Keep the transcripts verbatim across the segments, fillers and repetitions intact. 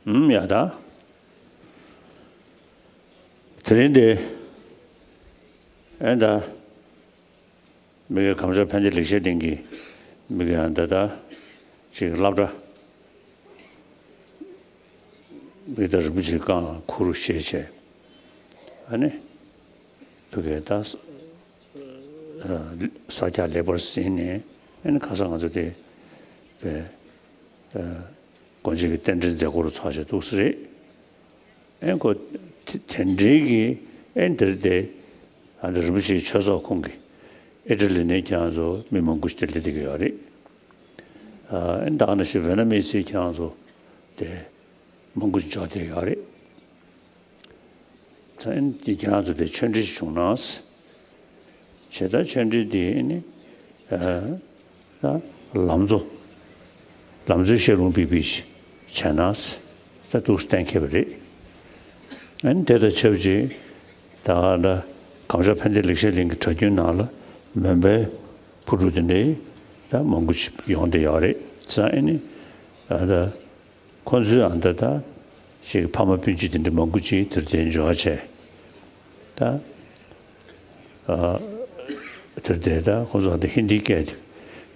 ཨུམ། ཡ་ད། དེ་རིང་འདི་ཨེ་ད། མི་གི་གམ་ཤོག་ཕན་བདེ་ལེགས་བཤད་སྡིངས་ཀྱི་མི་གི་ཨ་ད་ད་ཅིག་སློབ་གྲྭ་མི་ད་རིན་པོ་ཆེ་རྐང་ཁུར་བཞེས་བྱས། ཨ་ནི་བོད་སྐད་ད་ས་སྐྱ་ལེགས་པར་ཟིན་ནས། ཨ་ནི་ཁ་སང་ང་ཚོ་དེ་བས་དགོན་ཆེན་གྱི་རྟེན་འབྲེལ་མཛད་སྒོ་རུ་ཚོགས་བྱས་འདུག་ས་རེད། ཨེ་ཁོ་དེ་དེ་འདྲའི་གི་ཨེ་འདིར་དེ་ཨ་འདི་རིན་པོ་ཆེའི་ཆོས་ཚོགས་ཁོངས་ཀྱི་ཨི་ཊ་ལི་ནས་ཁྱེད་རང་ཚོ་མི་མང་པོ་ཞིག་དེ་སླེབས་བསྡད་ཀྱི་ཡོད་རེད། ཨ་ཨེ་ད་ག་ནང་བཞིན་ཝེ་ནམ་མི་སི་ཁྱེད་རང་ཚོ་དེ་མང་པོ་ཞིག་འབྱོར་བསྡད་ཡོད་རེད། ད་ཨེ་འདི་ཁྱེད་རང་ཚོ་དེ་ཆོས་འབྲེལ་ཞིག་བྱུང་ན། བྱས་ད་ཆོས་འབྲེལ་འདི་ནི་ཨ་ད་ལམ་གཙོ་ལམ་གཙོའི་བཤད་ལུང་ཕུལ་ཕུལ་ཞིག་བྱས་ན་ད་འདུག་གཏན་འཁེལ་བ་རེད། ཨ་ནི་དེ་དང་ཆབས་ཅིག་ད་ད་གམ་ཤོག་ཕན་བདེ་ལེགས་བཤད་གླིང་གི་གྲྭ་རྒྱུན་ནང་ལ་མོན་པའི་ཕུ་དྲུག་དེ་འདྲའི་ད་མང་པོ་ཞིག་ཡོང་བསྡད་ཡོད་རེད། ཙང་ཨ་ནི་ད་ད། ཁོ་ཚོའི་ཨ་ད་ད་ཅིག་ཕ་མ་སྤུན་མཆེད་དེ་འདྲ་མང་པོ་ཅིག་དེར་དེ་འབྱོར་བྱས། ད་ཨ་དེར་དེ་ད་ཁོ་ཚོ་ཨ་ད་ཧིན་དིའི་སྐད་དེ་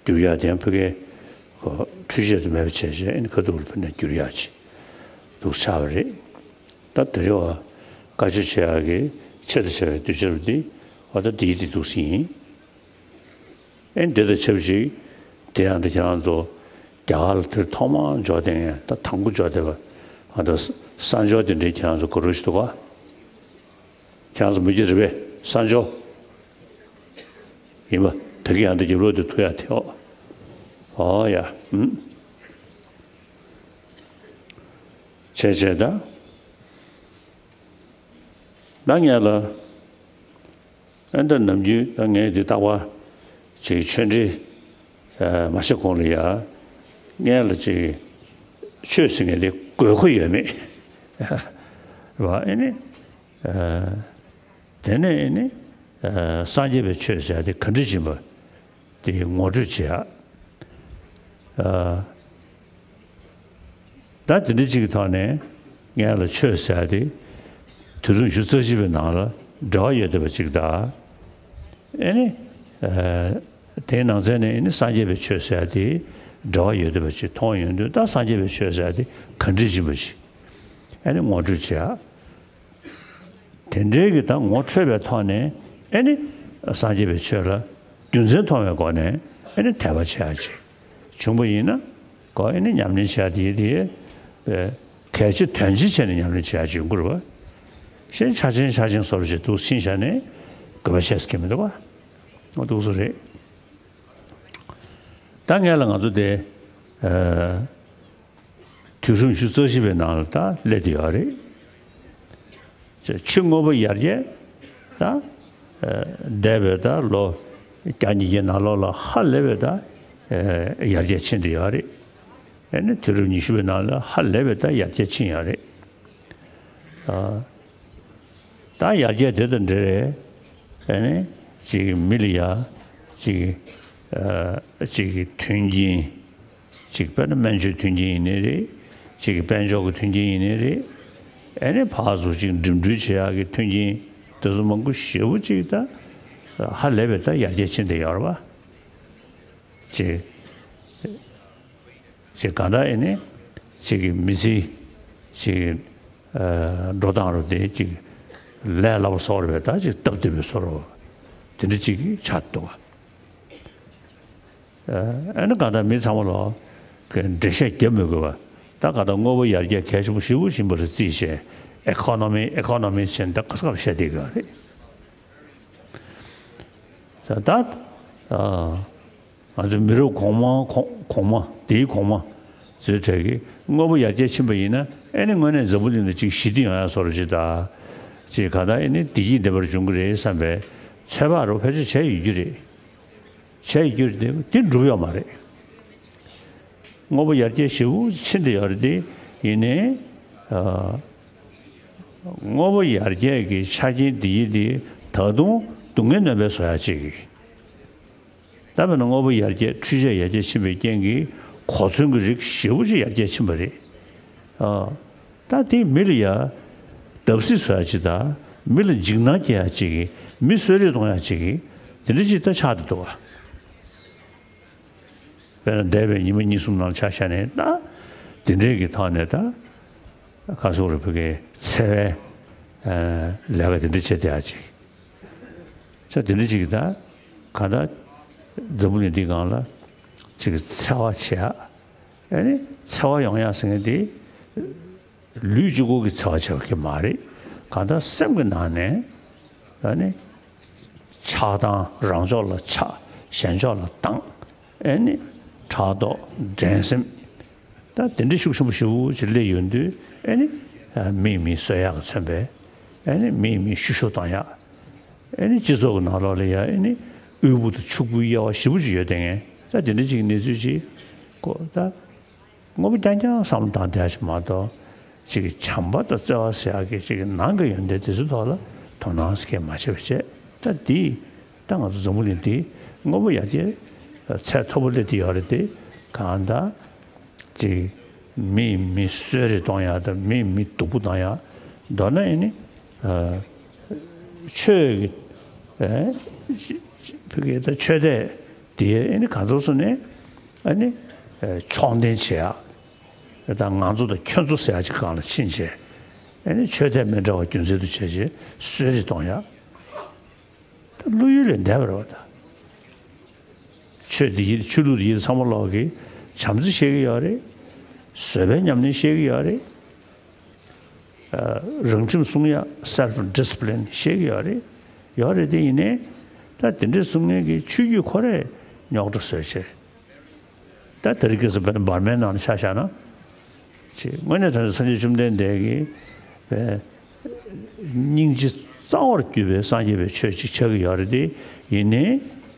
བསྒྱུར་ཡག་དེ་ཡང་བོད་སྐད་ཁོ་འཕྲུལ་ཆས་དེ་མེད་པ་བྱས་བྱས། ཨ་ནི་ཁ་ཐུག་ལ་ཕུལ་ནས་བསྒྱུར་ཡག་ཅིག་འདུག་ཆགས་པ་རེད། ད་དེ་རེད་བ། བཀའ་ཆོས་བྱེད་ཡག་གི་ཆེད་དུ་བྱ་བའི་གདུལ་བྱ་རུ་འདི་འོ་ད་འདིའི་དེ་འདུག་ཟིན་ཡིན། ཨེ་འདི་དང་ཆབས་ཅིག་དེ་ཡང་འདི་ཁྱེད་རང་ཚོ་རྒྱ་གར་ལ་དེར་ཐོག་མར་འབྱོར་བསྡད་མཁན་ད་དང་པོ་འབྱོར་བསྡད་པ་ཨ་ད་གསར་འབྱོར་དེ་འདྲའི་ཁྱེད་རང་ཚོ་དགའ་རབ་ཞིག་འདུག་ག་ཁྱེད་རང་ཚོ་མི་རྒྱུད་རེད་པས་གསར་འབྱོར་ཡིན་པ། ད་གི་ཡང་འདི་རྒྱབ་ལོག་དེ་ཐུག་ཡག་དེ་ཨོ་ཨོ་ཡ་ཨུམ། བྱས་བྱས་ད། ད་ངས་ལ། ཨ་ད་ནམ་རྒྱུན་ད་ངས་འདི་རྟག་པར་ཅིག་ཆོས་འབྲེལ་མ་བྱེད་གོང་ལ་ཡ། ངས་ལ་ཅིག་ཆོས་ཟེར་མཁན་དེ་དགོས་མཁོ་ཡོད་མེད། རེད་བ། ཨེ་ནི། དེ་ནས་ཨེ་ནི། སངས་རྒྱས་པའི་ཆོས་ཟེར་ཡ་དེ་ག་འདྲ་ཡིན་པ། དེ་ངོ་སྤྲོད་བྱེད་ཡ། ཨ། ད་དེ་འདྲ་ཅིག་གི་ཐོག་ནས་ངས་ལ་ཆོས་ཟེར་ཡ་དེ་དུས་རབས་ཉི་ཤུ་རྩ་གཅིག་པའི་ནང་ལ་འབྲེལ་བ་ཡོད་བསྡད་པ་ཅིག་དང་། ཨེ་ནི། ཨ། དེའི་ནང་ཚན་ནས་ཨེ་ནི་སངས་རྒྱས་པའི་ཆོས་ཟེར་ཡ་དེ་འབྲེལ་བ་ཡོད་བསྡད་པ་ཅིག་མཐོང་ཡོང་དུས། ད་སངས་རྒྱས་པའི་ཆོས་ཟེར་ཡ་དེ་ག་འདྲ་ཡིན་པ་ཞིག་ཨེ་ནི་ངོ་སྤྲོད་བྱེད་ཡ། དེ་འདྲའི་གི་ད་ངོ་འཕྲོད་པའི་ཐོག་ནས་ཨེ་ནི་སངས་རྒྱས་པའི་ཆོས་ལ་རྒྱུ་མཚན་མཐོང་བའི་སྒོ་ནས་ཨེ་ནི་དད་པ་བྱེད་ཡ་ཅིག་བྱུང་བ་ཡིན་ན། གོ་ཨེ་ནི་ཉམས་ལེན་བྱེད་ཡ་དེ་དེ་གལ་ཆེ་དོན་ཆེ་བྱས་ནས་ཉམས་ལེན་བྱེད་ཡ་ཅིག་ཡོང་གི་རེད་བ། གཞན་ཆ་ཆེན་ཆ་ཆེན་བཟོ་འདྲ་ཅིག་འདུག་ཕྱིན་བཞག་ནས་དགོས་པ་བཤད་ས་གི་མི་འདུག་བ། འོ་འདུག་སེ་རེད། ད་ངས་ལ་ང་ཚོ་དེ་ཨ། དུས་རབས་ཉི་ཤུ་རྩ་བཞི་པའི་ནང་ལ་ད་སླེབས་བསྡད་ཡོད་རེད། ཕྱི་དངོས་པོ་ཡར་རྒྱས་ད་འདས་པའི་ད་ལོ་བརྒྱ་ཉིས་བརྒྱའི་ནང་ལོགས་ལ་ཧ་ལས་པའི་ད་ཡར་རྒྱས་ཕྱིན་བསྡད་ཡོད་རེད། ཨ་ནི་དུས་རབས་ཉི་ཤུ་པའི་ནང་ལ་ཧ་ལས་པའི་ད་ཡར་རྒྱས་ཕྱིན་ཡོད་རེད། ཨ། ད་ཡར་རྒྱས་དེ་དང་འབྲེལ་རེད། ཨ་ནི་ཅིག་མི་ལ་ཡ་ཅིག་ཨ་ཅིག་གི་མཐུན་རྐྱེན། ཅིག་དཔེར་ན་སྨན་བཅོས་མཐུན་རྐྱེན་ཡིན་ནའི་རེད། ཅིག་གི་དཔལ་འབྱོར་གྱི་མཐུན་རྐྱེན་ཡིན་ནའི་རེད། ཨ་ནི་ཕར་ཚུར་ཅིག་འགྲིམ་འགྲུལ་བྱེད་ཡག་གི་མཐུན་རྐྱེན་དེ་ཚོ་མང་པོ་ཞེ་པོ་ཅིག་ད་ཧ་ལས་པའི་ད་ཡར་རྒྱས་ཕྱིན་བསྡད་ཡོད་རེད་བ། ཅིག་ཅིག་གང་ལྟར་ཨེ་ནི་ཅིག་གི་མི་ཚེ་ཅིག་ཨ་འགྲོ་སྟངས་རུ་དེ་ཅིག་ལས་སླ་པོ་བཟོ་འདྲ་བའི་ད་ཅིག་སྟབས་བདེ་པོ་བཟོ་འདྲ་བ་དེ་འདྲ་ཅིག་ཆགས་འདུག་བ། ཨ་ནི་གང་ལྟར་མི་ཚང་མ་ལ་འགྲེལ་བཤད་རྒྱབ་མི་དགོས་པ། ད་གང་ལྟར་དངོས་པོ་ཡར་རྒྱས་གལ་ཆེན་པོ་ཞེ་པོ་ཡིན་པ་ལ་བརྩིས་བྱས། ཨེ་ཁོ་ནོ་མི་ཨེ་ཁོ་ནོ་མི་ཟེར་ནས་ད་ག་ས་ག་ལ་བཤད་བསྡད་ཀྱི་ཡོད་རེད། ད་ད་ཨ། ང་ཚོ་མི་རབས་གོང་མ་གོང་གོང་མ་དེའི་གོང་མ་ཚོའི་གྲས་ཀྱིས་དངོས་པོ་ཡར་རྒྱས་ཕྱིན་པ་ཡིན་ན་ཨེ་ནི་དངོས་གནས་འཛམ་བུ་གླིང་ལ་ཅིག་ཞི་བདེ་ཡོང་ཡ་བཟོ་འདྲ་ཅིག་དང་། ཅིག་ག་ད་ཨེ་ནི་བདེ་སྐྱིད་ལྡན་པར་འབྱུང་གི་རེད་བསམ་པའི་ཚོད་དཔག་རུ་ཕལ་ཆེར་བྱས་ཡོད་རྒྱུ་རེད། བྱས་ཡོད་རྒྱུ་རེད། དེ་འགྲུབ་ཡོད་མ་རེད། དངོས་པོ་ཡར་རྒྱས་ཞེ་པོ་ཕྱིན་བསྡད་ཡོད་རེད་དེ། ཡིན་ནའི་ཨ་དངོས་པོ་ཡར་རྒྱས་ཀྱི་ཆ་རྐྱེན་འདི་ཡིན་དེ་ད་དུང་སྡུག་བསྔལ་སྣོན་པའི་བཟོ་ཡ་ཅིག་ད་དཔེར་ན་དངོས་པོ་ཡར་རྒྱས་འཕྲུལ་ཆས་ཡར་རྒྱས་ཕྱིན་པའི་རྐྱེན་གྱིས་གོ་མཚོན་གྱི་རིགས་ཞེ་པོ་ཅིག་ཡར་རྒྱས་ཕྱིན་པ་རེད། ཨ། ད་དེ་མི་ལ་ཡ་བརྡབ་གསིག་བཟོ་ཡ་ཅིག་དང་མི་ལ་འཇིགས་སྣང་སྐྱེ་ཡ་ཅིག་གི་མི་གསོད་རེས་གཏོང་ཡ་ཅིག་གི་དེ་འདྲ་ཅིག་ད་ཆགས་བསྡད་འདུག་བ། དཔེར་ན་འདས་པའི་ཉི་མ་གཉིས་གསུམ་ནང་ཆ་བཞག་ནས་ད་དེ་འདྲའི་གི་ཐོག་ནས་ད་ཁ་སོག་རུ་བུ་གའི་འཚེ་བའི་ལས་ཀ་དེ་འདྲ་བྱེད་བསྡད་ཡ་ཅིག་ས་དེ་འདྲ་ཅིག་གི་ད་ག་ད་འཛམ་བུ་གླིང་འདི་སྒང་ལ་ཅིག་འཚེ་བ་བྱེད་ཡ། ཨ་ནི་འཚེ་བ་ཡོང་ཡ་ཟེར་མཁན་དེ་ལུས་གཅིག་པོ་གི་འཚེ་བ་བྱེད་པ་གི་མ་རེད། གང་ལྟར་སེམས་ཀྱི་ནང་ནས་ཨ་ནི་ཆགས་སྡང་རང་ཕྱོགས་ལ་ཆགས་གཞན་ཕྱོགས་ལ་སྡང་། ཨ་ནི་ཕྲག་དོག་འགྲན་སེམས་ད་དེ་འདྲའི་ཤུགས་ཆེན་པོ་ཞེ་པོ་ཅིག་སླེབས་ཡོང་དུས་ཨ་ནི་མིས་མི་གསོད་ཡག་གི་མཚོན་པའི་ཨ་ནི་མིས་མི་བཤུ་གཞོག་གཏོང་ཡག་ཨ་ནི་སྤྱི་ཚོགས་ཀྱི་ནང་ལོགས་ལ་ཡ་ཨ་ནི་དབུལ་པོ་དང་ཕྱུག་པོའི་དབྱེ་བ་ཞེ་པོ་ཅིག་ཡོད་དེ་ངས་ད་དེ་འདྲ་ཅིག་གི་གནས་ཚུལ་ཅིག་གོ་ད་དངོས་པོ་རྐྱང་རྐྱང་བསམ་བློ་བཏང་བསྡད་ཞིག་མ་གཏོགས་ཅིག་གི་བྱམས་པ་དང་བརྩེ་བ་ཟེར་ཡག་གི་ཅིག་གི་ནང་གི་ཡོན་ཏན་དེ་ཚོའི་ཐོག་ལ་དོ་སྣང་སྐྱེ་མ་བྱས་པ་བྱས་ད་འདི་ད་ང་ཚོ་འཛམ་བུ་གླིང་འདི་དངོས་པོ་ཡ་གྱལ་ཚད་མཐོ་པོ་སླེབས་བསྡད་ཡོད་རེད་དེ་གང་ལྟར། ཅིག་མིས་མི་གསོད་རེས་གཏོང་ཡག་དང་མིས་མི་སྡུག་པོ་གཏོང་ཡག་མདོར་ན་ཨེ་ནི་ཨ་ཆོས་ཀྱི་ཨེ་ཕ་གི་ད་ཆོས་དད་དེ་ཨེ་ནི་ག་ཚོད་སོང་ནས་ཨེ་ནི་ཨ་ཕྱོགས་འཐེན་བྱེད་ཡག་ད་ང་ཚོ་དང་ཁྱོད་ཚོ་ཟེར་ཡག་ཅིག་སྒང་ལ་ཕྱིན་བྱས་ཨེ་ནི་ཆོས་དད་མི་འདྲ་བ་རྒྱུ་མཚན་དུ་བྱས་བྱས་གསོད་རེས་གཏོང་ཡག་ད་བློ་ཡུལ་ལས་འདས་པ་རེད་བ་ད། ཆོས་འདི་ཡིན་ཆོས་ལུགས་འདི་ཡིན་ཚང་མ་ལོག་གིས་བྱམས་བརྩེ་བཤད་ཀྱི་ཡོད་རེད། བཟོད་པའི་ཉམས་ལེན་བཤད་ཀྱི་ཡོད་རེད། ཨ་རང་ཁྲིམས་སྲུང་ཡ་self discipline བཤད་ཀྱི་ཡོད་རེད། ཡོད་རེད་དེ་ཡིན་ནའི་ད་དེ་འདྲས་གསུང་མཁན་གྱི་ཆོས་བརྒྱུད་ཁོ་རས་རྙོག་དྲ་བཟོས་བྱས། ད་དེ་རིང་ཁ་སང་བར་མའི་ནང་ལ་ཆ་བཞག་ན། ཅེས་དངོས་གནས་དྲང་གནས་སངས་རྒྱས་བཅོམ་ལྡན་འདས་ཀྱིས་པའི་སྙིང་རྗེ་གཙང་བར་གྱུར་པའི་སངས་རྒྱས་པའི་ཆོས་ཅིག་ཆགས་ཀྱི་ཡོད་རེད་དེ་ཡིན་ནའི་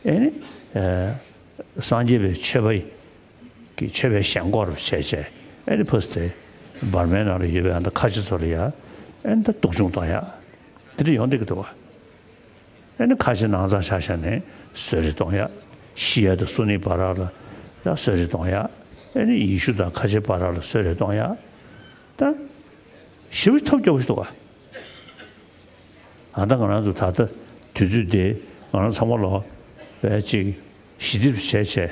ཨེ་ནི་ཨེ་སངས་རྒྱས་པའི་ཆོས་པ་ཡི་གི་ཆོས་པའི་ཞེན་ཁོག་རུ་བྱས་བྱས་ཨེ་ནི་ཕ་སི་དེ་བར་མའི་ནང་ལ་ཡོད་པའི་ཨ་མདའ་ཁ་ཆེ་ཚོ་ལ་ཡ་ཨེ་ནི་ད་སྡུག་སྦྱོང་གཏོང་ཡ་དེ་འདྲ་ཡོང་བསྡད་ཀྱི་འདུག་བ། ཨེ་ནི་ཁ་ཆེ་ནང་ཚང་ཆ་བཞག་ནས་གསོད་རེས་གཏོང་ཡ། ཤི་ཡ་དང་གསོན་ནི་བར་ལ་ཡ་གསོད་རེས་གཏོང་ཡ། ཨེ་ནི་ཡེ་ཤུ་དང་ཁ་ཆེ་བར་ལ་གསོད་རེས་གཏོང་ཡ། ད་ཞེ་པོ་ཐབས་སྐྱོ་པོ་ཞིག་འདུག་ག་ཨ་ད་ང་རང་ཚོ་ད་ལྟ་དུས་ཚོད་དེ་ང་རང་ཚང་མ་ལོ་བས་ཅིག་ཞི་བདེ་བྱས་བྱས།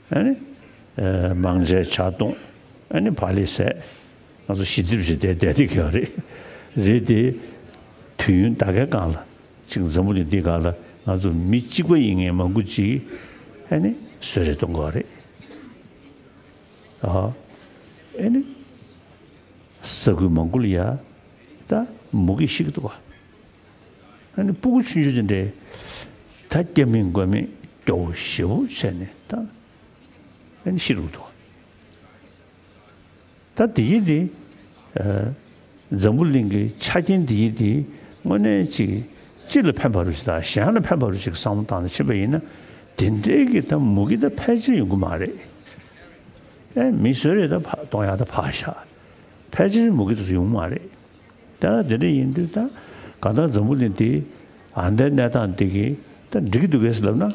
ཨ་ནི། ཨ་མང་ཇའི་ཇ་བཏུང་། ཨ་ནི་བག་ལེབ་བཟས། ང་ཚོ་ཞི་བདེ་བྱས་བསྡད་བསྡད་ཀྱི་ཡོད་རེད། རེད་དེ། དུས་ཡུན་ད་གའི་སྒང་ལ་ཅིག་འཛམ་བུ་གླིང་འདིའི་སྒང་ལ་ང་ཚོ་མི་གཅིག་པ་ཡིན་མཁན་མང་པོ་ཅིག་ཨ་ནི་གསོད་རེས་གཏོང་གི་ཡོད་རེད། ཨ་ཨ་ནི། ས་ཁུལ་མང་པོ་ལ་ཡ་ད་མུ་གེ་ཤི་གི་འདུག་བ། ཨ་ནི་སྤུ་གུ་ཆུང་ཆུང་དེ་འདྲས་ད་སྐྱེ་མེད་མགོན་མེད་སྐྱོ་བོ་ཞེ་པོ་བྱས་ནས་ད་ཨ་ནི་ཤི་རུ་འདུག་ད་དེ་ཡིན་དེ་ཨ་འཛམ་བུ་གླིང་གི་ཆ་རྐྱེན་དེ་ཡིན་དེ་དངོས་གནས་ཅིག་སྤྱི་ལ་ཕན་པ་རུ་ཅིག་དང་གཞན་ལ་ཕན་པ་རུ་ཅིག་བསམ་བློ་བཏང་ནས་ཕྱིན་པ་ཡིན་ན་དེ་འདྲའི་གི་ད་མུ་གེ་ད་ཕལ་ཆེར་ཡོང་གི་མ་རེད། ཨེ་མི་གསོད་རེས་ད་ཕ་གཏོང་ཡག་ད་ཕར་བཞག་ཕལ་ཆེར་མུ་གེ་དེ་ཚོ་ཡོང་མ་རེད། ད་དེ་འདྲ་ཡིན་དུས་ད་གང་ལྟར་འཛམ་བུ་གླིང་འདི་ཨ་འདའི་གནས་སྟངས་འདི་གིས་ད་འགྲིག་གི་འདུག་གས་ལབ་ན།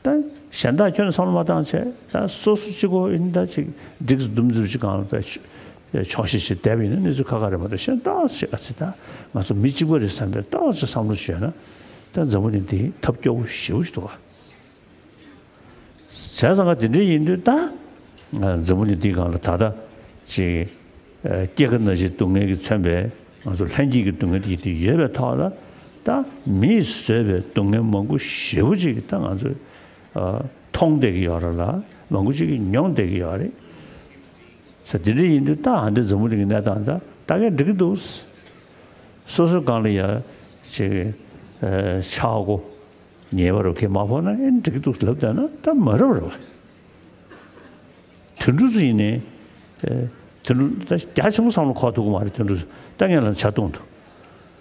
ད་གཞན་དག་ཁྱོན་ནས་བསམ་བློ་མ་བཏང་བྱས་ད་སོ་སོ་གཅིག་པོ་ཡིན་ད་ཅིག་འགྲིག་སུ་འདུམ་འཛིན་ཅིག་གང་ལ་ད་ཆོག་ཤེས་ཤིག་བསྡད་པ་ཡིན་ན་གནས་ཚུལ་ཁག་ཁག་རེད་མ་གཏོགས་གཞན་ཏོག་ཙམ་ཅིག་ཨ་ཙི་ད་ང་ཚོ་མི་གཅིག་པ་རེད་བསམ་པའི་ཏོག་ཙམ་བསམ་བློ་བྱས་ན་ད་འཛམ་བུ་གླིང་འདི་ཐབས་སྐྱོ་བོ་ཞེ་པོ་ཞིག་འདུག་བ། བྱས་ཙང་ཀ་དེ་འདྲ་ཡིན་དུས་ད། ང་འཛམ་བུ་གླིང་འདིའི་སྒང་ལ་ད་ལྟ་ཅིག་ཨ་སྐྱེ་རྒ་ན་འཆིའི་སྡུག་བསྔལ་གྱིས་མཚོན་པའི་ང་ཚོ་ལྷན་སྐྱེས་ཀྱི་སྡུག་བསྔལ་དེ་ཡོད་པའི་ཐོག་ལ་ད་མིས་བཟོས་པའི་སྡུག་བསྔལ་མང་པོ་ཞེ་པོ་ཅིག་ད་ང་ཚོས་ཨ་མཐོང་བསྡད་ཀྱི་ཡོད་རེད་ལ་མང་པོ་ཅིག་གིས་མྱོང་བསྡད་ཀྱི་ཡོད་རེད། ས་དེ་འདྲ་ཡིན་དུས་ད་ཨ་འདི་འཛམ་བུ་གླིང་གི་གནས་སྟངས་ད་ད་གས་འགྲིག་གི་འདུག་སོ་སོའི་སྒང་ལ་ཡ་ཅིག་ཨ་ཆག་སྒོ། ཉེས་པ་རུ་ཁས་མ་ཕོག་ན་ཨེ་འགྲིག་གི་འདུག་ལབ་བསྡད་ན་ད་མ་རབས་རེད་བ། དུད་འགྲོ་ཚོ་ཡིན་ནའི་ཨེ་དུད་འགྲོ་ད་རྒྱ་ཆེན་པོ་བསམ་བློ་འཁོར་ཐུབ་ཀྱི་མ་རེད། དུད་འགྲོ་ཚོ་ད་ངས་ལ་ཇ་བཏུང་འདུག་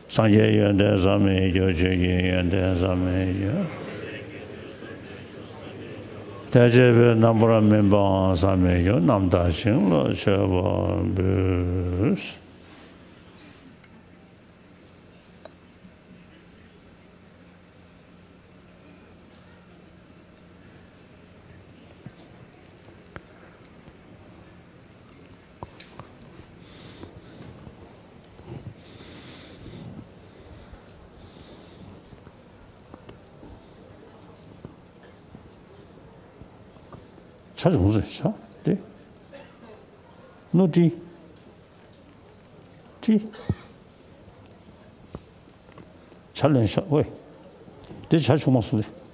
སངས་རྒྱས་ཡོན་ཏན་བསམ་མི་རྒྱུ། ཆོས་ཀྱི་ཡོན་ཏན་བསམ་མི་རྒྱུ། དད་བྱེད་པའི་རྣམ་པར་སྨིན་པའང་བསམ་མི་རྒྱུ། རྣམ་དག་ཞིང་ལ་མཆོད་པ་འབུལ། ད་རུང་རེད་ཤག་དེ། ནོར་བྲིས། བྲིས། ཇ་ལོན་ཤག་ཝེ། དེ་ཇ་ཆུང་མ་སོང་དེ།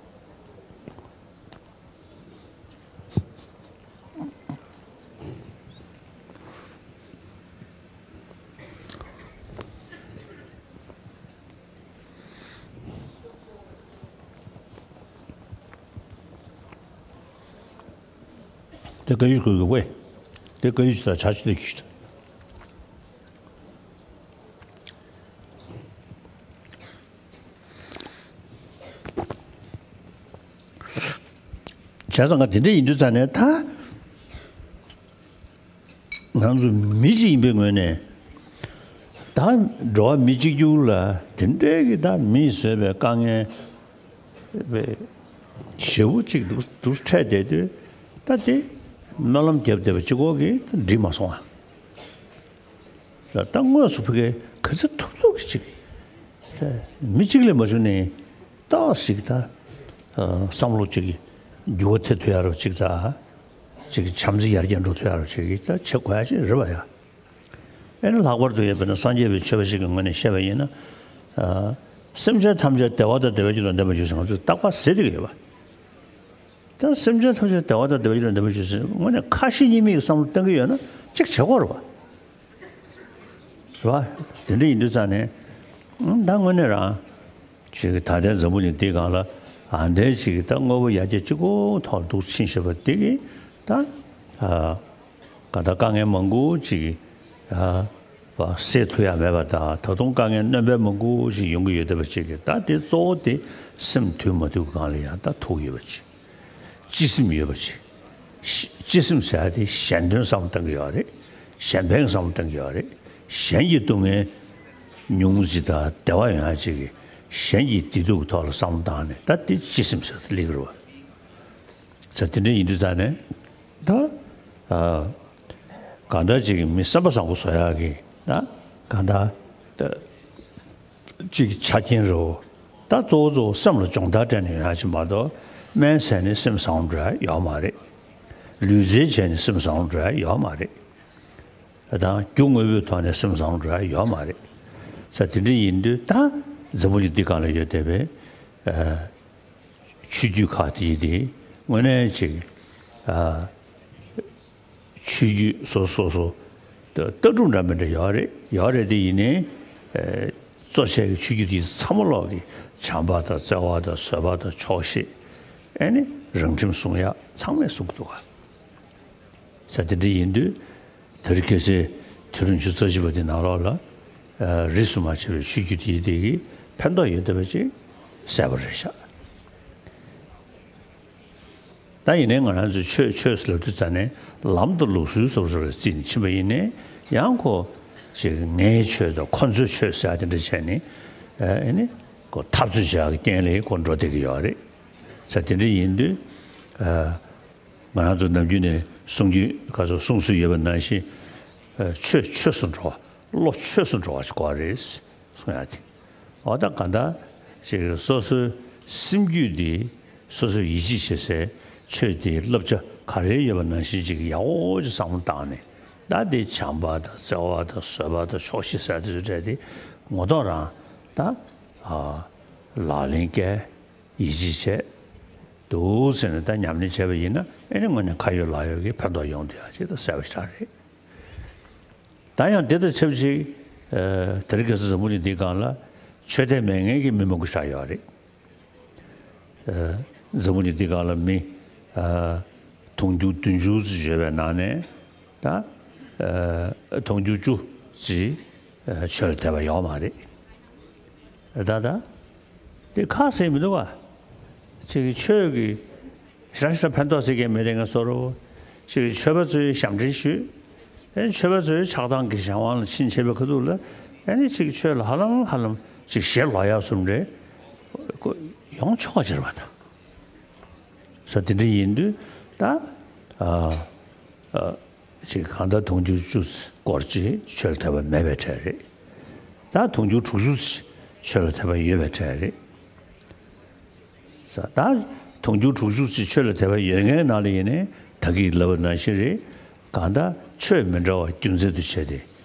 དེ་ཀ་ཡུ་ཀུ་ཀུ་ཝེ། དེ་ཀ་ཡུ་ཅི་ད་ཆ་ཅི་དེ་ཁྱི་ད། བྱས་ཙང་ང་དེ་འདྲ་ཡིན་དུས་ཙང་ནས་ད། ང་ཚོ་མི་གཅིག་ཡིན་པའི་ངོས་ནས། ད་འགྲོ་བ་མི་གཅིག་གྱུར་ལ་དེ་འདྲའི་གི་ད་མིས་བཟོས་པའི་དཀའ་ངལ་བའི་ཞེ་པོ་གཅིག་འདུག་འདུག་འཕྲད་བསྡད་དུས་ད་དེ་སྨོན་ལམ་བརྒྱབ་བསྡད་པ་གཅིག་པོ་གིས་ད་འགྲིག་མ་སོང་ཨ། ད་དངོས་སུ་ཕ་གིར་ག་ཚོད་ཐུབ་ཐུབ་ཀྱིས་ཅིག་མི་གཅིག་ལས་མ་བྱུང་ནས་ཏོག་ཙམ་ཅིག་ད་བསམ་བློ་ཅིག་འགྱུར་བ་ཐེབས་ཐུབ་ཡ་རོ་ཅིག་ད་ཅིག་བྱམས་བརྩེ་ཡར་རྒྱས་འགྲོ་ཐུབ་ཡ་རོ་ཅིག་ད་བྱེད་དགོས་ཡ་ཅིག་རེད་པ་ཡ། ཨེ་ནི་ལྷག་པར་དུ་ཡོད་པ་ན་སངས་རྒྱས་པའི་ཆོས་པ་ཞིག་གི་ངོས་ནས་བཤད་པ་ཡིན་ན། སེམས་ཅན་ཐམས་ཅད་བདེ་བ་དང་བདེ་བའི་རྒྱུ་ལ་འདོད་པར་གྱུར་ཟེར་ང་ཚོས་རྟག་པར་ཟེར་བསྡད་ཀྱི་ཡོད་པ། ད་སེམས་ཅན་ཐམས་ཅད་བདེ་བ་དང་བདེ་བའི་རྒྱུ་ལ་འདོད་པར་གྱུར་ཟེར་དངོས་གནས་ཁ་ཞེ་གཉིས་མེད་ཀྱི་བསམ་བློ་གཏོང་གི་ཡོད་ན་གཅིག་བྱེད་དགོས་རེད་པ། རེད་པ། དེ་འདྲ་ཡིན་དུས་ཙང་ནས་ད་དངོས་གནས་རང་ཅིག་ད་ལྟའི་འཛམ་བུ་གླིང་འདི་སྒང་ལ་ཨ་འདྲའི་ཅིག་ད་དངོས་པོ་ཡར་རྒྱས་གཅིག་པོའི་ཐོག་ལ་འདུག་ཕྱིན་བཞིན་པ་འདི་གིས་ད་གང་ལྟར་དཀའ་ངལ་མང་པོ་ཅིག་སེལ་ཐུབ་ཡ་མེད་པ་དང་ད་དུང་དཀའ་ངལ་སྣོན་པ་མང་པོ་ཅིག་ཡོང་གི་ཡོད་བསྡད་པ་ཅིག་གིས་ད་དེ་གཙོ་བོ་དེ་སེམས་དུལ་མ་དུལ་སྒང་ལ་ཡང་ད་ཐུག་ཡོད་པ་ཅིག་སྤྱི་སེམས་ཡོད་པ་ཅིག་སྤྱི་སེམས་ཟེར་ཡ་དེ་གཞན་དོན་བསམ་བློ་གཏོང་གི་ཡོད་རེད། གཞན་ཕན་བསམ་བློ་གཏོང་གི་ཡོད་རེད། གཞན་གྱི་སྡུག་བསྔལ་ཉུང་ངུ་ཅིག་དང་བདེ་བ་ཡོང་ཡ་ཅིག་གི་གཞན་གྱི་བདེ་སྡུག་ཐོག་ལ་བསམ་བློ་བཏང་ནས་ད་དེ་སྤྱི་སེམས་ཟེར་དེ་སླེབས་ཀྱི་རེད་པ། ས་དེ་འདྲ་ཡིན་དུས་ད་ནས་ད་གང་ལྟར་ཅིག་གི་མི་བསམ་པ་བཟང་པོ་བཟོ་ཡ་གི་ད་གང་ལྟར་ད། གཅིག་ཆ་རྐྱེན་རེད། ད་གཙོ་བོ་གཙོ་བོ་སེམས་ལ་སྦྱོང་བརྡར་སྤྲད་ནས་ཡོང་ཡ་ཅིག་མ་གཏོགས་སྨན་ཟས་ནས་སེམས་བཟང་པོ་འགྲོ་ཡ་ཡོད་མ་རེད། ལུས་རྩལ་བྱས་ནས་སེམས་བཟང་པོ་འགྲོ་ཡ་ཡོད་མ་རེད། ད་རྒྱུ་དངོས་པོའི་ཐོག་ནས་སེམས་བཟང་པོ་འགྲོ་ཡ་ཡོད་མ་རེད། ས་དེ་འདྲ་ཡིན་དུས་ད་འཛམ་བུ་གླིང་འདི་སྒང་ལ་ཡོད་བསྡད་པའི་ཆོས་བརྒྱུད་ཁག་དེ་དེ་དངོས་གནས་ཅིག་ཆོས་བརྒྱུད་སོ་སོ་སོ་ལྟ་གྲུབ་འདྲ་མི་འདྲ་ཡོད་རེད་ཡོད་རེད་དེ་ཡིན་ནའི། གཙོ་ཆེ་གི་ཆོས་བརྒྱུད་དེ་ཚང་མ་ལོག་གི་བྱམས་པ་དང་བརྩེ་བ་དང་བཟོད་པ་དང་ཆོག་ཤེས། ཨེ་ནི་རང་ཁྲིམས་སྲུང་ཡ་ཚང་མས་སྲུང་གི་འདུག་ག་ས་དེ་འདྲ་ཡིན་དུས་དེ་རིང་ཁ་སང་དུས་རིང་ཆུ་ཚོད་བཞི་པ་དེ་ནང་ལོགས་ལ་རིས་སུ་མ་ཆད་པའི་ཆོས་བརྒྱུད་དེ་དེ་གི་ཕན་ཐོགས་ཡོད་བསྡད་པ་ཅིག་གསལ་པོ་རེད་ཤག་ད་ཡིན་ནའི་ང་རང་ཚོས་ཆོས་ཆོས་ཟེར་ལབ་དུས་ཙ་ནས་ལམ་དང་ལུགས་སྲོལ་སོ་སོ་ལ་བརྩིས་ནས་ཕྱིན་པ་ཡིན་ནའི་ཡང་ཁོ་ཅིག་ངའི་ཆོས་དང་ཁོ་ཚོའི་ཆོས་ཟེར་ཡ་དེ་འདྲ་བྱས་ནས་ཨེ་ནི་ཁོ་འཐབ་རྩོད་བྱེད་ཡ་གི་རྐྱེན་ལས་ཁོ་འགྲོ་བསྡད་ཀྱི་ཡོད་རེད། ས་དེ་འདྲ་ཡིན་དུས་ང་རང་ཚོ་ནམ་རྒྱུན་ནས་གསུང་རྒྱུ་ག་ཚོད་གསུང་སྲོལ་ཡོད་པ་ནང་བཞིན་ཆོས་ཆོས་སུ་འགྲོ་བ་བློ་ཆོས་སུ་འགྲོ་བ་ཞིག་དགོས་རེད། གསུང་ཡ་དེ། འོ་ད་ག་འདྲ་ཅིག་སོ་སོའི་སེམས་རྒྱུད་འདི་སོ་སོས་ཡིད་ཆེས་བྱེད་སའི་ཆོས་དེའི་བསླབ་བྱ་ག་རེ་ཡོད་པ་ནང་བཞིན་ཅིག་ཡག་པོ་ཅིག་བསམ་བློ་བཏང་ནས་ད་དེ་བྱམས་པ་དང་བརྩེ་བ་དང་བཟོད་པ་དང་ཆོག་ཤེས་ཟེར་དེ་ཚོ་སྤྲད་དེ་ངོ་ཐོག་རང་ད་ལག་ལེན་བཀལ་ཡིད་ཆེས་བྱས་འདུག་ཟེར་ནས་ད་ཉམས་ལེན་བྱས་པ་ཡིན་ན་ཨེ་ནི་དངོས་གནས་ཁ་ཡོད་ལག་ཡོད་ཀྱི་ཕན་ཐོགས་ཡོང་བསྡད་ཡ་ཅིག་ད་གསལ་པོ་ཞིག་རེད། ད་ཡང་དེ་དང་ཆབས་ཅིག་ཨ་དེ་རིང་ཁ་སང་འཛམ་བུ་གླིང་འདིའི་སྒང་ལ་ཆོས་དད་མེད་མཁན་གྱི་མི་མང་པོ་ཞིག་ཡོད་རེད། ཨ་འཛམ་བུ་གླིང་འདིའི་སྒང་ལ་མི་ཨ་དུང་ཕྱུར་བདུན་ཅུ་ཙམ་ཡོད་པའི་ནང་ནས་ད་ཨ་དུང་ཕྱུར་བཅུ་ཙམ་ཨ་ཆོས་ལ་དད་པ་ཡོད་མ་རེད། ད་ད། དེ་ཁ་ཟེར་མི་འདུག་ག་ཅིག་གི་ཆོས་ཀྱི་ཞེ་དྲག་ཕན་ཐོགས་ཟེར་མཁན་མེད་དེ་ང་ཚོར། ཅིག་གི་ཆོས་པ་ཚོས་ཞབས་འདྲེན་ཞུས། ཨེ་ཆོས་པ་ཚོས་ཆགས་སྡང་གི་གཞན་དབང་ལ་ཕྱིན་བྱས་པའི་ཁ་ཐུག་ལ་ཨེ་ནི་ཅིག་ཆོས་ལ་ཧ་ལམ་ཧ་ལམ་ཅིག་ཞེ་ལོག་ཡག་བཟོ་འདྲ་ཡོང་ཆོག་ག་ཅེར་བ་དང་། ས་དེ་འདྲ་ཡིན་དུས་ད་ཨ་ཨ། ཅིག་གང་ལྟར་དུང་ཕྱུར་བཅུ་སྐོར་ཅིག་ཆོས་ལ་དད་པ་མེད་པའི་གྲས་རེད། ད་དུང་ཕྱུར་དྲུག་ཅུ་ཅིག་ཆོས་ལ་དད་པ་ཡོད་པའི་གྲས་རེད། ས་ད་དུང་ཕྱུར་དྲུག་ཅུ་ཅིག་ཆོས་ལ་དད་པ་ཡོད་མཁན་ནང་ལ་ཡིན་ནའི་ ད་གིན་ལབ་པ་ནང་བཞིན་རེད། གང་ལྟར་ཆོས་མི་འདྲ་བ་རྒྱུ་མཚན་དུ་བྱས་ཏེ་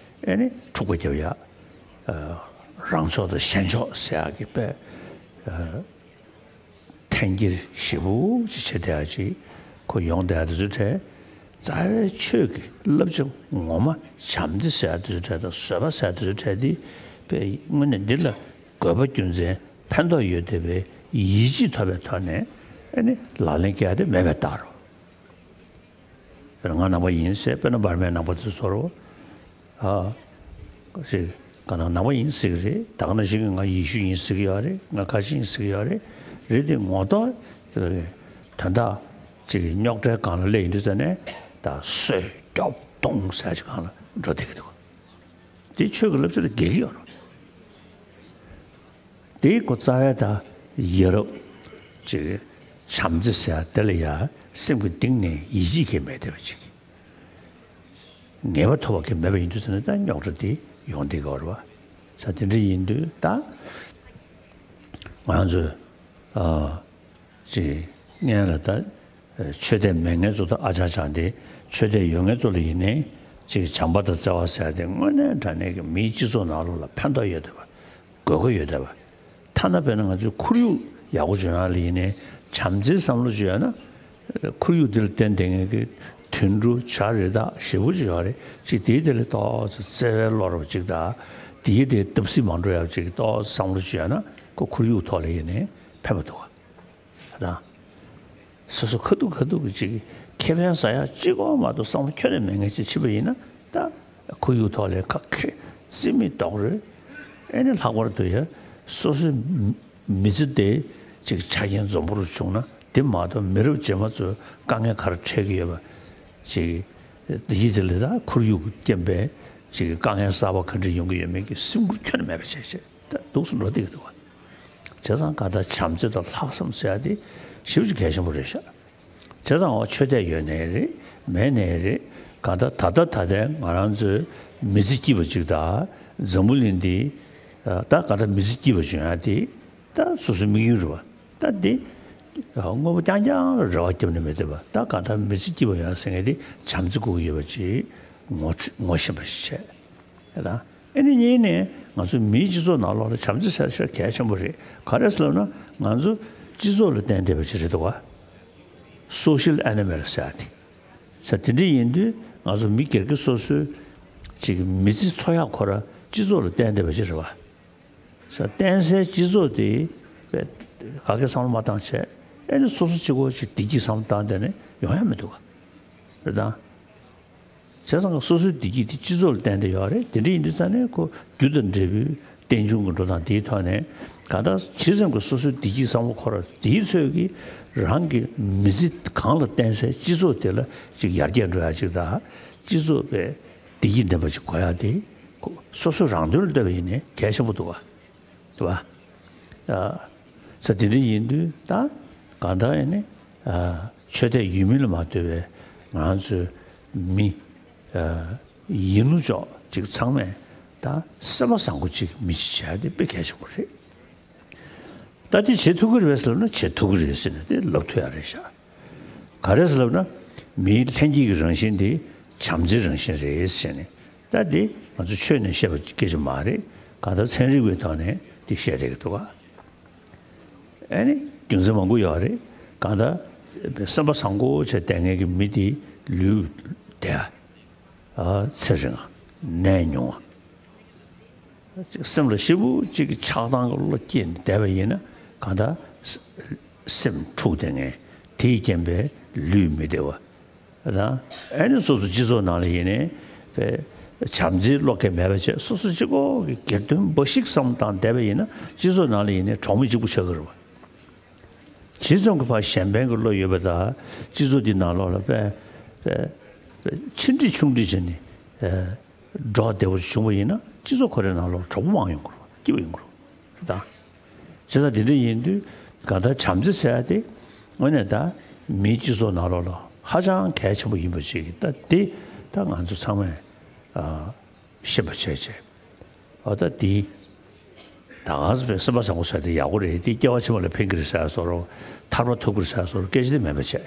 ཨེ་ནི་འཁྲུག་པ་རྒྱབ་ཡ། ཨ། རང་ཕྱོགས་དང་གཞན་ཕྱོགས་ཟེར་ཡག་གི་དཔེ་ཨ། འཐེན་འཁྱེར་ཞེ་པོ་ཅིག་བྱེད་བསྡད་ཡ་ཅིག་ཁོ་ཡོང་བསྡད་ཡ་དེ་ཚོའི་གྲས། རྩ་བའི་ཆོས་ཀྱི་བསླབ་བྱ་ངོ་མ་བྱམས་བརྩེ་ཟེར་ཡ་དེ་ཚོའི་གྲས་དང་བཟོད་པ་ཟེར་ཡ་དེ་ཚོའི་གྲས་དེ་དཔེ་དངོས་གནས་འདི་ལ་དགོས་པ་རྒྱུ་མཚན་ཕན་ཐོགས་ཡོད་བསྡད་པའི་ཡིད་ཆེས་ཐོབ་པའི་ཐོག་ནས་ཨེ་ནི་ལག་ལེན་བཀལ་ཡ་དེ་མེད་པའི་རྟགས་རེད། དཔེར་ན་ང་ནང་པ་ཡིན་ཟེར། དཔེར་ན་འབར་མའི་ནང་པ་དེ་ཚོར། ཨ། ཞིག་ག་ན་ནང་པ་ཡིན་ཟེར་གི་རེད། ད་ག་ནང་བཞིན་གྱི་ང་ཡེ་ཤུ་ཡིན་ཟེར་གི་ཡོད་རེད། ང་ཁ་ཆེ་ཡིན་ཟེར་གི་ཡོད་རེད། རེད་དེ་ངོ་ཐོག་དོན་དག་ཅིག་རྙོག་དྲའི་སྒང་ལ་སླེབས་ཡོང་དུས་ཙ་ནས་ད་གསོད་སྐྱོབ་གཏོང་ཟེར་ཅིག་སྒང་ལ་འགྲོ་བསྡད་ཀྱི་འདུག་དེ་ཆོས་ཀྱི་བསླབ་བྱ་དང་འགལ་གྱི་ཡོད་རེད། དེའི་སྒོ་རྩ་བའི་ད་ཡ་རབས་ཅིག་བྱམས་བརྩེ་ཟེར་ཡ་དེ་ལ་ཡ་སེམས་ཀྱི་གཏིང་ནས་ཡིད་ཆེས་ཀྱི་མེད་བསྡད་པ་ཅིག་ངེས་པ་ཐོབ་པ་གི་མེད་པ་ཡིན་དུས་ཙ་ན་ད་རྙོག་དྲ་དེ་ཡོང་བསྡད་ཀྱི་ཡོད་རེད་བ། ས་དེ་འདྲ་ཡིན་དུས་ད་ང་ཚོས་ཨ་ཅིག་སྔོན་ལ་ད་ཆོས་དད་མེད་མཁན་ཚོ་དང་ཨ་ཅག་ཅག་དེ། ཆོས་དད་ཡོད་མཁན་ཚོ་ལ་ཡིན་ནའི་ཅིག་བྱམས་པ་དང་བརྩེ་བ་ཟེར་ཡ་དེ་དངོས་གནས་དྲང་གནས་ཀྱི་མིའི་སྤྱི་ཚོགས་ནང་ལོགས་ལ་ཕན་ཐོགས་ཡོད་བསྡད་པ། དགོས་མཁོ་ཡོད་བསྡད་པ། ཐ་ན་དཔེར་ན་ང་ཚོའི་ཁོར་ཡུག་ཡག་པོ་བྱུང་ཡག་ལ་ཡིན་ནའི་བྱམས་བརྩེའི་བསམ་བློ་ཅིག་ཡོད་ན། ཁོར་ཡུག་འདི་ལ་བརྟེན་བསྡད་མཁན་གྱི་དུད་འགྲོ་བྱ་རི་དྭགས་ཞེ་པོ་ཅིག་ཡོད་རེད། ཅིག་དེའི་དེ་ལ་ཏོག་ཙམ་བརྩེ་བའི་བློ་རབ་ཅིག་དང་། དེའི་དེ་བརྡབ་གསིག་མ་འགྲོ་ཡག་ཅིག་ཏོག་ཙམ་བསམ་བློ་ཅིག་ཡོད་ན། ཁོ་ཁོར་ཡུག་ཐོག་ལ་ཡིན་ནའི་ཕན་པ་འདུག་ག་དང་། སོ་སོ་ཁ་ཐུག་ཁ་ཐུག་གི་ཅིག་ཁེ་ཕན་ཟ་ཡག་གཅིག་པོ་མ་གཏོགས་བསམ་བློ་ཁྱོན་ནས་མེད་མཁན་ཅིག་ཕྱིན་པ་ཡིན་ན། ད་ཁོར་ཡུག་ཐོག་ལ་ཁ་ཁེ་རྩིས་མེད་རྡོག་རོལ། ཨེ་ནི་ལྷག་པར་དུ་ཡ་སོ་སོའི་མི་ཚེ་དེ་ཅིག་ཆ་རྐྱེན་འཛོམས་པོ་རུ་བྱུང་ན། དེ་མ་གཏོགས་མི་རབས་རྗེས་མ་ཚོས་དཀའ་ངལ་ག་རེ་འཕྲད་ཀྱི་ཡོད་པ་ཅིག་ཡིད་དེ་ལ་ད་ཁོར་ཡུག་གི་རྐྱེན་པས་ཅིག་དཀའ་ངལ་གསར་པ་ག་འདྲ་ཡོང་གི་ཡོད་མེད་ཀྱི་སེམས་ཁུར་ཁྱོན་ནས་མེད་པ་བྱས་བྱས་ད་འདུག་སེ་འགྲོ་བསྡད་ཀྱི་འདུག་བ། བྱས་ཙང་གང་ལྟར་བྱམས་བརྩེ་དང་ལྷག་བསམ་ཟེར་ཡ་དེ་ཞེ་པོ་ཅིག་གལ་ཆེན་པོ་རེད་ཤག་བྱས་ཙང་འོ་ཆོས་དད་ཡོད་ནའི་རེད། མེད་ནའི་རེད། གང་ལྟར་ད་ལྟ་ད་ལྟའི་ང་རང་ཚོའི་མི་ཚེ་སྐྱིད་པ་ཅིག་དང་། འཛམ་བུ་གླིང་འདི་ད་གང་ལྟར་མི་ཚེ་སྐྱིད་པ་བྱུང་ཡ་དེ་ད་སོ་སོའི་དམིགས་ཡུལ་རེད་བ། ད་འདི་དངོས་པོ་རྐྱང་རྐྱང་ལ་རེ་བ་བརྒྱབ་ནས་མི་སྡོད་པ། ད་གང་ལྟར་མི་ཚེ་སྐྱིད་པ་ཡོང་ཡ་ཟེར་མཁན་དེ་བྱམས་བརྩེ་དགོས་ཀྱི་ཡོད་པ་ཅིག་ངོ་ངོ་ཤེས་པ་ཞིག་བྱས། ད་ཨེ་ནི་གཉིས་ནས་ང་ཚོ་མིའི་སྤྱི་ཚོགས་ནང་ལོགས་ལ་བྱམས་བརྩེ་ཟེར་ཤེས་གལ་ཆེན་པོ་རེད། ག་རེ་ཟེར་ལབ་ན། ང་ཚོ་སྤྱི་ཚོགས་ལ་བརྟེན་བསྡད་པ་ཅིག་རེད་འདུག་ག Social animal ཟེར་ཡ་དེ། ས་དེ་འདྲ་ཡིན་དུས་ང་ཚོ་མི་སྒེར་གྱི་སོ་སོའི་ཅིག་མི་ཚེ་འཚོ་ཡག་ཁོ་རང་སྤྱི་ཚོགས་ལ་བརྟེན་བསྡད་པ་ཅིག་རེད་བ། ས་བརྟེན་སའི་སྤྱི་ཚོགས་དེ་ག་གེ་བསམ་བློ་མ་བཏང་བྱས། ཨེ་ནི་སོ་སོ་གཅིག་པོ་ཅིག་བདེ་སྐྱིད་བསམ་བློ་བཏང་བསྡད་ནས་ཡོང་ཡ་མི་འདུག་ག་རེད་དང་། བྱས་ཙང་སོ་སོའི་བདེ་སྐྱིད་དེ་སྤྱི་ཚོགས་ལ་བརྟེན་ཏེ་ཡོད་རེད། དེ་འདྲ་ཡིན་དུས་ཙང་ནས་ཁོ་རྒྱུ་དང་འབྲས་བུའི་རྟེན་འབྱུང་གི་འགྲོ་སྟངས་དེའི་ཐོག་ནས། གང་ལྟར་ཇི་ཙམ་གྱི་སོ་སོའི་བདེ་སྐྱིད་བསམ་བློ་འཁོར་བ་དེའི་ཚོད་ཀྱིས་རང་གི་མི་ཚེ་གང་ལ་བརྟེན་སའི་སྤྱི་ཚོགས་དེ་ལ་ཅིག་ཡར་རྒྱས་འགྲོ་ཡ་ཅིག་དང་། སྤྱི་ཚོགས་པའི་བདེ་སྐྱིད་ལྡན་པ་ཅིག་དགོས་ཡ་དེ་ཁོ་སོ་སོ་རང་དོན་ལ་ལྟོས་པ་ཡིན་ནའི་གལ་ཆེན་པོ་འདུག་བ། རེད་བ། ཨ། ས་དེ་འདྲ་ཡིན་དུས་ད་གང་ལྟར་ཡིན་ནའི་ཨ་ཆོས་དད་ཡོད་མིན་ལ་མ་ལྟོས་པའི་ང་རང་ཚོའི་མི་ཨ་ཡིན་ནོ་ཅོག་ཅིག་ཚང་མས་ད་སེམས་པ་བཟང་པོ་ཅིག་མི་གཅིག་བྱས་ཏེ་དཔེ་གལ་ཆེན་པོ་རེད། ད་དེ་བྱེད་ཐུབ་ཀྱི་རེད་ཟེར་ལབ་ན་བྱེད་ཐུབ་ཀྱི་རེད་ཟེར་ནས་དེ་ལབ་ཐུབ་ཡ་རེད་ཤག་ག་རེ་ཟེར་ལབ་ན། མིའི་ལྷན་སྐྱེས་ཀྱི་རང་བཞིན་དེ་བྱམས་བརྩེའི་རང་བཞིན་རེད་ཟེར་ནས། ད་དེ་ང་ཚོ་ཆོས་ནས་བཤད་པ་སྐད་ཆ་མ་རེད། གང་ལྟར་ཚན་རིག་པའི་ཐོག་ནས་དེ་བཤད་བསྡད་ཀྱི་འདུག་ག་ཨ་ནི་རྒྱུ་མཚན་མང་པོ་ཡོད་རེད། གང་ལྟར་སེམས་པ་བཟང་པོ་བྱས་བསྡད་མཁན་གྱི་མི་དེ་ལུས་བདེ་བ། ཚེ་རིང་བ། ནད་ཉུང་བ། སེམས་ལ་ཞེ་པོ་ཅིག་གི་ཆགས་སྡང་གི་བློ་སྐྱེས་ནས་བསྡད་པ་ཡིན་ན། གང་ལྟར་སེམས་འཁྲུགས་བསྡད་མཁན་དེའི་རྐྱེན་པས་ལུས་མི་བདེ་བ་དང་། ཨ་ནི་སོ་སོ་སྤྱི་ཚོགས་ནང་ལ་ཡིན་ནའི་བྱམས་བརྩེའི་བློ་སྐྱེ་མེད་པ་བྱས། སོ་སོ་གཅིག་པོ་གི་སྒེར་དོན་འབའ་ཞིག་བསམ་བཏང་བསྡད་པ་ཡིན་ན། སྤྱི་ཚོགས་ནང་ལ་ཡིན་ནའི་གྲོགས་མི་གཅིག་པུ་ཆགས་ཀྱི་རེད་བ། ཇི་ཙམ་གྱི་ཕར་གཞན་ཕན་གྱི་བློ་ཡོད་པ་དང་། སྤྱི་ཚོགས་འདི་ནང་ལོགས་ལ་དཔེ་དཔེ་དཔེ་ཆེ་འབྲིང་ཆུང་འབྲིང་བྱས་ནས་ཨ་འགྲོགས་བདེ་པོ་བྱུང་བ་ཡིན་ན། སྤྱི་ཚོགས་ཁོ་རའི་ནང་ལོགས་གྲོགས་པོ་མང་ཡོང་གི་རེད། སྐྱིད་པ་ཡོང་གི་རེད་ད། བྱས་ཙང་དེ་འདྲ་ཡིན་དུས་གང་ལྟར་བྱམས་བརྩེ་ཟེར་ཡ་དེ་དངོས་གནས་ད་མིའི་སྤྱི་ཚོགས་ནང་ལོགས་ལ་ཧ་ཅང་གལ་ཆེན་པོ་ཡིན་པ་ཞིག་ད་དེ་ད་ང་ཚོ་ཚང་མས་ཨ། ཤེས་པ་བྱས་བྱས། འོ་ད་འདི། ད་ག་ཚོད་པའི་སེམས་པ་བཟང་པོ་ཟེར་དེ་ཡག་པོ་རེད། དེ་སྐྱེ་བ་ཕྱི་མ་ལ་ཕན་གྱི་རེད་ཟེར་བཟོ་འདྲ། ཐར་པ་ཐོབ་ཀྱི་རེད་ཟེར་བཟོ་འདྲ་སྐད་ཆ་དེ་མེད་པ་བྱས།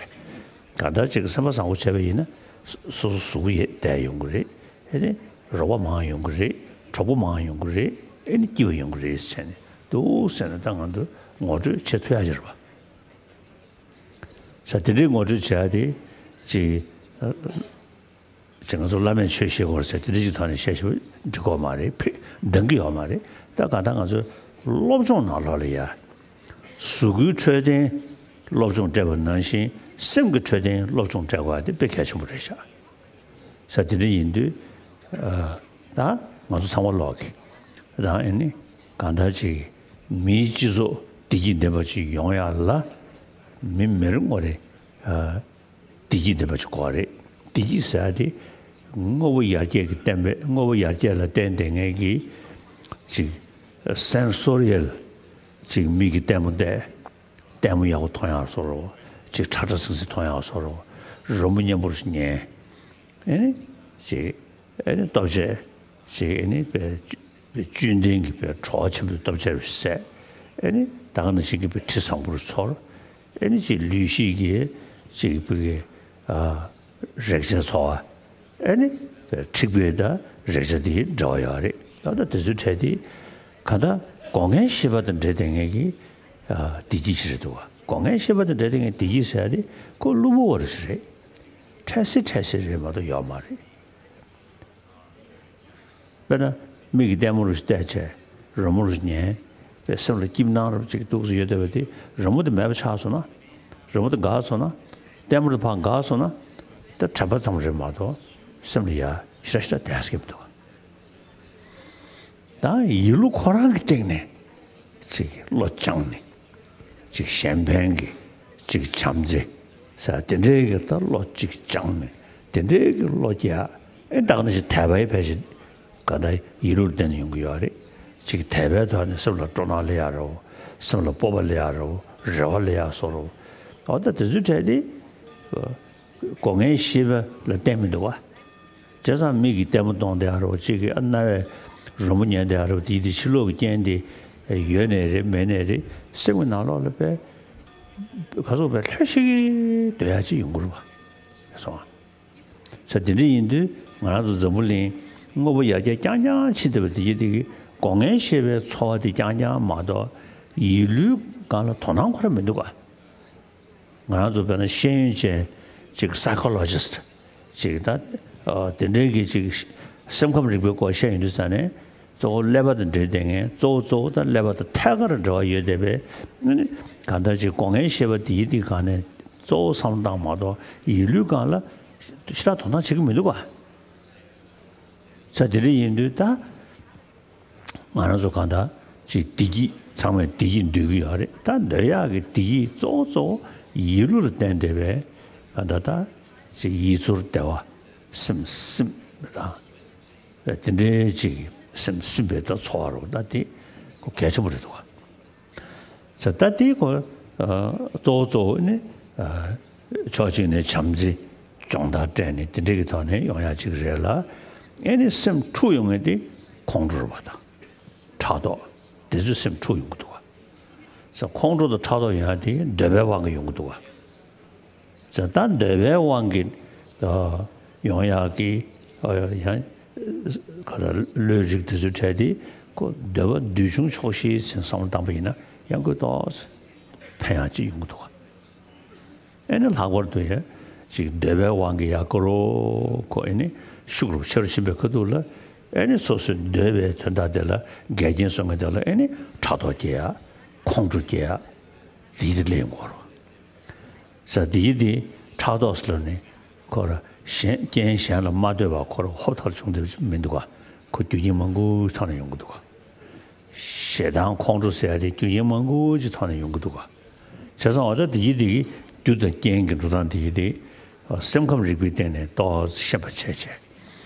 གང་ལྟར་ཅིག་སེམས་པ་བཟང་པོ་བྱས་པ་ཡིན་ན། སོ་སོ་གཟུགས་པོ་ཡོད་བསྡད་ཡོང་གི་རེད། ཨེ་ནི་རོགས་པ་མང་ཡོང་གི་རེད། གྲོགས་པོ་མང་ཡོང་གི་རེད། ཨེ་ནི་སྐྱིད་པ་ཡོང་གི་རེད་ཟེར་ནས་འདུག་ཟེར་ནས་ད་ང་ཚོ་ངོ་སྤྲོད་བྱེད་ཐུབ་ཡ་ཅིག་རེད་པ། ས་དེ་འདྲའི་ངོ་སྤྲོད་བྱེད་ཡ་དེ་ཅིག་ཅིག་ང་ཚོ་བླ་མས་ཆོས་བཤད་དགོས་ཟེར་དེ་འདྲ་ཅིག་ཐོག་ནས་བཤད་ཞུ་འགྲིག་གི་ཡོད་མ་རེད། ཕེ་འདང་གི་ཡོད་མ་རེད། ད་གང་ལྟར་ང་ཚོའི་སློབ་སྦྱོང་ནང་ལོགས་ལ་ཡ། གཟུགས་པོའི་འཕྲོད་བསྟེན་སློབ་སྦྱོང་སྤྲད་པ་ནང་བཞིན་སེམས་ཀྱི་འཕྲོད་བསྟེན་སློབ་སྦྱོང་སྤྲད་དགོས་པ་དེ་དཔེ་གལ་ཆེན་པོ་རེད་ཤག་ས་དེ་འདྲ་ཡིན་དུས། ཨ། ད་ང་ཚོ་ཚང་མ་ལོག་གི་རང་ཨེ་ནི་གང་ལྟར་ཅིག་མིའི་སྤྱི་ཚོགས་བདེ་སྐྱིད་ལྡན་པ་ཅིག་ཡོང་ཡ་ལ་མི་མི་རེ་ངོ་རེ། ཨ། བདེ་སྐྱིད་ལྡན་པ་ཅིག་དགོས་རེད། བདེ་སྐྱིད་ཟེར་ཡ་དེ་དངོས་པོ་ཡར་རྒྱས་ཀྱི་བསྟན་པའི་དངོས་པོ་ཡར་རྒྱས་ལ་བརྟེན་བསྡད་མཁན་གྱི་ཅིག་སེན་སོ་རི་ཡལ་ཅིག་མིག་གིས་ལྟད་མོ་བལྟས། ལྟད་མོ་ཡག་པོ་མཐོང་ཡག་བཟོ་འདྲ་བོ། ཅིག་ཁྲ་ཁྲ་ཟིང་ཟིང་མཐོང་ཡག་བཟོ་འདྲ་བོ། རོལ་མོ་སྙན་པོ་ཞིག་ཉན། ཨེ་ནི་ཅིག་ཨེ་ནི་ལྟོ་ཆས་ཅིག་ཨེ་ནི་དཔེ་དཔེ་བཅུད་ལྡན་གྱི་དཔེ་བྲོ་བ་ཆེན་པོའི་ལྟོ་ཆས་རེ་བཟས། ཨེ་ནི་ད་ག་ནང་བཞིན་གྱི་དཔེ་དྲི་བཟང་པོ་རེ་ཚོར། ཨེ་ནི་ཅིག་ལུས་ཤེས་ཀྱི་ཅིག་བུ་གི་ཨ་རེག་བྱ་ཚོར་བ། ཨེ་ནི་འཁྲིག་པའི་ད་རེག་བྱ་དེའི་འབྲེལ་བ་ཡོད་རེད། ད་ལྟ་དེ་ཚོའི་གྲས་དེ་གང་ལྟར་སྒོ་ལྔའི་ཤེས་པ་དང་འབྲེལ་བསྡད་མཁན་གྱི་ཨ་བདེ་སྐྱིད་ཅིག་རེད་འདུག་བ། སྒོ་ལྔའི་ཤེས་པ་དང་འབྲེལ་བསྡད་མཁན་བདེ་སྐྱིད་ཟེར་ཡ་དེ་ཁོ་བླུན་པོ་བ་རེད། འཕྲལ་སེལ་འཕྲལ་སེལ་རེད་མ་གཏོགས་ཡོད་མ་རེད། དཔེར་ན། མིག་གིས་ལྟད་མོ་རུ་བལྟས་བྱས། རོལ་མོ་རུ་ཉན། དཔེ་སེམས་ལ་སྐྱིད་སྣང་རུ་ཅིག་འདུག་སེ་ཡོད་བསྡད་པ་དེ་རོལ་མོ་དེ་མེད་པ་ཆགས་སོང་ན། རོལ་མོ་དེ་འགག་སོང་ན། ལྟད་མོ་དེ་ཕར་འགག་སོང་ན། ད་དྲན་པ་ཙམ་རེད་མ་གཏོགས་སེམས་ལ་ཡ་ཞེ་དྲག་ཞེ་དྲག་བསྡད་ཀྱི་མི་འདུག་ད་ཡིད་བློ་ཁོ་རང་གི་སྟེང་ནས་ཅིག་བློ་སྦྱངས་ནས། ཅིག་གཞན་ཕན་གྱི་ཅིག་བྱམས་བརྩེ་ཟེར་དེ་འདྲའི་གི་ད་བློ་ཅིག་སྦྱངས་ནས་དེ་འདྲའི་གི་བློ་སྐྱེ་ཡ། ཨེ་ད་ག་ནང་བཞིན་དད་པའི་ཕལ་ཆེར་ག་ད་ཡིད་བློར་བརྟེན་ནས་ཡོང་གི་ཡོད་རེད། ཅིག་དད་པའི་ཐོག་ནས་སེམས་ལ་སྤྲོ་སྣང་སླེབས་ཡ་རེད། སེམས་ལ་སྤོབས་པ་སླེབས་ཡ་རེད། རེ་བ་སླེབས་ཡ་བཟོ་འདྲ་བོ། འོ་ད་དེ་ཚོའི་གྲས་དེ། སྒོ་ལྔའི་ཤེས་པ་ལ་བརྟེན་མི་འདུག་བ། བྱས་ཙང་མིག་གིས་ལྟད་མོ་གཏོང་བསྡད་ཡ་རོ་གཅིག་གིས་ཨ་རྣ་བས་རོལ་མོ་ཉན་བསྡད་ཡ་རོ་དེ་དེ་ཕྱི་ལོགས་ཀྱི་རྐྱེན་དེ་ཡོད་ནའི་རེད་མེད་ནའི་རེད། སེམས་ཀྱི་ནང་ལོགས་ལ་དཔེ་ག་ཚོད་དཔེ་ལྷོད་ཤིག་སྡོད་ཡ་ཅིག་ཡོང་གི་རེད་བ། སོང་ང་། ས་དེ་འདྲ་ཡིན་དུས་ང་རང་ཚོ་འཛམ་བུ་གླིང་དངོས་པོ་ཡར་རྒྱས་རྐྱང་རྐྱང་ཕྱིན་བསྡད་པ་དེ་གྱིས་དེ་གི་སྒོ་ལྔའི་ཤེས་པའི་འཚོ་བ་དེ་རྐྱང་རྐྱང་མ་གཏོགས་ཡིད་བློའི་སྒང་ལ་དོ་སྣང་ཁོ་རང་མི་འདུག་བ། ང་རང་ཚོ་དཔེར་ན་ཤེས་ཡོན་ཅན་ཅིག་psychologist་ཅིག་ད་དེ་འདྲའི་གི་ཅིག་སེམས་ཁམས་རིག་པའི་སྐོར་བཤད་ཡོང་དུས་ཙང་ནས་གཙོ་བོ་ཀླད་པ་དང་འབྲེལ་བསྡད་མཁན་གཙོ་བོ་གཙོ་བོ་ད་ཀླད་པ་དང་ཐད་ཀར་འབྲེལ་བ་ཡོད་བསྡད་པས་གང་ལྟར་ཅིག་སྒོ་ལྔའི་ཤེས་པ་དེའི་དེ་སྒང་ནས་གཙོ་བོ་བསམ་བློ་བཏང་མ་གཏོགས་ཡིད་བློའི་སྒང་ལ་ཞེ་དྲག་དོ་སྣང་བྱེད་ཀྱི་མི་འདུག་ག་ས་དེ་འདྲ་ཡིན་དུས་ད། ང་རང་ཚོ་གང་ལྟར་ཅིག་བདེ་སྐྱིད་ཚང་མས་བདེ་སྐྱིད་འདོད་ཀྱི་ཡོད་རེད། ད་འདོད་ཡག་གི་བདེ་སྐྱིད་གཙོ་བོ་གཙོ་བོ་ཡིད་བློ་ལ་བརྟེན་བསྡད་པའི་གང་ལྟར་ད་ཅིག་ཡིད་ཚོར་བདེ་བ་སེམས་སེམས་དང་དེ་འདྲའི་ཅིག་སེམས་སིམ་པའི་ད་ཚོར་བ་རོ་ད་དེ་གོ་གལ་ཆེན་པོ་རེད་འདུག་ག་ས་ད་དེའི་སྐོར་གཙོ་བོ་གཙོ་བོ་ནི་ཕྱོགས་གཅིག་ནས་བྱམས་བརྩེ་སྦྱོང་བརྡར་སྤྲད་ནས་དེ་འདྲ་གི་ཐོག་ནས་ཡོང་ཡ་གཅིག་རེད་ལ། ཨེ་ནི་སེམས་འཁྲུག་ཡོང་མཁན་དེ་ཁོང་ཁྲོ་རེད་པ་དང་། ཕྲག་དོག་དེ་ཚོས་སེམས་འཁྲུག་ཡོང་གི་འདུག་ག་ས་ཁོང་ཁྲོ་དང་ཕྲག་དོག་ཡོང་ཡ་དེ་འདོད་པའི་དབང་གིས་ཡོང་གི་འདུག་ག་ས་ད་འདོད་པའི་དབང་གིས་ཡོང་ཡག་གི་ཡང་ག་ལ་བློའི་རིགས་དེ་ཚོའི་གྲས་དེ་ཁོ་འདོད་པ་འདོད་ཆུང་ཆོག་ཤེས་ཟེར་བསམ་བློ་བཏང་པ་ཡིན་ན་ཡང་ཁོས་ཏོག་ཙམ་ཕན་ཡག་ཅིག་ཡོང་གི་འདུག་ག་ཨེ་ནི་ལྷག་པར་དུ་ཡ་ཅིག་འདོད་པའི་དབང་གིས་ཡ་ཀོ་རོ་ཁོ་ཨེ་ནི་ཤུགས་རུ་ཆེ་རུ་ཕྱིན་པའི་ཁ་ཐུག་ལ་ཨེ་ནི་སོ་སོའི་འདོད་པའི་དོན་དག་དེ་ལ་འགལ་རྐྱེན་བཟོ་མཁན་དེ་ལ་ཨེ་ནི་ཕྲག་དོག་སྐྱེ་ཡ་ཁོང་ཁྲོ་སྐྱེ་ཡ་དེ་དེ་ལས་ཡོང་གོ་རོ། ས་དེ་ཡི་དེ་ཕྲག་དོག་ཟེར་ནི་ཁོ་ར་གཞན་རྐྱེན་གཞན་ལ་མ་ལྟོས་པ་ཁོ་ར་ཧོབ་ཐལ་བྱུང་དེ་མི་འདུག་ག་ཁོ་རྒྱུ་རྐྱེན་མང་པོའི་ཐོག་ནས་ཡོང་གི་འདུག་ག་ཞེ་སྡང་ཁོང་ཁྲོ་ཟེར་ཡ་དེ་རྒྱུ་རྐྱེན་མང་པོ་ཅིག་ཐོག་ནས་ཡོང་གི་འདུག་ག་བྱས་ཙང་འོ་ད་དེ་ཡི་དེ་གི་རྒྱུ་དང་རྐྱེན་གྱི་འགྲོ་སྟངས་དེ་ཡི་དེ་སེམས་ཁམས་རིག་པའི་སྟེང་ནས་ཏོག་ཙམ་ཤེས་པ་བྱས་བྱས་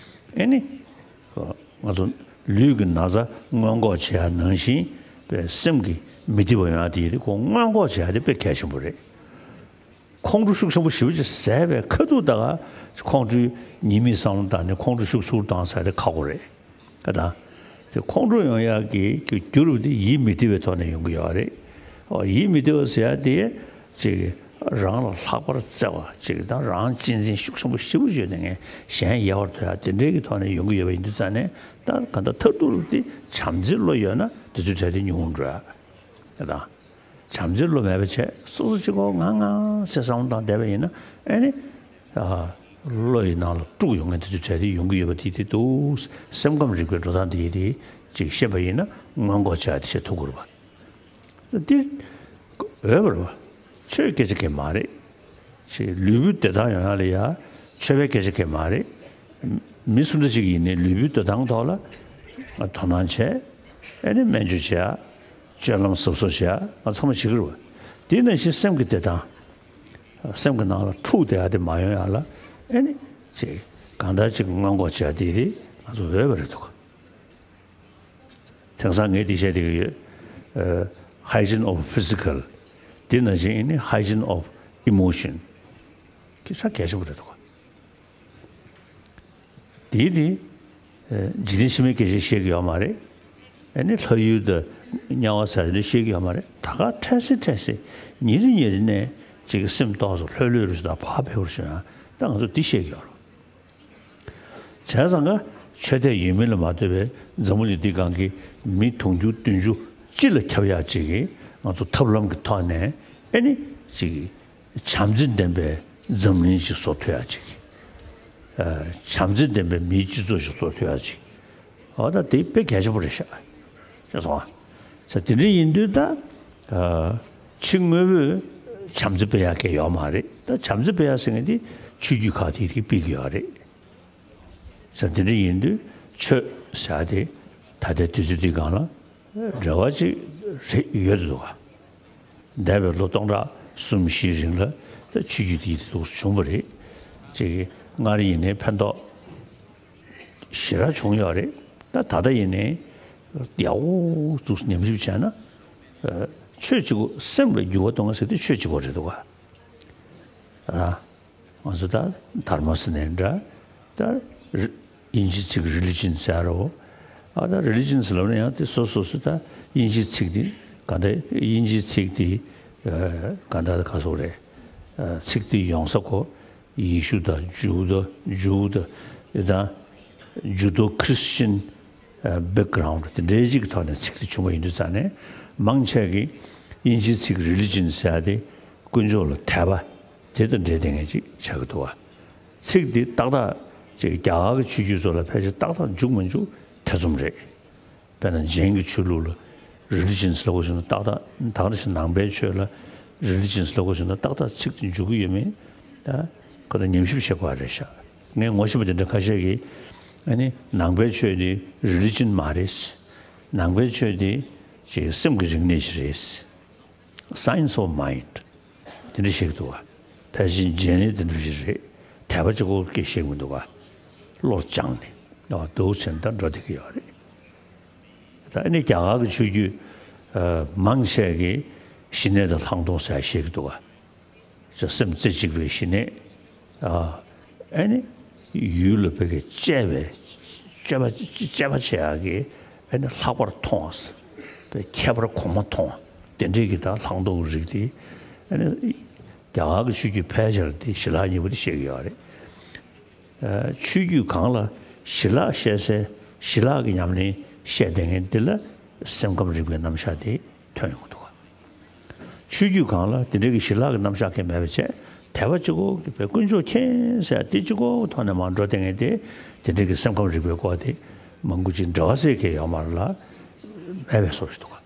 ཨེ་ནི། ང་ཚོ་ལུས་ཀྱི་ན་ཚ་སྔོན་འགོག་བྱེད་ཡ་ནང་བཞིན་པའི་སེམས་ཀྱི་མི་བདེ་བ་ཡོང་ཡ་དེ་ཡི་དེ་ཁོ་སྔོན་འགོག་བྱེད་ཡ་དེ་དཔེ་གལ་ཆེན་པོ་རེད། ཁོང་ཁྲོ་ཤུགས་ཆེན་པོ་ཞེ་པོ་ཅིག་ཟ་བའི་ཁ་ཐུག་ད་ག་ཁོང་ཁྲོའི་ཉེས་དམིགས་བསམ་བློ་བཏང་ནས་ཁོང་ཁྲོ་ཤུགས་ཆེ་རུ་བཏང་ཟེར་དེ་ཁག་པོ་རེད། ད་དེ་ཁོང་ཁྲོ་ཡོང་ཡག་གི་རྒྱུ་རུ་དེ་ཡིད་མི་བདེ་བའི་ཐོག་ནས་ཡོང་གི་ཡོད་རེད། ཨོ་ཡིད་མི་བདེ་བ་ཟེར་ཡ་དེ་ཅིག་ རང་ལ་ལྷག་པར་བརྩེ་བ་ཅིག་དང་། རང་གཅེས་འཛིན་ཤུགས་ཆེན་པོ་ཞེ་པོ་ཡོད་ནས་ངས་གཞན་ཡལ་བར་དོར་ཡ་དེ་འདྲའི་གི་ཐོག་ནས་ཡོང་གི་ཡོད་པ་ཡིན་དུས་ཙང་ནས། ད་གང་ལྟར་མཐར་ཐུག་ལ་དེ་བྱམས་བརྩེའི་བློ་ཡོད་ན་དེ་ཚོའི་གྲས་དེ་ཉུང་འགྲོ་ཡ་དང་། བྱམས་བརྩེའི་བློ་མེད་པ་བྱས་སོ་སོ་གཅིག་པོ་ང་ང་ཟེར་བསམ་བློ་བཏང་བསྡད་པ་ཡིན་ན། ཨེ་ནི། ཨ། བློ་ཡི་ནང་ལ་དཀྲུག་ཡོང་མཁན་དེ་ཚོའི་གྲས་དེ་ཡོང་གི་ཡོད་པ་དེ་དེ་འདུག། སེམས་ཁམས་རིག་པའི་འགྲོ་སྟངས་དེ་དེ་ཅིག་ཤེས་པ་ཡིན་ན་སྔོན་འགོག་བྱ་ཡ་དེ་བྱེད་ཐུབ་ཀྱི་རེད་པ། འདི་འོས་པ་རེད་པ། ཆོས་སྐད་ཆ་གང་ཡང་མ་རེད། ཅིག་ལུས་པོའི་བདེ་ཐང་ཡོང་ཡ་ལ་ཡ་ཆོས་པའི་སྐད་ཆ་གང་ཡང་མ་རེད། མི་སུ་འདྲ་ཅིག་ཡིན་ནའི་ལུས་པོའི་བདེ་ཐང་ཐོག་ལ་དོ་སྣང་བྱས། ཨེ་ནི་སྨན་བཅོས་བྱེད་ཡ། སྤྱོད་ལམ་གཟབ་གཟབ་བྱེད་ཡ། ང་ཚང་མ་བྱེད་ཀྱི་རེད་པ། དེ་ནང་བཞིན་སེམས་ཀྱི་བདེ་ཐང་། སེམས་ཀྱི་ནང་ལ་འཁྲུག་བསྡད་ཡ་དེ་མ་ཡོང་ཡ་ལ། ཨེ་ནི་ཅིག་གང་ལྟར་ཅིག་སྔོན་འགོག་བྱ་ཡ་དེ་དེ་ང་ཚོ་འོས་པ་རེད་འདུག། དེང་སང་ངས་འདི་བཤད་བསྡད་ཀྱི་ཡོད། ཨ། hygiene of physical། དེ་ནང་བཞིན་ཨེ་ནི་hygiene of emotion། ཁྱེད་ས་གལ་ཆེན་པོ་རེད་འདུག། དེ་དེ། ཨ། འཇིག་རྟེན་ཕྱི་མའི་སྐད་ཆ་བཤད་ཀྱི་ཡོད་མ་རེད། ཨེ་ནི་ལྷ་ཡུལ་དང་དམྱལ་བ་ཟེར་དེ་བཤད་ཀྱི་ཡོད་མ་རེད། ད་ག་འཕྲལ་སེ་འཕྲལ་སེ་ཉིན་རེ་ཉིན་རེ་ནས་ཅིག་སེམས་ཏོག་ཙམ་ལྷོད་ལྷོད་རུ་ཞིག་དང་བག་ཕེབས་རུ་ཞིག་ཡང་ད་ང་ཚོ་འདི་བཤད་ཀྱི་ཡོད་རེད། བྱས་ཙང་ཀ་ཆོས་དད་ཡོད་མིན་ལ་མ་ལྟོས་པའི་འཛམ་བུ་གླིང་འདིའི་སྒང་གི་མི་དུང་ཕྱུར་བདུན་ཅུ་སྤྱི་ལ་ཁྱབ་ཡག་ཅིག་གིས་ང་ཚོ་ཐབས་ལམ་གྱི་ཐོག་ནས་ཨེ་ནི་ཅིག་བྱམས་བརྩེ་ལྡན་པའི་འཛམ་གླིང་ཞིག་བཟོ་ཐུབ་ཡག་ཅིག། ཨ། བྱམས་བརྩེ་ལྡན་པའི་མིའི་སྤྱི་ཚོགས་ཤིག་བཟོ་ཐུབ་ཡག་ཅིག། འོ་ད་དེ་དཔེ་གལ་ཆེན་པོ་རེད་ཤག། ཤེས་སོང་ཨ། ས་དེ་འདྲ་ཡིན་དུས་ད། ཨ། ཕྱི་དངོས་པོས་བྱམས་བརྩེ་སྤེལ་ཡག་གི་ཡོད་མ་རེད། ད་བྱམས་བརྩེ་སྤེལ་ཡག་ཟེར་མཁན་དེ་ཆོས་བརྒྱུད་ཁག་དེ་དེ་སྤེལ་གི་ཡོད་རེད། ས་དེ་འདྲ་ཡིན་དུས་ཆོས་ཟེར་ཡག་དེ་ད་ལྟའི་དུས་ཚོད་འདི་སྒང་ལ་རེ་བ་ཅིག་རེ་ཡོད་འདུག་ག། འདས་པའི་ལོ་སྟོང་ཕྲག་གསུམ་བཞིའི་རིང་ལ་ད་ཆོས་བརྒྱུད་དེ་ལུགས་སུ་བྱུང་བ་རེད། ཅིག་སྔར་ཡིན་ནའི་ཕན་ཐོགས་ཞེ་དྲག་བྱུང་ཡོད་རེད། ད་ད་ལྟ་ཡིན་ནའི་ཡག་པོ་འདུག། ཉམས་ཞིབ་བྱས་ན། ཨ། ཆོས་གཅིག་པོ། སེམས་ལ་འགྱུར་བ་གཏོང་བ་ཟེར་དུས་ཆོས་གཅིག་པོ་རེད་འདུག་ག། ཨ། ང་ཚོ་ད་དྷརྨ་ཟེར་ནའི་འདྲ། ད་རི། དབྱིན་ཇིའི་ཚིག་རི་ལི་ཇན་ཟེར་རོ། ཨ། ད་རི་ལི་ཇན་ཟེར་ལབ་ན་ཡང་དེ་སོ་སོ་སོ་ད་དབྱིན་ཇིའི་ཚིག་དེ་ག་འདྲ། དབྱིན་ཇིའི་ཚིག་དེ། ཨ། ག་འདྲ་ག་སོགས་རེད། ཨ། ཚིག་དེ་ཡོང་ས་ཁོ་ཡེ་ཤུ་དང་ཇུའུ་དང་ཇུའུ་དང་དེ་དང་ཇུ་དོ་ཁྲི་སི་ཅན། ཨ། བེག་གྷ་རའུན་ཌི་དེ་འདྲའི་ཅིག་གི་ཐོག་ནས་ཚིག་དེ་བྱུང་བ་ཡིན་དུས་ཙང་ནས། མང་ཆེ་གིས་དབྱིན་ཇིའི་ཚིག་རི་ལི་ཇན་ཟེར་ཡ་དེ་དཀོན་མཆོག་ལ་དད་པ་དེ་དང་འབྲེལ་བསྡད་མཁན་ཅིག་ཆགས་ཀྱི་འདུག་བ། ཚིག་འདི་ཏག་ཏག་ཅིག་རྒྱ་གར་གྱི་ཆོས་བརྒྱུད་ཚོ་ལ་ཕལ་ཆེར་ཏག་ཏག་འཇུག་མི་འཇུག་ཐེ་ཚོམ་རེད། དཔེར་ན་ཇེན་གྱི་ཆོས་ལུགས་ལ་རི་ལི་ཇན་ལབ་དགོས་བྱུང་ན་ཏག་ཏག། ད་ག་ནང་བཞིན་ནང་པའི་ཆོས་ལ་རི་ལི་ཇན་ལབ་དགོས་བྱུང་ན་ཏག་ཏག་ཚིག་དེ་འཇུག་གི་ཡོད་མེད། ད་ཁོ་ད་ཉམས་ཞིབ་བྱེད་དགོས་རེད་ཤག། ངས་ངོ་ཤེས་པ་དེ་འདྲ་ཁ་ཤས་ཀྱིས། ཨ་ནི་ནང་པའི་ཆོས་འདི་རི་ལི་ཇན་མ་རེད། ནང་པའི་ཆོས་འདི་ཅིག་སེམས་ཀྱི་རིག་གནས་ཤིག་རེད། Science of mind། དེ་འདྲ་ཞིག་འདུག་ག། ཕལ་ཆེར་ཇེན་ནི་དེ་འདྲ་ཞིག་རེད། དད་པ་གཅིག་པོ་སྐད་བཤད་མི་འདུག་ག། བློ་སྦྱངས་ནས་འདུག་བྱས་ནས་ད་འགྲོ་བསྡད་ཀྱི་ཡོད་རེད། ད་ཨ་ནི་རྒྱ་གར་གྱི་ཆོས་བརྒྱུད། ཨ། མང་ཆེ་གིས་ཞི་གནས་དང་ལྷག་མཐོང་ཟེར་བཤད་ཀྱི་འདུག་ག། ཅིག་སེམས་རྩེ་གཅིག་པའི་ཞི་གནས། ཨ། ཨ་ནི་ཡུལ་ལ་ཕ་གི་གཅེས་པའི་གཅེས་པ་གཅེས་པ་བྱེད་ཡག་གི། ཨ་ནི་ལྷག་པར་མཐོང་བ། ཁྱད་པར་གོང་མ་མཐོང་བ། དེ་འདྲའི་གི་ད་ལྷག་མཐོང་གི་རིགས་དེ། ཨ་ནི་རྒྱ་གར་གྱི་ཆོས་བརྒྱུད་ཕལ་ཆེར་དེ་ཞི་ལྷག་གཉིས་པོ་དེ་བཤད་ཀྱི་ཡོད་རེད། ཨ། ཆོས་བརྒྱུད་གང་ལ་ཞི་ལྷག་བཤད་སའི་ཞི་ལྷག་གི་ཉམས་ལེན་བཤད་བསྡད་མཁན་འདི་ལ་སེམས་ཁམས་རིག་པའི་རྣམ་གཞག་དེ་ཐོན་ཡོང་གི་འདུག་ག། ཆོས་བརྒྱུད་གང་ལ་དེ་འདྲའི་གི་ཞི་ལྷག་གི་རྣམ་གཞག་གང་མེད་པ་བྱས། དད་པ་གཅིག་པོ་གི་དཔེ་དཀོན་མཆོག་མཁྱེན་ཟེར་དེ་གཅིག་པོ་ཐོག་ནས་མར་འགྲོ་བསྡད་མཁན་དེ། དེ་འདྲའི་གི་སེམས་ཁམས་རིག་པའི་སྐོར་དེ་མང་པོ་ཅིག་འབྲེལ་བ་ཟེར་མཁན་ཡོད་མ་རེད་ལ། མེད་པའི་བཟོ་ཞིག་འདུག་ག།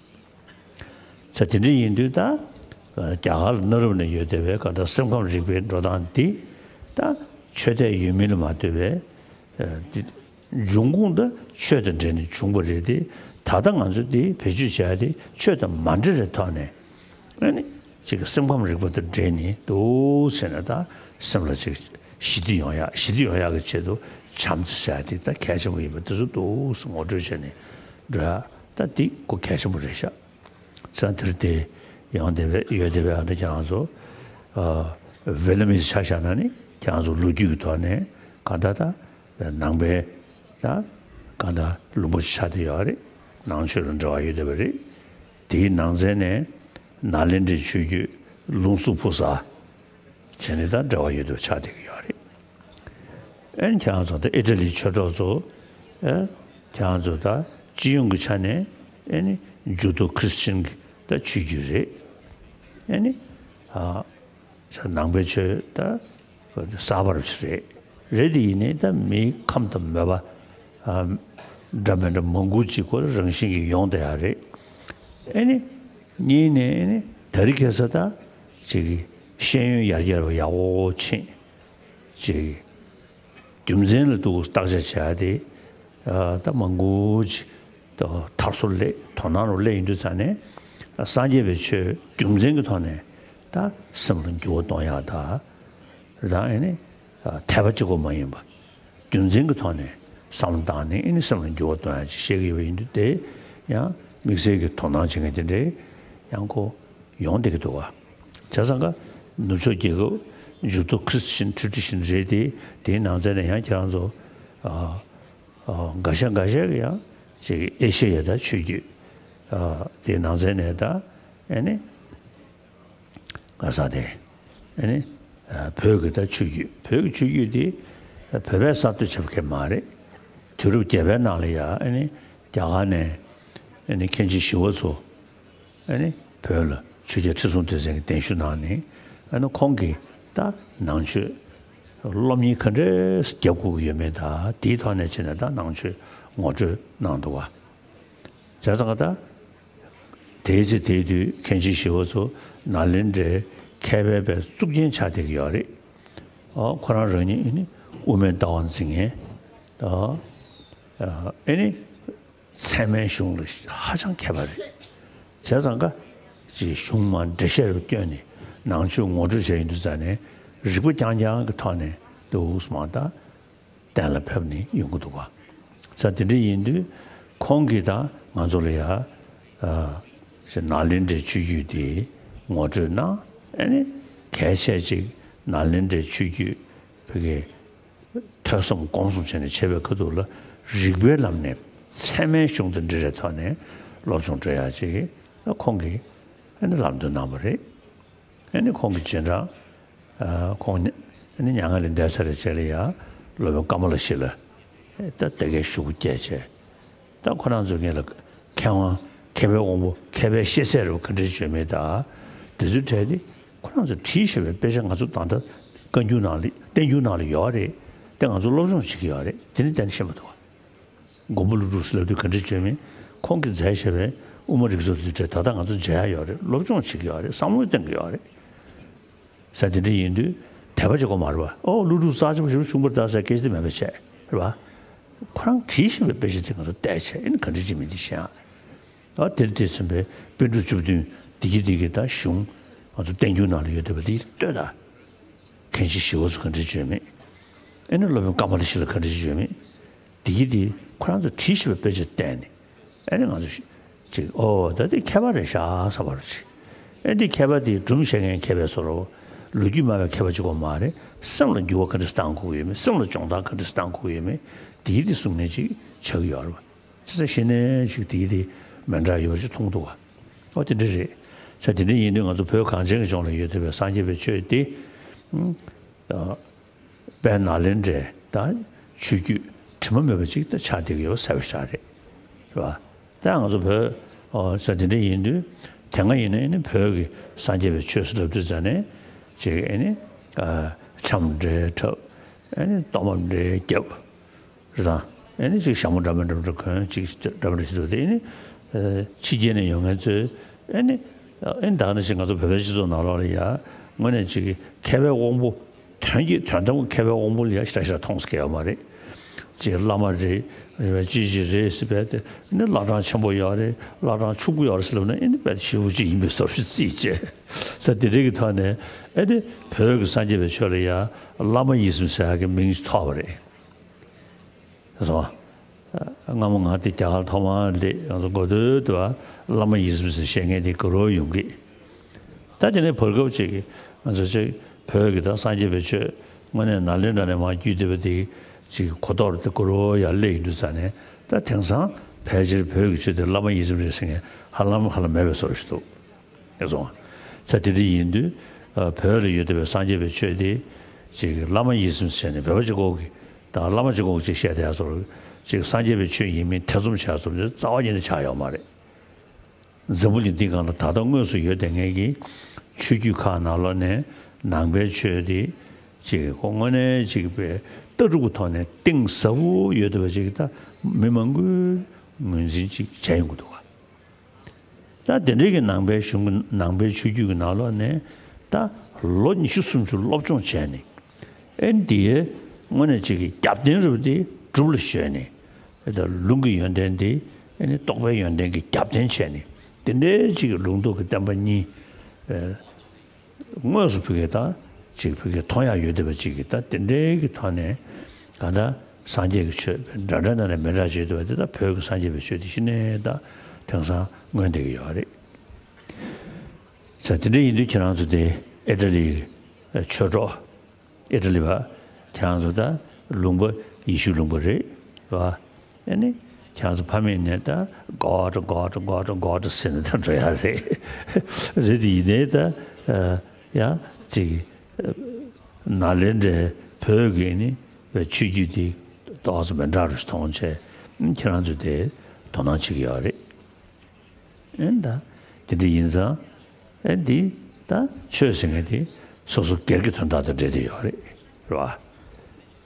ས་དེ་འདྲ་ཡིན་དུས་ད། རྒྱ་གར་ལ་གནའ་རབས་ནས་ཡོད་བསྡད་པའི་གང་ལྟར་སེམས་ཁམས་རིག་པའི་འགྲོ་སྟངས་འདི། ད་ཆོས་དད་ཡོད་མིན་ལ་མ་ལྟོས་པའི། ཨ། འདི་འབྱུང་ཁུངས་ད་ཆོས་དང་འབྲེལ་ནས་བྱུང་བ་རེད་དེ། ད་ལྟ་ང་ཚོ་འདི་བེད་སྤྱོད་བྱ་ཡ་དེ་ཆོས་དང་མ་འབྲེལ་བའི་ཐོག་ནས། ཨ་ནི་ཅིག་སེམས་ཁམས་རིག་པ་དང་འབྲེལ་ནས་འདུག་ཟེར་ན། ད་སེམས་ལ་ཅིག་ཞི་བདེ་ཡོང་ཡ། ཞི་བདེ་ཡོང་ཡ་གི་ཆེད་དུ་བྱམས་བརྩེ་ཟེར་ཡ་དེ་ད་གལ་ཆེན་པོ་ཡིན་པ་དེ་ཚོ་འདུག་སེ་ངོ་སྤྲོད་བྱས་ནས་འགྲོ་ཡ། ད་འདི་གོ་གལ་ཆེན་པོ་རེད་ཤག། ས་དེར་དེ་ཡོང་བསྡད་པའི་ཡོད་བསྡད་པའི་ཨ་འདྲ་ཁྱེད་རང་ཚོ། ཨ། ཝེ་ལ་མིས་ཆ་བཞག་ན་ནི་ཁྱེད་རང་ཚོ་ལོ་རྒྱུས་ཀྱི་ཐོག་ནས་གང་ལྟར་ད་ནང་པའི་ད་གང་ལྟར་ལུང་པ་ཆགས་བསྡད་ཡོད་རེད། ནང་ཆོས་ལ་འབྲེལ་བ་ཡོད་བསྡད་པ་རེད། དེའི་ནང་ཚན་ནས་ནཱ་ལེནྡྲའི་ཆོས་བརྒྱུད་ལུང་སུ་ཕུ་ས། བྱས་ནས་ད་འབྲེལ་བ་ཡོད་དུ་ཆགས་བསྡད་ཀྱི་ཡོད་རེད། ཨེ་ནི་ཁྱེད་རང་ཚོ་ད་ཨི་ཊ་ལིའི་ཆོས་གྲོགས་ཚོ། ཨེ། ཁྱེད་རང་ཚོ་ད་སྤྱི་ཡོངས་ཀྱི་ཆ་ནས་ཨེ་ནི་ཇུ་ཏོ་ཁྲི་སི་ཅན་གྱི་ད་ཆོས་བརྒྱུད་རེད། ཨེ་ནི། ཨ། ནང་པའི་ཆོས་ད་གསར་པ་རེད། རེད་དེ་ཡིན་ནའི་ད་མིའི་ཁམས་དང་མོས་པ། ཨ། འདྲ་མི་འདྲ་མང་པོ་ཅིག་ཁོ་རང་བཞིན་གྱིས་ཡོང་བསྡད་ཡ་རེད། ཨེ་ནི། གཉིས་ནས་ཨེ་ནི་ད་རེས་ཁ་སང་ད་ཅིག་ཤེས་ཡོན་ཡར་རྒྱས་ཡག་པོ་ཕྱིན། ཅིག་རྒྱུ་མཚན་ལ་འདུག་བརྟག་དཔྱད་བྱ་ཡ་དེ། ཨ། ད་མང་པོ་ཅིག་ད་མཐར་སོན་སླེབས། དོ་སྣང་རུ་སླེབས་ཡོང་དུས་ཙང་ནས། སངས་རྒྱས་པའི་ཆོས་རྒྱུ་མཚན་གྱི་ཐོག་ནས་ད་སེམས་ལ་འགྱུར་བ་གཏོང་ཡག་ད། ད་ཨེ་ནི། ཨ། དད་པ་གཅིག་པོ་མ་ཡིན་པ། རྒྱུ་མཚན་གྱི་ཐོག་ནས་བསམ་བློ་བཏང་ནས་ཨེ་ནི་སེམས་ལ་འགྱུར་བ་གཏོང་ཡག་ཅིག་བཤད་ཀྱི་ཡོད་པ་ཡིན་དུས། དེ་ཡང་དམིགས་བསལ་གྱི་དོ་སྣང་བྱེད་མཁན་དེ་འདྲའི་ཡང་ཁོ་ཡོང་བསྡད་ཀྱི་འདུག་ག་བྱས་ཙང་ཀ་ནུབ་ཕྱོགས་རྒྱལ་ཁབ་ཇུ་ཏོ་ཁྲི་སི་ཅན་ཊེ་ཌི་ཤན་རེད་དེ། དེའི་ནང་ཚན་ནས་ཡང་ཁྱེད་རང་ཚོ། ཨ། ཨ། འགའ་ཤས་འགའ་ཤས་ཀྱི་ཡང་ཅིག་ཨེ་ཤེ་ཡ་ད་ཆོས་བརྒྱུད། ཨ། དེའི་ནང་ཚན་ནས་ད་ཨེ་ནི། ང་ས་དེ། ཨེ་ནི། ཨ། བོད་ཀྱི་ད་ཆོས་བརྒྱུད། བོད་ཀྱི་ཆོས་བརྒྱུད་དེ་བོད་པས་གསར་གཏོད་བྱས་པ་གང་མ་རེད། དུས་རབས་བརྒྱད་པའི་ནང་ལ་ཡ་ཨེ་ནི་རྒྱ་གར་ནས་ཨེ་ནི་མཁན་ཆེན་ཞི་བ་འཚོ་ཨེ་ནི་བོད་ལ་ཆོས་རྒྱལ་ཁྲི་སྲོང་ལྡེ་བཙན་གྱིས་གདན་ཞུ་གནང་ནས། ཨེ་ནི་ཁོང་གིས་ད་ནང་ཆོས་སློབ་གཉེར་ག་འདྲས་རྒྱབ་དགོས་ཀྱི་ཡོད་མེད་ད་དེའི་ཐོག་ནས་བྱས་ནས་ད་ནང་ཆོས་ངོ་སྤྲོད་གནང་འདུག་ག་བྱས་ཙང་ཀ་ད། དེའི་ཚེ་དེའི་དུས་མཁན་ཆེན་ཞི་བ་འཚོ་ནཱ་ལེནྡྲའི་མཁས་པའི་པའི་གཙུག་རྒྱན་ཆགས་བསྡད་ཀྱི་ཡོད་རེད། ཨོ། ཁོ་རང་རང་ཉིད་ཨེ་ནི་དབུ་མའི་ལྟ་བ་འཛིན་མཁན། ཨོ། ཨེ་ནི་ཚད་མའི་གཞུང་ལ་ཧ་ཅང་མཁས་པ་རེད། བྱས་ཙང་ཀ་ཅིག་གཞུང་མང་འགྲེལ་བཤད་རུ་བསྐྱོན་ནས་ནང་ཆོས་ངོ་སྤྲོད་བྱས་ཡོང་དུས་ཙང་ནས་རིག་པ་རྐྱང་རྐྱང་གི་ཐོག་ནས་འདུག་སེ་མར་ད། གཏན་ལ་ཕབ་ནས་ཡོང་གི་འདུག་ག་ས་དེ་འདྲ་ཡིན་དུས་ཁོང་གིས་ད་ང་ཚོ་ལ་ཡ། ཨ། ཞེ་ནཱ་ལེནྡྲའི་ཆོས་བརྒྱུད་དེ་ངོ་སྤྲོད་གནང་། ཨ་ནི་གལ་ཆེ་ཅིག་ནཱ་ལེནྡྲའི་ཆོས་བརྒྱུད་བོད་ཀྱི་ཐོས་བསམ་སྒོམ་གསུམ་བྱས་ནས་བྱེད་པའི་ཁ་ཐུག་ལ་རིགས་པའི་ལམ་ནས་ཚད་མའི་གཞུང་དང་འབྲེལ་བའི་ཐོག་ནས་སློབ་སྦྱོང་སྤྲོད་ཡག་ཅིག་ཁོང་གིས་ཨ་ནི་ལམ་སྟོན་གནང་བ་རེད། ཨ་ནི་ཁོང་གི་རྗེས་འབྲང་། ཨ། ཁོང་ནི་ཨ་ནི་མྱ་ངན་ལས་འདས་ཚར་བའི་རྗེས་ལ་ཡང་སློབ་དཔོན་ཀ་མ་ལ་ཤཱི་ལ་ད་དེ་གའི་ཞུ་སྐུལ་བསྐྱལ་བྱས། ད་ཁོ་རང་ཚོའི་སྔོན་ལ་མཁས་དབང་མཁས་པའི་དབང་པོ་མཁས་པའི་ཤེས་ཚད་རུ་ག་འདྲ་བརྗོད་མེད་ད། དེ་ཚོའི་གྲས་དེ་ཁོ་རང་ཚོས་བྲིས་བཞག་པའི་དཔེ་ཆ་ང་ཚོ་ད་ལྟ་བཀའ་འགྱུར་ནང་ལ་བསྟན་འགྱུར་ནང་ལ་ཡོད་རེད། དེ་ང་ཚོ་སློབ་སྦྱོང་བྱེད་ཀྱི་ཡོད་རེད། དེ་ནི་གཏན་ནས་ཤེས་མ་ཐུབ་པ། མགོན་པོ་ཀླུ་སྒྲུབ་ཟེར་ལབ་དུས་ག་འདྲ་བརྗོད་མིན། ཁོང་གིས་མཛད་བཞག་པའི་དབུ་མ་རིགས་གསུམ་དེ་ཚོའི་གྲས་ད་ལྟ་ང་ཚོ་མཇལ་ཡག་ཡོད་རེད། སློབ་སྦྱོང་བྱེད་ཀྱི་ཡོད་རེད། བསམ་བློ་གཏོང་གི་ཡོད་རེད། ས་དེ་འདྲ་ཡིན་དུས་དད་པ་བྱེད་དགོས་མ་རེད་པ། ཨོ། ཀླུ་སྒྲུབ་རྩ་ཆེན་པོ་ཞེ་པོ་བྱུང་བ་རེད་ད་ཟེར་སྐད་ཆ་དེ་མེད་པ་བྱས་རེད་པ། ཁོ་རང་བྲིས་བཞག་པའི་དཔེ་ཆ་དེ་ང་ཚོ་བལྟས་བྱས་ཨེ་ནི་ག་འདྲ་བྱེད་མིན་དེ་ཤེས་ཡག་ཨ། དེར་དེ་མཚོན་པའི་པཎ་གྲུབ་བཅུ་བདུན་བདེ་སྐྱིད་བདེ་སྐྱིད་དང་གཞུང་ང་ཚོ་བསྟན་འགྱུར་ནང་ལ་ཡོད་བསྡད་པ་དེ་ལྟོས་དང་། མཁན་ཆེན་ཞི་བ་འཚོ་ག་འདྲ་བརྗོད་མེད། ཨེ་ནི་སློབ་དཔོན་ཀ་མ་ལ་ཤཱི་ལ་ག་འདྲ་བརྗོད་མེད། དེ་གི་དེ་ཁོ་རང་ཚོ་བྲིས་བཞག་པའི་དཔེ་ཆ་བལྟས་ནས་ཨེ་ནི་ང་ཚོ་ཅིག་ཨོ་ད་དེ་མཁས་པ་རེད་ཤག་བསམ་པ་རུ་ཅིག་ཨེ་འདི་མཁས་པ་དེ་སྒྲུང་བཤད་མཁན་མཁས་པའི་བཟོ་འདྲ། ལོ་རྒྱུས་སྨྲ་བའི་མཁས་པ་གཅིག་པོ་མ་རེད། སེམས་ལ་འགྱུར་བ་ག་འདྲ་བཏང་དགོས་ཀྱི་ཡོད་མེད། སེམས་ལ་སྦྱོང་བརྡར་ག་འདྲ་བཏང་དགོས་ཀྱི་ཡོད་མེད། དེ་གི་དེ་གསུང་མཁན་ཅིག་ཆགས་ཀྱི་ཡོད་རེད་པ། ཅི་ཟེར་ཞེ་ནས་ཅིག་དེ་དེ་མི་འདྲ་ཡོད་པ་ཅིག་མཐོང་འདུག་ག་ཨོ་དེ་འདྲ་རེད། ས་དེ་འདྲ་ཡིན་དུས་ང་ཚོ་བོད་གངས་ཅན་གྱི་ལྗོངས་ལ་ཡོད་བསྡད་པའི་སངས་རྒྱས་པའི་ཆོས་དེ། ཨ། དཔལ་ནཱ་ལེནྡྲའི་ད་ཆོས་བརྒྱུད་དྲི་མ་མེད་པ་ཅིག་ད་ཆགས་བསྡད་ཀྱི་ཡོད་པ་གསལ་པོ་ཞེ་དྲག་རེད། རེད་པ། ད་ང་ཚོ་བོད་ཨོ་ས་དེ་འདྲ་ཡིན་དུས་དེ་སྔ་ཡིན་ན་ཨེ་ནི་བོད་ཀྱི་སངས་རྒྱས་པའི་ཆོས་སུ་ལབ་དུས་ཙ་ནས་ཅིག་ཨེ་ནི། ཨ། འཆམ་འདྲ་འཁྲབ། ཨེ་ནི་གཏོར་མ་འདྲ་རྒྱབ། རེད་དང་། ཨེ་ནི་ཅིག་ཞྭ་མོ་འདྲ་མི་འདྲ་འདྲ་གོན། ཅིག་འདྲ་མི་འདྲ་ཞིག་འདུག་དེ་ཨེ་ནི། ཨ། ཕྱི་རྒྱལ་ནས་ཡོང་མཁན་ཚོས་ཨེ་ནི། ཨེ་ནི་ད་ག་ནང་བཞིན་ང་ཚོ་བོད་པའི་སྤྱི་ཚོགས་ནང་ལོགས་ལ་ཡ་དངོས་གནས་ཅིག་མཁས་པའི་དབང་པོ། དོན་གྱི་དོན་དམ་མཁས་པའི་དབང་པོ་ལ་ཡ་ཞེ་དྲག་ཞེ་དྲག་མཐོང་ས་གལ་ཡོད་མ་རེད། ཅིག་བླ་མ་རེད། ཡོད་པའི་ཅི་ཞིག་རེད་ཟེར་བས་དེ་ནི་བླ་བྲང་ཆེན་པོ་ཡོད་རེད། བླ་བྲང་ཆུང་ཀུ་ཡོད་རེད་ཟེར་ལབ་ན་ཨེ་ནི་དཔེ་ཞེ་པོ་ཅིག་ཡིན་པའི་བཟོ་འདྲ་ཞིག་བརྩིས་བྱས། ས་དེ་འདྲ་གི་ཐོག་ནས་ཨེ་ནི་བོད་ཀྱི་སངས་རྒྱས་པའི་ཆོས་ལ་ཡ་བླ་མ་ཡིད་བཞིན་ཟེར་ཡག་གི་མིང་ཞིག་ཐོགས་པ་རེད། སོང་། སྔ་མོ་ང་དེ་རྒྱ་གར་ཐོག་མར་སླེབས། ང་ཚོ་འགོ་སྟོད་དུ་བླ་མ་ཡིད་བཞིན་ཟེར་བཤད་མཁན་དེ་ག་རོ་ཡོང་གི། ད་དེ་ནས་བར་སྐབས་ཅིག་ང་ཚོ་ཅིག་བོད་ཀྱི་ད་སངས་རྒྱས་པའི་ཆོས་དངོས་གནས་ནཱ་ལེནྡྲ་ནས་མར་བརྒྱུད་བསྡད་པ་དེ་ཅིག་གོ་རྟོགས་དེ་ག་རོ་ཡར་སླེབས་ཡོང་དུས་ཙ་ནས། ད་དེང་སང་ཕལ་ཆེར་བོད་ཀྱི་ཆོས་དེ་བླ་མ་ཡིད་བཞིན་རེད་ཟེར་མཁན་ཧ་ལམ་ཧ་ལམ་མེད་པའི་བཟོ་འདྲ་ཞིག་འདུག་ཡ་སོང་། ས་དེ་འདྲ་ཡིན་དུས། བོད་ལ་ཡོད་བསྡད་པའི་སངས་རྒྱས་པའི་ཆོས་དེ་ཅིག་བླ་མ་ཡིད་བཞིན་བྱས་ནས་བོད་པ་གཅིག་པོ་གིས་ད་བླ་མ་གཅིག་པོ་གིས་ཅིག་བཤད་བསྡད་ཡ་ཚོར་ཅིག་སངས་རྒྱས་པའི་ཆོས་ཡིན་མིན་ཐེ་ཚོམ་བྱས་ཚོར་དེ་རྩ་བ་ཉིད་ནས་ཆགས་ཡོད་མ་རེད། འཛམ་བུ་གླིང་འདི་སྒང་ལ་ད་ལྟ་དངོས་སུ་ཡོད་བསྡད་མཁན་གྱི་ཆོས་བརྒྱུད་ཁག་ནང་ལོགས་ནས་ནང་པའི་ཆོས་དེ་ཅིག་ཁོ་དངོས་གནས་ཅིག་པའི་ལྟ་གྲུབ་ཀྱི་ཐོག་ནས་གཏིང་ཟབ་པོ་ཡོད་བསྡད་པ་ཅིག་ད་མི་མང་པོས་ངོས་འཛིན་ཅིག་བྱས་ཡོང་གི་འདུག་ག་ད་དེ་འདྲའི་གི་ནང་པའི་གཞུང་གི་ནང་པའི་ཆོས་བརྒྱུད་ཀྱི་ནང་ལོགས་ནས་ད་ལོ་ཉི་ཤུ་སུམ་ཅུ་སློབ་སྦྱོང་བྱས་ནས་ཨེ་འདིའི་དངོས་གནས་ཅིག་གི་རྒྱབ་རྟེན་རེད་པ་དེ་སྒྲུབ་ལ་གཞོལ་ནས་ཨེ་ད་ལུང་གི་ཡོན་ཏན་དེ་ཨེ་ནི་རྟོགས་པའི་ཡོན་ཏན་གྱི་རྒྱབ་རྟེན་བྱས་ནས་དེ་འདྲའི་ཅིག་གི་ལུང་རྟོགས་ཀྱི་བསྟན་པ་གཉིས་ཨེ་དངོས་སུ་ཕ་གིར་ད་ཅིག་ཕ་གིར་མཐོང་ཡག་ཡོད་བསྡད་པ་ཅིག་གི་ད་དེ་འདྲའི་གི་ཐོག་ནས་གང་ལྟར་སངས་རྒྱས་ཀྱི་ཆོས་འདྲ་འདྲ་ནང་ནས་མི་འདྲ་བྱེད་འདུག་པ་དེ་ད་བོད་ཀྱི་སངས་རྒྱས་པའི་ཆོས་དེ་གཞི་ནས་ད་དེང་སང་མངོན་བསྡད་ཀྱི་ཡོད་རེད། ས་དེ་འདྲ་ཡིན་དུས་ཁྱེད་རང་ཚོ་དེ་ཨི་ཊ་ལི་ཆོས་གྲོགས་ཨི་ཊ་ལི་བ་ཁྱེད་རང་ཚོ་ད་ལུང་པ་ཡེ་ཤུ་ལུང་པ་རེད་བ། ཨ་ནི་ཁྱེད་རང་ཚོ་ཕ་མེས་ནས་ད་God God God God ཟེར་ནས་ད་འགྲོ་ཡ་རེད། རེད་དེ་ཡིན་ནའི་ད་ཡང་ཅིག་ནཱ་ལེནྡྲའི་བོད་ཀྱི་ནི་ཆོས་བརྒྱུད་དེ་ཏོག་ཙམ་མི་འདྲ་རུ་མཐོང་བྱས་ཁྱེད་རང་ཚོ་དེ་དོ་སྣང་བྱེད་ཀྱི་ཡོད་རེད། ཨེ་ད། དེ་འདྲ་ཡིན་ཙང་། ཨེ་འདི་ད་ཆོས་ཟེར་མཁན་དེ་སོ་སོ་སྒེར་གྱི་དོན་དག་དང་འབྲེལ་བསྡད་ཡོད་རེད། རེད་བ།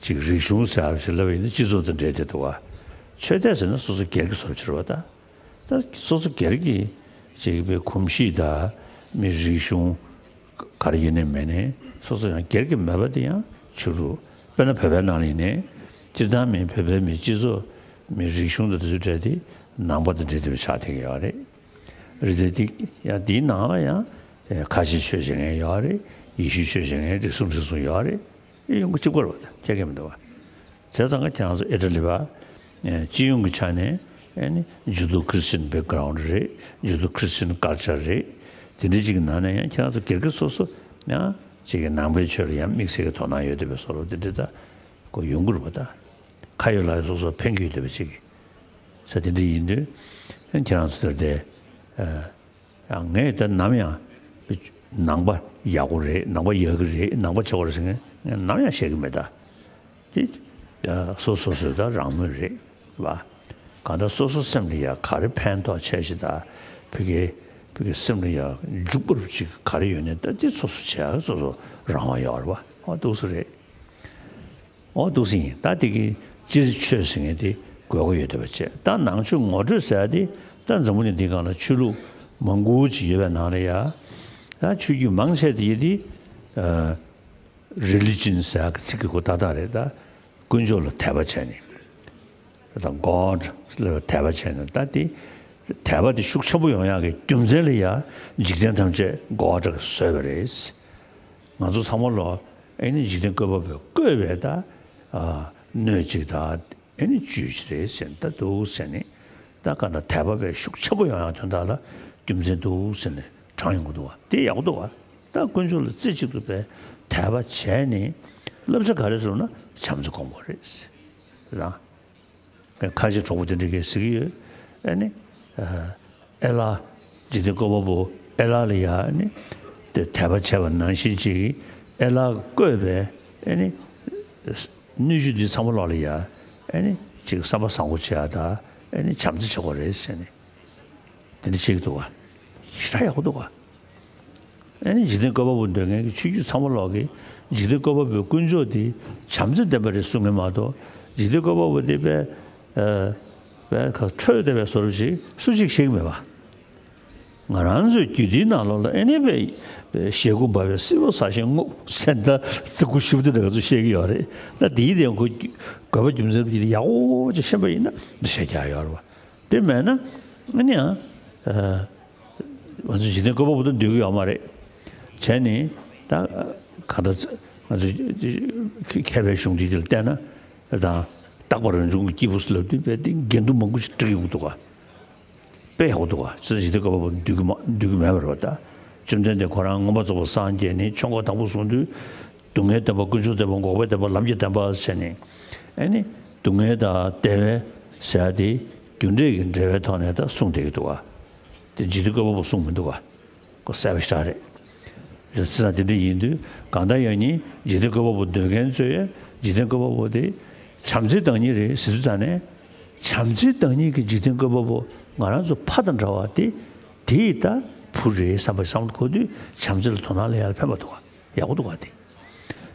ཅིག་རིག་གཞུང་ཟེར་བ་ཞིག་ལབ་པ་ཡིན་ན་སྤྱི་ཚོགས་དང་འབྲེལ་བསྡད་འདུག་བ། ཆོས་དད་ཟེར་ན་སོ་སོ་སྒེར་གྱི་བཟོ་འདྲ་རེད་བ་ད། ད་སོ་སོ་སྒེར་གྱི་ཅིག་པའི་གོམས་གཤིས་དང་མི་རིག་གཞུང་ག་རེ་ཡིན་ནའི་མེད་ནའི་སོ་སོ་ཡང་སྒེར་གྱི་མོས་པ་དེ་ཡང་ཆོས་ལུགས་དཔེར་ན་བོད་པའི་ནང་ལ་ཡིན་ནའི་སྤྱིར་བཏང་མི་བོད་པའི་མི་སྤྱི་ཚོགས་མི་རིག་གཞུང་དང་དེ་ཚོའི་གྲས་དེ་ནང་པ་དང་འབྲེལ་བསྡད་པ་ཆགས་བསྡད་ཀྱི་ཡོད་རེད། རེད་དེ་དེ་ཡང་དེའི་ནང་ལ་ཡང་ཁ་ཆེ་ཆོས་བྱེད་མཁན་ཡོད་རེད། ཡེ་ཤུའི་ཆོས་བྱེད་མཁན་རེ་ཟུང་རེ་ཟུང་ཡོད་རེད། ཨེ་ཡོང་གི་གཅིག་པ་རེད་བ། ཁྱད་ཀྱང་མི་འདུག་བ། བྱས་ཙང་ཁྱེད་རང་ཚོ་ཨི་ཊ་ལི་བ། ཨེ་སྤྱི་ཡོངས་ཀྱི་ཆ་ནས་ཨེ་ནི་Judeo Christian background རེད། Judeo Christian culture རེད། དེ་འདྲའི་ཅིག་གི་ནང་ནས་ཡང་ཁྱེད་རང་ཚོ་སྒེར་གྱི་སོ་སོ་ཡང་ཅིག་གི་ནང་པའི་ཆོས་ལ་ཡང་དམིགས་བསལ་གྱི་དོ་སྣང་ཡོད་བསྡད་པའི་བཟོ་འདྲ་དེ་འདྲ་ད་ཁོ་ཡོང་གི་རེད་བ་ད། ཁ་ཡོད་ལག་ཡོད་སོ་སོ་ཕན་གྱི་ཡོད་བསྡད་པ་ཅིག་གི་ས་དེ་འདྲ་ཡིན་དུས་ཁྱེད་རང་ཚོ་དེར་དེ། ཨ། ཡང་ངས་ད་ནམ་ཡང་ནང་པ་ཡག་པོ་རེད། ནང་པ་ཡག་གི་རེད། ནང་པ་ཆོག་གི་རེད་ཟེར་མཁན་ངས་ནམ་ཡང་བཤད་ཀྱི་མེད་ད། དེ་སོ་སོ་སོ་ད་རང་མོས་རེད་བ། གང་ལྟར་སོ་སོ་སེམས་ལ་ཡ་ག་རེ་ཕན་ཐོགས་ཆེ་ཆེ་ད་ཕ་གི་ཕ་གི་སེམས་ལ་ཡ་འཇུག་པ་རུ་ཅིག་ག་རེ་ཡོད་ནས་ད་དེ་སོ་སོ་བྱས་སོ་སོ་རང་དབང་ཡོད་རེད་བ། ཨོ་འདུག་སེ་རེད། ཨོ་འདུག་སེ་ཡིན། ད་དེ་གི་སྤྱིར་ཆོས་ཟེར་མཁན་དེ་དགོས་མཁོ་ཡོད་བསྡད་པ་བྱས། ད་ནང་ཆོས་ངོ་སྤྲོད་ཟེར་ཡ་དེ་ད་འཛམ་བུ་གླིང་འདིའི་སྒང་ལ་ཆོས་ལུགས་མང་པོ་ཅིག་ཡོད་པའི་ནང་ལ་ཡ། ད་ཆོས་བརྒྱུད་མང་ཆེ་དེ་ཡི་དེ། ཨ། རི་ལི་ཇན་ཟེར་ཡ་གི་ཚིག་གི་གོ་ཏག་ཏག་རེད་ད། དཀོན་མཆོག་ལ་དད་པ་བྱས་ནས། ད་God ལ་དད་པ་བྱས་ནས་ད་དེ། དད་པ་དེ་ཤུགས་ཆེན་པོ་ཡོང་ཡག་གི་རྒྱུ་མཚན་ལ་ཡ་འཇིག་རྟེན་ཐམས་ཅད་God ལ་བཟོས་པ་རེད། ང་ཚོ་ཚང་མ་ལོ་ཨེ་ནི་འཇིག་རྟེན་བཀོད་པ་པོས་བཀོད་པའི་ད་ཨ་སྣོད་ཅིག་ད་ཨེ་ནི་བཅུད་ཅིག་རེད་ཟེར་ནས་ད་འདུག་ཟེར་ནས་ད་ག་ད་དད་པ་པའི་ཤུགས་ཆེན་པོ་ཡོང་ཡག་དོན་དག་ལ་རྒྱུ་མཚན་འདུག་ཟེར་ནས་དྲངས་ཡོང་གི་འདུག་བ། དེ་ཡག་པོ་འདུག་བ། ད་དཀོན་མཆོག་ལ་རྩེ་གཅིག་ཏུ་པའི་དད་པ་བྱས་ནས་བསླབ་བྱ་ག་རེ་ཟེར་ན་བྱམས་བརྩེ་སྒོམ་དགོས་རེད་ཟེར་ད། ཁ་ཆེ་གྲོགས་པོ་དེ་འདྲ་གིས་ཟེར་གྱི་ཡོད། ཨ་ནི། ཨ། ཨེ་ལ། འཇིག་རྟེན་བཀོད་པ་པོ་ཨེ་ལ་ལ་ཡ་ཨ་ནི། དེ་དད་པ་བྱས་པ་ནང་བཞིན་ཅིག་ཨེ་ལ་བཀོད་པའི་ཨ་ནི། སྣོད་བཅུད་འདི་ཚང་མ་ལོག་ལ་ཡ་ཨ་ནི། ཅིག་བསམ་པ་བཟང་པོ་བྱེད་ཡ་ད་ཨ་ནི་བྱམས་བརྩེ་བྱེད་དགོས་རེད་ཟེར་ནས། དེ་འདྲ་བྱེད་ཀྱི་འདུག་བ། ཞེ་དྲག་ཡག་པོ་འདུག་བ། ཨེ་ནི་འཇིག་རྟེན་བཀོད་པ་པོ་འདོད་མཁན་གྱི་ཆོས་བརྒྱུད་ཚང་མ་ལོག་གིས་འཇིག་རྟེན་བཀོད་པ་པོའི་དཀོན་མཆོག་དེ་བྱམས་བརྩེ་ལྡན་པ་རེད་གསུང་མཁན་མ་གཏོགས་འཇིག་རྟེན་བཀོད་པ་པོ་དེ་དཔེ་ཨ། དཔེ་ཁ་ཁྲོས་བསྡད་པའི་བཟོ་འདྲ་ཞིག་སུ་གཅིག་ཤེས་ཀྱི་མེད་པ། ང་རང་ཚོའི་རྒྱུད་སྡེའི་ནང་ལོགས་ལ་ཨེ་ནི་དཔེ་ཞལ་སྐུ་འབར་བའི་སྲིད་པ་ཟ་ཞིང་རྔུབ་ཟེར་ད་ཙི་གུ་ཞིབ་ཏུ་འདྲ་ག་ཚོད་བཤད་ཀྱི་ཡོད་རེད། ད་དེའི་སྟེང་ཁོ་དགོས་པ་རྒྱུ་མཚན་དེ་ཡག་པོ་ཅིག་ཤེས་པ་ཡིན་ན་འདི་བཤད་རྒྱུ་ཡོད་རེད་བ། དེ་མེད་ན་ཨ་ནི་ཡང་། ང་ཚོ་འཇིག་རྟེན་བཀོད་པ་པོ་དང་འདུས་ཀྱི་ཡོད་མ་རེད། བྱས་ནས་ད་ག་ད་ང་ཚོ་མཁས་པའི་གཞུང་འདི་དེ་ལ་བལྟས་ན་དང་རྟག་པ་རང་བྱུང་གི་སྐྱེས་བུ་ཟེར་ལབ་དུས་དཔེ་དེ་འགལ་འདུ་མང་པོ་ཞིག་འགྲིག་ཡོང་གི་འདུག་ག་དཔེ་ཡག་པོ་འདུག་ག་ཅི་ལྟར་འཇིག་རྟེན་བཀོད་པ་པོ་འདུས་ཀྱི་མ་འདུས་ཀྱི་མེད་པ་རེད་བ་ད། བཅོམ་ལྡན་འདས་ཁོ་རང་མངོན་པར་རྫོགས་པར་སངས་རྒྱས་ནས་ཆོས་འཁོར་དང་པོ་གསུངས་དུས། སྡུག་བསྔལ་བདེན་པ་དཀོན་མཆོག་བདེན་པ་འགོག་པ་བདེན་པ་ལམ་གྱི་བདེན་པ་ཟེར་ནས། ཨེ་ནི། སྡུག་བསྔལ་དང་བདེ་བའི་ཟེར་ཡ་དེ་རྒྱུ་འབྲས་ཀྱི་འབྲེལ་བའི་ཐོག་ནས་ད་གསུངས་བསྡད་ཀྱི་འདུག་ག་དེ་འཇིག་རྟེན་བཀོད་པ་པོ་གསུངས་མི་འདུག་ག་ཁོ་གསལ་པོ་ཞེ་དྲག་རེད། བྱས་ཙང་དེ་འདྲ་ཡིན་དུས་གང་ལྟར་ཡང་ནི་འཇིག་རྟེན་བཀོད་པ་པོ་འདོད་མཁན་ཚོས་འཇིག་རྟེན་བཀོད་པ་པོ་དེ་བྱམས་བརྩེའི་བདག་ཉིད་རེད་ཟེར་དུས་ཙང་ནས། བྱམས་བརྩེའི་བདག་ཉིད་ཀྱི་འཇིག་རྟེན་བཀོད་པ་པོ་ང་རང་ཚོ་ཕ་དང་འདྲ་བ་དེ། དེ་ཡི་ད་བུ་རེད་བསམ་པ་བསམ་བློ་འཁོར་དུས་བྱམས་བརྩེ་ལ་དོ་སྣང་སླེབས་ཡག་ལ་ཕན་པ་འདུག་ག་ཡག་པོ་འདུག་ག་དེ།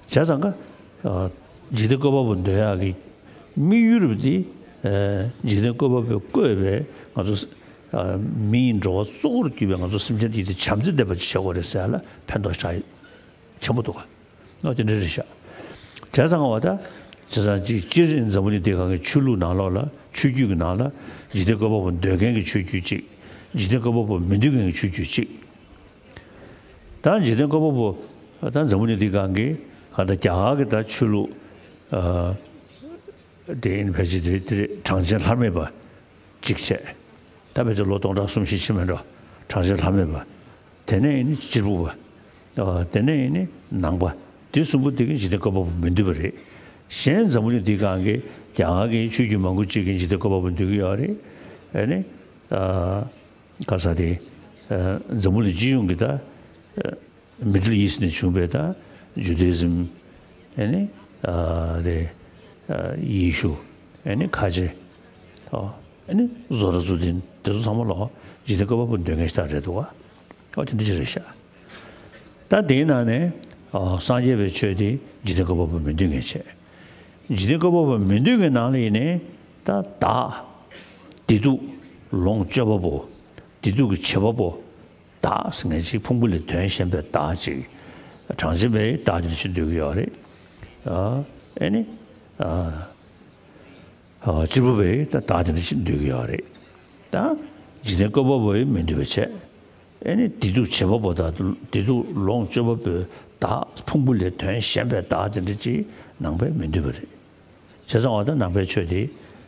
བྱས་ཙང་ཀ་ཨ། འཇིག་རྟེན་བཀོད་པ་པོ་འདོད་ཡག་གི་དམིགས་ཡུལ་རུ་དེ། ཨ། འཇིག་རྟེན་བཀོད་པ་པོས་བཀོད་པའི་ང་ཚོ། ཨ། མིའི་འགྲོ་བ་གཙོ་བོར་གྱུར་པའི་ང་ཚོ་སེམས་ཅན་དེ་དེ་བྱམས་བརྩེ་ལྡན་པ་ཅིག་བྱེད་དགོས་རེད་ཟེར་ཡག་ལ་ཕན་ཐོགས་ཆེན་པོ་འདུག་ག་ཨོ་དེ་འདྲ་རེད་ཤག་བྱས་ཙང་བ་ད། བྱས་ཙང་ཅིག་སྤྱིར་འཛམ་བུ་གླིང་འདི་སྒང་གི་ཆོས་ལུགས་ནང་ལོགས་ལ། ཆོས་བརྒྱུད་ཀྱི་ནང་ལ་འཇིག་རྟེན་བཀོད་པ་པོ་འདོད་མཁན་གྱི་ཆོས་བརྒྱུད་གཅིག་འཇིག་རྟེན་བཀོད་པ་པོ་མི་འདོད་མཁན་གྱི་ཆོས་བརྒྱུད་གཅིག་ད་འཇིག་རྟེན་བཀོད་པ་པོ་ད་འཛམ་བུ་གླིང་འདི་སྒང་གི་གང་ལྟར་རྒྱ་གར་གྱི་ད་ཆོས་ལུགས། ཨ། དེ་ཡིན་ཕལ་ཆེར་དེ་དེ་རེད། གྲངས་ཅན་ལྷར་མེད་པ་གཅིག་བྱས། ད་ཕལ་ཆེར་ལོ་སྟོང་ཕྲག་གསུམ་བཞི་ཕྱིན་མེད་འགྲོ། གྲངས་ཅན་ལྷར་མེད་པ། དེ་ནས་ཡིན་ནི་གཅེར་བུ་པ། ཨ། དེ་ནས་ཡིན་ནི་ནང་པ། དེ་གསུམ་པོ་དེ་གིས་འཇིག་རྟེན་བཀོད་པ་པོ་མི་འདོད་པ་རེད། གཞན་འཛམ་བུ་གླིང་འདི་སྒང་གི་རྒྱ་གར་གྱི་ཆོས་བརྒྱུད་མང་པོ་གཅིག་གིས་འཇིག་རྟེན་བཀོད་པ་པོ་འདོད་ཀྱི་ཡོད་རེད། ཨ་ནི། ཨ། ག་ས་དེ། ཨ། འཛམ་བུ་གླིང་སྤྱི་ཡོངས་ཀྱི་ད། ཨ། Middle East ནས་བྱུང་བའི་ད་Judaism། ཨ་ནི། ཨ། རེད། ཨ། ཡེ་ཤུ། ཨ་ནི་ཁ་ཆེ། ཨ། ཨ་ནི་Zoroastrian། དེ་ཚོ་ཚང་མ་ལོག་འཇིག་རྟེན་བཀོད་པ་པོ་འདོད་མཁན་ཞིག་ད་རེད་འདུག་ག་ཨོ་དེ་འདྲ་ཅིག་རེད་ཤག་ད་དེའི་ནང་ནས། ཨ། སངས་རྒྱས་པའི་ཆོས་དེ་འཇིག་རྟེན་བཀོད་པ་པོ་མི་འདོད་མཁན་བྱས། འཇིག་རྟེན་བཀོད་པ་པོ་མི་འདོད་མཁན་ནང་ལ་ཡིན་ནའི་ད་བདག་བདེ་སྡུག་ལོངས་སྤྱོད་པ་པོ། བདེ་སྡུག་གི་བྱེད་པ་པོ། བདག་ཟེར་མཁན་ཅིག་ཕུང་པོ་ལས་དོན་གཞན་པའི་བདག་ཅིག་གྲངས་ཅན་པའི་བདག་དེ་འདྲ་ཅིག་འདོད་ཀྱི་ཡོད་རེད། ཨ། ཨེ་ནི། ཨ། ཨ། གཅེར་བུ་པས་ད་བདག་དེ་འདྲ་ཅིག་འདོད་ཀྱི་ཡོད་རེད། ད་འཇིག་རྟེན་བཀོད་པ་པོས་མི་འདོད་པ་བྱས། ཨེ་ནི་བདེ་སྡུག་བྱེད་པ་པོ་དང་བདེ་སྡུག་ལོངས་སྤྱོད་པ་པོའི་བདག་ཕུང་པོ་ལས་དོན་གཞན་པའི་བདག་དེ་འདྲ་ཅིག་ནང་པས་མི་འདོད་པ་རེད། བྱས་ཙང་བ་ད་ནང་པའི་ཆོས་དེ་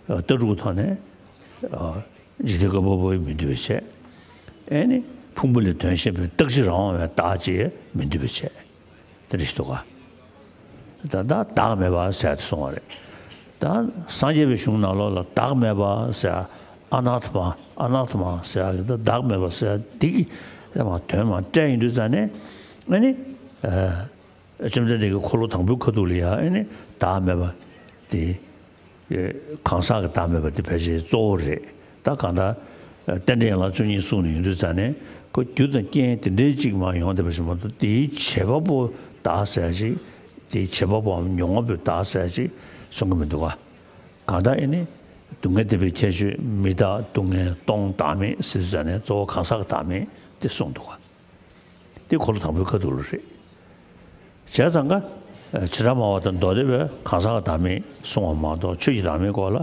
ལྟ་གྲུབ་ཀྱི་ཐོག་ནས། ཨ། འཇིག་རྟེན་བཀོད་པ་པོས་མི་འདོད་པ་བྱས། ཨེ་ནི་ཕུང་པོ་ལས་དོན་གཞན་པའི་རྟག་གཅིག་རང་དབང་བའི་བདག་ཅིག་མི་འདོད་པ་བྱས། དེ་འདྲ་ཞིག་འདུག་ག་ད་ལྟ་བདག་མེད་པ་ཟེར་ཏེ་གསུངས་པ་རེད། ད་སངས་རྒྱས་པའི་གཞུང་ནང་ལོགས་ལ་བདག་མེད་པ་ཟེར། ཨ་ན་ཏ་མ། ཨ་ན་ཏ་མ་ཟེར་ཡག་གི་ད་བདག་མེད་པ་ཟེར་ཡག་འདི་གི་དེ་མ་དོན་མ་བཀྲལ་ཡིན་དུས་ཙང་ནས། ཨ་ནི། ཨ། བཅོམ་ལྡན་འདས་ཀྱི་འཁོར་ལོ་དང་པོའི་ཁ་ཐུག་ལ་ཡང་ཨ་ནི་བདག་མེད་པ་དེ། གང་ཟག་གི་བདག་མེད་པ་དེ་ཕལ་ཆེར་གཙོ་བོ་རེད། ད་གང་ལྟར། རྟེན་འབྲེལ་ཡན་ལག་བཅུ་གཉིས་གསུངས་ནས་ཡོང་དུས་ཙང་ནས་ཁོ་རྒྱུ་དང་རྐྱེན་དེ་འདྲའི་གཅིག་མ་ཡོང་བསྡད་པ་ཞིག་མ་གཏོགས་དེའི་བྱེད་པ་པོ་བདག་ཟེར་ཡག་ཅིག་དེའི་བྱེད་པ་པོའམ་མྱོང་བ་པོའི་བདག་ཟེར་ཡག་ཅིག་གསུང་གི་མི་འདུག་ག་གང་ལྟར་ཨེ་ནི། སྡུག་བསྔལ་བདེན་པའི་ཁྱད་ཆོས་མི་རྟག་སྡུག་བསྔལ་སྟོང་བདག་མེད་ཟེར་དུས་ཙང་ནས་གཙོ་བོ་གང་ཟག་གི་བདག་མེད་དེ་གསུངས་འདུག་ག་དེ་འཁོར་ལོ་དང་པོའི་ཁ་ཐུག་ལ་རེད། བྱས་ཙང་ཀ་བྱེ་བྲག་སྨྲ་བ་དང་མདོ་སྡེ་པས་གང་ཟག་གི་བདག་མེད་གསུངས་པ་མ་གཏོགས་ཆོས་ཀྱི་བདག་མེད་སྐོར་ལ་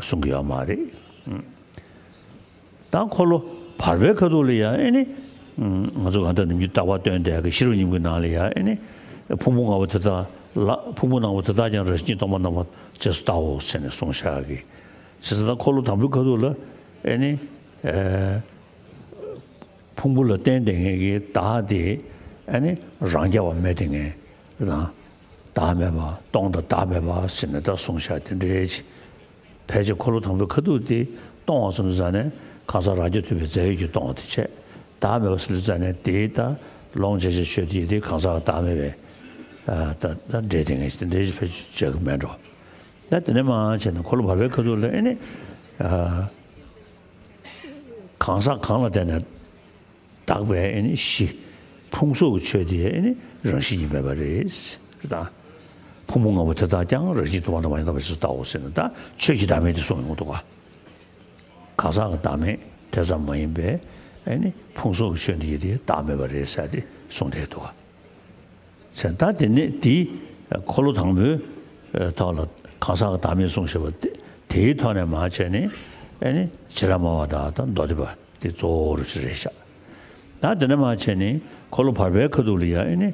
གསུང་གི་ཡོད་མ་རེད། ད་འཁོར་ལོ་བར་པའི་ཁ་ཐུག་ལ་ཡང་ཨེ་ནི། ང་ཚོ་གང་ལྟར་ནམ་རྒྱུན་རྟག་པར་སྟོན་བསྡད་ཀྱི་ཤེས་རབ་སྙིང་པོའི་ནང་ལ་ཡང་ཨེ་ནི། ཕུང་པོ་ལྔ་པོ་དེ་དག་ལ། ཕུང་པོ་ལྔ་པོ་དེ་དག་ཀྱང་རང་བཞིན་གྱིས་སྟོང་པར་རྣམ་པར་རྗེས་སུ་བལྟའོ་ཟེར་ནས་གསུངས་བཞག་གི་བྱས་ཙང་ད་འཁོར་ལོ་དང་པོའི་ཁ་ཐུག་ལ་ཨེ་ནི། ཕུང་པོ་ལ་བརྟེན་བསྡད་མཁན་གྱི་བདག་དེ་ཨ་ནི་རང་རྐྱ་བ་མེད་བསྡད་མཁན་དང་། བདག་མེད་པ། སྟོང་དང་བདག་མེད་པ་ཟེར་ནས་ད་གསུངས་བཞག་དེ་འདྲའི་ཕལ་ཆེར་འཁོར་ལོ་དང་པོའི་ཁ་ཐུག་དེ་སྟོང་བ་སོང་ཙང་ནས་གང་ཟག་རང་རྐྱ་ཐུབ་པའི་རྫས་ཡོད་ཀྱིས་སྟོང་བ་དེ་བྱས། བདག་མེད་པ་སོང་ཙང་ནས་དེའི་ད་ལོངས་སྤྱོད་བྱ་ཆོས་དེ་དེ་གང་ཟག་བདག་མེད་པའི་ད་ད་འདྲེས་བསྡད་མཁན་ཞིག་དེ་འདྲའི་ཕལ་ཆེར་བྱེད་ཀྱི་མེད་འགྲོ། ད་དེ་ནས་མར་བྱས་ནས་འཁོར་ལོ་བར་པའི་ཁ་ཐུག་ལ་ཨེ་ནི། གང་ཟག་གང་ལ་བརྟེན་ནས་བདག་པའི་ཨེ་ནི་གཞི། ཕུང་སོགས་ཀྱི་ཆོས་དེ་ཨེ་ནི་རང་བཞིན་གྱིས་མེད་པ་རེད། ད་ཕུང་པོ་ལྔ་པོ་དེ་དག་ཀྱང་རང་བཞིན་དུ་མ་དང་མ་ཡིན་དག་པ་ཞིག་ཏུ་བལྟའོ་ཟེར་ནས་ད་ཆོས་ཀྱི་བདག་མེད་དེ་གསུངས་ཡོང་གི་འདུག་ག་གང་ཟག་གི་བདག་མེད་དེ་ཙམ་མ་ཡིན་པའི་ཨེ་ནི་ཕུང་སོགས་ཀྱི་ཆོས་འདི་ཡི་དེ་བདག་མེད་པ་རེད་ཟེར་ཏེ་གསུངས་བསྡད་འདུག་ག་ཟེར། ད་དེ་ནས་དེའི་འཁོར་ལོ་དང་པོའི་ཐོག་ལ་གང་ཟག་གི་བདག་མེད་གསུངས་བཞག་པ་དེ། དེའི་ཐོག་ནས་མར་བྱས་ནས་ཨེ་ནི་བྱེ་བྲག་སྨྲ་བ་དག་དང་མདོ་སྡེ་པ་དེ་གཙོ་བོ་རུ་ཅིག་རེད་ཤག་ད་དེ་ནས་མར་བྱས་ནས་འཁོར་ལོ་བར་པའི་ཁ་ཐུག་ལ་ཡང་ཨེ་ནི་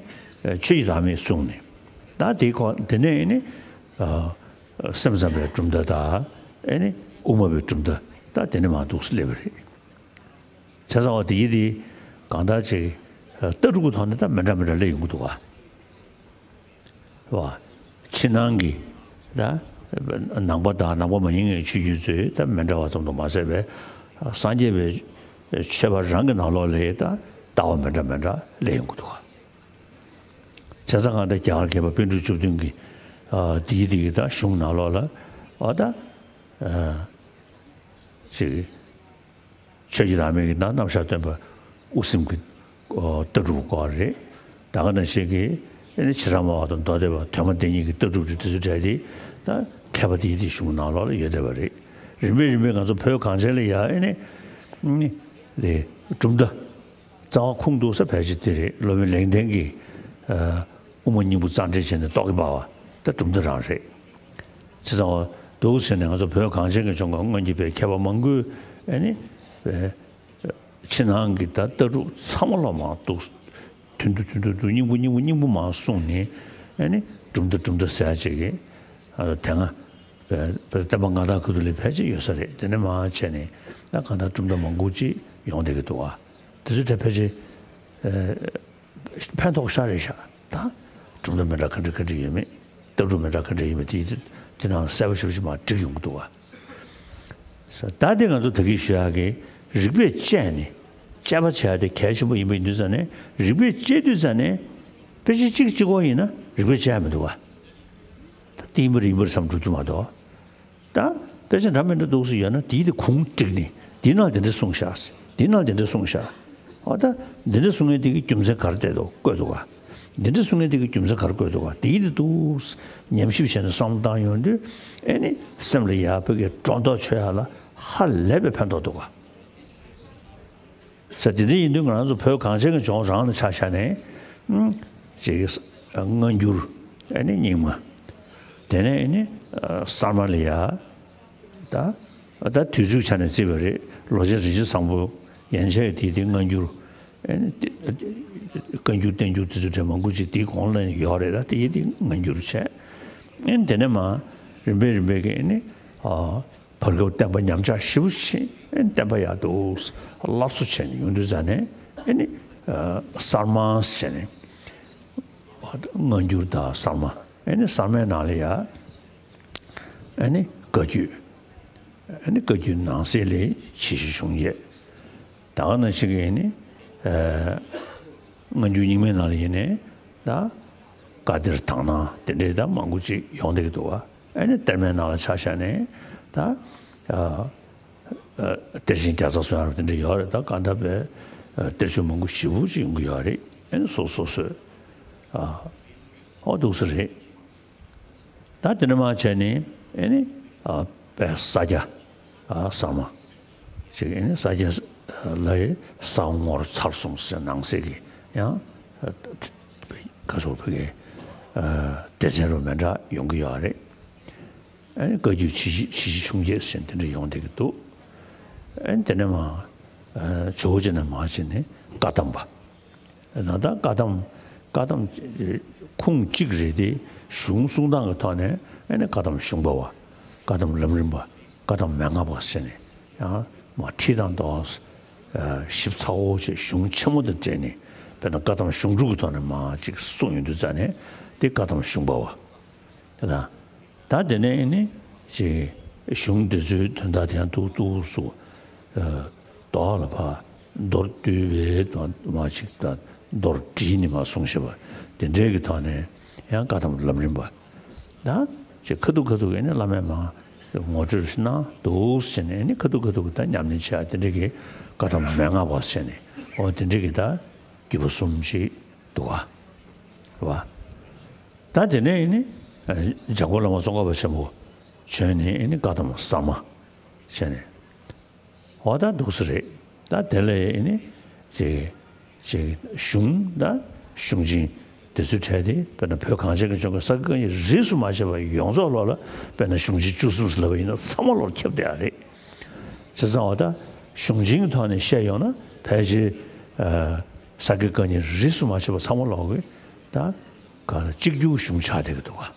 ཆོས་ཀྱི་བདག་མེད་གསུངས་ནས། ད་དེའི་ཁོ་དེ་ནས་ཨེ་ནི་སེམས་ཙམ་པའི་གྲུབ་མཐའ་དང་ཨེ་ནི་དབུ་མ་པའི་གྲུབ་མཐའ། ད་དེ་ནས་མར་འདུག་སེ་སླེབས་པ་རེད། བྱས་ཙང་བ་དེ་ཡི་དེ་གང་ལྟར་ཅིག་ལྟ་གྲུབ་ཀྱི་ཐོག་ནས་ད་མི་འདྲ་མི་འདྲ་སླེབས་ཡོང་གི་འདུག་ག་བ། ཕྱི་ནང་གི་ད་ནང་པ་དང་ནང་པ་མ་ཡིན་པའི་ཆོས་བརྒྱུད་ཚོས་ད་མི་འདྲ་བ་ཙམ་དུ་མ་ཟད་པའི་སངས་རྒྱས་པའི་ཆོས་པ་རང་གི་ནང་ལོགས་ལ་ད་ལྟ་བ་མི་འདྲ་མི་འདྲ་སླེབས་ཡོང་གི་འདུག་ག་བྱས་ཙང་གང་ལྟར་རྒྱ་གར་མཁས་པ་པཎ་གྲུབ་བཅུ་བདུན་གྱི་ཨ་དེའི་དེ་གི་ད་གཞུང་ནང་ལོགས་ལ་ཨ་ད་ཨ་ཅིག་ཆོས་ཀྱི་བདག་མེད་ཀྱི་ད་རྣམ་གཞག་སྟོན་པ་དབུ་སེམས་ཀྱི་ཨོ་ལྟ་གྲུབ་སྐོར་རེད། ད་ག་ནང་བཞིན་གྱི་ཨ་ནི་ཕྱི་ར་མ་བ་དང་མདོ་སྡེ་པ་དོན་མ་སྡེ་གཉིས་ཀྱི་ལྟ་གྲུབ་རེད། དེ་ཚོ་གྲས་དེ་ད་མཁས་པ་དེའི་དེ་གཞུང་ནང་ལོགས་ལ་ཡོད་བསྡད་པ་རེད། རིམ་པས་རིམ་པས་ང་ཚོ་བོད་གངས་ཅན་ལ་ཡ་ཨ་ནི་ཨ་ནི་རེད་གྲུབ་མཐའ། རྩ་བ་ཁུངས་གཏུགས་ས་ཕལ་ཆེར་དེ་རེད། སློབ་དཔོན་ལེགས་ལྡན་གྱི་ཨ་དབུ་མ་སྙིང་པོ་རྩ་འགྲེལ་བྱས་ནས་རྟོག་གེ་འབར་བ་ད་གྲུབ་མཐའ་རང་རེད། བྱས་ཙང་འདུག་ཟེར་ནས་ང་ཚོ་བོད་གངས་ཅན་གྱི་ལྗོངས་ཀྱི་སྔོན་གྱི་བོད་མཁས་པ་མང་པོས་ཨ་ནི་ཕྱི་ནང་གི་ད་ལྟ་གྲུབ་ཚང་མ་ལ་མར་འདུག་ཐུན་དུ་ཐུན་དུ་འདུག་སྙིང་པོ་སྙིང་པོ་སྙིང་པོ་མར་གསུངས་ནས་ཨ་ནི་གྲུབ་མཐའ་གྲུབ་མཐའ་ཟེར་ཡ་ཅིག་གི་ཨ་དེ་སྔ་བསྟན་པ་སྔ་དར་ཁུལ་དུ་ལས་ཕལ་ཆེར་ཡོད་ས་རེད། དེ་ནས་མར་བྱས་ནས་ད་གང་ལྟར་གྲུབ་མཐའ་མང་པོ་ཅིག་ཡོང་བསྡད་ཀྱི་འདུག་བ། དེ་ཚོ་དེ་ཕལ་ཆེར་ཨ་ཕན་ཐོགས་ཤར་རེད་ཤག་ད་གྲུབ་མཐའ་མི་འདྲ་ག་འདྲ་ག་འདྲ་ཡོད་མེད། ལྟ་གྲུབ་མི་འདྲ་ག་འདྲ་ཡོད་མེད་དེ་དེ་ནང་གསལ་པོ་ཞེ་པོ་ཅིག་མར་བསྒྲིགས་ཡོང་གི་འདུག་བ། ད་དེ་ང་ཚོ་ད་གིན་ཞུ་ཡག་གི་རིགས་པས་དཔྱད་ནས་དཔྱད་པ་བྱེད་ཡག་དེ་གལ་ཆེན་པོ་ཡིན་པ་ཡིན་དུས་ཙང་ནས། རིགས་པས་དཔྱད་དུས་ཙང་ནས་དཔེ་ཆ་གཅིག་གཅིག་པོ་ཡིན་ན་རིགས་པས་དཔྱད་ཡག་མི་འདུག་བ། ད་དེ་ཡིན་པ་རེད་ཡིན་པ་རེད་བསམ་འགྲོ་རྒྱུ་མ་གཏོགས། ད་དཔེ་ཆ་འདྲ་མི་འདྲ་འདུག་སེ་ཡོད་ན་དེའི་དེ་གུང་བསྒྲིགས་ནས་འདི་ནང་དེ་འདྲ་གསུངས་ཤག་འདི་ནང་དེ་འདྲ་གསུངས་ཤག་འོ་ད་འདི་འདྲ་གསུང་མཁན་དེ་གི་རྒྱུ་མཚན་ག་རེ་བསྡད་འདུག་བཀོད་འདུག་ག་འདི་འདྲ་གསུང་མཁན་དེ་གི་རྒྱུ་མཚན་ག་རེ་བཀོད་འདུག་ག་དེའི་དེ་འདུག་ཉམས་ཞིབ་བྱས་ནས་བསམ་བློ་བཏང་ཡོང་དུས་ཨེ་ནི་སེམས་ལ་ཡག་པོ་གི་སྒྲོ་འདོགས་ཆོད་ཡག་ལ་ཧ་ལས་པའི་ཕན་ཐོགས་འདུག་ག་ས་དེ་འདྲ་ཡིན་དུས་ང་རང་ཚོ་བོད་གངས་ཅན་གྱི་ལྗོངས་རང་ལ་ཆ་བཞག་ནས་ཨུམ་ཅིག་སྔ་འགྱུར་ཨེ་ནི་རྙིང་མ། དེ་ནས་ཨེ་ནི་གསར་མ་ལ་ཡ། ད་ད་དུས་ཚོད་ཆ་ནས་བརྩིས་པ་རེད། ལོ་ཆེན་རིན་ཆེན་བཟང་པོ་ཡན་ཆད་དེ་དེ་སྔ་འགྱུར་ཨེ་ནི་བཀའ་འགྱུར་བསྟན་འགྱུར་དེ་ཚོ་གྲས་མང་པོ་ཅིག་དེའི་གོང་ལ་ཡོད་རེད། ད་དེ་དེ་སྔ་འགྱུར་བྱས། ཨེ་ནི་དེ་ནས་མ་རིམ་པས་རིམ་པས་ཀྱི་ཨེ་ནི་ཨ། བར་སྐབས་བསྟན་པ་ཉམས་ཆག་ཞེ་པོ་ཕྱིན། བསྟན་པ་ཡག་འདུག་སླར་གསོ་བྱས་ནས་ཡོང་དུས་ཙང་ནས་ཨེ་ནི་གསར་མ་བྱས་ནས་སྔ་འགྱུར་དང་གསར་མ། ཨེ་ནི་གསར་མའི་ནང་ལ་ཡ་ཨེ་ནི་བཀའ་བརྒྱུད། ཨེ་ནི་བཀའ་བརྒྱུད་ནང་གསེས་ལས་ཇི་བཞིན་བྱུང་ཡས། ད་ག་ནང་བཞིན་གྱི་ཨེ་ནི་སྔ་འགྱུར་རྙིང་མའི་ནང་ལ་ཡིན་ནའི་ད་བཀའ་གཏེར་དག་སྣང་དེ་འདྲའི་ད་མང་པོ་ཅིག་ཡོང་བསྡད་ཀྱི་འདུག་བ། ཨེ་ནི་གཏེར་མའི་ནང་ལ་ཆ་བཞག་ནས་ད། ཨ། གཏེར་ཆེན་བརྒྱ་རྩ་གསུམ་ཡང་དེ་འདྲ་ཡོད་རེད། ད་གང་ལྟར་བས་གཏེར་ཆོས་མང་པོ་ཞེ་པོ་ཅིག་ཡོང་གི་ཡོད་རེད། ཨེ་ནི་སོ་སོ་སོས་ཨ་ཨོ་འདུག་སེ་རེད། ད་དེ་འདྲ་མ་བྱས་ནས་ཨེ་ནི་ཨ་དཔེ་ས་སྐྱ་ཨ་གསར་མ་ཅིག་ཨེ་ནི་ས་སྐྱ་ལ་ཡི་ས་ངོར་ཚར་སོང་ཟེར་ནང་གསེས་ཀྱི་ཡང་ཁ་སོ་ཕ་གི་སྡེ་ཚན་རུ་མི་འདྲ་ཡོང་གི་ཡོད་རེད། ཨ་ནི་བཀའ་བརྒྱུད་ཇི་བཞིན་ཇི་བཞིན་བྱུང་རྒྱས་ཟེར་དེ་འདྲ་ཡོང་བསྡད་ཀྱི་འདུག་ཨ་ནི་དེ་ནས་མ་ཇོ་བོ་རྗེ་ནས་མར་བྱས་ནས་བཀའ་གདམས་པ། ད་ལྟ་བཀའ་གདམས་བཀའ་གདམས་ཁུངས་གཅིག་རེད་དེ། གཞུང་གསུང་སྟངས་ཀྱི་ཐོག་ནས་ཨ་ནི་བཀའ་གདམས་གཞུང་པ་བ། བཀའ་གདམས་ལམ་རིམ་པ། བཀའ་གདམས་མན་ངག་པ་ཟེར་ནས་ཡང་མ་ཁྲིད་དང་དོགས་ཞིབ་ཚགས་པོ་བྱས་གཞུང་ཆེན་མོ་དང་འབྲེལ་ནས་དཔེར་ན་བཀའ་གདམས་གཞུང་དྲུག་གི་ཐོག་ནས་མ་ཅིག་གསུངས་ཡོང་དུས་ཙ་ནས་དེ་བཀའ་གདམས་གཞུང་པ་བ། དེ་དང་། ད་དེ་ནས་ནི་ཅིག་གཞུང་འདི་ཚོའི་དོན་དག་དེ་ཡང་ཏོག་ཏོག་སུ་ཨ་དོག་ལ་ཕར་མདོར་བསྡུས་པའི་དོན་མ་ཅིག་དང་མདོར་བསྡུས་ནས་མར་གསུངས་བཞག་པ་དེ་འདྲའི་གི་ཐོག་ནས་ཡང་བཀའ་གདམས་ལམ་རིམ་པ་ད་ཅིག་ཁ་ཐུག་ཁ་ཐུག་ཡིན་ན་བླ་མས་མར་ངོ་སྤྲོད་གནང་འདུག་ཟེར་ནས་ནི་ཁ་ཐུག་ཁ་ཐུག་གི་ད་ཉམས་ལེན་བྱེད་ཡ་དེ་འདྲའི་གི་བཀའ་གདམས་མན་ངག་པ་ཟེར་ནས་འོ་དེ་འདྲའི་གི་ད་བརྒྱུད་པ་གསུམ་ཅིག་འདུག་ག་བ། ད་དེ་ནས་ཨེ་ནི་འཇམ་མགོན་བླ་མ་ཙོང་ཁ་པ་ཆེན་པོ་བྱོན་ནས་ཨེ་ནི་བཀའ་གདམས་གསར་མ་བྱས་ནས། འོ་ད་འདུག་སེ་རེད། ད་དེ་ལས་ཨེ་ནི་ཅིག་ཅིག་གཞུང་ད་གཞུང་ཆེན་དེ་ཚོའི་གྲས་དེ་དཔེར་ན་བོད་གངས་ཅན་གྱི་ལྗོངས་ཀྱི་ས་དགེ་བཀའ་རྙིང་རིས་སུ་མ་ཆད་པ་ཡོངས་རྫོགས་ལོག་ལ་དཔེར་ན་གཞུང་ཆེན་བཅུ་གསུམ་ཟེར་ལབ་པ་ཡིན་ན་ཚང་མ་ལོག་ཁྱབ་བསྡད་ཡ་རེད། བྱས་ཙང་འོ་ད་གཞུང་ཆེན་གྱི་ཐོག་ནས་བཤད་ཡོང་ན་ཕལ་ཆེར་ས་དགེ་བཀའ་རྙིང་རིས་སུ་མ་ཆད་པ་ཚང་མ་ལོག་གི་ད་ག་ལ་གཅིག་གྱུར་གཞུང་ཆགས་བསྡད་ཀྱི་འདུག་ག་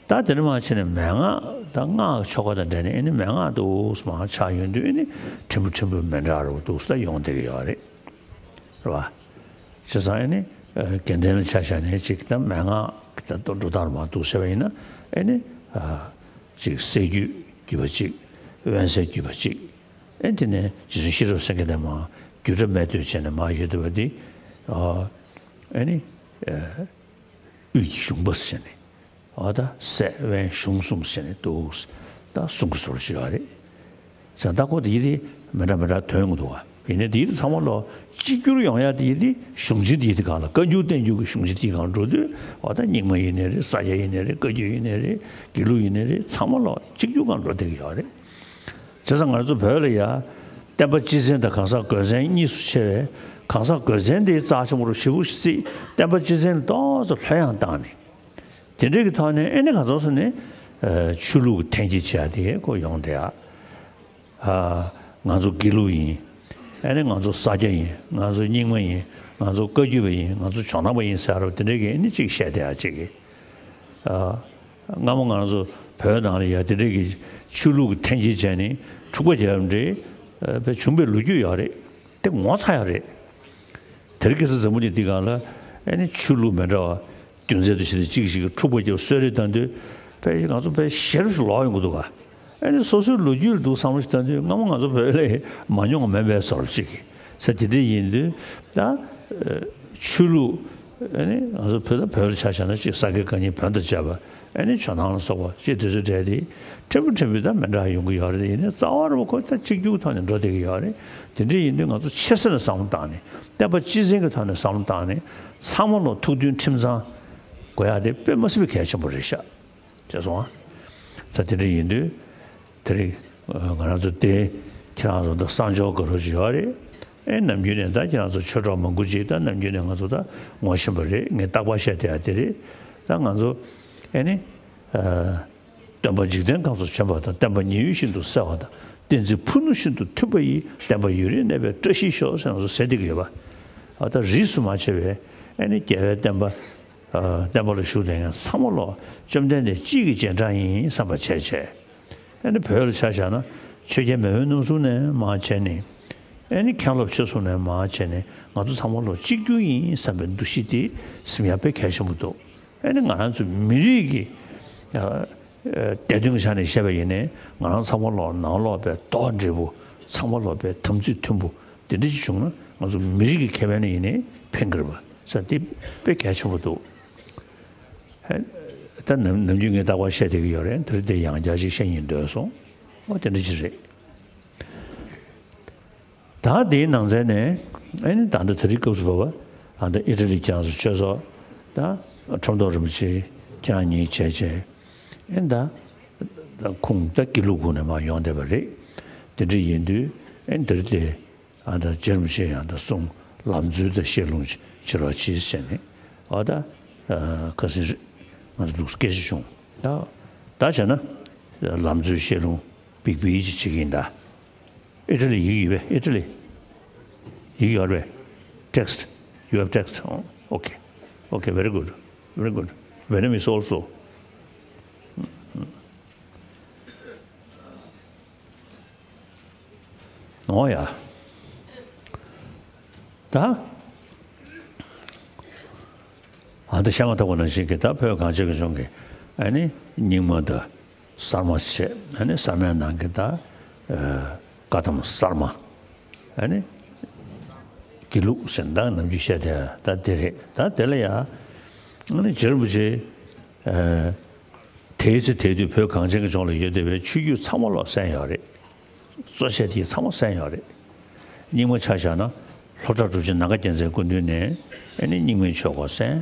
ད་དེ་ནས་མར་ཕྱིན་ནས་མན་ངག་དང་སྔགས་ཆོ་ག་དང་འབྲེལ་ནས་ཨེ་ནི་མན་ངག་འདུག་སེ་མར་ཆགས་ཡོང་དུས་ཨེ་ནི་ཕྲན་བུ་ཕྲན་བུ་མི་འདྲ་བ་འདུག་སེ་ད་ཡོང་བསྡད་ཀྱི་ཡོད་རེད། རེད་བ། བྱས་ཙང་ཨེ་ནི་དགེ་ལྡན་ལ་ཆ་བཞག་ནས་ཅིག་ད་མན་ངག་གི་ད་འགྲོ་སྟངས་མར་འདུག་བྱས་པ་ཡིན་ན་ཨེ་ནི་ཅིག་སྲད་རྒྱུད་བརྒྱུད་པ་གཅིག་དབེན་སའི་བརྒྱུད་པ་གཅིག་ཨེ་དེ་ནས་རྗེ་བཙུན་ཤེས་རབ་སེང་གེ་ནས་མར་རྒྱུད་གྲྭ་སྨད་སྟོད་བྱས་ནས་མར་ཡོད་བསྡད་པ་འདི་ཨེ་ནི། དབུས་ཀྱི་གཞུང་པ་ཟེར་ནས། འོ་ད་སྲས་དབོན་གཞུང་གསུམ་ཟེར་ནས་འདུག་ད་གསུང་གི་ཟུར་ཅིག་ཡོད་རེད། ཟེར་ད་ཁོ་དེ་ཡི་དེ་མི་འདྲ་མི་འདྲ་དོན་ཡོང་གི་འདུག་བ། ཡིན་ནའི་དེ་ཡི་དེ་ཚང་མ་ལོ་གཅིག་གྱུར་ཡོང་ཡ་དེ་ཡི་དེ་གཞུང་ཆེན་དེ་ཡི་དེ་གང་ལ་བཀའ་འགྱུར་བསྟན་འགྱུར་གྱི་གཞུང་ཆེན་དེ་གང་འགྲོ་དུས། འོ་ད་རྙིང་མ་ཡིན་ནའི་རེད། ས་སྐྱ་ཡིན་ནའི་རེད། བཀའ་འགྱུར་ཡིན་ནའི་རེད། དགེ་ལུགས་ཡིན་ནའི་རེད། ཚང་མ་ལོ་གཅིག་གྱུར་གང་འགྲོ་བསྡད་ཀྱི་ཡོད་རེད། བྱས་ཙང་ང་ཚོ་བོད་ལ་ཡ། བསྟན་པ་སྤྱི་མཚན་དང་གང་ཟག་སྒོས་མཚན་གཉིས་སུ་ཕྱེ་བས། གང་ཟག་སྒོས་མཚན་དེ་རྩ་ཆེན་པོ་རུ་ཞེ་པོ་ཞིག་བརྩིས། བསྟན་པ་སྤྱི་མཚན་ཏོག་ཙམ་ལྷོད་ཡངས་བཏང་ནས། དེ་འདྲའི་གི་ཐོག་ནས་ཨེ་ནི་ག་ཚོད་སོང་ནས། ཨ། ཆོས་ལུགས་ཀྱི་འཐེན་འཁྱེར་བྱས་དེ་ཁོ་ཡོང་བསྡད་ཡ། ཨ། ང་ཚོ་དགེ་ལུགས་ཡིན། ཨེ་ནི་ང་ཚོ་ས་སྐྱ་ཡིན། ང་ཚོ་རྙིང་མ་ཡིན། ང་ཚོ་བཀའ་བརྒྱུད་པ་ཡིན། ང་ཚོ་ཇོ་ནང་པ་ཡིན་ཟེར་རོ། དེ་འདྲའི་གི་ཨེ་ནི་གཅིག་བཤད་བསྡད་ཡ་གཅིག་གི། ཨ། སྔ་མོ་ང་ཚོ་བོད་ནང་ལ་ཡ་དེ་འདྲའི་གི་ཆོས་ལུགས་ཀྱི་འཐེན་འཁྱེར་བྱས་ནས་འཁྲུག་པ་བརྒྱབ་འདྲ་བྱུང་བའི་ལོ་རྒྱུས་ཡོད་རེད། དེ་ངོ་ཚ་ཡ་རེད། དེ་རིང་ཁ་སང་འཛམ་བུ་གླིང་འདི་སྒང་ལ་ཨེ་ནི་ཆོས་ལུགས་མི་འདྲ་བ་རྒྱུ་མཚན་དུ་བྱས་ཏེ་གཅིག་གིས་གཅིག་གི་འཁྲུག་པ་བརྒྱབ་གསོད་རེས་བཏང་དུས། དཔེ་ང་ཚོ་དཔེ་ཞེ་པོ་ཞིག་ལོག་ཡོང་གི་འདུག་ག་ཨེ་ནི་སོ་སོའི་ལོ་རྒྱུས་ལ་འདུག་བསམ་བློ་ཞིག་བཏང་དུས། སྔ་མོ་ང་ཚོ་བོད་ལ་མ་མྱོང་བ་མེད་པའི་བཟོ་འདྲ་ཅིག་གི་ས་དེ་འདྲ་ཡིན་དུས་ད། ཨ། ཆོས་ལུགས། ཨ་ནི་ང་ཚོ་བོད་ད་བོད་ལ་ཆ་བཞག་ན་ཅིག་ས་དགེ་བཀའ་རྙིང་བོན་དང་བཅས་པ། ཨ་ནི་ཇོ་ནང་ལ་སོགས་པ་ཅིག་དེ་ཚོའི་གྲས་དེ་ཕྲན་བུ་ཕྲན་བུ་ད་མི་འདྲ་ཡོང་གི་ཡོད་རེད། ཡིན་ནའི་རྩ་བ་རུ་ཁོ་ད་གཅིག་གྱུར་ཐོག་ནས་འགྲོ་བསྡད་ཀྱི་ཡོད་རེད། དེ་འདྲ་ཡིན་དུས་ང་ཚོ་ཆེ་ས་ནས་བསམ་བློ་བཏང་ནས། བསྟན་པ་སྤྱི་མཚན་གྱི་ཐོག་ནས་བསམ་བློ་བཏང་ནས། ཚང་མ་ལོ་ཐུགས་མཐུན་ཁྲིམས་གཙང་དགོས་ཡ་དེ་དཔེ་མ་སྲིད་པའི་གལ་ཆེན་པོ་རེད་ཤག་བྱས་སོང་ཨ། ས་དེ་འདྲ་ཡིན་དུས། དེ་རིང་ང་རང་ཚོ་དེ་ཁྱེད་རང་ཚོ་ད་གསང་སྦྱོར་དགའ་རབ་ཅིག་ཡོད་རེད། ཨེ་ནམ་རྒྱུན་ནས་ད་ཁྱེད་རང་ཚོ་ཆོས་གྲོགས་མང་པོ་ཅིག་ད་ནམ་རྒྱུན་ནས་ང་ཚོ་ད་ངོ་ཤེས་པ་རེད། ངས་རྟག་པར་བཤད་བསྡད་ཡ་དེ་རེད། ད་ང་ཚོ་ཨེ་ནི། ཨ། སྟོན་པ་འཇིག་རྟེན་ཁམས་སུ་བྱོན་པ་དང་། བསྟན་པ་ཉི་འོད་བཞིན་དུ་གསལ་བ་དང་། བསྟན་འཛིན་ཕུ་ནུ་བཞིན་དུ་མཐུན་པ་ཡིས། བསྟན་པ་ཡུན་རིང་གནས་པའི་བཀྲ་ཤིས་ཤོག་ཟེར་ང་ཚོ་ཟེར་བསྡད་ཀྱི་ཡོད་པ། ཨ། ད་རིས་སུ་མ་ཆད་པའི་ཨེ་ནི་རྒྱལ་བའི་བསྟན་པ། ཨ། བསྟན་པ་ལ་ཞུགས་བསྡད་མཁན་ཚང་མ་ལོ་བཅོམ་ལྡན་འདས་གཅིག་གི་རྗེས་འབྲང་ཡིན་བསམ་པ་བྱས་བྱས། ཨ་ནི་བོད་ལ་ཆ་བཞག་ན་ཆོས་རྒྱལ་མེས་དབོན་རྣམ་གསུམ་ནས་མར་བྱས་ནས། ཨ་ནི་མཁན་སློབ་ཆེ་ཚོ་ནས་མར་བྱས་ནས། ང་ཚོ་ཚང་མ་ལོ་གཅིག་གྱུར་ཡིན་བསམ་པའི་འདུ་ཤེས་དེ་སེམས་ཡ་དཔེ་གལ་ཆེན་པོ་འདུག་ཨ་ནི་ང་རང་ཚོ་མི་རིགས་ཀྱི། ཨ། ཨ། བདེ་དོན་གྱི་ཆ་ནས་བཤད་པ་ཡིན་ནའི། ང་རང་ཚང་མ་ལོ་ནང་ལོགས་དཔེ་རྡོག་འདྲེས་པོ། ཚང་མ་ལོ་དཔེ་དམ་ཚིག་མཐུན་པོ་དེ་འདྲ་ཞིག་བྱུང་ན། ང་ཚོ་མི་རིགས་ཀྱི་ཁེ་ཕན་ལ་ཡིན་ནའི་ཕན་གྱི་རེད་པ་ཟེར། དེ་དཔེ་གལ་ཆེན་པོ་འདུག་ད་ནམ་ནམ་རྒྱུན་ངས་རྟག་པར་བཤད་བསྡད་ཀྱི་ཡོད་རེད། དེ་རིང་དེ་ཡང་བསྐྱར་ཅིག་བཤད་སྙིང་འདོད་སོང་། ཨོ་དེ་འདྲ་ཅིག་རེད། ད་དེའི་ནང་ཚན་ནས་ཨ་ནི་ད་ལྟ་དེ་རིང་སྐབས་སུ་བབ་པ། ཨ། ད་ཨི་ཊ་ལི་ཁྱེད་རང་ཚོ་ཆོས་ཚོགས་དང་ཁྲོམ་ཐོག་རིན་པོ་ཆེ་ཁྱེད་རང་གཉིས་བྱས་བྱས། ཨ་ནི་ད་ད་ཁུངས་ད་དགེ་ལུགས་ཁུངས་ནས་མར་ཡོང་བསྡད་པ་རེད། དེ་འདྲ་ཡིན་དུས་ཨ་ནི་དེ་རིང་དེ། ཨ། ད་རྗེ་རིན་པོ་ཆེ་ཡང་ད་གསུང་ལམ་འཛོལ་དང་བཤད་ལུང་བྱེད་རོགས་གྱིས་ཟེར་ནས། ཨ། ད། ཨ། ཁ་སང་ང་ཚོ་འདུག་སྐད་ཆ་བྱུང་། ད་ད་བྱས་ན་ལམ་འཛོལ་བཤད་ལུང་བིག་བིག་ཅིག་བྱེད་ཀྱི་ཡིན་ད། ཨི་ཊ་ལི་ཡིག་ཡོད་པས། ཨི་ཊ་ལི་ཡིག་ཡོད་པས། Text. You have text. Oh, okay. Okay, very good. Very good. Vietnamese also. ཨོ་ཡ། ད། ཨ། ད་བཤད་མ་ཐག་པ་ནང་བཞིན་གྱི་ད་བོད་གངས་ཅན་གྱི་ལྗོངས་ཀྱི་ཨ་ནི་རྙིང་མ་དང་གསར་མ་བྱས། ཨ་ནི་གསར་མའི་ནང་གི་ད། ཨ། བཀའ་གདམས་གསར་མ། ཨ་ནི་དགེ་ལུགས་ཟེར་ད་ནམ་རྒྱུན་བཤད་དེ་ད་དེ་རེད། ད་དེ་ལ་ཡ། ཨ་ནི་རྗེ་རིན་པོ་ཆེ། ཨ། དེའི་ཚེ་དེ་དུས་བོད་གངས་ཅན་གྱི་ལྗོངས་ལ་ཡོད་བསྡད་པའི་ཆོས་བརྒྱུད་ཚང་མ་ལོག་གསན་ཡོད་རེད། གཙོ་ཆེ་དེ་ཚང་མ་གསན་ཡོད་རེད། རྙིང་མ་ཆ་བཞག་ན་ལྷོ་བྲག་གྲུབ་ཆེན་ནམ་མཁའ་རྒྱལ་མཚན་སྐུ་མདུན་ནས་ཨ་ནི་རྙིང་མའི་ཆོས་སྐོར་གསན།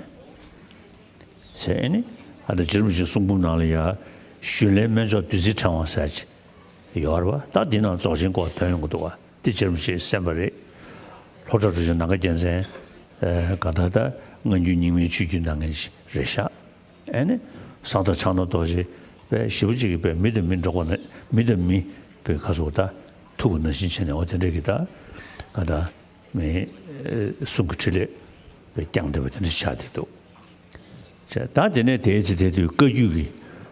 ཟེར་ཨ་ནི། ཨ། ད་རྗེ་རིན་པོ་ཆེའི་གསུང་འབུམ་ནང་ལ་ཡ། ཞུས་ལན་སྨན་མཆོག་བདུད་རྩིའི་ཕྲེང་བ་ཟེར་ཅིག་ཡོད་རེད་པ། ད་འདི་ནང་རྫོགས་ཆེན་སྐོར་དོན་ཡོང་གི་འདུག་པ། དེ་རྗེ་རིན་པོ་ཆེས་གསན་པ་རེད། ལྷོ་བྲག་གྲུབ་ཆེན་ནམ་མཁའ་རྒྱལ་མཚན། ཨ། གང་ལྟར་ད་སྔ་འགྱུར་རྙིང་མའི་ཆོས་བརྒྱུད་གནང་མཁན་ཞིག་རེད་ཤག་ཨ་ནི་གསང་བདག་ཕྱག་ན་རྡོ་རྗེ་དཔེ་ཞེ་པོ་ཅིག་གིས་དཔེ་མི་དང་མི་འགྲོགས་པ་ན། མི་དང་མི་དཔེ་ཁ་སོ་ད་ཐུག་པ་ནང་བཞིན་བྱས་ནས། འོ་དེ་འདྲ་གི་ད་ག་ད་མི་གསུང་གི་ཕྲིན་ལས་དཔེ་བསྐྱངས་བསྡད་པ་དེ་འདྲ་ཆགས་བསྡད་འདུག་ད་དེ་ནས་དེའི་ཚེ་དེ་དུས་བཀའ་བརྒྱུད་ཀྱི་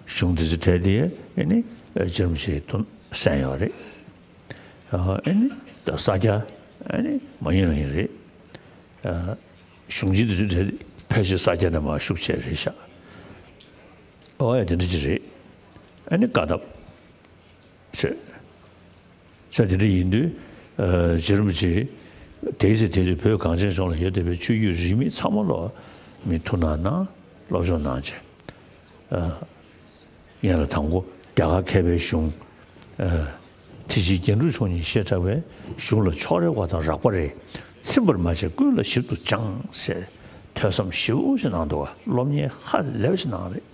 གཞུང་དེ་ཚོ་གྲས་དེ་ཨ་ནི་རྗེ་རིན་པོ་ཆེས་དུ་གསན་ཡོད་རེད། ཨ་ནི་ད་ས་སྐྱ་ཨ་ནི་མ་ཡིན་རང་ཡིན་རེད། གཞུང་ཆེན་དེ་ཚོ་དེ་ཕལ་ཆེར་ས་སྐྱ་ནས་མར་ཤུགས་ཆེ་རེད་ཤག་ཨོ་ཡ། དེ་འདྲ་ཅིག་རེད། ཨ་ནི་བཀའ་གདམས་ཟེར། ཟེར་དེ་འདྲ་ཡིན་དུས། ཨ། རྗེ་རིན་པོ་ཆེ་དེའི་ཚེ་དེ་དུས་བོད་གངས་ཅན་ལྗོངས་ལ་ཡོད་བསྡད་པའི་ཆོས་བརྒྱུད་རིས་མེད་ཚང་མ་ལོག་མི་ཐུགས་སྣང་གནང་། སློབ་སྦྱོང་གནང་བྱས། ཨ། ཡིན་ལ་དང་པོ་རྒྱ་གར་མཁས་པའི་གཞུང་། ཨ། དེ་ཕྱིར་རྒྱན་དྲུག་མཆོག་གཉིས་ཞེས་གྲགས་པའི། གཞུང་ལ་ཕྱོགས་རེ་བ་དང་རགས་པ་རེ། ཚིམ་པར་མ་བྱས་ཀུན་ལ་ཞིབ་ཏུ་སྦྱངས་ཟེར། ཐོས་བསམ་ཞེ་པོ་ཞིག་གནང་འདུག་བ། སློབ་གཉེར་ཧ་ལས་པ་ཞིག་གནང་རེད།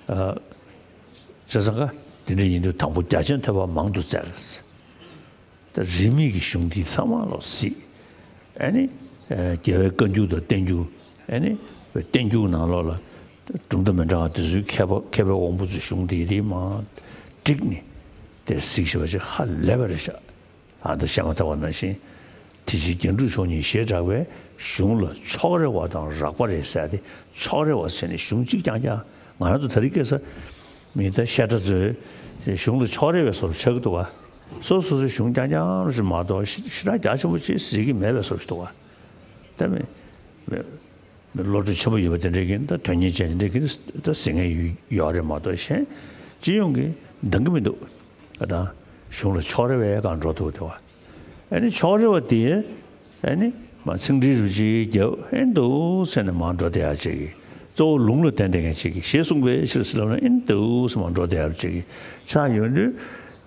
ཨ། བྱས་ཙང་ཀ་དེ་འདྲ་ཡིན་དུས་དང་པོ་རྒྱ་ཆེན་ཐོས་པ་མང་དུ་བཙལ། ད་རིས་མེད་ཀྱི་གཞུང་འདི་ཚང་མ་ལ་གཟིགས། ཨ་ནི། ཨ། རྒྱལ་བའི་བཀའ་འགྱུར་དང་བསྟན་འགྱུར། ཨ་ནི། བསྟན་འགྱུར་ནང་ལོགས་ལ་གྲུབ་མཐའ་མི་འདྲ་བ་དེ་ཚོའི་མཁས་པ་མཁས་པའི་དབང་པོ་ཚོའི་གཞུང་དེ་དེ་མར་བསྒྲིགས་ནས་དེ་གཟིགས་ཤེས་པ་ཅིག་ཧ་ལས་པ་རེད་ཤག་ཨ། ད་བཤད་མ་ཐག་པ་ནང་བཞིན། དེ་ཕྱིར་རྒྱན་དྲུག་མཆོག་གཉིས་ཞེས་གྲགས་པའི། གཞུང་ལ་ཕྱོགས་རེ་བ་དང་རགས་པ་རེ་ཟེར་ཏེ། ཕྱོགས་རེ་བ་ཟེར་ནས་གཞུང་གཅིག་རྐྱང་རྐྱང་། ང་རང་ཚོ་ད་རེས་སྐད་ཆ་མི་ད་བཤད་གྲྭ་ཚོས་གཞུང་ལ་ཕྱོགས་རེ་བའི་བཟོ་འདྲ་ཆགས་ཀྱི་འདུག་བ། སོ་སོ་སོའི་གཞུང་རྐྱང་རྐྱང་རེ་མ་གཏོགས་ཞེ་དྲག་རྒྱ་ཆེན་པོ་ཅིག་གཟིགས་ཀྱི་མེད་པའི་བཟོ་འདྲ་ཞིག་འདུག་བ། ད་མི་མི་བློ་གྲོས་ཆེན་པོ་ཡོད་པ་དེ་འདྲས་ཀྱིས་ད་དོན་གཉེར་ཅན་དེ་འདྲས་ཀྱིས་ད་གཟིགས་མཁན་ཡོད་ཡོད་རེད་མ་གཏོགས། གཞན་སྤྱི་ཡོངས་ཀྱིས་འདང་གི་མི་འདུག་ད་གཞུང་ལ་ཕྱོགས་རེ་བའི་སྒང་འགྲོ་འདུག་དེ་བ། ཨ་ནི་ཕྱོགས་རེ་བ་དེ། ཨ་ནི་མར་ཚིག་འགྲེལ་རུ་ཅིག་རྒྱབ། ཨེ་འདུག་ཟེར་ནས་མར་འགྲོ་བསྡད་ཡག་ཅིག་གི། གཙོ་བོ་ལུང་ལ་བརྟེན་བསྡད་མཁན་ཅིག་གིས་ཞེས་གསུངས་པའི་ཕྱིར་ཟེར་ལབ་ན། ཨེ་འདུག་ཟེར་མར་འགྲོ་བསྡད་ཡག་ཅིག་གི་ཆགས་ཡོང་དུས།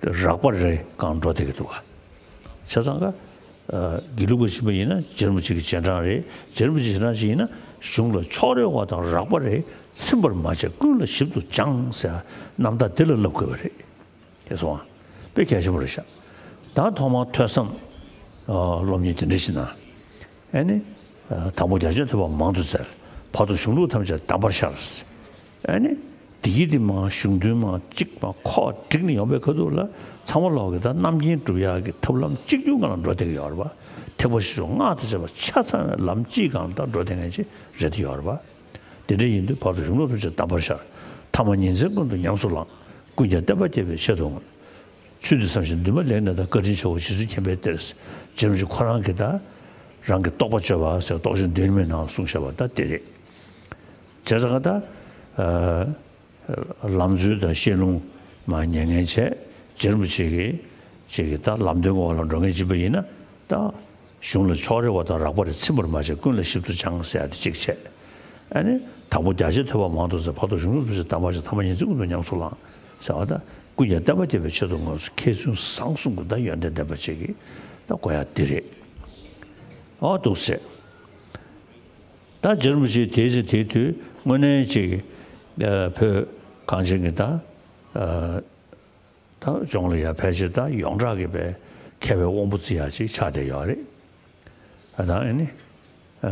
རགས་པ་རེ་སྒང་འགྲོ་བསྡད་ཀྱི་འདུག་བ། བྱས་ཙང་ཀ་ཨ། དགེ་ལུགས་པ་ཞིག་ཡིན་ན་རྗེ་རིན་པོ་ཆེ་གི་རྗེས་འབྲང་རེད། རྗེ་རིན་པོ་ཆེ་རྗེས་འབྲང་ཞིག་ཡིན་ན། གཞུང་ལ་ཕྱོགས་རེ་བ་དང་རགས་པ་རེ། ཚིམ་པར་མ་བྱས་ཀུན་ལ་ཞིབ་ཏུ་སྦྱངས་ཟེར། རྣམ་ཐར་འདི་ལ་བསླབ་དགོས་པ་རེད། དེ་སོང་ང་། དཔེ་གལ་ཆེན་པོ་རེད་ཤག་ད་ཐོག་མར་ཐོས་བསམ། ཨ། སློབ་གཉེར་དེ་འདྲ་ཞིག་གནང་། ཨ་ནི། ཨ། དང་པོ་རྒྱ་ཆེན་ཐོས་པ་མང་དུ་བཙལ། བར་དུ་གཞུང་ལུགས་ཐམས་ཅད་གདམས་པར་ཤར། ཨ་ནི། དེ་གི་དེ་མར་གཞུང་དོན་མར་གཅིག་མར་ཁོག་བསྒྲིགས་ནས་ཡོང་པའི་ཁ་ཐུག་ལ། ཚང་མ་ལོག་གི་ད་རྣམ་མཁྱེན་སྒྲུབ་ཡག་གི་ཐབས་ལམ་གཅིག་གྱུར་སྒང་ལ་འགྲོ་བསྡད་ཀྱི་ཡོད་རེད་པ། ཐེག་པ་ཆེ་ཆུང་སྔགས་དང་བཅས་པ་ཆ་ཚང་བའི་ལམ་གཅིག་སྒང་ལ་ད་འགྲོ་བསྡད་མཁན་ཅིག་རེད་དེ་ཡོད་རེད་པ། དེ་འདྲ་ཡིན་དུས་བར་དུ་གཞུང་ལུགས་ཐམས་ཅད་གདམས་པར་ཤར། ཐ་མ་ཉིན་མཚན་ཀུན་ཏུ་ཉམས་སུ་བླངས། ཀུན་ཀྱང་བསྟན་པ་རྒྱས་པའི་ཆེད་དུ་བསྔོས། ཚུལ་འདི་བསམ་ཞིང་འདུན་པ་ལེགས་གནས་དང་། བཀའ་དྲིན་ཆེའོ་རྗེ་བཙུན་མཁྱེན་པའི་གཏེར། རྗེ་རིན་པོ་ཆེ་ཁོ་རང་གིས་ད་རང་གི་རྟོགས་པ་བརྗོད་པ་ཟེར། རྟོགས་བརྗོད་འདུན་མའི་ནང་ལ་གསུངས་བཞག་པ་ད་དེ་རེད། བྱས་ཙང་ད། ཨ། ལམ་འཛོལ་དང་བཤད་ལུང་མར་ཉན་མཁན་བྱས། རྗེ་རིན་པོ་ཆེ་གིས་ཅིག་གིས་ད་ལམ་སྟོན་འོག་ལ་འགྲོ་མཁན་ཅིག་ཡིན་པ་ཡིན་ན། ད་གཞུང་ལ་ཕྱོགས་རེ་བ་དང་རགས་པ་རེ། ཚིམ་པར་མ་བྱས་ཀུན་ལ་ཞིབ་ཏུ་སྦྱངས་ཟེར་ཡག་དེ་གཅིག་བྱས། ཨ་ནི་དང་པོ་རྒྱ་ཆེན་ཐོས་པ་མང་དུ་བཙལ། བར་དུ་གཞུང་ལུགས་ཐམས་ཅད་གདམས་པར་ཤར། ཐ་མ་ཉིན་མཚན་ཀུན་ཏུ་ཉམས་སུ་བླངས་ཟེར་བ་ད། ཀུན་ཀྱང་བསྟན་པ་རྒྱས་པའི་ཆེད་དུ་བསྔོས་སོ། མཁས་བཙུན་བཟང་གསུམ་གྱི་ད་ཡོན་ཏན་ལྡན་པ་ཅིག་གིས་ད་དགོས་ཡག་དེ་རེད། ཨོ་འདུག་སེ། ད་རྗེ་རིན་པོ་ཆེ་དེའི་ཚེ་དེའི་དུས་དངོས་གནས་ཅིག་ཨ། བོད་གངས་ཅན་གྱི་ད། ཨ། ད་ལྗོངས་ལ་ཡ་ཕལ་ཆེར་ད་ཡོངས་གྲགས་ཀྱི་པའི་མཁས་པའི་དབང་པོ་བརྩི་ཡག་ཅིག་ཆགས་བསྡད་ཡོད་རེད། ཨ། ད་ཨ་ནི། ཨ།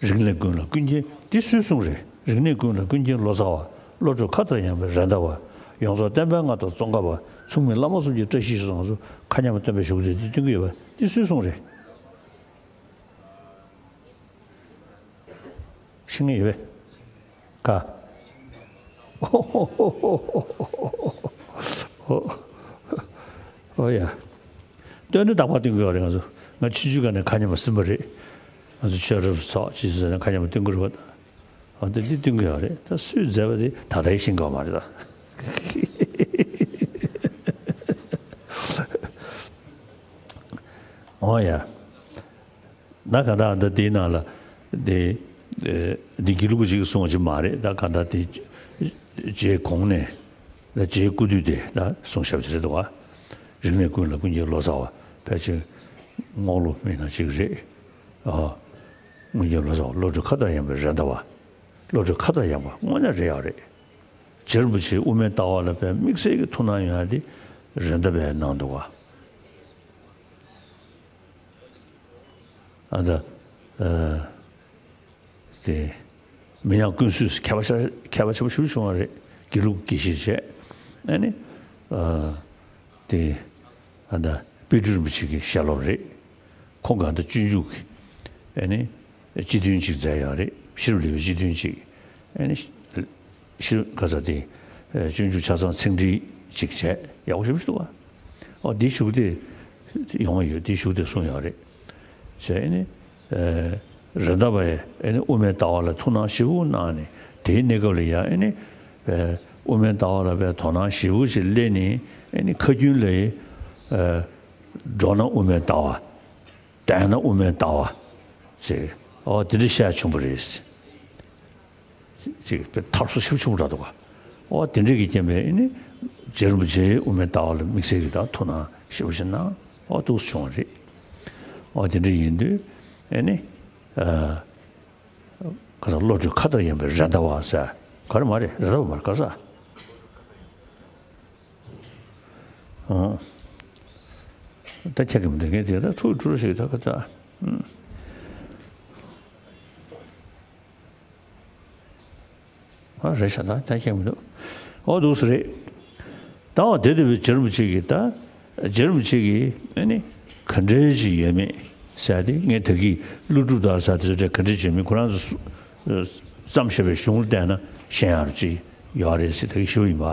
རིག་གནས་ཀུན་ལ་ཀུན་མཁྱེན། འདི་སུས་གསུངས་རེད། རིག་གནས་ཀུན་ལ་ཀུན་མཁྱེན་ལོ་ཙཱ་བ། བློ་གྲོས་མཁའ་ལྟར་ཡངས་པའི་རེད་མདའ་བ། ཡོངས་རྫོགས་བསྟན་པའི་མངའ་ཐང་ཙོང་ཁ་པ། མཚུངས་མེད་བླ་མ་གསུམ་གྱི་བཀྲ་ཤིས་ཤོག་ང་ཚོ་མཁའ་མཉམ་པ་སྟོན་པའི་གཞུག་གུ་དེ་འདི་སྟོན་གྱི་ཡོད་པ་འདི་སུས་གསུངས་རེད། ཤེས་ངེས་ཡོད་པས། ག། ཨོ་ཡ། སྟོན་ནི་རྟག་པར་སྟོན་གྱི་ཡོད་རེད་ང་ཚོ། ང་ཆུང་ཆུང་སྒང་ནས་མཁའ་མཉམ་པ་ཟིན་པ་རེད། ང་ཚོ་ཆོས་རབ་ཚོགས་ཅི་ཟེར་ནས་མཁའ་མཉམ་པ་སྟོན་གྱི་རེད་པ། ཨ། དེ་འདི་སྟོན་གྱི་ཡོད་རེད། ད་སུས་མཛད་པ་དེ་ད་ལྟ་ཡང་ཤེས་ཀྱི་ཡོད་མ་རེད་ད། ཨོ་ཡ། ད་ག་ད་ད་དེའི་ནང་ལ་དེ། ཨེ། འདི་དགེ་ལུགས་པ་ཅིག་གིས་གསུངས་པ་ཅིག་མ་རེད། ད་ག་ད་དེ་རྗེ་གོང་ནས། ད་རྗེའི་སྐུ་དུས་དེ་ད་གསུངས་བཞག་པ་ཅིག་རེད་འདུག་བ། རིག་གནས་ཀུན་ལ་ཀུན་མཁྱེན་ལོ་ཙཱ་བ། ཕལ་ཆེར་རྔོག་ལུགས་མི་སྣ་ཅིག་རེད། ཨ། ཀུན་མཁྱེན་ལོ་ཙཱ་བ། བློ་གྲོས་མཁའ་ལྟར་ཡངས་པའི་རེད་མདའ་བ། བློ་གྲོས་མཁའ་ལྟར་ཡངས་པ་དངོས་གནས་རེད་ཡག་རེད། རྗེ་རིན་པོ་ཆེ་དབུ་མའི་ལྟ་བ་ལ་དཔེ་དམིགས་བསལ་གྱི་ཐུགས་སྣང་ཡོད་ཡག་དེ་རེད་མདའ་བས་གནང་འདུག་བ། ཨ། ད། ཨ། དེ། མི་ཉག་ཀུན་བསོད་མཁས་པ་ཤ་མཁས་པ་ཆེན་པོ་ཞེ་པོ་བྱུང་བ་རེད། དགེ་ལུགས་དགེ་བཤེས་བྱས། ཨ་ནི། ཨ། དེ། ཨ། ད་དཔལ་སྤྲུལ་རིན་པོ་ཆེ་གི་ཞལ་སློབ་རེད། ཁོང་གིས་ད་སྤྱོད་འཇུག་གི། ཨ་ནི། སྤྱི་དོན་ཅིག་མཛད་ཡོད་རེད། ཤེས་རབ་ལེའུའི་སྤྱི་དོན་ཅིག་ཨ་ནི། ཤེས་རབ་ག་ས་དེ། ཨ། སྤྱོད་འཇུག་ཆ་ཚང་ཚིག་འགྲེལ་ཅིག་བྱས། ཡག་པོ་ཞེ་པོ་ཞིག་འདུག་བ། ཨོ། འདི་གཞུག་དེ་ཡོང་བ་ཡོད། འདི་གཞུག་དེ་གསུངས་ཡོད་རེད། བྱས་ཨ་ནི། ཨ། རེད་མདའ་བས་ཨ་ནི་དབུ་མའི་ལྟ་བ་ལ་ཐུགས་སྣང་ཞེ་པོ་གནང་ནས། དེའི་གནས་སྐབས་ལ་ཡ་ཨ་ནི། ཨ། དབུ་མའི་ལྟ་བ་ལ་དཔེ་དོ་སྣང་ཞེ་པོ་ཞིག་སླེབས་ནས། ཨ་ནི་ཁ་རྒྱུན་ལ། ཨ། འགྲོ་ན་དབུ་མའི་ལྟ་བ། བསྡད་ན་དབུ་མའི་ལྟ་བ། ཅེས། ཨོ། དེ་འདྲ་བཤད་བྱུང་བ་རེད། ཅིག་དཔེ་མཐར་སོ་ཞེ་པོ་ཆེན་པོ་འདྲ་འདུག་ག། ཨོ་དེ་འདྲ་གི་རྐྱེན་པས་ཨེ་ནི་རྗེ་རིན་པོ་ཆེའི་དབུ་མའི་ལྟ་བ་ལ་དམིགས་བསལ་གྱི་ད་ཐུགས་སྣང་ཞེ་པོ་ཅིག་གནང་། ཨོ་འདུག་སེ་བྱུང་བ་རེད། ཨོ་དེ་འདྲ་ཡིན་དུས་ཨེ་ནི་ཨ་ག་ས་བློ་གྲོས་མཁའ་ལྟར་ཡངས་པའི་རེད་མདའ་བ་ཟེར། ག་རེ་མ་རེད། རེད་མདའ་བ་མ་རེད། ག་ས། ཨོ། ད་ཁྱེད་ཀྱི་མི་འདུག་ངས་དེ་ད་ཚུར་འགྲོ་ཞིག་ད་ག་ད། ཨ་རེད་ཤག་ད་ད་ཁྱེད་མི་འདུག་ཨོ་འདུག་སེ་རེད། ད་འོ་དེ་དེ་བས་རྗེ་རིན་པོ་ཆེ་གིས་ད། རྗེ་རིན་པོ་ཆེ་གིས་ཨ་ནི་ག་འདྲའི་ཞིག་ཡོད་མེད་ཟེར་ཏེ། ངས་ད་གིན་ཀླུ་སྒྲུབ་དང་ཟེར་དེ་ཚོ་ག་འདྲ་བྱས་མིན་ཁོ་རང་ཚོ་བརྩམས་བཞག་པའི་གཞུང་ལ་བལྟས་ན་ཤེས་ཡག་ཅིག་ཡོད་རེད་ཟེར་ད་གིན་ཞུས་པ་ཡིན་པ།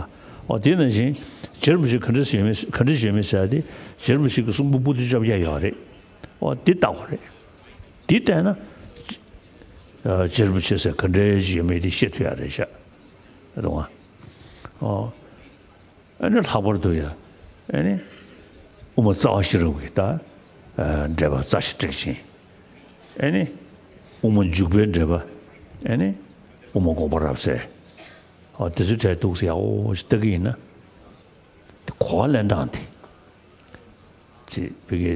འོ་དེ་ནང་བཞིན་རྗེ་རིན་པོ་ཆེ་ག་འདྲ་ཞིག་ཡོད་མེད་ག་འདྲ་ཞིག་ཡོད་མེད་ཟེར་ཏེ། རྗེ་རིན་པོ་ཆེ་གི་གསུང་འབུམ་པོ་ཏི་བཅོ་བརྒྱད་ཡོད་རེད། འོ་དེ་ལྟ་དགོས་རེད། དེ་བལྟས་ན། ཨ་རྗེ་རིན་པོ་ཆེ་ཟེར་ག་འདྲའི་ཞིག་ཡོད་མེད་དེ་ཤེས་ཐུབ་ཡག་རེད་ཤག་རེད་དོ། ཨ་ནི་ལྷག་པར་དུ་ཡ། ཨ་ནི་དབུ་མ་རྩ་བ་ཤེས་རབ་ཀྱི་ད་ཨ་འགྲེལ་པ་རྩ་ཤེ་ཊཱིཀ་ཆེན། ཨ་ནི་དབུ་མ་འཇུག་པའི་འགྲེལ་པ། ཨ་ནི་དབུ་མ་དགོངས་པ་རབ་གསལ། ཨ་དེ་ཚོའི་གྲས་འདུག་སེ་ཡག་པོ་ཞིག་ལྟ་གི་ཡིན་ན། དེ་གོ་བ་ལེན་སྟངས་དེ། ཅིག་བོད་ཀྱི་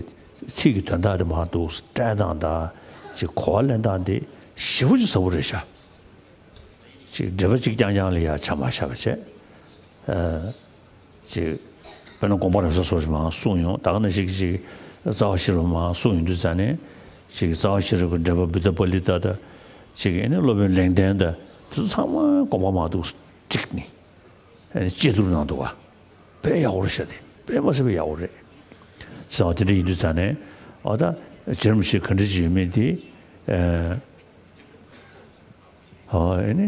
ཚིག་གི་དོན་དག་དེ་མར་འདུག་སེ་བཀྲལ་སྟངས་དང་། ཅིག་གོ་བ་ལེན་སྟངས་དེ་ཞེ་པོ་ཅིག་ཟབ་པོ་རེད་ཤག་ཅིག་འགྲེལ་པ་གཅིག་རྐྱང་རྐྱང་ལ་ཡ་ཆ་མ་བཞག་པ་བྱས། ཨ་ཅིག་དཔེར་ན་དགོངས་པ་རབ་གསལ་སོགས་ཀྱི་མར་གསུངས་ཡོང་། ད་ག་ནང་བཞིན་གྱི་ཅིག་རྩ་བ་ཤེས་རབ་མར་གསུངས་ཡོང་དུས་ཙང་ནས། ཅིག་རྩ་བ་ཤེས་རབ་ཀྱི་འགྲེལ་པ་བུདྡྷ་པཱ་ལི་ཏ་དང་། ཅིག་ཨ་ནི་སློབ་དཔོན་ལེགས་ལྡན་དང་། དེ་ཚོ་ཚང་མ་དགོངས་པ་མར་འདུག་སེ་བསྒྲིགས་ནས། ཨ་ནི་དཔྱད་བསྡུར་གནང་འདུག་ག། དཔེ་ཡག་པོ་རེད་ཤག་དེ་དཔེ་མ་སྲིད་པའི་ཡག་པོ་རེད། ཟེར་བ་དེ་འདྲ་ཡིན་དུས་ཙང་ནས། ཨ་ད་རྗེ་རིན་པོ་ཆེ་ག་འདྲ་ཅིག་ཡོད་མེད་དེ། ཨ་ཨོ་ཨེ་ནི།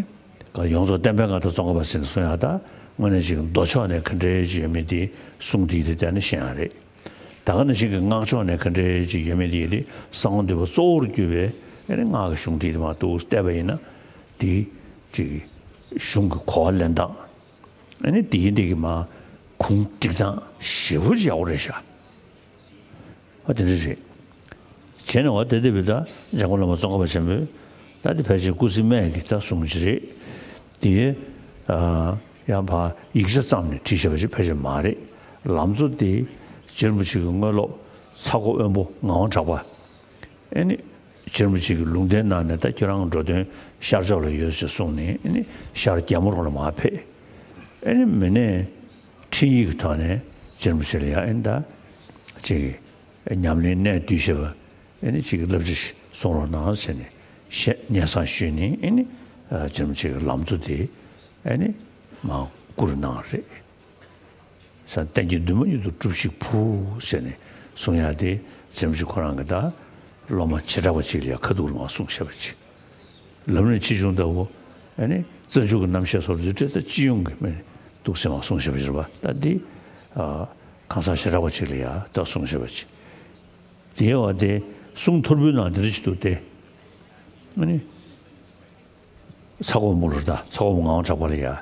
ཡོངས་རྫོགས་བསྟན་པའི་མངའ་བདག་ཙོང་ཁ་པ་ཟེར་ནས་གསུང་ཡག་ད། དངོས་གནས་ཅིག་མདོ་ཕྱོགས་ནས་ག་འདྲ་ཅིག་ཡོད་མེད་དེ་གསུང་དེ་དེ་བལྟས་ན་ཤེས་ཡག་རེད། ད་ག་ནང་བཞིན་གྱི་སྔགས་ཕྱོགས་ནས་ག་འདྲ་ཅིག་ཡོད་མེད་དེ་དེ་གསང་བ་འདུས་པ་གཙོ་བོར་གྱུར་པའི་ཨེ་ནི་སྔགས་ཀྱི་གཞུང་དེ་དེ་མར་འདུག་སེ་བལྟས་པ་ཡིན་ན། དེ་ཅིག་གཞུང་གི་གོ་བ་ལེན་སྟངས། ཨ་ནི་དེ་ཡིན་དེ་གི་མར་གུང་བསྒྲིགས་སྟངས་ཞེ་པོ་ཅིག་ཡག་པོ་རེད་ཤག་ཨ་དེ་འདྲ་རེད། བྱས་ནས་འོ་དེ་དེ་བས་ད་འཇམ་མགོན་བླ་མ་ཙོང་ཁ་པ་ཆེན་པོས་ད་དེ་ཕལ་ཆེར་སྐུ་ཚེ་སྨད་ཀྱི་ད་གསུང་གི་རེད། དེ་ཨ་ཡང་ཕར་ཡིག་ཆ་བརྩམས་ནས་བྲིས་བཞག་པ་ཞིག་ཕལ་ཆེར་མ་རེད། ལམ་གཙོ་དེ་རྗེ་རིན་པོ་ཆེ་གི་དངོས་སློབ་ཚ་སྒོ་དབོན་པོ་ངག་དབང་གྲགས་པ། ཨེ་ནི། རྗེ་རིན་པོ་ཆེ་གི་ལུང་བསྟན་གནང་ནས། ད་ཁྱོད་རང་གི་འགྲོ་དོན་ཤར་ཕྱོགས་ལ་ཡོད་ཅེས་གསུངས་ནས། ཨེ་ནི་ཤར་རྒྱལ་མོ་རོང་ལ་མར་ཕེབས། ཨེ་ནི་མི་སྣས་འཕྲིན་ཡིག་གི་ཐོག་ནས་རྗེ་རིན་པོ་ཆེ་ལ་ཡང་ཨེ་ནི་ད་ཅིག་ཉམས་ལེན་གནད་བསྡུས་ཞེས་པ། ཨེ་ནི་ཅིག་བསླབ་བྱ་ཞིག་གསུང་རོགས་གནང་ཟེར་ནས་ཞལ་སྙན་སེང་ཞུས་ནས། ཨེ་ནི་རྗེ་རིན་པོ་ཆེ་གི་ལམ་གཙོ་དེ་ཨེ་ནི་མར་བསྐུར་གནང་རེད། ས་གཏན་གྱི་འདུན་མ་མྱུར་དུ་སྒྲུབས་ཤིག་བུ་ཟེར་ནས་གསུང་ཡག་དེ་རྗེ་རིན་པོ་ཆེ་ཁོ་རང་གི་ད་སློབ་མ་བྱེ་བྲག་པ་ཅིག་ལ་ཡང་ཁ་ཐུག་ལ་མར་གསུངས་བཞག་པ་ཅིག་ལམ་རིམ་ཆེ་ཆུང་ལྟ་བུ། ཨ་ནི་རྩ་འཇུག་གི་རྣམ་བཤད་སོགས་རིགས་བསྒྲེས་ད་སྤྱི་ཡོངས་ཀྱི་མི་འདུག་སེ་མར་གསུངས་བཞག་པ་ཅིག་རེད་པ། ད་འདི་ཨ་གང་ཟག་བྱེ་བྲག་པ་ཅིག་ལ་ཡང་ད་གསུངས་བཞག་པ་ཅིག་དེའི་བ་དེ་གསུང་ཐོར་བུའི་ནང་དེ་འདྲ་ཅིག་འདུག་སྟེ། ཨ་ནི། ཚ་སྒོ་དབོན་པོ་ལ། ད་ཚ་སྒོ་དབོན་པོ་ངག་དབང་གྲགས་པ་ལ་ཡ།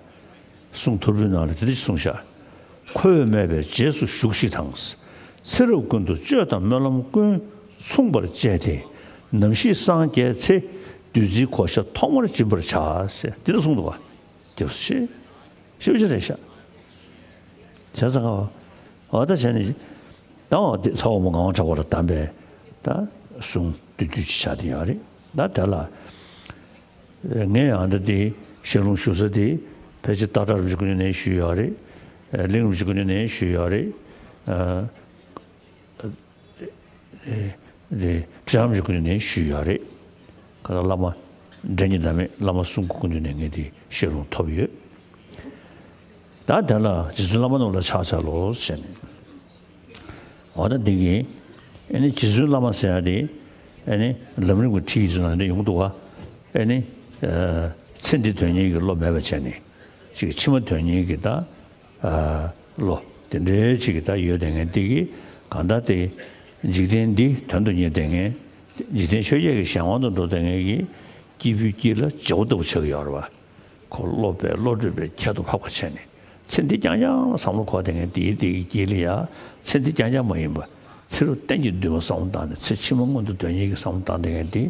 གསུང་ཐོར་བུའི་ནང་ལ་དེ་འདྲ་ཞིག་གསུངས་ཤག་ཁོ་བོས་སྨྲས་པའི་རྗེས་སུ་ཞུགས་ཤིག་དང་། ཚེ་རབས་ཀུན་ཏུ་སྤྱོད་དང་སྨོན་ལམ་ཀུན་མཚུངས་པར་བཅས་ཏེ། ནམ་ཞིག་སངས་རྒྱས་ཚེ། བདུད་རྩིའི་གོ་ཆ་ཐོག་མར་སྦྱིན་པར་བྱ་ཟེར་དེ་འདྲ་གསུངས་འདུག་ག། དེ་ཞེ་ཞེ་པོ་ཅིག་རེད་ཤག་བྱས་ཙང་ཨ་ད་བྱས་ནས། ད་འོ་དེ་ཚ་སྒོ་དབོན་པོ་ངག་དབང་གྲགས་པ་ལ་གདམས་པའི་ད་གསུང་བསྡུས་བསྡུས་ཅིག་ཆགས་བསྡད་ཡོད་རེད། ད་དེ་ལ་ངས་ཡང་ད་དེ་ཞལ་ལུང་ཞུ་ས་དེ་ཕལ་ཆེར་སྟག་བྲག་རིན་པོ་ཆེ་སྐུ་མདུན་ནས་ཞུས་ཡོད་རེད། གླིང་རིན་པོ་ཆེ་སྐུ་མདུན་ནས་ཞུས་ཡོད་རེད། རེད། ཁྲི་རིན་པོ་ཆེ་སྐུ་མདུན་ནས་ཞུས་ཡོད་རེད། ཁ་ད་བླ་མ་འདྲ་མཉམ་ཟླ་མེད་བླ་མ་གསུམ་གྱི་སྐུ་མདུན་ནས་ངས་དེ་ཤེས་རུ་ཐོབ་ཡོད། ད་དེ་ལ་རྗེ་བཙུན་བླ་མ་རྣམས་ལ་ཕྱག་འཚལ་ལོ་ཟེར་ནས། འོ་ད་འདི་གི་ཨེ་ནི་རྗེ་བཙུན་བླ་མ་ཟེར་ཡ་དེ་ཨེ་ནི་ལམ་རིམ་གྱི་ཁྲིད་ཡིག་ཚོ་ནང་འདྲ་ཡོང་གི་འདུག་ག། ཨེ་ནི་ཚེ་འདི་དོན་གཉེར་གྱི་བློ་མེད་པ་བྱས་ནས་ཅིག་ཕྱི་མ་དོན་གཉེར་གྱི་ད། བློ་དེ་འདྲའི་ཅིག་གི་ད་ཡོད་དེ་ངས་འདི་གི་གང་ལྟར་དེ་འཇིག་རྟེན་འདི་དོན་དུ་གཉེར་དེ་ངས་འཇིག་རྟེན་ཆོས་བརྒྱད་ཀྱི་གཞན་དབང་དུ་འགྲོ་དེ་ངས་ཀྱི་སྐྱེས་བུའི་དཀྱིལ་ལ་བྱེ་བ་ལྟ་བུ་ཆགས་ཀྱི་ཡོད་རེད་བ། ཁོ་བློ་འབད་བློ་གྲོས་པའི་ཁྱད་དུ་འཕགས་པ་བྱས་ནས་ཚེ་འདི་རྐྱང་རྐྱང་ལ་བསམ་བློ་འཁོར་དེ་ངས་འདིའི་འདི་གི་དཀྱིལ་ལ་ཡ་ཚེ་འདི་རྐྱང་རྐྱང་མ་ཡིན་པ་ཚེ་རབས་གཏན་གྱི་འདུན་མ་བསམ་བློ་བཏང་ནས་ཚེ་ཕྱི་མ་མངོན་དུ་དོན་གཉེར་གྱི་བསམ་བློ་བཏང་དེ་ངས་འདི་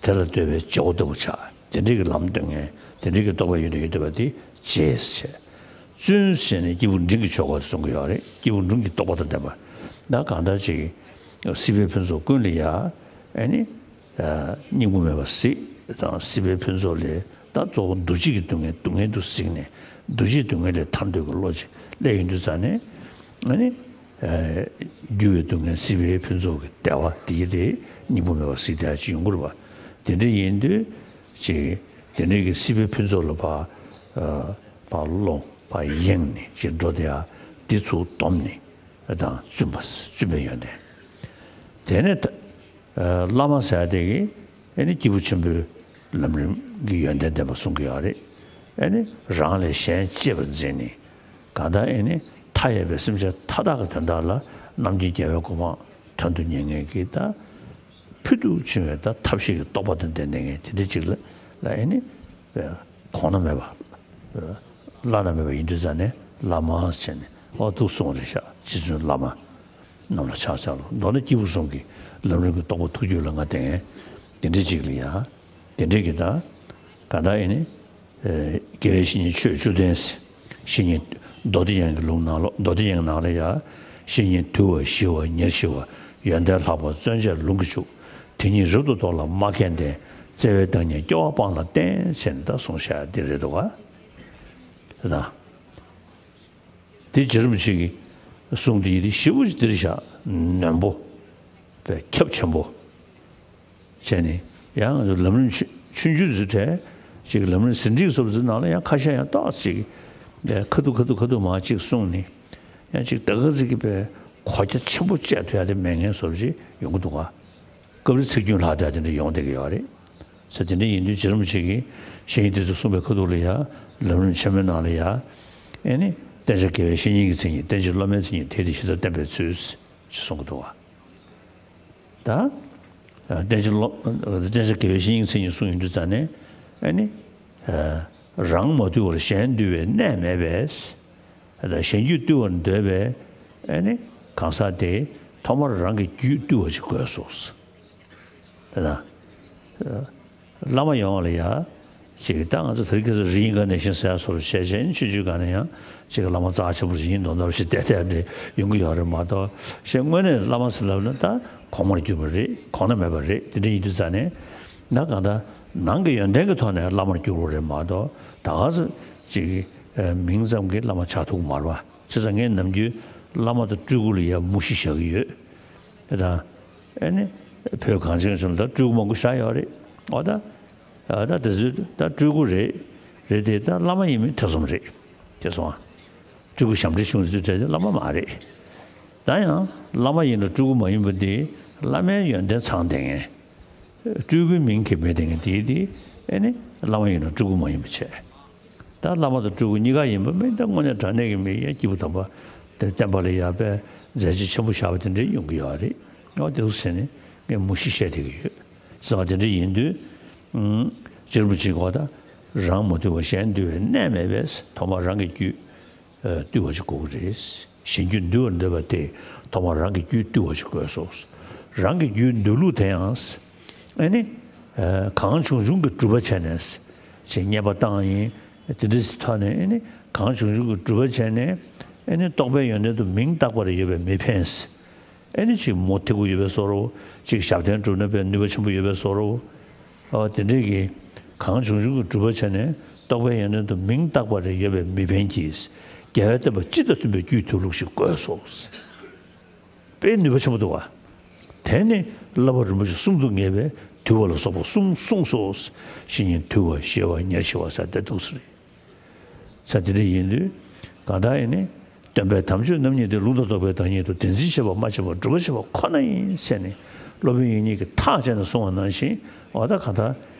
དེ་ལ་འདོད་པའི་བྱེ་བ་ལྟ་བུ་ཆགས། དེ་འདྲའི་གི་ལམ་སྟོན་མཁན་དེ་འདྲའི་གི་རྟོགས་པ་ཡོད་དུ་ཡོད་དུ་བ་དེ་རྗེས་བྱས། བཙུན་ཟེར་ནས་སྐྱེས་བུ་འབྲིང་གི་ཆོ་ག་དེ་གསུང་གི་ཡོད་རེད། སྐྱེས་བུ་འབྲིང་གི་རྟོགས་པ་དང་ལྡན་པ། ད་གང་ལྟར་ཅིག་སྲིད་པའི་ཕུན་ཚོགས་ཀུན་ལས་ཡ། ཨེ་ནི། སྙིང་པོ་མེད་པ་གཟིགས་དང་སྲིད་པའི་ཕུན་ཚོགས་ལས་ད་གཙོ་བོ་འདུ་བྱེད་ཀྱི་སྡུག་བསྔལ་སྡུག་བསྔལ་དུ་གཟིགས་ནས་འདུ་བྱེད་སྡུག་བསྔལ་ལས་ཐར་འདོད་ཀྱི་བློ་ཅིག་སླེབས་ཡོང་དུས་ཙང་ནས་ཨ་ནི། འགྱུར་བའི་སྡུག་བསྔལ་སྲིད་པའི་ཕུན་ཚོགས་ཀྱི་བདེ་བ་དེ་ཡི་དེ་སྙིང་པོ་མེད་པ་གཟིགས་བསྡད་ཅིག་ཡོང་གི་རེད་པ། དེ་འདྲ་ཡིན་དུས་ཅིག་དེ་འདྲའི་གི་སྲིད་པའི་ཕུན་ཚོགས་ལ་ཕར་ཕར་སློང་ཕར་གཡེང་ནས་ཅིག་འགྲོ་བསྡད་ཡ་འདི་ཚུར་བསྡོམས་ནས་དང་བཙུན་པ་བཙུན་པའི་ཡོན་ཏན། དེ་ནས་ད། བླ་མ་ཟེར་ཡ་དེ་གིས་ཨེ་ནི་སྐྱེས་བུ་ཆེན་པོའི་ལམ་རིམ་གྱི་ཡོན་ཏན་ལྡན་པ་གསུང་གི་ཡོད་རེད། ཨེ་ནི་རང་ལས་གཞན་གཅེས་པར་མཛད་ནས་གང་ལྟར་ཨེ་ནི་མཐའ་ཡས་པའི་སེམས་ཅན་མཐའ་དག་གི་དོན་དག་ལ་རྣམ་མཁྱེན་རྒྱལ་བའི་གོ་འཕང་དོན་དུ་གཉེར་མཁན་གྱི་ད་ཕུལ་དུ་ཕྱིན་པའི་ད་ཐབས་ཤེས་ཀྱི་རྟོགས་པ་དང་ལྡན་ལྡན་མཁན་དེ་འདྲ་ཅིག་ལ་ལ་ཨེ་ནི་གོང་ན་མེད་པ་བླ་ན་མེད་པ་ཡིན་དུས་ཙང་ནས་བླ་མ་ཟེར་ནས་ཨོ་ཐུག་གསུངས་རེད་ཤག་རྗེ་བཙུན་བླ་མ། རྣམས་ལ་ཕྱག་འཚལ་ལོ། མདོར་ན་སྐྱེས་བུ་གསུམ་གྱི་ལམ་རིམ་གྱི་རྟོགས་པ་ཐུགས་རྒྱུད་ལ་ང་དེ་ངས་དེ་འདྲའི་ཅིག་ལ་ཡ། དེ་འདྲའི་གི་ད་ག་ད་ཨེ་ནི། དགེ་བའི་བཤེས་གཉེན་ཆོས་བཅུ་ལྡན། བཤེས་གཉེན་མདོ་སྡེ་རྒྱན་གྱི་ལུང་ནང་ལོ། མདོ་སྡེ་རྒྱན་གྱི་ནང་ལ་ཡ། བཤེས་གཉེན་དུལ་བ་ཞི་བ་ཉེར་ཞི་བ། ཡོན་ཏན་ལྷག་པ་བརྩོན་བཅས་ལུང་གིས་ཕྱུག་དེ་ཉིད་རབ་ཏུ་རྟོགས་ལ་མ་མཁས་ལྡན། བརྩེ་བའི་བདག་ཉིད་སྐྱོ་བ་སྤངས་ལ་བསྟེན་ཟེར་ནས་ད་གསུངས་བཞག་དེ་རེད་འདུག་ག་ད། དེ་རྗེ་རིན་པོ་ཆེ་གི་གསུང་དེ་ཡིན་དེ་ཞེ་པོ་ཅིག་འདིར་བཞག་ནན་པོ། པའི་ཁྱབ་ཆེན་པོ། བྱས་ནས་ཡང་ང་ཚོ་ལམ་རིམ་ཆུང་ཆུང་ཆུང་ཚོའི་གྲས་ཅིག་ལམ་རིམ་ཟིན་བྲིས་སོབ་ཚོའི་ནང་ལ་ཡང་ཁ་ཤས་ཡང་ཏོག་ཅིག་ཁ་ཐུག་ཁ་ཐུག་ཁ་ཐུག་མ་ཅིག་གསུངས་ནས་ཡང་ཅིག་ད་ག་ཟིག་གི་པའི་གོ་རྒྱ་ཆེན་པོ་བཅད་ཐུབ་ཡ་དེ་མེད་མཁན་སོབ་ཅིག་ཡོང་གི་འདུག་ག་སྐབས་རེ་ཚིག་རྒྱུན་ལྷག་བསྡད་དེ་འདྲ་ཡོང་བསྡད་ཀྱི་ཡོད་རེད། ས་དེ་འདྲ་ཡིན་དུས་རྗེ་རིན་པོ་ཆེ་གིས་བཤེས་གཉེན་དེ་ཚོ་གསུངས་པའི་ཁ་ཐུག་ལ་ཡ་ལམ་རིམ་ཆེན་མོའི་ནང་ལ་ཡ། ཨེ་ནི་བསྟེན་བྱ་དགེ་བའི་བཤེས་གཉེན་གྱི་མཚན་ཉིད་བསྟེན་བྱ་སློབ་མའི་མཚན་ཉིད་དེ་དེ་ཞེ་དྲག་བསྟན་པའི་ཚུལ་ཞེས་གསུང་གི་འདུག་བ། ད། བསྟེན་བྱ་སློབ་བསྟེན་བྱ་དགེ་བའི་བཤེས་གཉེན་གྱི་མཚན་ཉིད་གསུངས་ཡོང་དུས་ཙང་ནས་ཨེ་ནི། རང་མ་དུལ་བར་གཞན་དུལ་བའི་གནས་མེད་པས། གཞན་རྒྱུད་བཏུལ་བར་འདོད་པའི་ཨེ་ནི་གང་ཟག་དེ་ཐོག་མར་རང་གི་རྒྱུད་བཏུལ་བ་ཞིག་དགོས་སོ། དེ་ན། བླ་མ་ཡོང་བ་ལ་ཡ། ཅིག་ད་ང་ཚོ་དེ་རིང་ཁ་སང་reincarnation་ཟེར་ཡ་སོགས་བྱས་བྱས་ཆུང་ཆུང་སྒང་ནས་ཡང་ཅིག་བླ་མ་རྩ་ཆེན་པོ་ཞིག་ཡིན་མདོག་མདོག་ཞིག་བལྟས་བལྟས་འདྲ་ཡོང་གི་ཡོད་རེད་མ་གཏོགས་ཞེས་དངོས་གནས་བླ་མ་ཟེར་ལབ་ན་ད་གོང་མར་གྱུར་པ་རེད། གོང་ན་མེད་པ་རེད། དེ་འདྲ་ཡིན་དུས་ཙང་ནས་ད་གང་ལྟར་ནང་གི་ཡོན་ཏན་གྱི་ཐོག་ནས་བླ་མར་གྱུར་པ་རེད་མ་གཏོགས་ད་ག་ཚོད་ཅིག་མིང་ཙམ་གྱི་བླ་མ་ཆགས་ཐུབ་མ་རེད་བ། བྱས་ཙང་ངས་ནམ་རྒྱུན་བླ་མ་དང་སྤྲུལ་སྐུ་ལ་ཡ་མུ་བཞི་བཞག་གི་ཡོད། དེ་དང་། ཨེ་ནི། བོད་གངས་ཅན་གྱི་ལྗོངས་ལ་ད་སྤྲུལ་སྐུ་མང་པོ་བཞག་ཡོད་རེད། འོ་ད། ཨ་ད་དེ་ཚོའི་ད་སྤྲུལ་སྐུ་རེད། རེད་དེ་ད་བླ་མ་ཡིན་མིན་ཐེ་ཚོམ་རེད། དེ་སོང་ཨ། སྤྲུལ་སྐུ་ཞབས་འདྲེན་ཞུ་མཁན་ཚོའི་གྲས་དེ་བླ་མ་མ་རེད། ད་ཡང་བླ་མ་ཡིན་ལ་སྤྲུལ་སྐུ་མ་ཡིན་པ་དེ་བླ་མའི་ཡོན་ཏན་ཚང་བསྡད་མཁན། སྤྲུལ་སྐུའི་མིང་གིས་མི་བསྟན་མཁན་དེ་དེ་ཨེ་ནི་བླ་མ་ཡིན་ལ་སྤྲུལ་སྐུ་མ་ཡིན་པ་བྱས། ད་བླ་མ་དང་སྤྲུལ་སྐུ་གཉིས་ཀ་ཡིན་པ་མིན་ད་དངོས་གནས་དྲང་གནས་ཀྱི་མི་ཡ་སྐྱེས་བུ་དམ་པ་དེ་བསྟན་པ་ལ་ཡ་པའི་མཛད་རྗེས་ཆེན་པོ་བཞག་པ་དེ་འདྲ་ཡོང་གི་ཡོད་རེད། ཨོ་དེ་ཚོ་ཟེར་ནས་ངས་མུ་བཞི་བཤད་བསྡད་ཀྱི་ཡོད། ཟེར་བ་དེ་འདྲ་ཡིན་དུས། རྗེ་རིན་པོ་ཆེ་གིས་ད་རང་མ་དུལ་བར་གཞན་དུལ་བའི་གནས་མེད་པས་ཐོག་མར་རང་གི་རྒྱུད་བཏུལ་བ་ཞིག་དགོས་ཀྱི་རེད། གཞན་རྒྱུད་འདུལ་བར་འདོད་པ་དེས་ཐོག་མར་རང་གི་རྒྱུད་བཏུལ་བ་ཞིག་དགོས་སོ། རང་གི་རྒྱུད་འདུལ་ལུགས་དེ་ཡང་། ཨེ་ནི། གང་བྱུང་བྱུང་གི་སྒྲུབ་པ་བྱས་ནས། ཅེས་བསྙད་པ་བཏང་ཡིན། དེ་འདྲའི་ཐོག་ནས་ཨེ་ནི་གང་བྱུང་བྱུང་གི་སྒྲུབ་པ་བྱས་ནས་ཨེ་ནི་རྟོགས་པའི་ཡོན་ཏན་དུ་མིང་བཏགས་པ་རེ་ཡོད་པས་མི་ཕན། ཨེ་ནི་ཅིག་མུ་ཐིག་པོ་ཡོད་པའི་བཟོ་འདྲ། ཅིག་ཞབས་བརྟན་གྲུབ་ན་པའི་ནུས་པ་ཆེན་པོ་ཡོད་པའི་བཟོ་འདྲ། ཨ་དེ་འདྲའི་གི་གང་བྱུང་བྱུང་གི་སྒྲུབ་པ་བྱས་ནས་རྟོགས་པའི་ཡོན་ཏན་དུ་མིང་བཏགས་པ་རེ་ཡོད་པས་མི་ཕན་གྱི། རྒྱལ་བའི་བསྟན་པ་སྤྱི་དང་མཐུན་པའི་རྒྱུད་བཏུལ་ལུགས་ཤིག་དགོས་སོ། དཔེ་ནུས་པ་ཆེན་པོ་འདུག་བ། དེ་ནི་བསླབ་པ་རིན་པོ་ཆེ་གསུམ་དུ་ངེས་པས་དུལ་བ་ལ་སོགས་པ་གསུམ་གསུངས་སོ། བཤེས་གཉེན་དུལ་བ་ཞི་བ་ཉེར་ཞི་བ་ཟེར་དེ་འདུག་ཟེར། ས་དེ་འདྲ་ཡིན་དུས་གང་ལྟར་ཡིན་ནི། སྟོན་པའི་དམ་ཆོས་རྣམ་གཉིས་ཏེ། ལུང་དང་རྟོགས་པའི་བདག་ཉིད་དོ། དེ་འཛིན་བྱེད་པ་སྨྲ་བྱེད་པ། སྒྲུབ་པ་བྱེད་པ་ཁོ་ན་ཡིན་ཟེར་ནས་སློབ་དཔོན་དབྱིག་གཉེན་གྱིས་ཐག་བཅད་ནས་གསུངས་པ་ནང་བཞིན་འོ་ད་གང་ལྟར་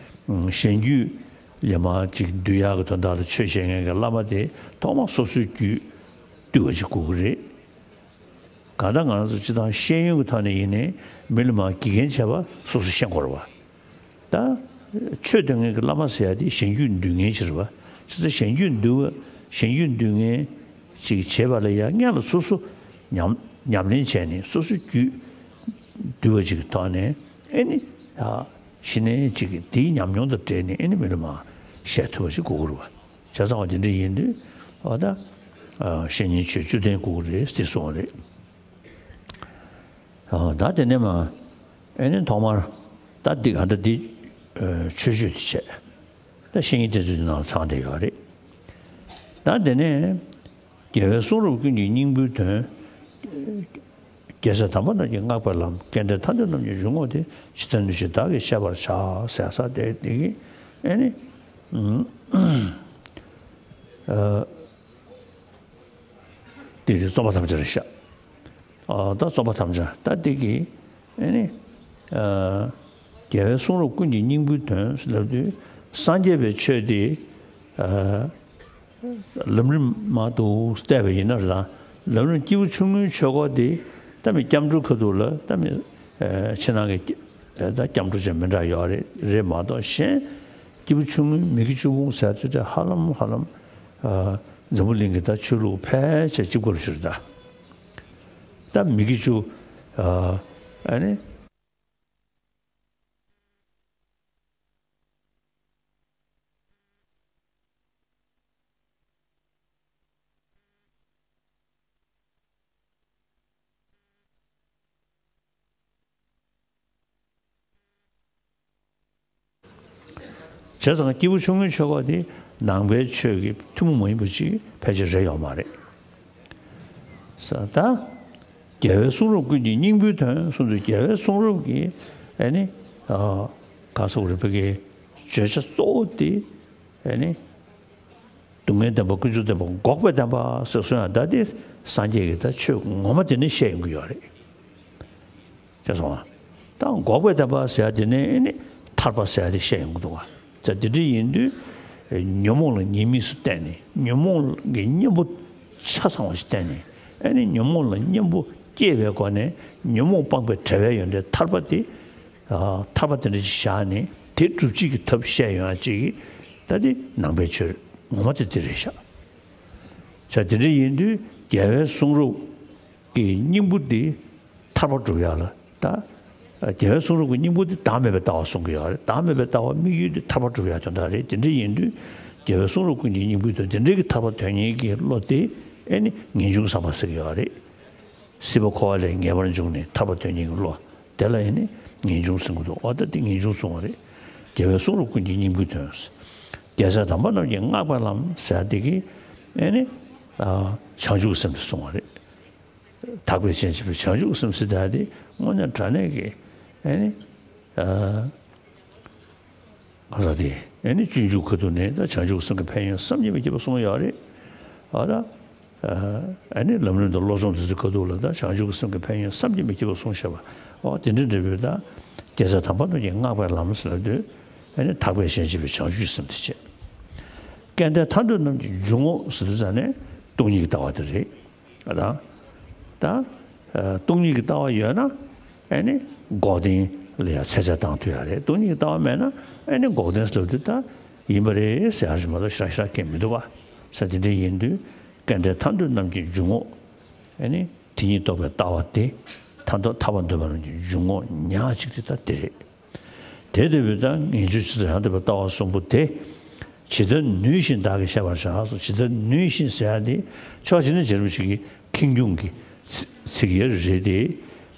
གཞན་རྒྱུད་ཡ་མ་ཅིག་འདུལ་ཡག་གི་དོན་དག་ལ་ཆོས་བཤད་མཁན་གྱི་བླ་མ་དེ་ཐོག་མར་སོ་སོའི་རྒྱུད་བཏུལ་བ་ཅིག་དགོས་ཀྱི་རེད། གང་ལྟར་ང་རང་ཚོ་སྤྱི་བཏང་ཤེས་ཡོན་གྱི་ཐོག་ནས་ཡིན་ནའི་མི་ལ་མ་དགེ་རྒན་བྱས་པ་སོ་སོ་ཤེས་དགོས་རེད་བ། ད་ཆོས་སྟོན་མཁན་གྱི་བླ་མ་ཟེར་ཡ་དེ་གཞན་རྒྱུད་འདུལ་མཁན་ཅིག་རེད་བ། བྱས་ཙང་གཞན་རྒྱུད་འདུལ་བ་གཞན་རྒྱུད་འདུལ་མཁན་ཅིག་བྱེད་པ་ལ་ཡ་སྔོན་ལ་སོ་སོ་ཉམས་ཉམས་ལེན་བྱས་ནས་སོ་སོའི་རྒྱུད་འདུལ་བ་ཅིག་གི་ཐོག་ནས་ཨེ་ནི་ད་ ཤི་ནས་ཅིག་དེའི་ཉམས་མྱོང་དང་འབྲེལ་ནས་ཨེ་ནི་མི་ལ་མ་བཤད་ཐུབ་པ་ཞིག་དགོས་ཀྱི་རེད་བ། བྱས་ཙང་བ་དེ་འདྲ་ཡིན་དུས་འོ་ད་བཤེས་གཉེན་ཆོས་བཅུ་ལྡན་དགོས་ཀྱི་རེད་ཟེར་གསུངས་པ་རེད། ད་དེ་ནས་མ་ཨེ་ནི་ཐོག་མར་ད་འདི་ག་འདྲ་འདི་ཆོས་སྤྱོད་དེ་བྱས། ད་བཤེས་གཉེན་དེ་ཚོའི་ནང་ལ་ཚང་བསྡད་ཡོད་རེད། ད་དེ་ནས་རྒྱལ་བའི་གསུང་རབ་ཀུན་གྱི་སྙིང་པོའི་དོན། རྒྱལ་སྲས་དམ་པ་རྣམས་ཀྱིས་བསྔགས་པའི་ལམ། བསྐྱེད་བཟླས་མཐའ་འདུལ་རྣམས་ཀྱི་འཇུག་ངོགས་དེ། ཇི་ལྟར་ནུས་ཤིང་བདག་གིས་བཤད་པར་བྱ། ཟེར་ས་དེ་དེ་གི་ཨེ་ནི། ཨ། དེ་རེད། རྩོམ་པ་ཐམས་ཅད་རེད་ཤག་ཨ། ད་རྩོམ་པ་ཐམས་ཅད་ད་འདི་གི་ཨེ་ནི། ཨ། རྒྱལ་བའི་གསུང་རབ་ཀུན་གྱི་སྙིང་པོའི་དོན་ལབ་དུས་སངས་རྒྱས་པའི་ཆོས་དེ། ཨ། ལམ་རིམ་མ་གཏོགས་བལྟས་པ་ཡིན་ན་ར། ལམ་རིམ་སྐྱེས་བུ་ཆུང་ངུའི་ཆོས་སྐོར་དེ་ད་མི་སྐྱབས་འགྲོ་ཁ་ཐུག་ལ་ད་མི་ཕྱི་ནང་གི་ད་སྐྱབས་འགྲོ་ཅན་མི་འདྲ་ཡོད་རེད། རེད་མ་གཏོགས་གཞན་སྐྱེས་བུ་ཆུང་ངུའི་མི་དགེ་བཅུ་སྤོང་ཟེར་ཚུལ་དེ་ཧ་ལམ་ཧ་ལམ། ཨ། འཛམ་བུ་གླིང་གི་ད་ཆོས་ལུགས་ཕལ་ཆེར་གཅིག་པ་ཞིག་རེད་ད། ད་མི་དགེ་བཅུ། ཨ། ཨ་ནི། བྱས་ཙང་སྐྱེས་བུ་ཆུང་ངུའི་ཆོས་སྐོར་དེ་ནང་པའི་ཆོས་ཀྱི་ཐུན་མོང་མ་ཡིན་པ་ཅིག་ཕལ་ཆེར་རེད་ཡོད་མ་རེད། ས་ད་རྒྱལ་བའི་གསུང་རབ་ཀུན་གྱི་སྙིང་པོའི་དོན་གསུངས་དུས་རྒྱལ་བའི་གསུང་རབ་ཀྱི་ཨེ་ནི། ཨ། ག་ཟེར་དགོས་རེད། བོད་ཀྱི་བརྗོད་བྱ་གཙོ་བོ་དེ་ཨེ་ནི། སྡུག་བསྔལ་བདེན་པ་ཀུན་འབྱུང་བདེན་པ་འགོག་པའི་བདེན་པ་ཟེར་སོང་ཡང་ད་དེ་སངས་རྒྱས་ཀྱི་ད་ཆོས་ངོ་མ་དེ་ནི་བཤད་ཡོང་གི་ཡོད་རེད། ཅེས་གསུངས་པ། ད་འགོག་པའི་བདེན་པ་ཟེར་ཡ་དེ་ནི་ཨེ་ནི་ཐར་པ་ཟེར་ཡ་དེ་བཤད་ཡོང་གི་འདུག་བ། ད་དེ་འདྲ་ཡིན་དུས་ཉོན་མོངས་ལ་ཉེས་དམིགས་སུ་བལྟས་ནས་ཉོན་མོངས་ཀྱི་གཉེན་པོ་ཆ་ཚང་བ་ཞིག་བལྟས་ནས་ཨེ་ནི་ཉོན་མོངས་ལ་གཉེན་པོ་སྐྱེས་པའི་སྒོ་ནས་ཉོན་མོངས་སྤངས་པའི་བྲལ་བའི་ཡོན་ཏན་ཐར་པ་དེ། ཨ། ཐར་པ་དེ་འདྲ་ཞིག་བཞག་ནས་དེ་སྒྲུབ་བྱེད་ཀྱི་ཐབས་བཤད་ཡོང་ཡ་ཅིག་གིས་ད་དེ་ནང་པའི་ཆོས་ངོ་མ་དེ་དེ་རེད་ཤག་བྱས་དེ་འདྲ་ཡིན་དུས་རྒྱལ་བའི་གསུང་རབ་ཀྱི་སྙིང་པོ་འདི་ཐར་པ་སྒྲུབ་ཡག་ལ་ད། རྒྱལ་བའི་གསུང་རབ་ཀྱི་སྙིང་པོ་འདི་བདག་མེད་པའི་ལྟ་བ་གསུང་གི་ཡོད་རེད། བདག་མེད་པའི་ལྟ་བ་དམིགས་ཡུལ་འདི་ཐར་པ་སྒྲུབ་ཡག་དོན་དག་རེད། དེ་འདྲ་ཡིན་དུས་རྒྱལ་བའི་གསུང་རབ་ཀུན་གྱི་སྙིང་པོའི་དོན་དེ་འདྲའི་གི་ཐར་པ་དོན་གཉེར་གྱི་བློ་དེ་ཨེ་ནི་ངེས་འབྱུང་བསམ་པ་ཟེར་གྱི་ཡོད་རེད། སྲིད་པ་འཁོར་བ་ལས་ངེས་པར་འབྱུང་ནས་ཐར་པ་དོན་གཉེར་གྱི་བློ་དེ་ལ་ཨེ་ནི་ངེས་འབྱུང་ཟེར་གྱི་འདུག་འོ་ད་དེ་ངེས་འབྱུང་གསུང་བ་རེད། རྒྱལ་བའི་གསུང་རབ་ཀུན་གྱི་སྙིང་པོའི་དོན། རྒྱལ་སྲས་དམ་པ་རྣམས་ཀྱིས་བསྔགས་པའི་ལམ་ཟེར་དེ་གི་ཨེ་ནི་བྱང་ཆུབ་སེམས་དེ་གསུང་བ་རེད། དག་པའི་རྗེས་འབྲང་བའི་བྱང་ཆུབ་སེམས་ཟེར་ད་དེ་དངོས་གནས་དྲང་གནས་ཀྱི་ཨེ་ནི། ང་ཚོ་དེ་ཨེ་ནི་སྤྱོད་འཇུག་ཁ་ཐུག་ནས་ད་བྱང་ཆུབ་སེམས་ཀྱི་ཕན་ཡོན་བསམ་གྱིས་མི་ཁྱབ་པ་གསུངས་ཡོད་རེད། ཨ་ད་ཨེ་ནི་ལམ་རིམ་དང་བློ་སྦྱོང་དེ་ཚོའི་ཁ་ཐུག་ལ་ད་བྱང་ཆུབ་སེམས་ཀྱི་ཕན་ཡོན་བསམ་གྱིས་མི་ཁྱབ་པ་གསུངས་བཞག་པ། ཨོ་དེ་འདྲ་འདྲ་བོའི་ད་རྒྱལ་སྲས་དམ་པ་རྣམས་ཀྱིས་བསྔགས་པའི་ལམ་ཟེར་ལབ་དུས་ཨེ་ནི་དག་པའི་རྗེས་འབྲང་བའི་བྱང་ཆུབ་སེམས་དེ་བྱས། བསྐྱེད་བཟླས་མཐའ་འདུལ་རྣམས་ཀྱི་འཇུག་ངོགས་ཟེར་དུས་ཙང་ནས་སྟོང་ཉིད་ཀྱི་ལྟ་བ་དེ་རེད། ད་ད་ཨ་སྟོང་ཉིད་ཀྱི་ལྟ་བ་ཡོད་ན་ཨེ་ནི་འགོག་བདེན་ལ་ཡང་ཚད་གཞི་བཏང་ཐུབ་ཡ་རེད། སྟོང་ཉིད་ཀྱི་ལྟ་བ་མེད་ན་ཨེ་ནི་འགོག་བདེན་ཟེར་ལབ་དུས་ད་ཡིན་པ་རེད་ཟེར་ཡ་རེད་མ་གཏོགས་ཞེ་དྲག་ཞེ་དྲག་སྐད་མི་འདུག་བ། ས་དེ་འདྲ་ཡིན་དུས་བསྐྱེད་བཟླས་མཐའ་འདུལ་རྣམས་ཀྱི་འཇུག་ངོགས་ཨེ་ནི་དེ་ཉིད་རྟོགས་པའི་ལྟ་བ་སྟེ་མཐའ་འདོགས་ཐར་པ་འདོད་པ་རྣམས་ཀྱི་འཇུག་ངོགས་ཉག་གཅིག་དེ་ད་དེ་རེད། དེ་ལྟ་བུའི་ད་ངེས་འབྱུང་ཇི་ལྟར་ཡང་དག་པའི་ལྟ་བ་གསུམ་པོ་དེ། ཇི་ལྟར་ནུས་ཤིང་བདག་གིས་བཤད་པར་བྱ་སོ། ཇི་ལྟར་ནུས་ཤིང་ཟེར་ཡ་དེ་ཕྱོགས་གཅིག་ནས་རྗེ་རིན་པོ་ཆེ་གི་ཁེངས་སྐྱུང་གི་ཚིག་ཚིག་ཡ་རེད་དེ།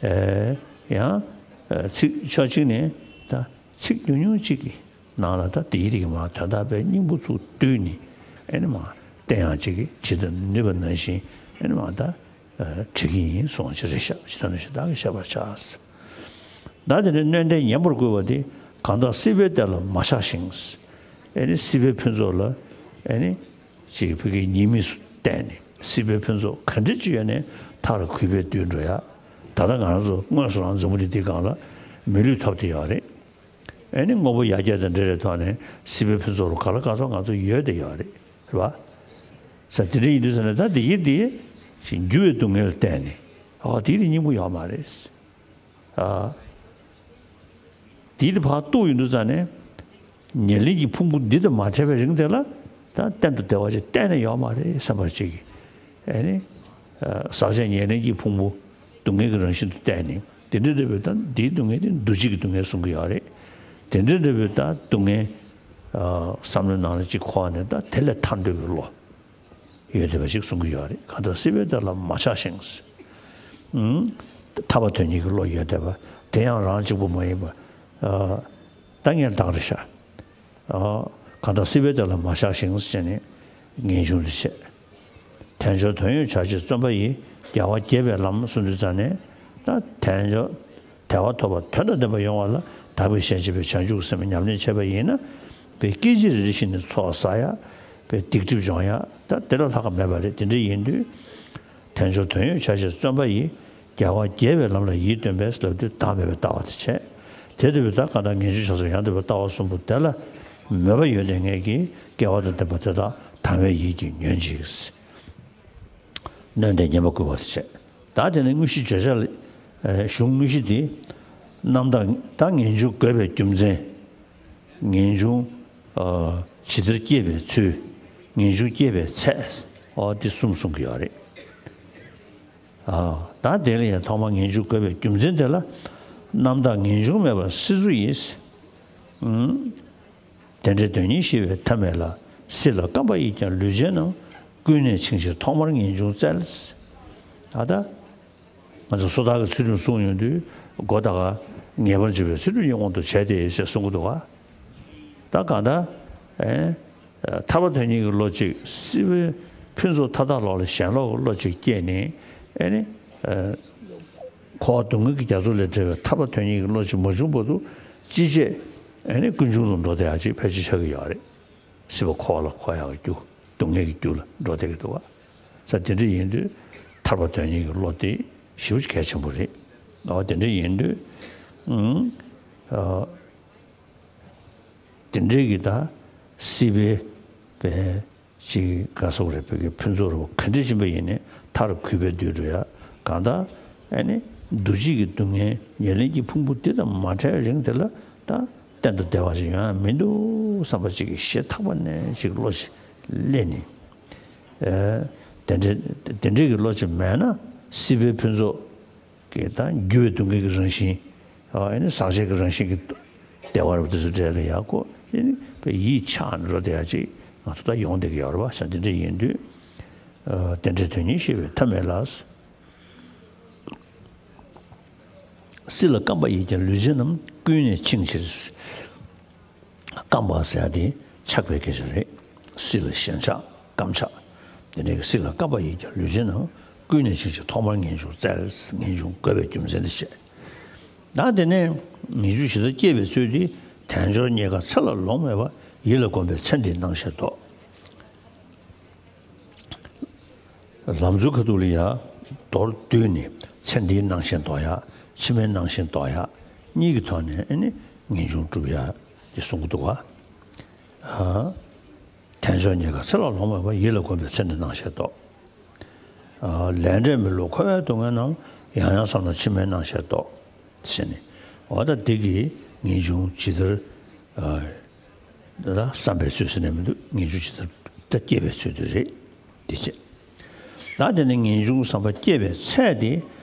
ཨེ་ཡང་ཨེ་ཚིག་ཕྱོགས་གཅིག་ནས་ད་ཚིག་ཉུང་ཉུང་གཅིག་གི་ནང་ལ་ད་དེའི་རིགས་མ་དོན་དག་པའི་སྙིང་པོ་ཚུར་བསྡུས་ནས་ཨེ་ནི་མ་བསྟན་ཡང་གཅིག་གི་ཇི་ལྟར་ནུས་པ་ནང་བཞིན་ཨེ་ནི་མ་ད། ཨ་བྲི་གི་ཡིན་གསུངས་ཅི་རེད་ཤག་ཇི་ལྟར་ནུས་ཤིང་བདག་གིས་བཤད་པར་བྱ། ད་དེ་ནས་སྣོད་ལྡན་ཉན་པར་བསྐུལ་བ་དེ་གང་དག་སྲིད་པའི་གཏེར་ལ་མ་ཆགས་ཤིང་། ཨེ་ནི་སྲིད་པའི་ཕུན་ཚོགས་ལ་ཨེ་ནི་ཅིག་ཕ་གིའི་ཉེས་དམིགས་སུ་བལྟས་ནས་སྲིད་པའི་ཕུན་ཚོགས་ག་འདྲ་ཅིག་ཡོད་ནའི་ཐག་ལ་གུས་པས་སྡོད་འགྲོ་ཡ། ད་ལྟ་ང་རང་ཚོ་དངོས་སུ་རང་འཛམ་བུ་གླིང་འདིའི་སྒང་ལ་མི་ལུས་ཐོབ་བསྡད་ཡོད་རེད། ཨེ་ནི་དངོས་པོ་ཡར་རྒྱས་དང་འབྲེལ་བའི་ཐོག་ནས་སྲིད་པའི་ཕུན་ཚོགས་ལ་ག་ལ་ག་ཚོད་ང་ཚོ་ཡོད་བསྡད་ཡོད་རེད། རེད་བ། ས་དེ་འདྲ་ཡིན་དུས་ས་ནས་ད་དེ་ཡིན་དེ་ཞིག་འགྱུར་བའི་སྡུག་བསྔལ་བསྟན་ནས་ཨ་དེ་ལ་སྙིང་པོ་ཡོད་མ་རེད། ཨ་དེ་ལ་ཕར་གཏུགས་ཡོང་དུས་ས་ནས་ཉེར་ལེན་གྱི་ཕུང་པོ་འདི་དང་མ་བྲལ་བའི་རིང་དེ་ལ་ད་གཏན་དུ་བདེ་བ་ཞིག་གཏན་ནས་ཡོད་མ་རེད་བསམ་པ་ཅིག་གིས་ཨེ་ནི་ཟག་བཅས་ཉེར་ལེན་གྱི་ཕུང་པོ་སྡུག་བསྔལ་གྱི་རང་བཞིན་དུ་བལྟས་ནས་དེ་འདྲ་འདྲ་བའི་ད་འདིའི་སྡུག་བསྔལ་དེ་འདུ་བྱེད་ཀྱི་སྡུག་བསྔལ་གསུང་གི་ཡོད་རེད། དེ་འདྲ་འདྲ་བའི་ད་སྡུག་བསྔལ་བསམ་བློའི་ནང་ལ་ཅིག་འཁོར་བ་ནས། ད་དེ་ལས་ཐར་འདོད་པའི་བློ་ཡོད་བསྡད་པ་ཞིག་གསུང་གི་ཡོད་རེད། གང་ལྟར་སྲིད་པའི་བདེ་ལ་མ་ཆགས་ཤིང་། ཨུམ། ཐར་པ་དོན་གཉེར་གྱི་བློ་ཡོད་བསྡད་པ་དེ་ཡང་རང་གཅིག་པུ་མ་ཡིན་པ། ཨ། ད་ངས་བདག་རེད་ཤག་ཨ། གང་ལྟར་སྲིད་པའི་བདེ་ལ་མ་ཆགས་ཤིང་ཟེར་ནས་ངེས་འབྱུང་དུ་བྱས། དལ་འབྱོར་དོན་ཡོད་བྱ་ཕྱིར་བརྩོན་པ་ཡིས། རྒྱལ་བ་དགྱེས་པའི་ལམ་གསུངས་དུས་ཙང་ནས། ད་དལ་འབྱོར་དལ་བ་ཐོབ་པ་དོན་དང་ལྡན་པ་ཡོང་བ་ལ་དག་པའི་ཞལ་ཕྱེ་བའི་བྱང་ཆུབ་སེམས་ཉམས་ལེན་བྱས་པ་ཡིན་ན། པའི་སྐད་ཅིག་རེ་རེ་བཞིན་ནས་ཚོགས་བསགས་ཡ། པའི་སྡིག་སྒྲིབ་སྦྱོང་ཡ། ད་དེ་ལ་ལྷག་ག་མེད་པ་རེད། དེ་འདྲ་ཡིན་དུས། དལ་འབྱོར་དོན་ཡོད་བྱ་ཕྱིར་བརྩོན་པ་ཡིས། རྒྱལ་བ་དགྱེས་པའི་ལམ་ལ་ཡིད་རྟོན་པས་ལབ་དུས་བདག་མེད་པའི་ལྟ་བ་དེ་བྱས། དེ་ལྟ་བུའི་ད་གང་ལྟར་ངེས་འབྱུང་བྱ་ཚུལ་ཡང་དག་པའི་ལྟ་བ་གསུམ་པོ་དེ་ལ་མོས་པ་ཡོད་བསྡད་མཁན་གྱི་སྐལ་བ་དང་ལྡན་པ་དེ་དག་དང་བའི་ཡིད་ཀྱིས་ཉོན་ཅིག་ནོན་ཏེ་ཉན་པ་བསྐུལ་བ་དེ་བྱས། ད་དེ་ནས་དངོས་གཞི་བརྗོད་བྱ་ལ། ཨ། གཞུང་དངོས་གཞི་དེ། རྣམ་དག་ད་ངེས་འབྱུང་འགོས་པའི་རྒྱུ་མཚན། ངེས་འབྱུང་། ཨ། ཇི་ལྟར་སྐྱེས་པའི་ཚུལ། ངེས་འབྱུང་སྐྱེས་པའི་ཚད། ཨོ། དེ་གསུམ་གསུང་གི་ཡོད་རེད། ཨ། ད་དེ་ལ་ཡང་ཐོག་མར་ངེས་འབྱུང་འགོས་པའི་རྒྱུ་མཚན་དེ་ལ། རྣམ་དག་ངེས་འབྱུང་མེད་པར་སྲིད་མཚོ་ཡིས། ཨུམ། དེ་འདྲའི་དོན་གཉེར་ཞི་བའི་ཐབས་མེད་ལ། སྲིད་ལ་བརྐམ་པ་ཡིས་ཀྱང་ལུས་ཅན་རྣམས། ཀུན་ནས་འཆིང་ཕྱིར་ཐོག་མར་ངེས་འབྱུང་བཙལ། ད་ལྟ་ང་ཚོ་སོ་ཐར་གྱི་ཚུལ་ཁྲིམས་སྲུང་ཡོང་དུས། མགོ་ད་ག་ངེས་པར་འབྱུང་བའི་ཚུལ་ཁྲིམས་ཀྱི་དབང་དུ་བྱས་ཏེ་ཞེས་གསུང་གི་འདུག་ག་ད་གང་ལྟར། ཨེ། ཐར་པ་དོན་གཉེར་གྱི་བློ་གཅིག་སྲིད་པའི་ཕུན་ཚོགས་མཐའ་དག་ལོག་ལ་ཞེན་ལོག་གི་བློ་གཅིག་སྐྱེས་ནས། ཨེ་ནི། འཁོར་བ་སྡུག་བསྔལ་གྱི་རྒྱ་མཚོ་ལས་བསྒྲལ་བའི་ཐར་པ་དོན་གཉེར་གྱི་བློ་གཅིག་མ་བྱུང་བར་དུ། ཅི་བྱེད། ཨེ་ནི་ཀུན་འབྱུང་དུ་འགྲོ་བསྡད་ཡག་ཅིག་ཕལ་ཆེར་ཆགས་ཀྱི་ཡོད་རེད། སྲིད་པ་འཁོར་བ་ལ་འཁོར་ཡག་གི་རྒྱུ། སྡུག་བསྔལ་གྱི་རྒྱུ་ལ་འགྲོ་བསྡད་ཀྱི་འདུག་ག་ས་དེ་འདྲ་ཡིན་དུས་ཐར་པ་དོན་གཉེར་གྱི་བློ་དེ་ཞེ་པོ་ཅིག་གལ་ཆེན་པོ་རེད། འོ། དེ་འདྲ་ཡིན་དུས། ཨུམ། ཨ། དེ་འདྲའི་གི་ད་སྲིད་པའི་པའི་ཅིག་ག་སོགས་རེད། བོད་ཀྱི་ཕུན་ཚོགས་རེད་པ། ག་འདྲ་ཕྱིན་པ་ཡིན་ནའི་མཐར་གུད་པས་བསྡུས་འགྲོ་ཡ། གང་ལྟར་ཨ་ནི་འདུ་བྱེད་ཀྱི་སྡུག་བསྔལ་ཉེར་ལེན་གྱི་ཕུང་པོ་འདི་དང་མ་བྲལ་རིང་དེ་ལ་ད་གཏན་དུ་བདེ་བ་ཞིག་ཡོང་ཡ་མི་འདུག་བསམ་པ་ཅིག་གི་ཞེ་ཐག་པ་ནས་ཅིག་བློ་ཞིག་སླེབས་ནས། ཨེ། དེ་འདྲའི་དེ་འདྲའི་གི་བློ་ཅིག་མེད་ན། སྲིད་པའི་ཕུན་ཚོགས་ཀྱི་ད་འགྱུར་བའི་སྡུག་བསྔལ་གྱི་རང་བཞིན། ཨ། ཨེ་ནི་ཟག་བཅས་ཀྱི་རང་བཞིན་གྱི་བདེ་བ་རབ་ཏུ་བསྒྲལ་ལ་ཡག་གོ་ཨེ་ནི་པའི་ཡིད་ཆགས་ནས་འགྲོ་བསྡད་ཡག་ཅིག་ང་ཚོ་ད་ཡོང་བསྡད་ཀྱི་ཡོད་རེད་པ། ས་འདི་འདྲ་ཡིན་དུས། ཨ། དེ་འདྲའི་དོན་གཉེར་ཞི་བའི་ཐབས་མེད་ལ། སྲིད་ལ་བརྐམ་པ་ཡིས་ཀྱང་ལུས་ཅན་རྣམས། ཀུན་ནས་འཆིང་ཕྱིར། བརྐམ་པ་ཟེར་ཡ་དེ་ཆགས་པའི་སྐད་ཆ་རེད། སྲིད་ལ་ཞེན་ཆགས་བརྐམ་ཆགས། དེ་ནས་སྲིད་ལ་བརྐམ་པ་ཡིས་ཀྱང་ལུས་ཅན་རྣམས། ཀུན་ནས་འཆིང་ཕྱིར་ཐོག་མར་ངེས་འབྱུང་བཙལ། ངེས་འབྱུང་འགོས་པའི་རྒྱུ་མཚན་དེ་བཤད། ད་དེ་ནས་ངེས་འབྱུང་ཇི་ལྟར་སྐྱེས་པའི་ཚུལ་དེ། དལ་འབྱོར་རྙེད་དཀའ་ཚེ་ལ་ལོང་མེད་པ། ཡིད་ལ་གོམས་པའི་ཚེ་འདིའི་སྣང་ཤས་རྟོགས། ལམ་འཛོལ་ཁ་ཐུག་ལ་ཡ་མདོར་བསྡུས་ནས་ཚེ་འདིའི་སྣང་ཤས་རྟོགས་ཡ། ཕྱི་མའི་སྣང་ཤས་རྟོགས་ཡ་གཉིས་ཀྱི་ཐོག་ནས་ཨ་ནི་ངེས་འབྱུང་སྒྲུབ་ཡ་དེ་གསུང་གི་འདུག་ག་ཨ། དལ་འབྱོར་རྙེད་དཀའ་ཚེ་ལ་ལོང་མེད་པ། ཡིད་ལ་གོམས་པའི་ཚེ་འདིའི་སྣང་ཤས་རྟོགས། ཨ། ལས་འབྲས་མི་བསླུ་འཁོར་བའི་སྡུག་བསྔལ་རྣམས། ཡང་ཡང་བསམས་ན་ཕྱི་མའི་སྣང་ཤས་རྟོགས། ཟེར་ནས། འོ་ད་འདི་གི་ངེས་འབྱུང་ཇི་ལྟར། ཨ། ད་བསམ་པའི་ཚུལ་ཟེར་ནས་མི་འདུག་ངེས་འབྱུང་ཇི་ལྟར་ད་སྐྱེ་བའི་ཚུལ་དེ་རེད། འདི་བྱས། ད་དེ་ནི་ངེས་འབྱུང་བསམ་པ་སྐྱེ་བའི་ཚད་དེ།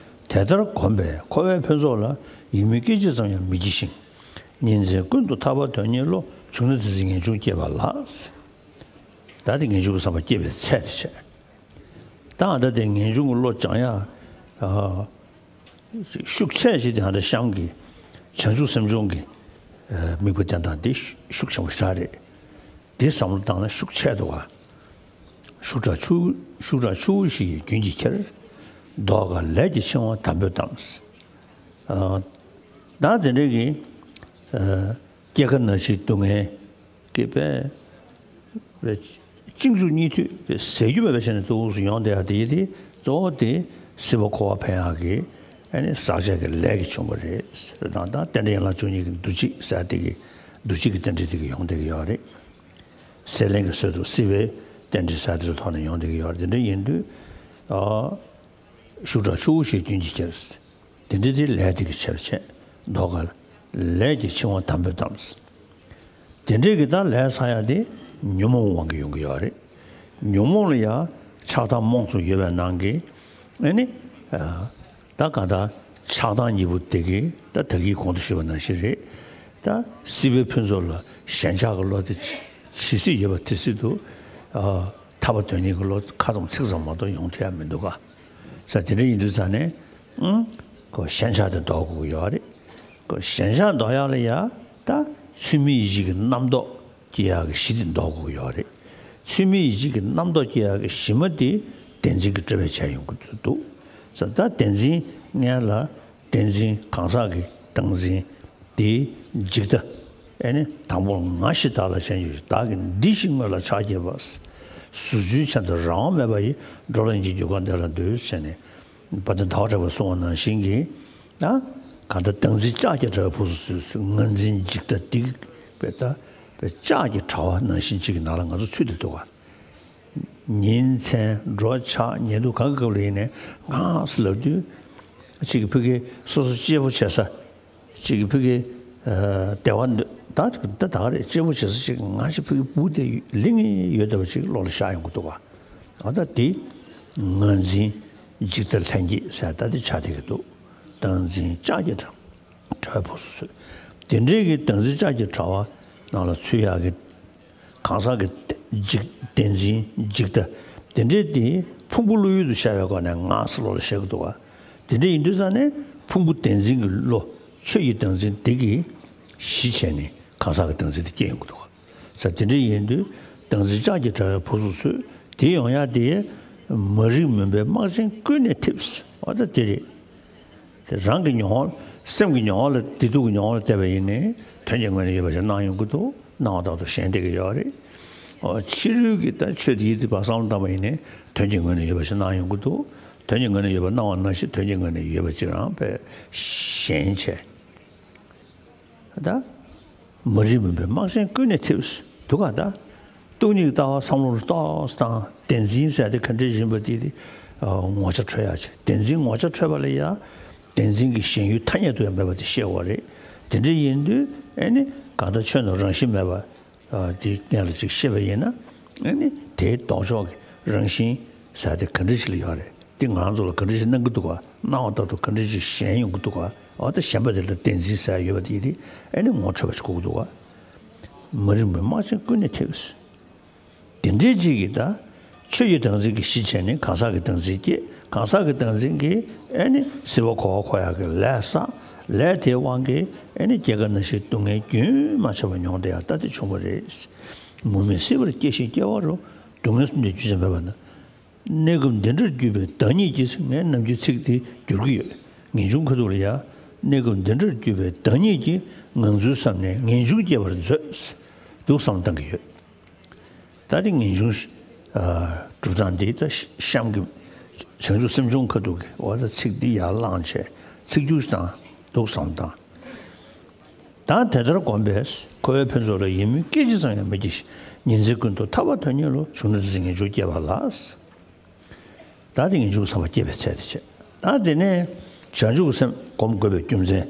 དེ་ལྟར་གོམས་པས་འཁོར་བའི་ཕུན་ཚོགས་ལ། ཡིད་མོས་སྐད་ཅིག་ཙམ་ཡང་མི་སྐྱེ་ཞིང་། ཉིན་མཚན་ཀུན་ཏུ་ཐར་པ་དོན་གཉེར་བློ། བྱུང་ན་དེ་ཚེ་ངེས་འབྱུང་སྐྱེས་པ་ལགས། ད་དེ་ངེས་འབྱུང་གི་བསམ་པ་སྐྱེ་བའི་ཚད་དེ་བྱས། ད་ཨ་ད་དེ་ངེས་འབྱུང་གི་བློ་སྦྱང་ཡ། ཨ། ཤུགས་ཆེ་ཞིག་དེ་ཨ་ད་ཤངས་ཀྱི་བྱང་ཆུབ་སེམས་སྦྱོང་གི། ཨ། དམིགས་པ་བསྟེན་སྟངས་དེ་ཤུགས་ཆེན་པོ་ཞིག་རེད། དེ་བསམ་བློ་བཏང་ན་ཤུགས་ཆེ་འདུག་ག་ཤུགས་དྲག་ཆུ་ཤུགས་དྲག་ཆུ་བོ་ཞིག་གིས་རྒྱུན་གྱིས་ཁྱེར། མདོག་དཀར་ལས་ཀྱི་འཆིང་བ་དམ་པོས་བསྡམས། ཨ། ད་དེ་འདྲའི་གི། ཨ། སྐྱེ་རྒ་ན་འཆིའི་སྡུག་བསྔལ་གྱི་པའི། པའི་གཅིག་མཇུག་གཉིས་མཐུད་པའི་ཟད་རྒྱུ་མེད་པ་བྱས་ནས་ཏོག་ཙམ་ཡོང་བསྡད་ཡག་དེ་ཡིན་ཏེ། གཙོ་བོ་དེ་སྲིད་པ་འཁོར་བ་འཕེན་ཡག་གི་ཨ་ནི་ཟག་བཅས་ཀྱི་ལས་ཀྱིས་བྱུང་བ་རེད། དང་ད་རྟེན་འབྲེལ་ཡན་ལག་བཅུ་གཉིས་ཀྱི་འདུ་བྱེད་ཟེར་དེ་གི་འདུ་བྱེད་ཀྱི་རྟེན་འབྲེལ་དེ་གིས་ཡོང་བསྡད་ཀྱི་ཡོད་རེད། སྲེད་ལེན་གྱི་ཚུལ་དུ་སྲིད་པའི་རྟེན་འབྲེལ་ཟེར་དེ་ཚོ་ཐོག་ནས་ཡོང་བསྡད་ཀྱི་ཡོད་རེད། དེ་འདྲ་ཡིན་དུས། ཨ། ཤུགས་དྲག་ཆུ་བོ་ཞིག་རྒྱུན་གྱིས་ཁྱེར། དེ་འདྲ་དེ་ལས་དེ་གིས་ཆེར་བྱེད། མདོག་དཀར་ལས་ཀྱི་འཆིང་བ་དམ་པོས་བསྡམས། དེ་འདྲའི་གི་ད་ལས་བསགས་ཡ་དེ་ཉོན་མོངས་དབང་གིས་ཡོང་གི་ཡོད་རེད། ཉོན་མོངས་ལ་ཡ་ཆགས་སྡང་རྨོངས་གསུམ་ཡོད་པའི་ནང་གི་ཨ་ནི། ཨ། ད་གང་ལྟར་ཆགས་སྡང་གཉིས་པོ་དེ་གིས་ད་ད་གིན་གོང་དུ་ཞུས་པ་ནང་བཞིན་རེད། ད་སྲིད་པའི་ཕུན་ཚོགས་ལ་ཞེན་ཆགས་ཀྱི་བློ་དེ་ཇི་སྲིད་ཡོད་པ་དེ་སྲིད་དུ། ཨ། ཐར་པ་དོན་གཉེར་གྱི་བློ་ཁ་ཙམ་ཚིག་ཙམ་མ་གཏོགས་ཡོང་ཐུབ་ཡ་མི་འདུག་ག་ས་དེ་འདྲ་ཡིན་དུས་ཙང་ནས། ཨང་། ཁོ་ཞེན་ཆགས་དེ་ཟློག་དགོས་ཀྱི་ཡོད་རེད། ཁོ་ཞེན་ཆགས་ཟློག་ཡག་ལ་ཡ། ད་ཚུལ་མིན་ཡིད་བྱེད་ཀྱི་རྣམ་རྟོག་སྐྱེ་ཡག་གི་གཞི་དེ་ཟློག་དགོས་ཀྱི་ཡོད་རེད། ཚུལ་མིན་ཡིད་བྱེད་ཀྱི་རྣམ་རྟོག་སྐྱེ་ཡག་གི་གཞི་མ་དེ་བདེན་འཛིན་གྱིས་སྤྲོས་པས་བྱས་ཡོང་གི་འདུག་ས་ད་བདེན་འཛིན་ངན་ལ། བདེན་འཛིན་གང་ཟག་གི་བདག་འཛིན་དེ་འཇིག་ལྟ། ཨེ་ནི་དང་པོར་ང་ཞེས་བདག་ལ་ཞེན་གྱུར་ཅིང་། བདག་གིས་འདི་ཞེས་ངོ་ལ་ཕྱག་བགྱིས་པ། ཟུར་འཇུག་ཅན་དུ་རང་དབང་མེད་པ་ཡི། འགྲོ་ལ་སྙིང་རྗེ་རྒྱུ་སྐར་འདི་ལ་འདུད་ཟེར་ནས། དཔལ་ལྡན་ཟླ་བ་གྲགས་པས་གསུངས་པ་ནང་བཞིན་གྱི། ཨ། གང་ལྟར་བདག་འཛིན་ལྕགས་ཀྱི་དྲ་བས་ཕུང་སུ་ཚུད། ངར་འཛིན་འཇིག་ལྟ་འདི་བས་ད་བས་ལྕགས་ཀྱི་དྲ་བ་ནང་བཞིན་གཅིག་གི་ནང་ལ་ང་ཚོ་ཚུད་དེ་འདུག་ག་ཉིན་མཚན་འགྲོ་འཆག་ཉལ་འདུག་གང་གི་སྐབས་ལ་ཡིན་ནའི་ང་ཟེར་ལབ་དུས། གཅིག་གི་ཕ་གི་སོ་སོ་གཅེར་བུ་བྱེད་ས། གཅིག་གི་ཕ་གི། ཨ། བདེ་བ་འདོད་ད་ད་ད་ག་རེད། གཅེར་བུ་བྱེད་ས་གཅིག་ང་ཞིག་ཕ་གི་བུ་དེ་ལིང་ངེ་ཡོད་བསྡད་པ་གཅིག་བློ་ལ་ཤར་ཡོང་གི་འདུག་ག་འོ་ད་དེ་ངར་འཛིན་འཇིག་ལྟ་ལྷན་སྐྱེས་ཟེར་ད་དེ་ཆགས་བསྡད་ཀྱི་འདུག་བདག་འཛིན་ལྕགས་ཀྱི་དྲ་བ་ཕུང་སུ་ཚུད། དེ་འདྲའི་གི་བདག་འཛིན་ལྕགས་ཀྱི་དྲ་བ་ནང་ལ་ཚུད་ཡག་གི་གང་ཟག་གི་འཇིག་བདེན་འཛིན་འཇིག་ལྟ་དེ་འདྲའི་དེ་ཕུང་པོ་བློ་ཡུལ་དུ་ཤར་བའི་སྒོ་ནས་ང་ཟེར་བློ་ལ་ཤར་གྱི་འདུག་ག་དེ་འདྲ་ཡིན་དུས་ཙང་ནས་ཕུང་པོ་བདེན་འཛིན་གྱི་བློ། ཆོས་ཀྱི་བདག་འཛིན་དེ་གི་གཞི་བྱས་ནས་གང་ཟག་གི་བདག་འཛིན་དེ་སྐྱེ་ཡོང་གི་འདུག་ག་ས་དེ་འདྲ་ཡིན་དུས་བདག་འཛིན་ལྕགས་ཀྱི་དྲ་བས་ཕུང་སུ་ཚུད། དེ་ཡོང་ཡག་དེ་མ་རིག་མུན་པའི་སྨག་ཆེན་ཀུན་ནས་འཐིབས། འོ་ད་དེ་རེད། དེ་རང་གི་མྱོང་བ། སེམས་ཀྱི་མྱོང་བ་ལ་བདེ་སྡུག་གི་མྱོང་བ་ལ་བལྟས་པ་ཡིན་ནའི་དོན་གྱི་ངོས་ནས་ཡོད་པ་ཞིག་སྣང་ཡོང་གི་འདུག་སྣང་བ་ལྟར་དུ་ཞེན་བསྡད་ཀྱི་ཡོད་རེད། འོ་ཕྱི་རོལ་གྱི་ད་ཆོས་དེ་ཡིད་དུ་བ་བསམ་བློ་བཏང་པ་ཡིན་ནའི་དོན་གྱི་ངོས་ནས་ཡོད་པ་ཞིག་སྣང་ཡོང་གི་འདུག་དོན་གྱི་ངོས་ནས་ཡོད་པ་སྣང་བ་ནང་བཞིན་དོན་གྱི་ངོས་ནས་ཡོད་པ་ཅིག་རང་དཔེ་ཞེན་བྱས། ད། མ་རིག་མུན་པའི་སྨག་ཆེན་ཀུན་ནས་འཐིབས། འདུག་ག་ད། སྟོང་ཉིད་ཀྱི་ལྟ་བ་བསམ་བློ་ལ་ཏོག་ཙམ་བཏང་། བདེན་འཛིན་ཟེར་དེ་ག་འདྲ་ཡིན་པ་དེ་དེ། ངོ་ཆ་འཕྲོད་ཡག་ཅིག་བདེན་འཛིན་ངོ་ཆ་འཕྲོད་པ་ལ་ཡ། བདེན་འཛིན་གྱི་ཞེན་ཡུལ་ཐ་སྙད་དུ་ཡང་མེད་པ་དེ་ཤེས་དགོས་རེད། དེ་འདྲ་ཡིན་དུས་ཨེ་ནི་གང་ལྟར་ཆོས་རྣམས་རང་བཞིན་མེད་པ། དེའི་སྟེང་ལ་ཅིག་ཤེས་པ་ཡིན་ན། ཨ་ནི་དེའི་ལྡོག་ཕྱོགས་ཀྱི་རང་བཞིན་ཟེར་དེ་ག་འདྲ་ཞིག་ལ་ཡོད་རེད། དེ་ང་རང་ཚོ་ལ་ག་འདྲ་ཞིག་སྣང་གི་འདུག་ག་སྣང་བ་ལྟར་དུ་ག་འདྲ་ཞིག་ཞེན་ཡོང་གི་འདུག་ག་འོ་ད་ཞེན་པ་དེ་ལ་བདེན་འཛིན་ཟེར་ཡོད་པ་དེ་དེ་ཨ་ནི་ངོ་འཕྲོད་པ་ཞིག་དགོས་ཀྱི་འདུག་ག་མ་རིག་པའི་སྨག་ཆེན་ཀུན་ནས་འཐིབས། དེ་འདྲའི་ཅིག་གིས་ད། ཆོས་ཀྱི་བདག་འཛིན་གྱི་གཞི་བྱས་ནས་གང་ཟག་གི་བདག་འཛིན་སྐྱེས། གང་ཟག་གི་བདག་འཛིན་གྱིས་ཨེ་ནི་སྲིད་པ་འཁོར་བར་འཁོར་ཡག་གི་ལས་བསགས། ལས་དེའི་དབང་གིས་ཨེ་ནི་སྐྱེ་རྒ་ན་འཆིའི་སྡུག་བསྔལ་རྒྱུན་མ་ཆད་པར་མྱོང་བསྡད་ཡག་ལྟ་དེ་བྱུང་བ་རེད། མུ་མེད་སྲིད་པར་སྐྱེ་ཞིང་སྐྱེ་བ་རུ། སྡུག་བསྔལ་གསུམ་ལས་རྒྱུན་ཆད་མེད་པ་ན། གནས་སྐབས་འདི་འདྲར་གྱུར་པའི་བདག་ཉིད་ཀྱིས། ངས་ནམ་རྒྱུན་ཚིག་འདི་བསྒྱུར་གྱི་ཡོད། ངེས་འབྱུང་ཁ་ཐུག་ལ་ཡ། གནས་སྐབས་འདི་འདྲར་གྱུར་པའི་བདག་ཉིད་ཀྱིས། ངང་ཚུལ་བསམ་ནས་ངེས་འབྱུང་སྐྱེ་བར་མཛོད། འདུག་བསམ་བཏང་གི་ཡོད། ད་དེ་ངེས་འབྱུང་། ཨ། སྒྲུབ་སྟངས་འདི་ད་གཤམ་གྱི་བྱང་ཆུབ་སེམས་སྦྱོང་ཁ་ཐུག་གི་འོ་ད་ཚིག་འདི་ཡར་བླངས་བྱས་ཚིག་སྒྱུར་བཏང་འདུག་བསམ་བཏང་། ད་དེ་ལྟར་བསྒོམས་པས་འཁོར་བའི་ཕུན་ཚོགས་ལ་ཡིད་སྨོན་སྐད་ཅིག་ཙམ་ཡང་མི་སྐྱེ་ཞིང་། ཉིན་མཚན་ཀུན་ཏུ་ཐར་པ་དོན་གཉེར་བློ། བྱུང་ན་དེ་ཚེ་ངེས་འབྱུང་སྐྱེ་བ་ལགས། ད་དེ་ངེས་འབྱུང་བསམ་པ་སྐྱེས་པའི་ཚད་དེ་བྱས། ད་དེ་ནས་བྱང་ཆུབ་སེམས་སྒོམ་དགོས་པའི་རྒྱུ་མཚན།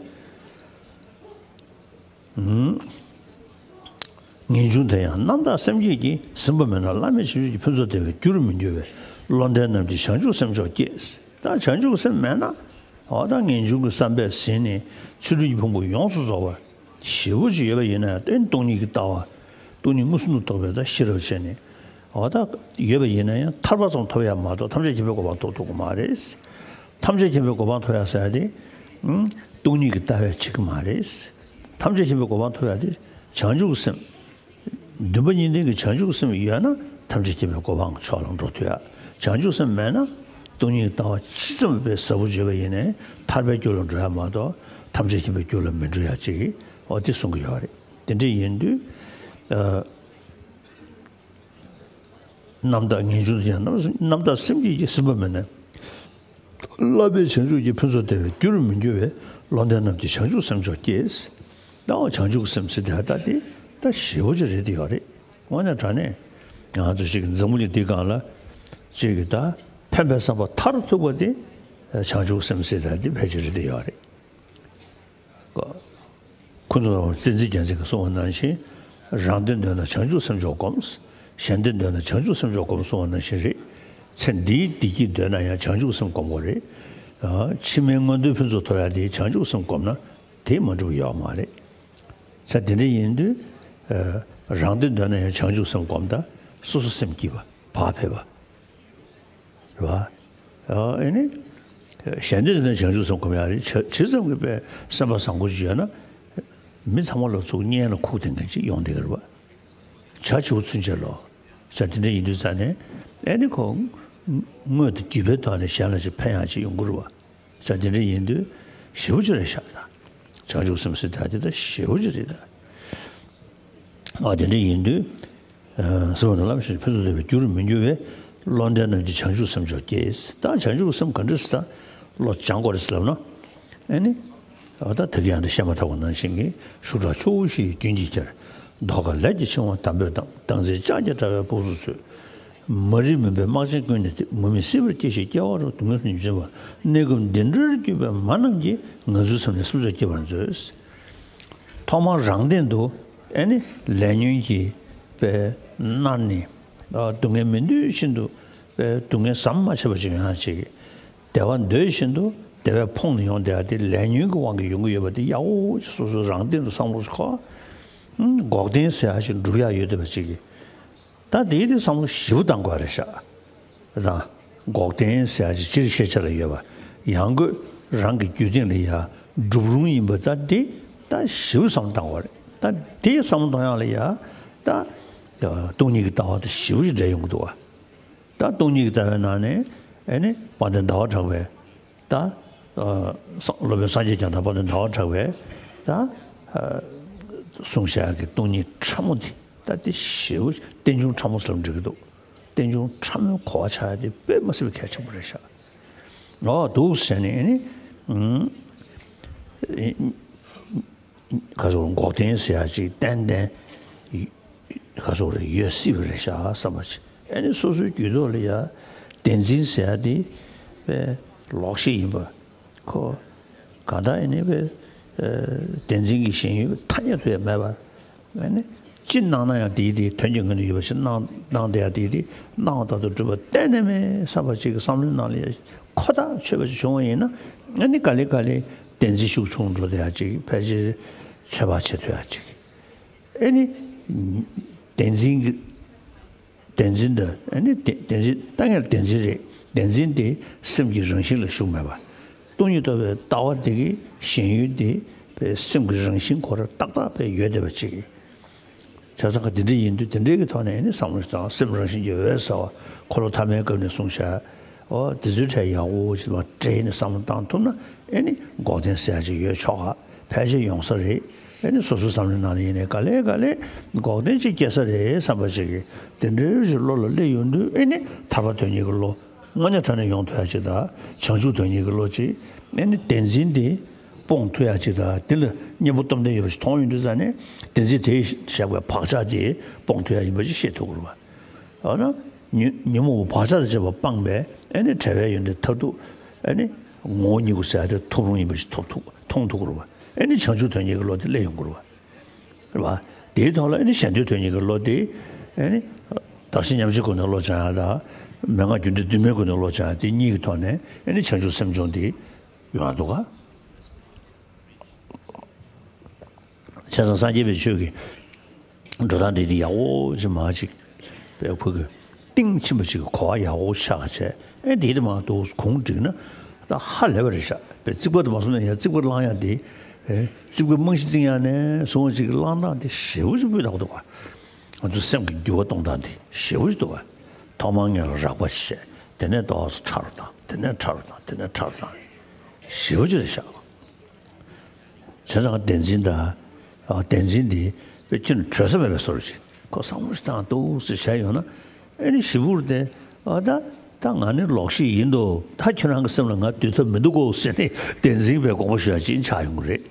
ངེས་འབྱུང་དེ་ཡང་རྣམ་དག་སེམས་བསྐྱེད་ཀྱིས་ཟིན་པ་མེད་ན། བླ་མེད་བྱང་ཆུབ་ཀྱི་ཕུན་ཚོགས་བདེ་བའི་རྒྱུར་མི་འགྱུར་བས། བློ་ལྡན་རྣམས་ཀྱིས་བྱང་ཆུབ་སེམས་མཆོག་བསྐྱེད། ད་བྱང་ཆུབ་སེམས་མེད་ན། འོ་ད་ངེས་འབྱུང་གི་བསམ་པས་ཟིན་ནས་ཚུལ་ཁྲིམས་ཀྱི་ཕུང་པོ་ཡོངས་སུ་རྫོགས་པ་ཞེ་པོ་ཅིག་ཡོད་པ་ཡིན་ན་ཡང་། རྟེན་སྟོང་ཉིད་ཀྱི་ལྟ་བ། སྟོང་ཉིད་མངོན་སུམ་དུ་རྟོགས་པའི་ད་ཤེས་རབ་བྱས་ནས། འོ་ད་ཡོད་པ་ཡིན་ན་ཡང་ཐར་པ་ཙམ་ཐོབ་ཡ་མ་གཏོགས་ཐམས་ཅད་མཁྱེན་པའི་གོ་འཕང་ཐོབ་ཐུབ་ཀྱི་མ་རེད། ཐམས་ཅད་མཁྱེན་པའི་གོ་འཕང་ཐོབ་ཡ་ཟེར་ཡ་དེ། ཨང་། སྟོང་ཉིད་ཀྱི་ལྟ་བས་བྱེད་ཀྱི་མ་རེད། ཐམས་ཅད་མཁྱེན་པའི་གོ་འཕང་ཐོབ་ཡ་དེ་བྱང་ཆུབ་སེམས། འདུན་པ་གཉིས་ལྡན་གྱི་བྱང་ཆུབ་སེམས་ཡོད་ན་ཐམས་ཅད་མཁྱེན་པའི་གོ་འཕང་གི་ཕྱོགས་ལ་འགྲོ་ཐུབ་ཡ། བྱང་ཆུབ་སེམས་མེད་ན་སྟོང་ཉིད་ལྟ་བ་ཇི་ཙམ་དཔེ་ཟབ་པོ་བརྗོད་པ་ཡིན་ནའི་ཐར་པའི་རྒྱུ་ལ་འགྲོ་ཡ་མ་གཏོགས་ཐམས་ཅད་མཁྱེན་པའི་རྒྱུ་ལ་མི་འགྲོ་ཡ་ཅིག་འོ་དེ་གསུང་གི་ཡོད་རེད། དེ་འདྲ་ཡིན་དུས། ཨ། རྣམ་དག་ངེས་འབྱུང་དེ་ཡང་རྣམ་རྣམ་དག་སེམས་བསྐྱེད་ཀྱིས་ཟིན་པ་མེད་ན། བསླབ་པའི་བྱང་ཆུབ་ཀྱི་ཕུན་ཚོགས་བདེ་བའི་རྒྱུར་མི་འགྱུར་བས། བློ་ལྡན་རྣམས་ཀྱིས་བྱང་ཆུབ་སེམས་མཆོག་བསྐྱེད། ད་བྱང་ཆུབ་སེམས་ཟེར་དེ་ད་དེ་ད་ཞེ་པོ་ཅིག་རེད་དེ་ཡོད་རེད། དངོས་གནས་དྲང་གནས་ང་ཚོ་ཞིག་གི་འཛམ་བུ་གླིང་འདི་སྒང་ལ་ཅིག་གི་ད་ཕན་པའི་བསམ་པ་མཐར་ཐུག་པ་དེ་བྱང་ཆུབ་སེམས་ཟེར་དེ་ད་དེ་ཕལ་ཆེར་རེད་དེ་ཡོད་རེད། ཀུན་ཏུ་བསྟན་འཛིན་རྒྱལ་མཚན་གྱིས་གསུངས་པ་ནང་བཞིན། རང་དོན་འདོད་ན་བྱང་ཆུབ་སེམས་མཆོག་བསྒོམ། གཞན་དོན་འདོད་ན་བྱང་ཆུབ་སེམས་མཆོག་བསྒོམ་གསུངས་པ་ནང་བཞིན་རེད། ཚེ་འདིའི་བདེ་སྐྱིད་འདོད་ན་ཡང་བྱང་ཆུབ་སེམས་བསྒོམ་དགོས་རེད། ཕྱི་མའི་མངོན་མཐོའི་ཕུན་ཚོགས་ཐོབ་ཡ་དེ་བྱང་ཆུབ་སེམས་བསྒོམ་ན་དེ་མ་འགྲུབ་ཡོད་མ་རེད། ས་དེ་འདྲ་ཡིན་དུས། ཨ། རང་དོན་འདོད་ན་ཡང་བྱང་ཆུབ་སེམས་སྒོམ་དང་། སོ་སོ་སེམས་སྐྱིད་པ། བག་ཕེབས་པ། རེད་བ། ཨ་ནི། གཞན་དོན་འདོད་ན་བྱང་ཆུབ་སེམས་སྒོམ་ཡག་རེད། ཇི་ཙམ་གྱིས་པའི་སེམས་པ་བཟང་པོ་ཅིག་ཡོད་ན། མི་ཚང་མ་ལ་ཚུར་གཉེན་ལ་ཁུག་བསྡད་མཁན་ཅིག་ཡོང་བསྡད་ཀྱི་རེད་བ། བྱ་བྱིའུ་ཚུན་ཆད་ལོ། ས་དེ་འདྲ་ཡིན་དུས་ཙང་ནས། ཨ་ནི་ཁོ་དངོས་དང་བརྒྱུད་པའི་ཐོག་ནས་གཞན་ལ་ཅིག་ཕན་ཡག་ཅིག་ཡོང་གི་རེད་བ། ས་དེ་འདྲ་ཡིན་དུས་ཞེ་པོ་ཅིག་རེད་ཤག་ད། བྱང་ཆུབ་སེམས་ཟེར་ད་དེ་ད་ཞེ་པོ་ཅིག་རེད་ད། ཨ། དེ་འདྲ་ཡིན་དུས། ཨ། གསུངས་པ་ན། ལམ་ཤེས་ཕུན་སུམ་ཚོགས་པའི་རྒྱུར་མི་འགྱུར་བའི། བློ་ལྡན་རྣམས་ཀྱིས་བྱང་ཆུབ་སེམས་མཆོག་བསྐྱེད། ད་བྱང་ཆུབ་སེམས་ག་འདྲ་ཟེར་ད། བློ་སྦྱང་དགོས་རེད་ཟེར་ལབ་ན། ཨ་ནི། ཨ། ད་ད་གིན་ཡང་འདི་བཤད་མ་ཐག་པ་ནང་བཞིན་གྱི། ཤུགས་དྲག་ཆུ་བོ་བཞི་ཡི་རྒྱུན་གྱིས་ཁྱེར། མདོ་ཁ་ལས་ཀྱི་འཆིང་བ་དམ་པོས་བསྡམས། བདག་འཛིན་ལྕགས་ཀྱི་དྲ་བས་སྦུབས་སུ་ཚུད། མ་རིག་མུན་པའི་སྨག་ཆེན་ཀུན་ནས་གཏིབས། མུ་མེད་སྲིད་པར་སྐྱེ་ཞིང་སྐྱེ་བ་རུ། སྡུག་བསྔལ་ཉིད་འབྱིན་པ། གནས་སྐབས་འདི་འདྲར་གྱུར་པའི་མ་རྣམས་ཀྱིས། ངན་འཛུལ་སེམས་ནི་སེམས་མཆོག་བསྐྱེད་པར་མཛོད། ཐོག་མར་རང་སྟེང་དུ། ཨ་ནི་ལས་ཉོན་གྱིས་པའི་མནར་ནས། ཨ། སྡུག་བསྔལ་མི་འདོད་བཞིན་དུ། པའི་སྡུག་བསྔལ་ཟམ་མ་ཆད་པ་ཅིག་ཡོང་ཡག་ཅིག། བདེ་བ་འདོད་བཞིན་དུ་བདེ་བས་ཕོངས་ནས་ཡོང་བསྡད་ཡག་དེ་ལས་ཉོན་གྱི་དབང་གིས་ཡོང་གི་ཡོད་པ་དེ་ཡག་པོ་ཅིག་སོ་སོའི་རང་སྟེང་དུ་བསམ་བློ་ཞིག་འཁོར། ཨང་། འགོག་བདེན་ཟེར་ཡག་ཅིག་འགྲུབ་ཡག་ཡོད་བསྡད་པ་ཅིག་གིས། ད་དེའི་དེ་བསམ་བློ་ཞེ་པོ་བཏང་དགོས་རེད་ཤག། དང་། འགོག་བདེན་ཟེར་ཡག་ཅིག་སྤྱིར་ཤེས་བྱ་ལ་ཡོད་པ། ཡང་སྒོས་རང་གི་རྒྱུད་སྟེང་ལ་ཡ་འགྲུབ་རུང་ཡིན་པ། ད་དེ་ད་ཞེ་པོ་བསམ་བློ་བཏང་དགོས་རེད། ད་དེ་བསམ་བློ་གཏོང་ཡག་ལ་ཡ། ད་སྟོང་ཉིད་ཀྱི་ལྟ་བ་དང་ཞེ་པོ་ཅིག་འབྲེལ་ཡོང་གི་འདུག་བ། ད་སྟོང་ཉིད་ཀྱི་ལྟ་བའི་ནང་ནས། ཨ་ནི་དཔལ་ལྡན་ཟླ་བ་གྲགས་པས། ད། ཨ། སློབ་དཔོན་སངས་རྒྱས་བསྐྱངས་དང་དཔལ་ལྡན་ཟླ་བ་གྲགས་པས། ད། ཨ། གསུངས་བཞག་གི་སྟོང་ཉིད་ཕྲ་མོ་དེ། ད་དེ་ཞེ་པོ་རྟེན་འབྱུང་ཕྲ་མོ་ཟེར་ལབ་འགྲིག་གི་འདུག། རྟེན་འབྱུང་ཕྲ་མོའི་གོ་བ་ཆགས་ཡག་དེ་དཔེ་མ་སྲིད་པའི་གལ་ཆེན་པོ་རེད་ཤག། འོ་འདུག་ཟེར་ནས་ནི། ཨུམ། ག་ཟེར། འགོག་བདེན་ཟེར་ཡག་ཅིག་ཏན་ཏན། ག་ཟེར་རེད། ཡོད་སྲིད་པ་རེད་ཤག་བསམ་པ་ཅིག། ཨ་ནི་སོ་སོའི་རྒྱུད་ཐོག་ལ་ཡ། བདེན་འཛིན་ཟེར་ཡག་དེ། དཔེ་ལོག་ཤེས་ཡིན་པ། ཁོ། གང་ལྟར་ཨ་ནི་དཔེ། ཨ། བདེན་འཛིན་གྱི་ཞེན་ཡུལ་ཐ་སྙད་དུ་ཡང་མེད་པ། ཨ་ནི་ཅི་གནང་ན་ཡང་དེའི་དེའི་དོན་གྱི་ངང་དུ་ཡོད་པ་ཞིག་གནང་གནང་བསྡད་ཡག་དེའི་དེ་གནང་བ་ལྟར་དུ་གྲུབ་པ་གཏན་ནས་མེད་བསམ་པ་ཅིག་གི་བསམ་བློའི་ནང་ལ་ཡ་ཁོ་ཐག་ཆོད་པ་ཞིག་བྱུང་བ་ཡིན་ན། ཨ་ནི་ག་ལེ་ག་ལེ་བདེན་འཛིན་ཤུགས་ཆུང་འགྲོ་བསྡད་ཡག་ཅིག། ཕལ་ཆེར་ཚོད་དཔག་བྱེད་ཐུབ་ཡག་ཅིག། ཨ་ནི་བདེན་འཛིན་གྱི། བདེན་འཛིན་དེ། ཨ་ནི་བདེན་བདེན་འཛིན། ད་ངས་བདེན་འཛིན་རེད། བདེན་འཛིན་དེ་སེམས་ཀྱི་རང་བཞིན་ལ་ཞུགས་མེད་པ། སྟོང་ཉིད་རྟོགས་པའི་ལྟ་བ་དེ་གི་ཞེན་ཡུལ་དེ་པའི་སེམས་ཀྱི་རང་བཞིན་ཁོ་རང་ཏག་ཏག་པའི་ཡོད་བསྡད་པ་ཅིག། བྱས་ཙང་ག་དེ་འདྲ་ཡིན་དུས་དེ་འདྲའི་གི་ཐོག་ནས་ཨ་ནི་བསམ་བློ་བཏང་། སེམས་རང་བཞིན་གྱིས་འོད་གསལ་བ། འཁོར་ལོ་ཐ་མའི་སྐབས་ནས་གསུངས་བཞག། འོ་དེ་ཚོའི་གྲས་ཡག་པོ་ཅིག་མ་དྲན་ནས་བསམ་བློ་བཏང་ཐུབ་ན། ཨ་ནི་འགོག་བདེན་ཟེར་ཡག་ཅིག་ཡོད་ཆོག་ག། ཕལ་ཆེར་ཡོང་ས་རེད། ཨ་ནི་སོ་སོའི་བསམ་བློའི་ནང་ལ་ཡིན་ནའི་ག་ལེ་ག་ལེ་འགོག་བདེན་ཅིག་སྐྱེ་ས་རེད་བསམ་པ་ཅིག་གིས་དེ་འདྲའི་ཅིག་བློ་ལ་སླེབས་ཡོང་དུས། ཨ་ནི་ཐར་པ་དོན་གཉེར་གྱི་བློ་དངོས་གནས་དྲང་གནས་ཡོང་ཐུབ་ཡག་ཅིག་དང་། བྱང་ཆུབ་དོན་གཉེར་གྱི་བློ་ཅིག། ཨ་ནི་བདེན་འཛིན་དེ་སྤོང་ཐུབ་ཡག་ཅིག་དང་། དེ་ལ་གཉེན་པོ་སྟོབས་ལྡན་ཡོད་པ་ཞིག་མཐོང་ཡོང་དུས་ཙང་ནས། བདེན་འཛིན་དེས་བཞག་པའི་བག་ཆགས་དེ་སྤོང་ཐུབ་ཡག་ཡིན་པ་ཅིག་ཤེས་ཐུབ་དགོས་རེད་པ། འོ་ན་ཉོན་ཉོན་མོངས་པ་བག་ཆགས་དང་བཅས་པ་སྤངས་པས། ཨ་ནི་བྲལ་བའི་ཡོན་ཏན་མཐར་ཐུག། ཨ་ནི་ངོ་བོ་ཉིད་སྐུ་ཟེར་ཡག་དེ་ཐོབ་རུང་ཡིན་པ་ཞིག་ཐོབ་ཐུབ། མཐོང་ཐུབ་ཀྱི་རེད་པ། ཨ་ནི་བྱང་ཆུབ་དོན་གཉེར་གྱི་བློ་དེ་སླེབས་ཡོང་གི་རེད་པ། རེད་པ། དེའི་ཐོག་ལ་ཨ་ནི་གཞན་དོན་དོན་གཉེར་གྱི་བློ་དེ། ཨ་ནི་བདག་གཞན་མཉམ་བརྗེའི་སྒོ་ནས་བློ་སྦྱང་ཡག་དང་། མན་ངག་རྒྱུ་འབྲས་རྡུལ་མེད་སྒོ་ནས་བློ་སྦྱང་ཡག་དེ་གཉིས་ཀྱི་ཐོག་ནས་ཨ་ནི་བྱང་ཆུབ་སེམས་བྱུང་དེ་ཡོང་ཡག་འདུག་ག། བྱས་ཙང་སངས་རྒྱས་པའི་ཆོས་ཀྱི་འགྲོ་སྟངས་འདི་དེ་ཡག་པོ་ཅིག་མར་ཅིག་དཔེ་ཁོ་གི་གཏིང་ཕྱིན་པ་ཅིག་གི་གོ་བ་ཡག་པོ་ཆགས་བྱས། ཨེ་འདི་དེ་མར་འདུག་གོང་བསྒྲིགས་ན་ད་ཧ་ལས་པ་རེད་ཤག། དཔེ་རྩིག་པ་དེ་མ་སོང་ན་ཡང་རྩིག་པ་བསླང་ཡག་དེ། ཨེ་རྩིག་པའི་རྨང་གཞི་བཏིང་ཡག་ནས་བཟུང་བ་ཅིག་གི་བསླང་སྟངས་དེ་ཞེ་པོ་ཅིག་སྤུས་དག་པོ་འདུག་ག། ང་ཚོའི་སེམས་ཀྱི་འགྱུར་བ་གཏོང་སྟངས་དེ་ཞེ་པོ་ཅིག་འདུག་ག། ཐོག་མར་སྔོན་ལ་རགས་པ་བཤད། དེ་ནས་ཏོག་ཙམ་ཕྲ་རུ་བཏང་། དེ་ནས་ཕྲ་རུ་བཏང་། དེ་ནས་ཕྲ་རུ་བཏང་། ཞེ་པོ་ཅིག་རེད་ཤག། བྱས་ཙང་བདེན་འཛིན་དང་། ཨ། བདེན་འཛིན་འདི་དཔེ་ཁྱོན་ནས་གྲོལ་ས་མེད་པའི་བཟོ་འདྲ་ཅིག། ཁོ་བསམ་བློ་ཞིག་བཏང་འདུག་སེ་བྱས་ཡོང་ན། ཨེ་ནི་ཞེ་པོ་རེད་དེ། ཨ། ད་ད་ང་ནི་ལོག་ཤེས་ཡིན་འདུག། ད་ཁྱོད་རང་གི་སེམས་ལ་ང་སྡོད་ཐབས་མི་འདུག་གོ་ཟེར་ནས་བདེན་འཛིན་པའི་དགོངས་པ་ཞུ་ཡག་ཅིག་ཆགས་ཡོང་གི་རེད།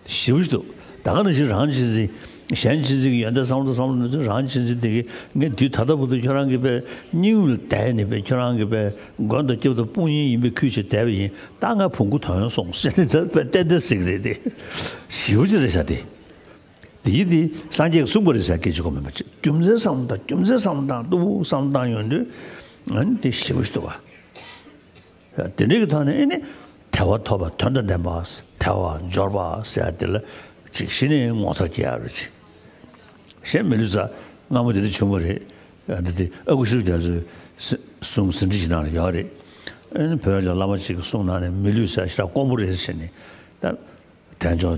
ཞེ་པོ་ཞིག་འདུག། ད་ག་ནང་བཞིན་རང་གཅེས་འཛིན། གཞན་གཅེས་འཛིན་གྱི་ཡོན་ཏན་བསམ་བློ་བསམ་བློ་ནི་ཚོ་རང་གཅེས་འཛིན་དེ་གི། ངས་དུས་ད་ལྟ་བར་དུ་ཁྱོད་རང་གི་དཔེ་སྙིང་དབུས་ལ་བསྡད་ནས་དཔེ་ཁྱོད་རང་གི་དཔེ་མགོན་དང་སྐྱབས་དང་དཔུང་གཉེན་ཡིན་པའི་ཁུལ་བྱས་བསྡད་པ་ཡིན། ད་ང་བོང་གུ་དོན་ཡོང་སོང་ཟེར་ནས་ཚ་དཔེ་ཏན་ཏན་ཟེར་གི་རེད་དེ། ཞེ་པོ་ཅིག་རེད་ཤག་དེ། དེ་ཡིན་དེ་སངས་རྒྱས་ཀྱིས་གསུངས་པ་རེད་ཟེར་སྐད་ཆ་གོ་མེད་པ་ཅིག། རྒྱུ་མཚན་བསམ་བློ་བཏང་། རྒྱུ་མཚན་བསམ་བློ་བཏང་འདུག། བསམ་བློ་བཏང་ཡོང་དུས་ཨ་ནི་དེ་ཞེ་པོ་ཞིག་འདུག་ག། དེ་འདྲའི་གི་ཐོག་ནས་ཨེ་ནི་དལ་བ་ཐོབ་པ། དོན་དང་ལྡན་པ། དལ་བ་འབྱོར་པ་ཟེར་ཡག་དེ་ལ་ ཅིག་གཞི་ནས་ངོ་མཚར་སྐྱེ་ཡག་རེད་ཅིག་གཞན་མི་ལུས་རྩ་སྔ་མོ་དེ་འདྲ་བྱུང་བ་རེད། ཨ་འདི་དེ་ཨ་ཁུ་ཤྲི་རྒྱ་མཚོའི་གསུང་ཟིན་བྲིས་ཅིག་ནང་ལ་ཡོད་རེད། ཨ་ནི་བོད་ལ་བླ་མ་ཅིག་གིས་གསུངས་གནང་ནས་མི་ལུས་རྩ་ཞེ་དྲག་དཀོན་པོ་རེད་ཟེར་ནས་ད། དལ་འབྱོར་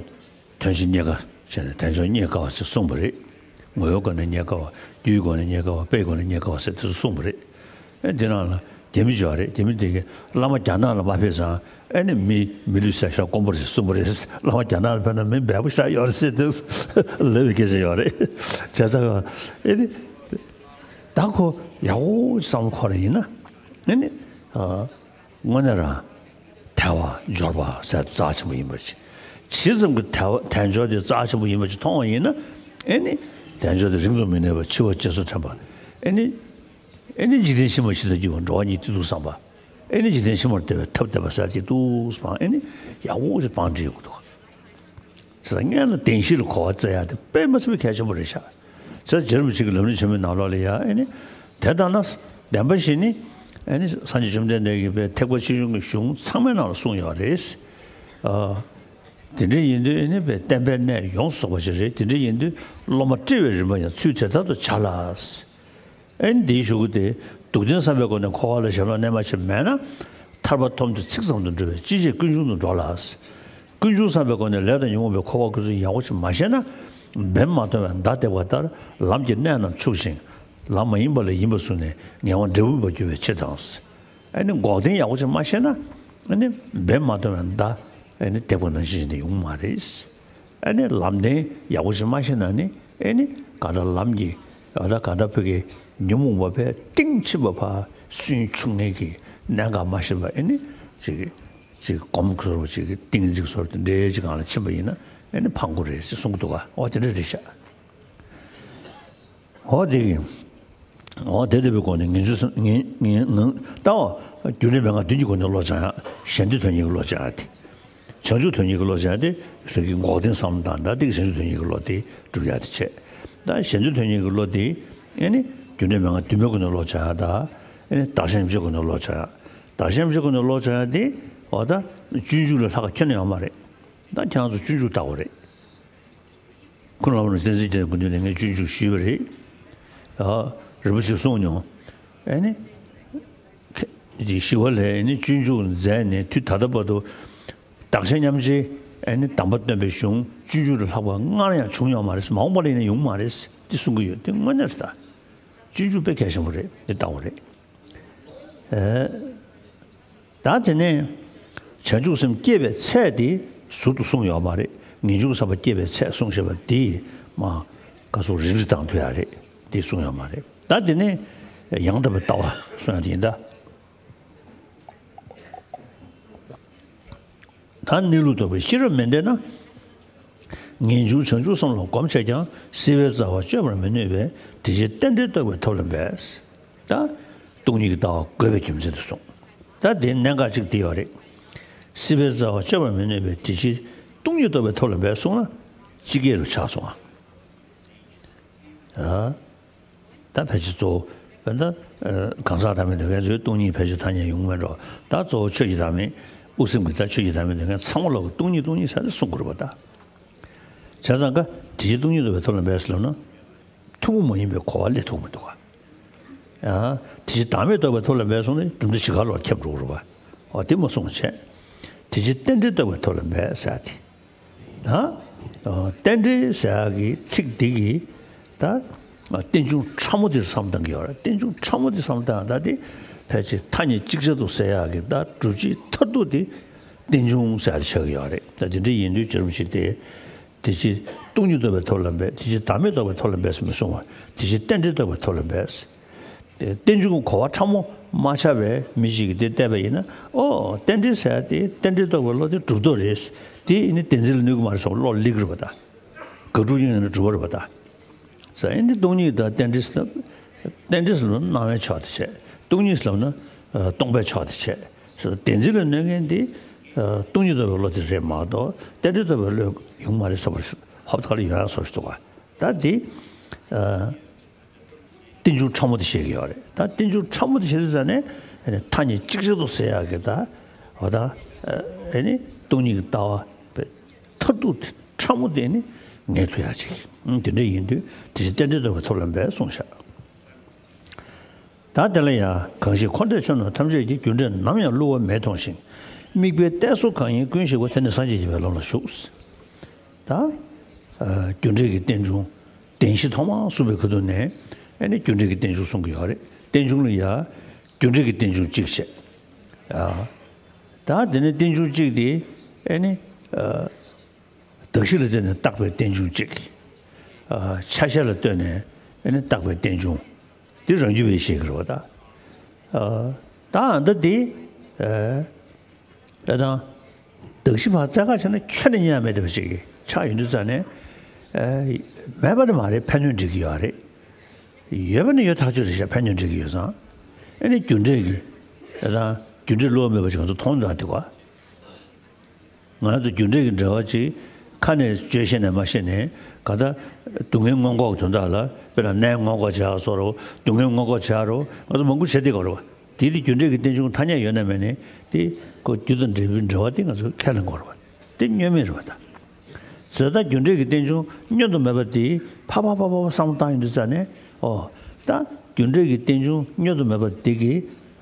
དོན་ཆེན་རྙེད་དཀའ་བྱས་ནས་དལ་འབྱོར་རྙེད་དཀའ་བ་ཞིག་གསུངས་པ་རེད། ངོ་བོའི་སྒོ་ནས་རྙེད་དཀའ་བ། རྒྱུའི་སྒོ་ནས་རྙེད་དཀའ་བ། དཔེའི་སྒོ་ནས་རྙེད་དཀའ་བ་ཟེར་དེ་ཚོ་གསུངས་པ་རེད། ཨེ་འདི་ནང་ལ་རྒྱ་མི་ཅིག་ཡོད་རེད། རྒྱ་མི་དེ་གིས་བླ་མ་རྒྱ་ནག་ལ་མ་ཕེབས་ཙང་ཨེ་ནི་མི་མི་ལུས་རྩ་ཞེ་དྲག་དཀོན་པོ་རེད་ཟེར་གསུངས་པ་རེད། བླ་མ་རྒྱ་ནག་ལ་ཕེབས་ན་མི་འབེལ་པོ་ཞེ་དྲག་ཡོད་རེད་ཟེར་དེ་ལབ་པའི་སྐད་ཆ་ཡོད་རེད། བྱས་ཙང་ཨེ་ནི་ད་ཁོ་ཡག་པོ་བསམ་བློ་འཁོར་ཡིན་ན་ཨེ་ནི། ཨ། དངོས་གནས་རང་དལ་བ་འབྱོར་པ་ཟེར་རྩ་ཆེན་པོ་ཡིན་པ་ཅིག་ཇི་ཙམ་གྱི་དལ་བ་དལ་འབྱོར་དེ་རྩ་ཆེན་པོ་ཡིན་པ་ཅིག་མཐོང་བ་ཡིན་ན། ཨེ་ནི་དལ་འབྱོར་དེ་རིང་དུ་མི་གནས་པ་འཆི་བ་རྗེས་སུ་དྲན་པ། ཨེ་ནི་ཨེ་ནི་འཇིག་རྟེན་ཕྱི་མ་ཤིན་ཏུ་སྐྱིད་པ། འགྲོ་བ་ཉིད་སྐྱིད་སྡུག་བསམ་པ། ཨེ་ནི་འཇིག་རྟེན་ཕྱི་མར་བལྟ་བའི་ཐབས་བསྟན་པ་ཟེར་དེ་འདུག་སེ་སྤང་། ཨེ་ནི་ཡག་པོ་ཞིག་སྤང་བྲིས་ཡོང་གི་འདུག་ཟེར་སྔོན་ལ་བདེན་བཞི་ལ་གོ་བ་བཙལ་ཡག་དེ་དཔེ་མ་སྲིད་པའི་གལ་ཆེན་པོ་རེད་ཤག་ཟེར་རྗེ་རིན་པོ་ཆེ་གི་ལམ་རིམ་ཆེན་མོའི་ནང་ལོགས་ལ་ཡ་ཨེ་ནི་དེ་ལྟ་ན་བདེན་པ་བཞི་ནི་ཨེ་ནི་སངས་རྒྱས་བཅོམ་ལྡན་འདས་ཀྱིས་དཔེ་ཐེག་པ་ཆེ་ཆུང་གི་གཞུང་ཚང་མའི་ནང་ལ་གསུངས་ཡོད་རེད། ཨ། དེ་འདྲ་ཡིན་དུས་ཨེ་ནི་དཔེ་བསྟན་པའི་གནས་ཡོངས་སུ་རྫོགས་པ་ཞིག་རེད། དེ་འདྲ་ཡིན་དུས་སློབ་མ་བཀྲི་བའི་རིམ་པ་ཡང་ཚུལ་དེ་ལྟར་དུ་བྱ་ལ། ཨེ་ནི་འདིའི་གཞུག་གུ་དེ། སྡུག་བདེན་བསམ་པའི་སྒོ་ནས་འཁོར་བ་ལ་ཞེན་པ་རྣལ་མ་བྱས་མེད་ན། ཐར་པ་ཐོབ་འདོད་ཚིག་ཙམ་དུ་འགྲོ་བས་ཅི་བྱས་ཀུན་འབྱུང་དུ་འགྲོ་ལ། ཀུན་འབྱུང་བསམ་པའི་སྒོ་ནས་ལས་དང་ཉོན་མོངས་པའི་འཁོར་བ་ཀུན་ཚུན་ཡག་པོ་ཞིག་མ་ཤེས་ན། འབེན་མ་ཐོན་པའི་མདའ་རྡེག་པ་ལྟར་ལམ་གྱི་གནད་རྣམས་འཆུག་ཅིང་། ལམ་མ་ཡིན་པ་ལ་ཡིན་པར་བཟུང་ནས་ངལ་བ་འབྲས་བུ་མེད་པར་འགྱུར་བའི་ཕྱིར་དང་། ཨེ་ནི་འགོག་བདེན་ཡག་པོ་ཞིག་མ་ཤེས་ན། ཨེ་ནི་འབེན་མ་ཐོན་པའི་མདའ་ཨེ་ནི་རྡེག་པ་ནང་བཞིན་ཞིག་ནི་ཡོང་མ་རེད། ཨ་ནི་ལམ་བདེན་ཡག་པོ་ཞིག་མ་ཤེས་ན་ནི་ཨེ་ནི་ག་ད་ལམ་གྱི་ཨ་ད་ག་ད་བོད་ཀྱི་ཉོན་མོངས་པ་བས་གཏིང་ཕྱིན་པ་ཕར་སུན་ཆུང་ངེས་ཀྱི་གནད་འགག་མ་ཤེས་པ་ཨེ་ནི་ཅིག་ཅིག་གོམ་བཟོ་རུ་ཅིག་གཏིང་འཛིག་བཟོ་རུ་དེ་འདྲའི་ཅིག་སྒང་ལ་ཕྱིན་པ་ཡིན་ན་ཨེ་ནི་ཕངས་པོ་རེད་ཅེས་གསུང་གི་འདུག་ག་འོ་དེ་འདྲ་རེད་ཤག་འོ་དེ་གི། འོ་དེ་ལྟ་བུའི་སྒོ་ནས་ངེས་འབྱུང་སེམས་ངེས་ངེས་ངང་ལྟ་བ། རྒྱུ་འབྲས་མན་ངག་བདུན་གྱི་སྒོ་ནས་བློ་སྦྱང་ཡག་གཞན་དོན་དོན་གཉེར་གྱི་བློ་སྦྱང་ཡག་དེ། བྱང་ཆུབ་དོན་གཉེར་གྱི་བློ་སྦྱང་ཡག་དེ་ཟེར་གྱི་འགོག་བདེན་བསམ་བློ་དང་འདྲ་དེ་གི་བྱང་ཆུབ་དོན་གཉེར་གྱི་བློ་དེ་སྒྲུབ་ཡག་དེ་བྱས། ད་གཞན་དོན་དོན་གཉེར་གྱི་བློ་དེ་ཨེ་ནི་རྒྱུ་འབྲས་མན་ངག་བདུན་མའི་སྒོ་ནས་བློ་སྦྱང་ཡག་དང་། ཨེ་ནི་བདག་གཞན་མཉམ་བརྗེའི་སྒོ་ནས་བློ་སྦྱང་ཡག་བདག་གཞན་མཉམ་བརྗེའི་སྒོ་ནས་བློ་སྦྱང་ཡག་དེ་འོ་ད་སྤྱོད་འཇུག་ལས་ལྷག་ག་ཁྱོན་ནས་ཡོད་མ་རེད། ད་ཁྱེད་རང་ཚོ་སྤྱོད་འཇུག་ལྟ་བུ་རེད། ཁོང་རྣམ་པ་བསྟན་འཛིན་རྒྱ་མཚོ་སྐུ་མདུན་ནས་ངས་སྤྱོད་འཇུག་ཞུས་པ་རེད། ཨ། རིན་པོ་ཆེས་གསུངས་མྱོང་། ཨེ་ནི། ཁ། ཞི་བ་ལྷས་ཨེ་ནི་སྤྱོད་འཇུག་མཛད་ནས་དུས་ད་ལྟ་བར་དུ། བདག་གཞན་མཉམ་བརྗེའི་ཨེ་ནི་གདམས་པ་སྟོན་པའི་གཞུང་སྤྱོད་འཇུག་ལས་ལྷག་པ་སྔར་ཡང་བྱུང་ཡོད་མ་རེད། མ་འོངས་པ་ལ་ཡིན་ན་ཡོང་མ་རེད། དེ་གསུང་གི་ཡོད། དེ་དངོས་གནས་རེད་ད། སྤྱོད་འཇུག་དཔེ་གལ་ཆེན་པོ་རེད། དེ་ལྟ་བུ་རེད། ཨེ། ད་དེ་ནས་བྱང་ཆུབ་སེམས་བསྐྱེད་པའི་ཚད་དེ་ཟུར་དུ་གསུངས་ཡོད་མ་རེད། ངེས་འབྱུང་བསམ་པ་བསྐྱེད་པའི་ཚད་གསུངས་བཞག་པ་དེ་མ་ག་སོགས་རིགས་རིགས་དང་མཐུན་ཡག་རེད། དེ་གསུངས་ཡོད་མ་རེད། ད་དེ་ནས་ཡང་དག་པའི་ལྟ་བ་གསུངས་ཡག་དེ་ཡིན་ད། ད་གནས་ལུགས་རྟོགས་པའི་ཤེས་རབ་མི་ལྡན་ན། ངེས་འབྱུང་བྱང་ཆུབ་སེམས་ལ་གོམས་བྱས་ཀྱང་སྲིད་པའི་རྩ་བ་གཅོད་པར་མི་ནུས་པས་དེ་ཕྱིར་རྟེན་འབྲེལ་རྟོགས་པའི་ཐབས་ལ་འབད། ད་སྟོང་ཉིད་ཀྱི་ལྟ་བ་དགོས་པའི་རྒྱུ་མཚན་དེ་གསུངས། ད་དེ་གནད་འགག་ཅིག་དེ་ཡོད་རེད། སྲིད་པའི་རྩ་བ་གཅོད་པར་མི་ནུས་པས་དེ་ཕྱིར་སྟོང་ཉིད་རྟོགས་པའི་ཐབས་ལ་འབད་གསུངས་ན་ཅི་སྐད་རུ་ཆགས་སོང་ཨ། ཨ། ད་ཕལ་ཆེར་གཙོ་བོ་ད་གང་ཟག་བདག་མེད་འདོད་མཁན་ཚོས་སྟོང་ཉིད་ཕལ་ཆེར་ཐ་སྙད་ཡོང་མེད་འགྲོ། ད་གཙོ་བོ་ཆོས་ཀྱི་བདག་མེད་དབུ་སེམས་ཀྱི་ད་ཆོས་ཀྱི་བདག་མེད་འདོད་མཁན་ཚང་མ་ལོག་གི་སྟོང་ཉིད་སྟོང་ཉིད་ཟེར་ནས་གསུང་དགོས་རེད་པ་ད། བྱས་ཙང་ཀ་དེ་ཕྱིར་སྟོང་ཉིད་རྟོགས་པའི་ཐབས་ལ་འབད་ཟེར་ལབ་ན། ཐུན་མོང་མ་ཡིན་པའི་གོ་བ་སླེབས་ཐུབ་མི་འདུག་ག་ཨ། དེ་ཕྱིར་བདག་མེད་རྟོགས་པའི་ཐབས་ལ་འབད་གསུངས་ནས་གྲུབ་མཐའ་ཇི་ག་ལོག་ཁྱབ་འགྲོ་གི་རེད་པ། འོ་དེ་མ་གསུངས་བྱས། དེ་ཕྱིར་རྟེན་འབྲེལ་རྟོགས་པའི་ཐབས་ལ་འབད་ཟེར་ཏེ། ད། རྟེན་འབྲེལ་ཟེར་ཡག་གི་ཚིག་འདི་གིས་ད། རྟེན་འབྱུང་ཕྲ་མོ་དེ་བསམ་བཏང་གི་ཡོད་རེད། རྟེན་འབྱུང་ཕྲ་མོ་དེ་བསམ་བཏང་ད་དེ་ཕལ་ཆེར་མཐའ་གཉིས་གཅིག་ཆར་དུ་ཟེར་ཡག་གི་ད་སྒྲུབ་བྱེད་མཐར་ཐུག་དེ་རྟེན་འབྱུང་ཟེར་ཡག་དེ་ཆགས་ཀྱི་ཡོད་རེད། ད་དེ་འདྲ་ཡིན་དུས་རྗེ་རིན་པོ་ཆེས་དེ། དེ་ཕྱིར་སྟོང་ཉིད་རྟོགས་པའི་ཐབས་ལ་འབད། དེ་ཕྱིར་བདག་མེད་རྟོགས་པའི་ཐབས་ལ་འབད་ཟེར་མི་གསུང་བར་དེ་ཕྱིར་རྟེན་འབྲེལ་རྟོགས་པའི་ཐབས་ལ་འབད། དེ་རྟེན་འབྱུང་གི་གོ་བ་ཕྲ་མོ་མ་ཆགས་པའི་མི་ཞིག་གིས་དེ་བལྟས་པ་ཡིན་ན། ཨོ་རྟེན་འབྲེལ་ཟེར་ཡག་དེ་རྟེན་འབྲེལ་རྟོགས་པའི་བློ་དེ་གྲུབ་མཐའ་རེད། དེ་ཡིན་ན་བདེན་འཛིན་ལ་གནོད་ཀྱི་མ་རེད་བསམ་བློ་སླེབས་ཀྱི་རེད་པ་ད། དགག་སྒྲུབ་ཡིན་ན་གྲུབ་པ་རེད་པ་ད། ཟེར་ཡིན་དེ་སྟོང་ཉིད་དང་རྟེན་འབྲེལ་ཟེར་ན། རྟེན་འབྲེལ་ཟེར་ན་སྣང་བའི་ཕྱོགས་དེ་བྱས། སྟོང་ཉིད་ཟེར་ན་སྟོང་པའི་ཕྱོགས་དེ་བྱས། ཟེར་བདེན་འཛིན་ལ་གནོད་མཁན་དེ་སྟོང་ཉིད་རྟོགས་པའི་བློ་དེ་རེད་མ་གཏོགས་རྟེན་འབྲེལ་རྟོགས་པའི་བློ་ཡོང་མ་རེད་བསམ་པ་ཧོབ་ཐག་ལ་ཡོང་ཡག་བཟོ་ཞིག་འདུག་ག་ད་དེ། རྟེན་འབྱུང་ཕྲ་མོ་དེ་བཤད་ཀྱི་ཡོད་རེད། ད་རྟེན་འབྱུང་ཕྲ་མོ་དེ་བཤད་དུས་ཙ་ནས་མཐའ་གཉིས་གཅིག་ཆར་དུ་ཟེར་ཡག་གི་ད་འོ་ད་ཨེ་ནི་སྟོང་ཉིད་ཀྱི་ལྟ་བ་པའི་མཐར་ཐུག་ ཕྲ་མོ་དེ་ནི་ངེས་ཐུབ་ཡག་ཅིག་དེ་འདྲ་ཡིན་དུས་དེ་བཞིན་རྟེན་འབྲེལ་འདོད་པའི་ཐབས་ལ་འབད་གསུངས་ཤག་ད་དེ་ལ་ཡང་གང་ཞིག་འཁོར་འདས་ཆོས་རྣམས་ཐམས་ཅད་ཀྱི། རྒྱུ་འབྲས་ནམ་ཡང་བསླུ་བ་མེད་མཐོང་ཞིང་། དམིགས་པའི་གཏད་སོ་གང་ཡིན་ཀུན་ཞིག་པ། དེ་ནི་སངས་རྒྱས་བྱེད་པའི་ལམ་ལ་ཞུགས། ད་རྒྱུ་འབྲས་ཀྱི་རྟེན་འབྱུང་བདེན་བཞི་ཐོག་མར་གསུངས་པའི་ཁ་ཐུག་ནས་ཨེ་ནི་རྒྱུ་འབྲས་ཀྱི་རྟེན་འབྱུང་གསུང་གི་ཡོད་རེད། རྟེན་འབྱུང་ལ་ཡང་རྒྱུ་འབྲས་ཀྱི་རྟེན་འབྱུང་གཅིག་བྱས། ད་དེ་ནས་རྟེན་འབྱུང་གཅིག་དེ་ཨེ་ནི། གདགས་གཞི་ལ་ལྟོས་ནས་བཏགས་པའི་རྟེན་འབྱུང་གཅིག་ཆ་ཤས་ལ་ལྟོས་ནས་ཨེ་ནི་བཏགས་པའི་རྟེན་འབྱུང་། འདི་རང་རྒྱུད་པས་བཤད་ཀྱི་རེད་བ་ད། ད་ཨ་ད་འདི། ཨེ་དང་། གདགས་གཞི་ཕར་རྩ་ཁ་བྱས་ན་ཁྱོན་ནས་རྙེད་ཡ་མེད་བསྡད་པ་ཅིག་ཆགས་ཡོང་དུས་ཙང་ནས། མེད་པ་དེ་མ་རེད། ཕན་གནོད་འགྲིག་གི་ཡོད་རེད། ཡོད་པ་ནི་ཡོད་ཐག་ཆོད་རེད་ཤག་ཕན་གནོད་འགྲིག་གི་ཡོད་ཙང་། ཨེ་ནི་རྒྱུ་འབྲས་ཀྱི། ཨེ་དང་། རྒྱུ་འབྲས་བསླུ་བ་མེད་པ་ཅིག་ང་ཚོ་མཐོང་ཡོང་དུས་ཀ། ང་རང་ཚོ་རྒྱུ་འབྲས་ཀྱི་འབྲེལ་བ་ཅིག་ཁ་ནས་བརྗོད་ཤེས་ནས་མ་ཤེས་ནས་ག་ད་སྡུག་བསྔལ་མངོན་ལྐོག་དོན་དག་ལ་དཔེར་ན་ནད་མངོན་ལྐོག་བྱ་བ་སོགས་རོ། སྡུག་བསྔལ་མངོན་ལྐོག་བྱ་རོ། ང་ཚོ་མང་པོ་བྱེད་བསྡད་ཀྱི་ཡོད་རེད་བ། དེ་དེ་རྒྱུ་འབྲས་ཀྱི་རྟེན་འབྱུང་ཐ་སྙད་ཡོད་ན་མེད་ནས་དེ་ཁོ་རྒྱུ་དང་འབྲས་བུའི་འབྲེལ་བ་དེ་ང་ཚོས་ཁས་ལེན་དགོས་རེད་བ། དེ་བསྙོན་མེད་རེད་བ་ད། ཟེར་ད་རྒྱུ་འབྲས་ཀྱི་རྟེན་འབྱུང་བསྙོན་དུ་མེད་པ་དེ་ཕ་ཕ་ཕ་ཕ་བསམ་བློ་བཏང་ཡོང་དུས་ཙང་ནས་ཨོ། ད་རྒྱུ་འབྲས་ཀྱི་རྟེན་འབྱུང་བསྙོན་དུ་མེད་པ་དེ་གི་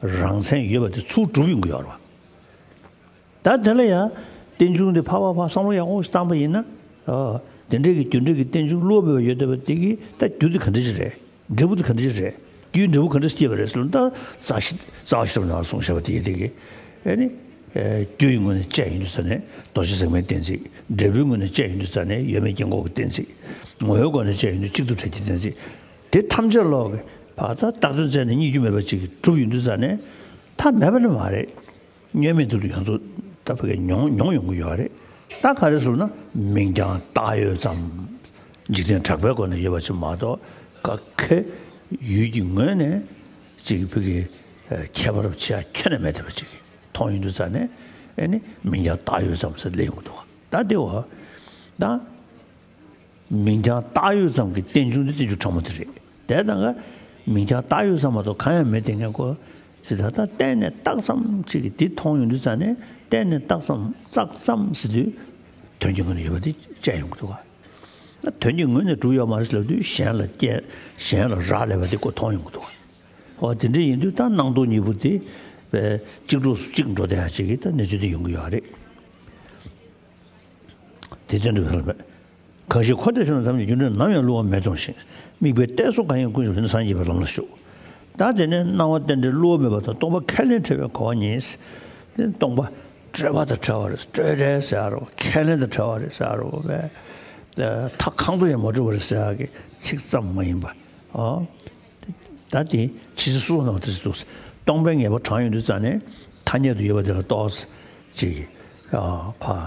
རང་མཚན་ཡོད་པ་དེ་ཚུར་གྲུབ་ཡོང་གི་ཡོད་རེད་བ། ད་དེ་ལ་ཡང་རྟེན་འབྱུང་དེ་ཕར་ཕར་ཕར་བསམ་བློ་ཡག་པོ་ཞིག་བཏང་པ་ཡིན་ན། ཨ། དེ་འདྲའི་གི་རྒྱུ་འབྲས་ཀྱི་རྟེན་འབྱུང་བསླུ་བ་མེད་པ་ཡོད་བསྡད་པ་དེ་གི་ད་རྒྱུ་དེ་ག་འདྲ་ཞིག་རེད། འབྲས་བུ་དེ་ག་འདྲ་ཞིག་རེད། རྒྱུའི་འབྲས་བུ་ག་འདྲ་སྐྱེས་པ་རེད་ཟེར་ན། ད་རྩ་ཤེ་རྩ་བ་ཤེས་རབ་ནང་ལ་གསུངས་བཞག་པ་དེ་དེ་གི་ཨེ་ནི། རྒྱུ་ཡི་ངོས་ནས་དཔྱད་ཡོང་དུས་ཙ་ནས་རྡོ་རྗེ་ཟེགས་མའི་གཏན་ཚིགས། འབྲས་བུའི་ངོས་ནས་དཔྱད་ཡོང་དུས་ཙ་ནས་ཡོད་མེད་རྐྱེན་འགོག་གི་གཏན་ཚིགས། ངོ་བོའི་སྒོ་ནས་དཔྱད་ཡོང་དུས་གཅིག་ཏུ་བྲལ་གྱི་གཏན་ཚིགས། དེ་ཐམས་ཅད་ལོག་གི་ཕར་ད་བཏགས་དོན་བཙལ་ནས་རྙེད་རྒྱུ་མེད་པ་ཅིག་གྲུབ་ཡོང་དུས་ཙ་ནས་ད་མེད་པ་ནི་མ་རེད། བསྙོན་མེད་དུ་ཡང་ཚོ་ད་ཕ་གི་མྱོང་མྱོང་ཡོང་གི་ཡོད་རེད། ད་ག་རེ་ཟེར་ན་མིང་རྐྱང་བཏགས་ཡོད་ཙམ། འཇིག་རྟེན་གྲགས་པའི་སྒོ་ནས་ཡོད་པ་ཅིག་མ་གཏོགས་ག་གེ་ཡུལ་གྱི་ངོས་ནས་ཅིག་ཕ་གི་ཁྱད་པར་ཕྱེ་ཡ་ཁྱོན་ནས་མེད་བསྡད་པ་ཅིག་མཐོང་ཡོང་དུས་ཙ་ནས་ཨེ་ནི་མིང་རྐྱང་བཏགས་ཡོད་ཙམ་ཟེར་སླེབས་ཡོང་གི་འདུག་ད་དེ་བ་ད། མིང་རྐྱང་བཏགས་ཡོད་ཙམ་གྱི་རྟེན་འབྱུང་དེ་རྟེན་འབྱུང་ཕྲ་མོ་དེ་རེད། དེ་དང་ག་མིང་རྐྱང་བཏགས་ཡོད་ཙམ་མ་གཏོགས་གང་ཡང་མེད་དེ་ངས་ཁོ་ཟེར་ད་ལྟ་གཏན་ནས་བཏགས་ཙམ་ཅིག་གི་དེ་མཐོང་ཡོང་དུས་ཙ་ནས་གཏན་ནས་བཏགས་ཙམ་བཏགས་ཙམ་ཟེར་དུས་དོན་གྱི་ངོས་ནས་ཡོད་པ་དེ་དཔྱད་ཡོང་གི་འདུག་ག་དོན་གྱི་ངོས་ནས་གྲུབ་ཡོད་མ་རེད་ལབ་དུས་གཞན་ལ་སྐྱེ་གཞན་ལ་རག་ལས་པ་དེ་ཁོ་མཐོང་ཡོང་གི་འདུག་ག་འོ་དེ་འདྲ་ཡིན་དུས་ད་སྣང་སྟོང་གཉིས་པོ་དེ་པའི་གཅིག་གྲོགས་སུ་གཅིག་འགྲོ་བསྡད་ཡ་ཅིག་གི་ད་གནས་ཚུལ་དེ་ཡོང་གི་ཡོད་རེད། དེ་དོན་དུ་བར་མེད། གང་ཞིག་འཁོར་འདས་ཆོས་རྣམས་ཐམས་ཅད་རྒྱུ་འབྲས་ནམ་ཡང་བསླུ་བ་མེད་མཐོང་ཞིང་། དམིགས་པའི་གཏད་སོ་གང་ཡིན་ཀུན་ཞིག་པ། དེ་ནི་སངས་རྒྱས་པའི་ལམ་ལ་ཞུགས། ད་དེ་ནས་སྣང་བ་རྟེན་འབྲེལ་བསླུ་བ་མེད་པ་དང་སྟོང་པ་ཁས་ལེན་བྲལ་བའི་གོ་བ་གཉིས། དེ་སྟོང་པ་སྤྲོས་པ་དང་བྲལ་བ་རེད། སྤྲོས་བྲལ་ཟེར་ཡ་རོ། ཁས་ལེན་དང་བྲལ་བ་རེད་ཟེར་ཡ་རོ་བས། ད་ཁང་དུ་ཡང་མ་གྲུབ་པ་རེད་ཟེར་ཡ་གི་ཚིག་ཙམ་མ་ཡིན་པ། ཨོ། ད་དེ་ཕྱི་ཚེ་སུ་ནང་དེ་ཚེ་འདུག་སྟོང་པའི་ངེས་པ་དྲངས་ཡོང་དུས་ཙང་ནས་ཐ་སྙད་དུ་ཡོད་པ་དེ་ལ་ཏོག་ཙམ་ཅིག་ཨ་ཕར་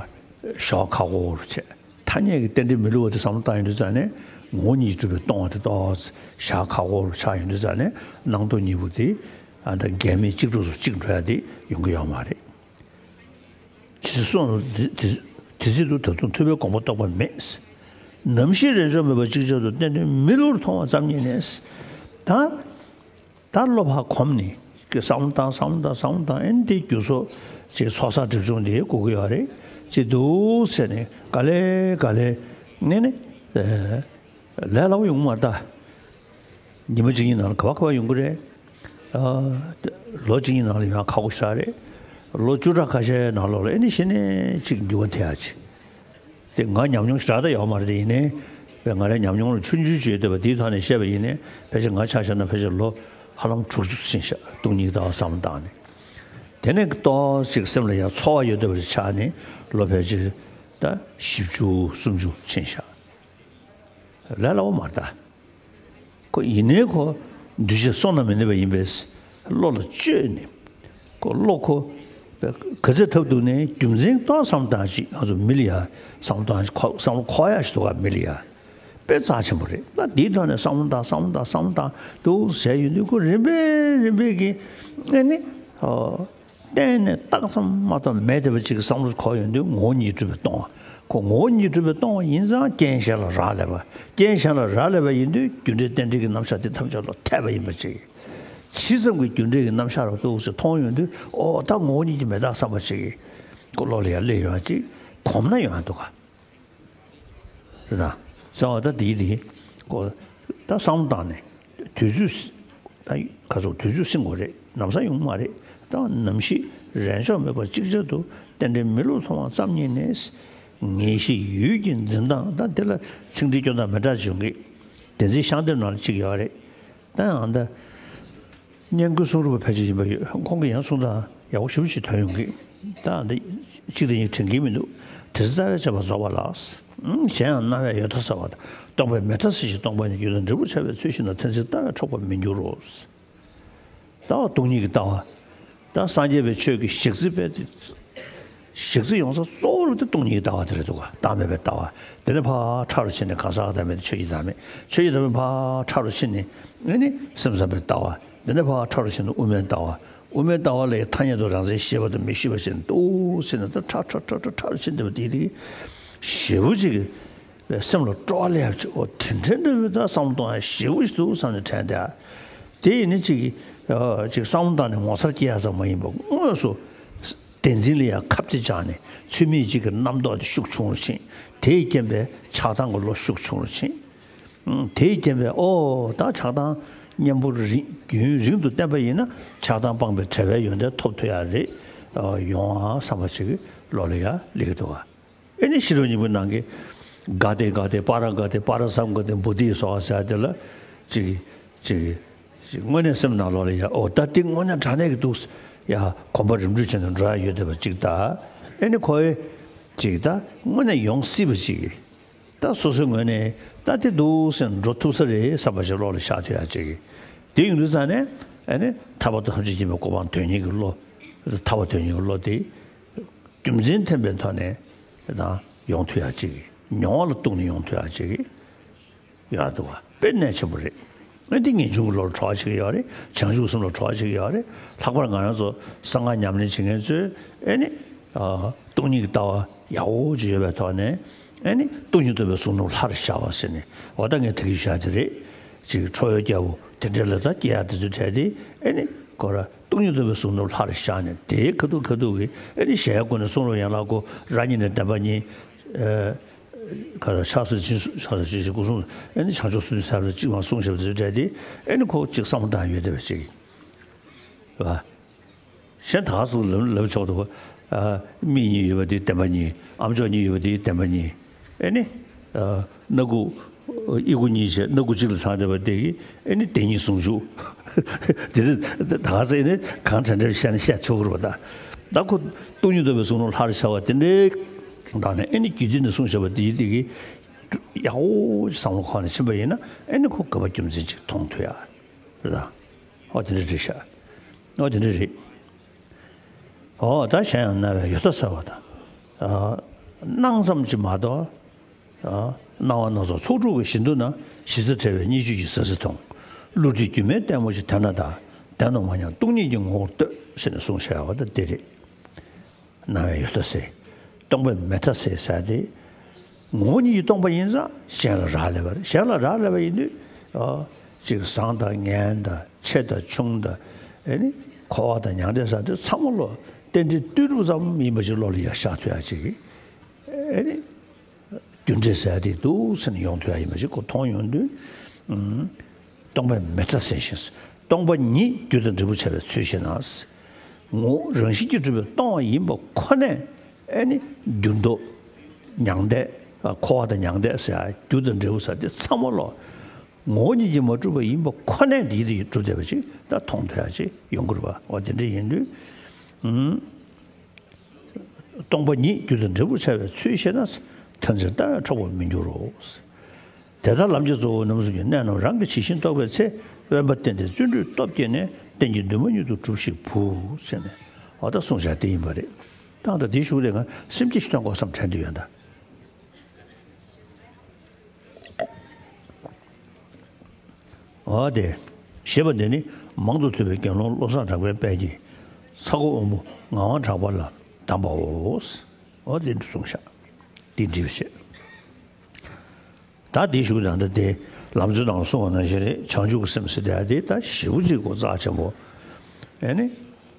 ཞོག་ཁག་པོ་རུ་བྱས། ཐ་སྙད་ཀྱི་རྟེན་འབྲེལ་མི་བསླུ་བ་དེ་བསམ་བློ་བཏང་ཡོང་དུས་ཙང་ནས་ངོ་བོ་ཉིད་ཀྱིས་གྲུབ་པའི་སྟོང་པ་དེ་ཏོག་ཙམ་ཞོག་ཁག་པོ་རུ་ཆགས་ཡོང་དུས་ཙང་ནས་སྣང་སྟོང་གཉིས་པོ་དེ་ཨ་ད་འགལ་མེད་གཅིག་གྲོགས་སུ་གཅིག་འགྲོ་ཡ་དེ་ཡོང་གི་ཡོད་མ་རེད། ཇི་སྲིད་སོང་དེ་དེ་དེ་སྲིད་དུ་ད་དུང་ཐུབ་པའི་དགོངས་པ་རྟོགས་པ་མེད། ནམ་ཞིག་རེས་འཇོག་མེད་པར་ཅིག་ཅར་དུ་རྟེན་འབྲེལ་མི་བསླུར་མཐོང་བ་ཙམ་ཉིད་ནས། ད་ད་བློ་ཕར་གོམས་ནས་ཀྱི་བསམ་བློ་བཏང་བསམ་བློ་བཏང་བསམ་བློ་བཏང་ཨེ་འདི་རྒྱུ་ཚོགས་ཅིག་ཚོགས་བསགས་སྒྲིབ་སྦྱོང་འདི་དགོས་ཀྱི་ཡོད་རེད། ཅིག་འདུག་ཟེར་ནས་ག་ལེ་ག་ལེ་ནས་ནི། ལས་སླ་པོ་ཡོང་མ་ད། ཉི་མ་གཅིག་གཉིས་ནང་ལ་ག་བ་ག་བ་ཡོང་གི་རེད། ཨ། ལོ་གཅིག་གཉིས་ནང་ལ་ཡོང་ཡ་ཁག་པོ་ཞེ་དྲག་རེད། ལོ་བཅུ་ཕྲག་ཁ་ཤས་ནང་ལོགས་ལ་ཨེ་ནི་གཞི་ནས་ཅིག་འགྱུར་བ་ཐེབས་ཡ་ཅིག་དེ་ང་ཉམས་མྱོང་ཞེ་དྲག་ད་ཡོད་མ་རེད། དེ་ཡིན་ནའི་ང་རའི་ཉམས་མྱོང་ལ་ཆུང་ཆུང་ཅིག་ཡོད་བསྡད་པ་དེའི་ཐོག་ནས་བཤད་པ་ཡིན་ནའི་ཕལ་ཆེར་ང་ཆ་བཞག་ན་ཕལ་ཆེར་ལོ་ཧ་ལམ་དྲུག་ཅུ་ཕྱིན་ཤག་སྟོང་ཉིད་ཀྱི་ལྟ་བ་བསམ་བློ་བཏང་ནས། དེ་ནས་ཏོག་ཙམ་ཅིག་སེམས་ལ་ཡང་ཚོར་བ་ཡོད་བསྡད་པ་ཞིག་ཆགས་ནས་ལོ་ཕལ་ཆེར་ད་བཞི་བཅུ་སུམ་ཅུ་ཕྱིན་ཤག་ལས་སླ་པོ་མ་རེད་ད། ཁོ་ཡིན་ནའི་ཁོ་འདུས་བྱས་བསོད་ནམས་མི་ནུས་པ་ཡིན་པས་བློ་ལ་བཅོས་ནས་ཁོ་བློ་ཁོ་ག་ཚོད་ཐབས་སྡུག་ནས་རྒྱུ་མཚན་ཏོག་བསམ་བཏང་ཞིག་ང་ཚོ་མི་ལ་ཡ་བསམ་བཏང་ཞིག་ཁོ་བསམ་བློ་འཁོར་ཡ་ཞིག་འདུག་ག་མི་ལ་ཡ་དཔེ་རྩ་ཆེན་པོ་རེད། ད་འདིའི་ཐོག་ནས་བསམ་བློ་བཏང་བསམ་བློ་བཏང་བསམ་བློ་བཏང་འདུག་ཟེར་ཡོང་དུས་ཁོ་རིམ་པས་རིམ་པས་ཀྱི་ཨེ་ནི་ཨོ། གཏན་ནས་རྟགས་ཙམ་མ་གཏོགས་མེད་བསྡད་པ་ཅིག་གི་བསམ་བློ་འཁོར་ཡོང་དུས་ངོ་བོ་ཉིད་གྲུབ་པའི་སྟོང་པ། ཁོ་ངོ་བོ་ཉིད་གྲུབ་པའི་སྟོང་པ་ཡིན་ཙང་རྐྱེན་གཞན་ལ་རག་ལས་པ། རྐྱེན་གཞན་ལ་རག་ལས་པ་ཡིན་དུས་རྒྱུ་འབྲས་རྟེན་འབྲེལ་གྱི་རྣམ་གཞག་དེ་ཐམས་ཅད་ལ་འཐད་པ་ཡིན་པ་ཅིག་ཇི་ཙམ་གྱི་རྒྱུ་འབྲས་ཀྱི་རྣམ་གཞག་རུ་ཏོག་ཙམ་མཐོང་ཡོང་དུས་ཨོ་ད་ངོ་བོ་ཉིད་ཀྱིས་མི་རྟག་བསམ་པ་ཅིག་ཁོ་བློ་ལ་ཡར་སླེབས་ཡོང་ཡ་ཅིག་གོམས་ན་ཡོང་ཡ་འདུག་ག་ད་ཟེར་བ་ད་དེའི་དེ་ཀོ་ད་བསམ་བློ་བཏང་ནས་དུས་ཚོད་ད་ག་ཚོད་དུས་ཚོད་སྲིང་དགོས་རེད། ལམ་སང་ཡོང་མ་རེད། ད་ནམ་ཞིག་རན་ཆོག་མེད་པ་གཅིག་ཆར་དུ་རྟེན་འབྲེལ་མི་བསླུ་ཐོབ་པ་ཙམ་ཉིད་ནས་ངེས་ཤེས་ཡུལ་གྱི་འཛིན་སྟངས། ད་དེ་ལ་ཚིག་འགྲེལ་སྐྱོན་དང་མི་འདྲ་བྱུང་གི། བདེན་ཚིག་ཤང་དེབ་ནང་ལ་གཅིག་ཡོད་རེད། ད་ཡང་ད། སྙན་བརྒྱུད་གསུང་རབ་པ་ཕལ་ཆེར་ཡིན་པ་ཡོད། ཁོང་གིས་ཡང་གསུང་སྟངས་ཡག་པོ་ཞེ་པོ་ཅིག་ཐོན་ཡོང་གི། ད་འདི་གཅིག་དང་གཉིས་དྲན་གྱི་མི་འདུག་དེ་ཚེ་ལྟ་བས་དཔྱད་པ་རྫོགས་པ་ལགས། གཞན་ཡང་རྣ་བས་ཡོད་མཐའ་ཟེར་བ་དང་། སྟོང་པས་མེད་མཐའ་ཟེར་ཞིང་། སྟོང་པ་ཉིད་རྒྱུ་དང་འབྲས་བུར་ཁྱབ་པའི་ཚུལ་ཤེས་ན། མཐར་འཛིན་ལྟ་བས་འཕྲོག་པར་མི་འགྱུར་རོ། ལྟ་བ་སྟོང་ཉིད་ཀྱི་ལྟ་བ། ད་སངས་རྒྱས་པའི་ཆོས་ཀྱི་ཞག་རྩི་པའི་ཞག་རྩི་ཡོང་ས་གཙོ་བོ་དེ་སྟོང་ཉིད་ཀྱི་ལྟ་བ་དེ་རེད་འདུག་ག་བདག་མེད་པའི་ལྟ་བ། དེ་ནས་ཕར་ཕྲ་རུ་ཕྱིན་ནས་གང་ཟག་བདག་མེད་དེ་ཆོས་ཀྱི་བདག་མེད། ཆོས་ཀྱི་བདག་མེད་ཕར་ཕྲ་རུ་ཕྱིན་ནས་ཨེ་ནི་སེམས་ཙམ་པའི་ལྟ་བ། དེ་ནས་ཕར་ཕྲ་རུ་ཕྱིན་ནས་དབུ་མའི་ལྟ་བ། དབུ་མའི་ལྟ་བ་ལས་ཐ་སྙད་དུ་རང་མཚན་ཤེས་པ་དང་མི་ཤེས་པ་ཞེས་འདུག་ཟེར་ནས་ད་ཕྲ་ཕྲ་ཕྲ་ཕྲ་ཕྲ་རུ་ཕྱིན་བསྡད་པ་དེ་དེ་ཞེ་པོ་ཅིག་སེམས་ལ་སྤྲོ་བ་སླེབས་ཅིག་འོ་དེ་འདྲའི་འདྲ་བོའི་ད་བསམ་བློ་གཏོང་ཡ་ཞེ་པོ་ཞིག་འདུག་བསམ་ནས་དྲན་བསྡད། དེ་ཡིན་ནི་ཅིག་ཅིག་བསམ་བློ་བཏང་ནས་ངོ་མཚར་སྐྱེ་ཡ་ཙམ་མ་ཡིན་པར་དངོས་སུ་བདེན་འཛིན་ལ་ཡང་ཁ་གཏད་བཅག་ནས་ཚུལ་མིན་གཅིག་གི་རྣམ་རྟོག་དེ་ཤུགས་ཆུང་རུ་ཕྱིན། དེས་རྐྱེན་པས་ཆགས་སྡང་གི་བློ་ཤུགས་ཆུང་རུ་ཕྱིན། དེས་རྐྱེན་པས་ཨོ་ད་ཆགས་སྡང་གཉེན་པོ་རིང་རྒྱུན་རིང་དུ་བསྟེན་པ་ཡིན་ན་ཆགས་སྡང་སྤངས་པའི་བྲལ་བའི་ཡོན་ཏན་ཐོབ་ཐུབ་ཡ་རེད། ཡོང་ཨ་བསམ་པ་ཞིག་གི་བློ་ལ་ཡ་སླེབས་ཀྱི་འདུག་ག་ཨེ་ནི་ཤེས་རབ་སྙིང་པོའི་ནང་གི་ག་ཏེ་ག་ཏེ་པཱ་ར་ག་ཏེ་པཱ་ར་སཾ་ག་ཏེ་བོ་དྷི་སྭཱ་ཧཱ་ཟེར་དེ་ལ་ཅིག་ཅིག་ཅིག་དངོས་གནས་སེམས་ནང་ལོགས་ལ་ཡ་ཨོ་ད་དེ་དངོས་གནས་དྲང་གནས་ཀྱི་འདུག་ཡ་གོམ་པ་རིམ་གྲོ་བྱས་ནས་འགྲོ་ཡ་ཡོད་བསྡད་པ་ཅིག་ད་ཨེ་ནི་ཁོ་ཨེ་ཅིག་ད་དངོས་གནས་ཡོང་སྲིད་པ་ཅིག་ད་སོ་སོའི་ངོས་ནས་ད་དེ་འདུག་སེ་འགྲོ་ཐུབ་ས་རེད་བསམ་པ་ཞིག་བློ་ལ་ཤར་ཐུབ་ཡ་ཅིག་དེ་ཡོང་དུས་ཙང་ནས་ཨེ་ནི་ཐར་པ་དང་ཐམས་ཅད་མཁྱེན་པའི་གོ་འཕང་དོན་གཉེར་གྱི་བློ། ཐར་པ་དོན་གཉེར་གྱི་བློ་དེ། རྒྱུ་མཚན་ཐོན་པའི་ཐོག་ནས་ཡོང་ཐུབ་ཡ་ཅིག་མྱོང་བ་ལ་གཏུགས་ནས་ཡོང་ཐུབ་ཡ་ཅིག་ཡོད་འདུག་བ་དཔེ་གནད་ཆེན་པོ་རེད། ཨ་འདི་ངེས་འབྱུང་གི་བློ་ལ་གྲགས་ཅིག་ཡོད་རེད། བྱང་ཆུབ་སེམས་ལ་གྲགས་ཅིག་ཡོད་རེད། ལྷག་པར་ང་རང་ཚོ་གསང་སྔགས་ཉམས་ལེན་བྱེད་མཁན་ཚོས་ཨེ་ནི་སྟོང་ཉིད་ཀྱི་ལྟ་བ་ཡག་པོ་ཅིག་ཡོད་པའི་ཐོག་ནས་ཨེ་ནི་སྟོང་ཉིད་རྟོགས་པའི་གཟུངས་སྣུབས་ལྷར་བཞག་པ་ཟེར་ནས་འོ་ད་ངས་ད་གིན་བཞག་དེ་རེད། ཅིག་ཁྲོ་བོའི་རྒྱལ་པོ་དེ་འདྲ་ལ་ད་སྐྱེ་ཡ་དེ་ཚོའི་གྲས་དེ་ཨེ་ནི་ཁོ་ར། སྟོང་ཉིད་རྟོགས་པའི་གཟུངས་སྣུབས་ལྷར་བཞག་ནས་དེའི་ཁ་ཐུག་ཁ་ཐུག་གི་ཨེ་ནི་གཞལ་ཡས་སྒོ་ནས་གསུང་རབ་ཡན་ལག་སྐོར་ར་གཉིས་ནས་བདེན་པ་གཉིས། ཁ་ལ་ཕྱག་སྲོལ་སྦྱིན་སྲོལ་ཕྱག་སྲོལ་སྦྱིན་སྲོལ་སྐུ་གསུང་ཨེ་ནི་བྱང་ཆུབ་སེམས་ནི་ཟབ་ལ་གཅིག་མ་གསུངས་ཞེས་པ་དེ་འདྲ་དེ་ཨེ་ནི་ཁོ་གཅིག་བསམ་བློ་བཏང་ཡོད་བསྡད་པ་ཅིག་རེད་བ། གཞན་ད་ག་སུ་ལབ་ལབ་ཆོག་འདུག་མིག་གཉིས་ཡོད་པ་དེ་བདེན་པ་གཉིས། ཨམ་ཅོག་གཉིས་ཡོད་པ་དེ་བདེན་པ་གཉིས། ཨེ་ནི། སྣ་ཁུག་ཨི་ཁུ་གཉིས་བྱས་སྣ་ཁུག་གཅིག་ལ་ཚང་བསྡད་པ་དེ་གིས་ཨེ་ནི་བདེན་གཉིས་ཟུང་འཇུག་དེ་རེད། ད་ག་ཚོད་ཨེ་ནི་གང་དྲན་དྲན་བཤད་ན་བཤད་ཆོག་གི་རེད་པ་ད། ད་ཁོ་སྟོང་ཉིད་རྟོགས་པའི་གཟུངས་སྣུབས་ལྷར་བཞག་པ་དེ་འདྲའི་ནང་ནས་ཨེ་ནི་རྒྱུད་སྡེ་ནས་གསུངས་བཞག་པ་དེ་དེ་གིས་ཡག་པོ་བསམ་བློ་ཁོག་ནས་ཕྱིན་པ་ཡིན་ན་ཨེ་ནི་ཁོ་དགོས་པ་རྒྱུ་མཚན་ཅིག་མཐོང་ཐུབ་ཡ་རེད་ད། ཨོ་དེ་འདྲ་རེད་ཤག་ཨོ་དེ་འདྲ་རེད། ཨོ་ད་གཞན་ཡང་རྣ་བས་ཡོད་མཐའ་ཟེར་བ་དང་། སྣང་ཙམ་གྱིས་མ་གཏོགས། སྣང་བ་སྣ་ཚོགས་ཚོགས་དྲུག་གི་བཞི་མདོ་ན་གཞི་རྩ་བྲལ་བའི་གཉིས་བརྗོད་ཀྱི་ཟ་ཟི་མཐོང་། བསླུ་བྲིད་སྒྱུ་མའི་ལྟད་མོ་ཞིག་དེ་ན་གདའ། བདེན་དུ་མ་མྱོང་སྟོང་ཉིད་ཀྱི་ངོ་བོར་ལྟོས་ཟེར་ནས་གསུངས་བཞག་པ་ད་དེ་རེད། སྣང་བས་ཡོད་མཐའ་ཟེར། སྟོང་པས་མེད་མཐའ་ཟེར་ཟེར་ཏེ། ངོ་བོ་ཉིད་ཀྱིས་སྟོང་པ་ཡིན་ཙང་གཞན་ལ་རག་ལས་པ་རེད། གཞན་ལ་རག་ལས་པ་ཡིན་དུས། ཨ། ཅིག་བཟང་དང་ངན་དང་ཆེ་དང་ཆུང་དང་། ཨེ་ནི། མཁོ་བ་དང་མྱང་འདས་ཟེར་དེ་ཚང་མ་ལོ་རྟེན་འབྲེལ་ལྟོས་གྲུབ་ཙམ་ཡིན་པ་ཞིག་བློ་ལ་ཡར་ཤར་ཐུབ་ཡ་ཅིག་ཨེ་ནི། རྒྱུ་འབྲས་ཟེར་དེ་འདུག་ཟེར་ནས་ཡོང་ཐུབ་ཡ་ཡིན་པ་ཞིག་ཁོ་མཐོང་ཡོང་དུས། ཨུམ། སྟོང་པས་མེད་མཐའ་ཟེར་ཞིང་། སྟོང་པ་ཉིད་རྒྱུ་དང་འབྲས་བུར་ཁྱབ་པའི་ཚུལ་ཤེས་ན། ངོ་བོ་རང་བཞིན་གྱིས་གྲུབ་པའི་སྟོང་པ་ཡིན་པ་ཁོ་ནས། ཨེ་ནི། འགྱུར་ལྡོག་མྱང་འདས། མཁོ་བ་དང་མྱང་འདས་ཟེར་ཡ་རྒྱུ་དང་འབྲས་བུ་ཟེར་དེ་ཚང་མ་ལོ། ངོ་བོ་ཉིད་ཀྱིས་མ་གྲུབ་པ་ཡིན་པ་ཁོ་ནས་འདི་དེ་གྲུབ་བསྡད་པ་ཅིག་ད་མཐོང་ཐུབ་ཡ་ཅིག་ཡོང་གི་རེད་པ། འོ་དེ་འདྲ་ཡིན་དུས། ཨུམ། སྟོང་པ་ཉིད་རྒྱུ་དང་འབྲས་བུར་ཁྱབ་པའི་ཚུལ་ཤེས་ན། མཐར་འཛིན་ལྟ་བས་འཕྲོག་པར་མི་འགྱུར་རོ། དེ་ལྟར་ལམ་གྱི་གཙོ་བོ་རྣམ་གསུམ་གྱི་གནད་རྣམས་རང་གིས་ཇི་བཞིན་རྟོགས་པའི་ཚེ། དབེན་པ་བསྟེན་ཏེ་བརྩོན་འགྲུས་སྟོབས་བསྐྱེད་ནས། རྟེན་གྱི་འདུན་མ་མྱུར་དུ་འགྲུབ་ཞིག་བུ། ཟེར་ནས་འོ་ད་གསུངས་བཞག་དེ་ཡིན་པ་རེད། ད་ལྟ་དེའི་གཞུག་ལས་ང་སེམས་བསྐྱེད་ཅིག་གཏོང་དགོས་བསམ་དྲན་དུ་ཡོད་ད། འོ་དེ། ཞེས་པ་འདི་ནི་མང་དུ་ཐོས་པའི་དགེ་སློང་བློ་བཟང་གྲགས་པའི་དཔལ་གྱིས་ཚ་སྒོ་དབང་པོ་ངག་དབང་གྲགས་པ་ལ་གདམས་པའོ། འོ་དེ་འདྲ་གསུངས་ཤག་འདི་འགྲིག་བྱེད། ད་འདི་ཞུ་དང་ད་དེ་ལམ་གཙོའི་ནང་ལ་གསུངས་པ་ནང་བཞིན་རེད། བྱང་ཆུབ་ཀྱི་སེམས་ཟེར་དེ་ཨ་དེ་ད་ཞེ་པོ་ཅིག་གོ་རྩ་ཆེན་པོ། ཨེ་ནི།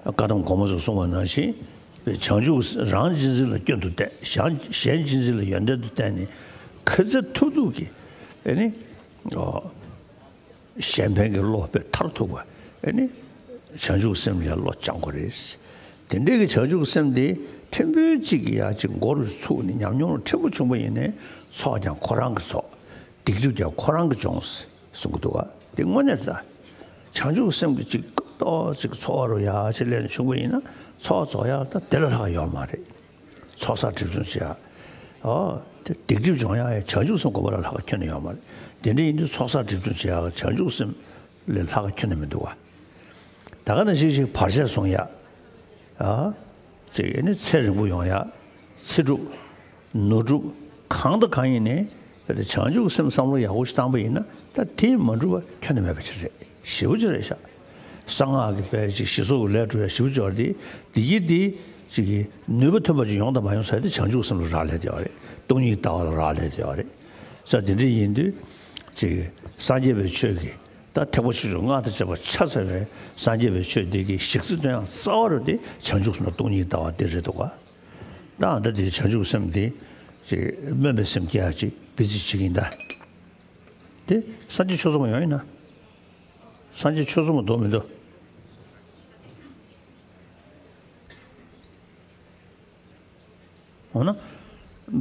བཀའ་གདམས་གོང་མ་ཚོས་གསུངས་པ་ནང་བཞིན། བྱང་ཆུབ་རང་གཅེས་འཛིན་ལ་སྐྱོན་དུ་བལྟས། གཞན་གཅེས་འཛིན་ལ་ཡོན་ཏན་དུ་བལྟས་ནས། ག་ཚོད་ཐུབ་ཐུབ་ཀྱིས་ཨེ་ནི་ཨོ་གཞན་ཕན་གྱི་བློ་དཔེ་མཐར་ཐུག་པ་ཨེ་ནི་བྱང་ཆུབ་སེམས་ལ་བློ་སྦྱང་དགོས་རེད། དེ་འདྲའི་གི་བྱང་ཆུབ་སེམས་དེ་ཕྲན་བུ་གཅིག་གིས་ཡང་གཅིག་མགོ་རུ་ཚུགས་ནས་ཉམས་མྱོང་ཕྲན་བུ་བྱུང་པ་ཡིན་ནའི་ཚོགས་ཀྱང་ཁོ་རང་གི་ཚོགས། སྡིག་སྒྲིབ་ཀྱང་ཁོ་རང་གི་སྦྱོངས་གསུང་གི་འདུག་ག་དེ་དངོས་གནས་རེད་ད། བྱང་ཆུབ་སེམས་ཀྱི་གཅིག་ཏོག་ཅིག་ཚོགས་རུ་ཡག་ཅིག་སླེབས་ནས་བྱུང་པ་ཡིན་ན་ཚོགས་རྫོགས་ཡག་ད་དེ་ལས་ལྷག་ཡོད་མ་རེད། ཚོགས་བསགས་སྒྲིབ་སྦྱོང་བྱེད་ཡག་ཨོ། དེ་སྡིག་སྒྲིབ་སྦྱོང་ཡག་ཡང་བྱང་ཆུབ་སེམས་སྒོམ་པ་ལས་ལྷག་ཁྱོན་ནས་ཡོད་མ་རེད། དེ་འདྲ་ཡིན་དུས་ཚོགས་བསགས་སྒྲིབ་སྦྱོང་བྱེད་ཡག་བྱང་ཆུབ་སེམས་ལས་ལྷག་ཁྱོན་ནས་མི་འདུག་ག་ད་ག་ནང་བཞིན་ཞིག་བར་ཆད་སྲུང་ཡག་ཨ། ཅིག་ཨེ་ནི་ཚེ་རིང་པོ་ཡོང་ཡག་ཚེ་སྒྲུབ། ནོར་སྒྲུབ། གང་དང་གང་ཡིན་ནའི་ད་བྱང་ཆུབ་སེམས་བསམ་བློ་ཡག་པོ་ཞིག་བཏང་པ་ཡིན་ན་ད་དེ་མ་འགྲུབ་པ་ཁྱོན་ནས་མེད་པ་ཅིག་རེད། ཞེ་པོ་ཅིག་རེད་ཤག་གསང་སྔགས་ཀྱི་དཔེ་ཅིག་ཞེ་སོགས་ཀྱི་ལས་སྒྲུབ་ཡག་ཞེ་པོ་ཅིག་ཡོད་རེད་དེ། དེ་ཡིན་དེ་ཅིག་གི་ནུས་པ་ཐོན་པ་ཅིག་ཡོང་དང་མ་ཡོང་ས་དེ་བྱང་ཆུབ་སེམས་ལ་རག་ལས་བསྡད་ཡོད་རེད། སྟོང་ཉིད་ལྟ་བ་ལ་རག་ལས་བསྡད་ཡོད་རེད། ས་དེ་འདྲ་ཡིན་དུས་ཅིག་སངས་རྒྱས་པའི་ཆོས་ཀྱི་ད་ཐེག་པ་ཆེ་ཆུང་སྔགས་དང་བཅས་པ་ཆ་ཚང་བའི་སངས་རྒྱས་པའི་ཆོས་འདི་གི་གཞི་རྩའི་དོན་ཡང་རྩ་བ་རུ་དེ་བྱང་ཆུབ་སེམས་དང་སྟོང་ཉིད་ལྟ་བ་དེ་རེད་འདུག་ག་ད་ཨ་ད་དེ་བྱང་ཆུབ་སེམས་དེ་ཅིག་སྨོན་པའི་སེམས་སྐྱེ་ཡག་ཅིག་བི་ཙི་བྱེད་ཀྱི་ཡིན་ད། དེ་སངས་རྒྱས་ཆོས་ཚོགས་མ་ཡོང་ཡིན་ན། སངས་རྒྱས་ཆོས་ཚོགས་མ་འདུག་མི་འདུག་འོ་ན།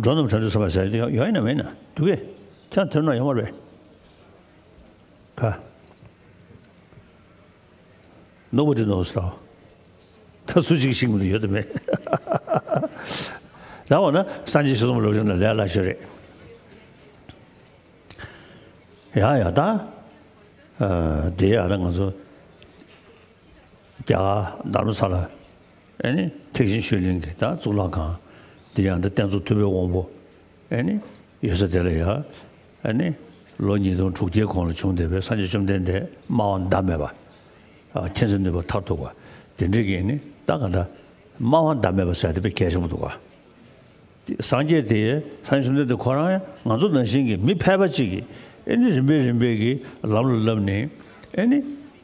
འགྲོ་རྣམས་བྱང་ཆུབ་སེམས་དཔའ་ཟེར་ཡོད་ཡོད་ཡིན་ན་མེད་ན་འདུག་གས། ཁྱང་དེར་ན་ཡོང་བར་བས། ག་ནོར་བུ་འདི་ནོར་སོ། ད་སུ་གཅིག་ཤིང་མི་ཡོད་དམ་མེད། ད་འོ་ན་སངས་རྒྱས་ཆོས་ཚོགས་སློབ་སྦྱོང་ལ་ལས་སླ་ཤོས་རེད། ཡ་ཡ་ད། དེ་ཡ་ད་ང་ཚོ་རྒྱ་གར་རྡ་རམ་ས་ལ་ཨེ་ནི་ཐེག་ཆེན་ཆོས་གླིང་གི་ད་གཙུག་ལག་ཁང་དེ་ཡང་ད་རྟེན་གཙོ་ཐུབ་པའི་དབང་པོ་ཨེ་ནི་ཡོད་ས་དེ་ལ་ཡ་ཨེ་ནི་ལོ་ཉིས་སྟོང་དྲུག་བརྒྱའི་གོང་ལ་བྱུང་བསྡད་པའི་སངས་རྒྱས་བཅོམ་ལྡན་འདས་སྨྲ་བ་ཟླ་མེད་པ། མཁྱེན་བརྩེ་ནུས་པ་མཐར་ཐུག་པ་དེ་འདྲའི་གི་ཨེ་ནི་ད་ག་འདྲ་སྨྲ་བ་ཟླ་མེད་པ་ཟེར་དེ་དཔེ་གལ་ཆེན་པོ་འདུག་ག་སངས་རྒྱས་དེ་སངས་རྒྱས་བཅོམ་ལྡན་འདས་ཁོ་རང་ཡང་ང་ཚོ་ནང་བཞིན་གྱི་མི་ཕལ་པ་ཅིག་གིས་ཨེ་ནི་རིམ་པས་རིམ་པས་ཀྱི་ལམ་ལ་བསླབས་ནས་ཨེ་ནི་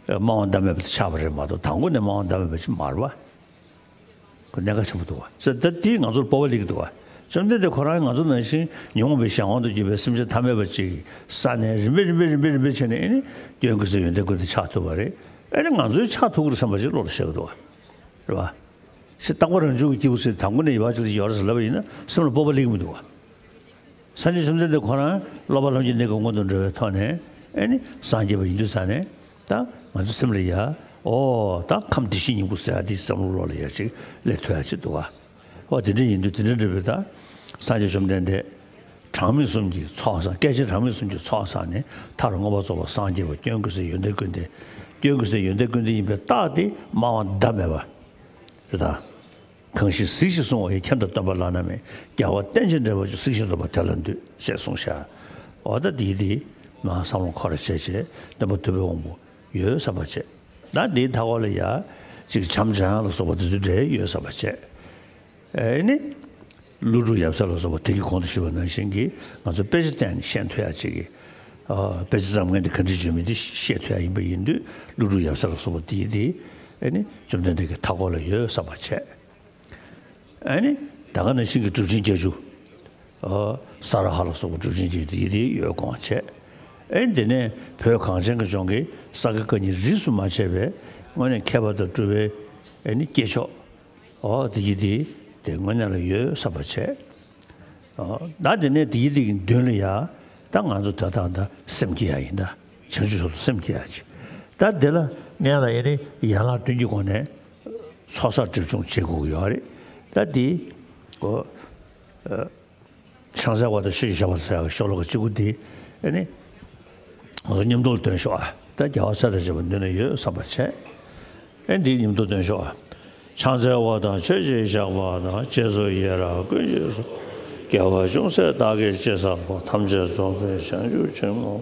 སྨྲ་བ་ཟླ་མེད་པ་དེ་ཆགས་པ་རེད་མ་གཏོགས་དང་པོ་ནས་སྨྲ་བ་ཟླ་མེད་པ་ཅིག་མ་རེད་པ། ཁོ་གནད་འགག་ཆེན་པོ་འདུག་པ། ཟེར་ད་དེས་ང་ཚོར་སྤོབས་པ་སླེབས་ཀྱི་འདུག་པ། བཅོམ་ལྡན་འདས་ཁོ་རང་ཡང་ང་ཚོ་ནང་བཞིན་ཉོན་མོངས་པའི་གཞན་དབང་དུ་གྱུར་པའི་སེམས་ཅན་ཐ་མལ་པ་ཅིག་གི་ས་ནས་རིམ་པས་རིམ་པས་རིམ་པས་རིམ་པས་བྱས་ནས་ཨེ་ནི་སྐྱོན་ཀུན་ཟད་ཡོན་ཏན་ཀུན་དེ་ཆགས་ཐུབ་པ་རེད། ཨེ་ནི་ང་ཚོའི་ཆགས་ཐུབ་ཀྱི་རེད་བསམ་པ་ཅིག་བློ་ལ་ཤར་གྱི་འདུག་པ། རེད་པ། ཞེས་རྟག་པ་རང་བྱུང་གི་སྐྱེས་བུ་ཟེར་དང་པོ་ནས་ཡོད་པ་ཅིག་ལ་ཡོད་རེད་ཟེར་ལབ་པ་ཡིན་ན་སེམས་ལ་སྤོབས་པ་སླེབས་ཀྱི་མི་འདུག་པ། སངས་རྒྱས་བཅོམ་ལྡན་འདས་ཁོ་རང་སློབ་པ་ལྷན་ཅིག་གནས་ཀྱི་སྔོན་དུ་འགྲོ་བའི་ཐོག་ནས་ཨེ་ནི་སངས་རྒྱས་པ་ཡིན་དུས་ཙང་ནས་ད་ང་ཚོ་སེམས་ལ་ཡ་ཨོ་ད་ཁམས་བདེ་གཤེགས་སྙིང་པོ་ཟེར་ཡ་དེ་བསམ་བློ་བློ་ལ་ཡ་ཅིག་སླེབས་ཐུབ་ཡ་ཅིག་འདུག་ག་ཨོ་དེ་འདྲ་ཡིན་དུས་དེ་འདྲ་འདྲ་བའི་ད་སངས་རྒྱས་བཅོམ་ལྡན་འདས་གྲངས་མེད་གསུམ་གྱི་ཚོགས་བསགས། སྐད་ཅིག་གྲངས་མེད་གསུམ་གྱི་ཚོགས་བསགས་ནས་མཐར་མངོན་པར་རྫོགས་པར་སངས་རྒྱས་པ་སྐྱོན་ཀུན་ཟད་ཡོན་ཏན་ཀུན་ལྡན། སྐྱོན་ཀུན་ཟད་ཡོན་ཏན་ཀུན་ལྡན་ཡིན་པའི་རྟགས་དེ་སྨྲ་བ་ཟླ་མེད་པ་རེད་ད། གང་ཞིག་གཟིགས་ཤིང་གསུང་བ་ཡི། མཁྱེན་དང་སྟོན་པ་བླ་ན་མེད། རྒྱལ་བ་རྟེན་ཅིང་འབྲེལ་བར་འབྱུང་། གཟིགས་ཤིང་རྟོགས་པ་དེ་ལ་འདུད། ཅེས་གསུངས་ཤག་འོ་ད་འདི་འདི་མ་བསམ་བློ་འཁོར་བྱས་བྱས་སྟོན་པ་ཐུབ་པའི་དབང་པོ་ཡོད་བསམ་པ་བྱས། ད་འདིའི་མཐའ་འཁོར་ལ་ཡ་གཅིག་བྱམས་བྱང་ལ་སོགས་པ་དེ་ཚོའི་འབྲེལ་ཡོད་བསམ་པ་བྱས། ཨེ་ནི། ཀླུ་སྒྲུབ་ཡབ་སྲས་ལ་སོགས་པ་དེ་གི་གོང་དུ་ཞུས་པ་ནང་བཞིན་གྱི་ང་ཚོ་དཔེ་ཆ་བལྟས་ནས་ཤེས་ཐུབ་ཡ་ཅིག་གི་ཨ། དཔེ་ཆ་ཙམ་ངས་འདི་ག་འདྲ་བརྗོད་མིན་འདི་ཤེས་ཐུབ་ཡ་ཡིན་པ་ཡིན་དུས་ཀླུ་སྒྲུབ་ཡབ་སྲས་ལ་སོགས་པ་དེ་དེ་ཨེ་ནི་བཅོམ་ལྡན་འདས་ཀྱི་མཐའ་འཁོར་ལ་ཡོད་བསམ་པ་བྱས། ཨེ་ནི་ད་ག་ནང་བཞིན་གྱི་གྲུབ་ཆེན་བརྒྱད་ཅུ། ཨ། ས་ར་ཧ་ལ་སོགས་པ་གྲུབ་ཆེན་བརྒྱད་ཅུ་དེ་དེ་ཡོད་དགོངས་བྱས། ཨེ་ནི་དེ་ནས་བོད་གངས་ཅན་གྱི་ལྗོངས་ཀྱི་ས་དགེ་བཀའ་རྙིང་རིས་སུ་མ་ཆད་པའི་དངོས་གནས་མཁས་པ་དང་གྲུབ་པའི་ཨེ་ནི་སྐྱེས་མཆོག་ཨོ་དེ་ཡི་དེ་དེ་དངོས་གནས་ལ་ཡོད་བསམ་པ་བྱས། ཨོ་ད་དེ་ནས་དེ་ཡི་དེ་གི་མདུན་ལ་ཡ་ད་ང་ཚོ་ད་ལྟ་ད་སེམས་བསྐྱེད་ཡ་ཡིན་ད། བྱང་ཆུབ་མཆོག་ཏུ་སེམས་བསྐྱེད་ཡ་ཅིག་ད་དེ་ལ་ངས་ལ་ཡ་ནི་ཡན་ལག་བདུན་གྱི་སྒོ་ནས་ཚོགས་བསགས་སྒྲིབ་སྦྱོང་བྱེད་དགོས་ཀྱི་ཡོད་རེད། ད་དེ་ཨོ། ཕྱག་འཚལ་བ་དང་མཆོད་ཅིང་བཤགས་པ་ཟེར་ཡག་གི་ཤོ་ལོ་ཀ་གཅིག་པུ་འདི་ཨེ་ནི་ང་ཚོ་མཉམ་དུ་འདོན་ཤོག་ཨ། ད་རྒྱལ་བ་སྲས་དང་བཅས་པ་མདུན་ན་ཡོད་བསམ་པ་བྱས། ཨེ་འདི་མཉམ་དུ་འདོན་ཤོག་ཨ། ཕྱག་འཚལ་བ་དང་མཆོད་ཅིང་བཤགས་པ་དང་། རྗེས་སུ་ཡི་རང་ཀུན་གྱིས་སུ། དགེ་བ་ཅུང་ཟད་བདག་གིས་ཅི་བསགས་པ། ཐམས་ཅད་རྫོགས་པའི་བྱང་ཆུབ་ཕྱིར་བསྔོ།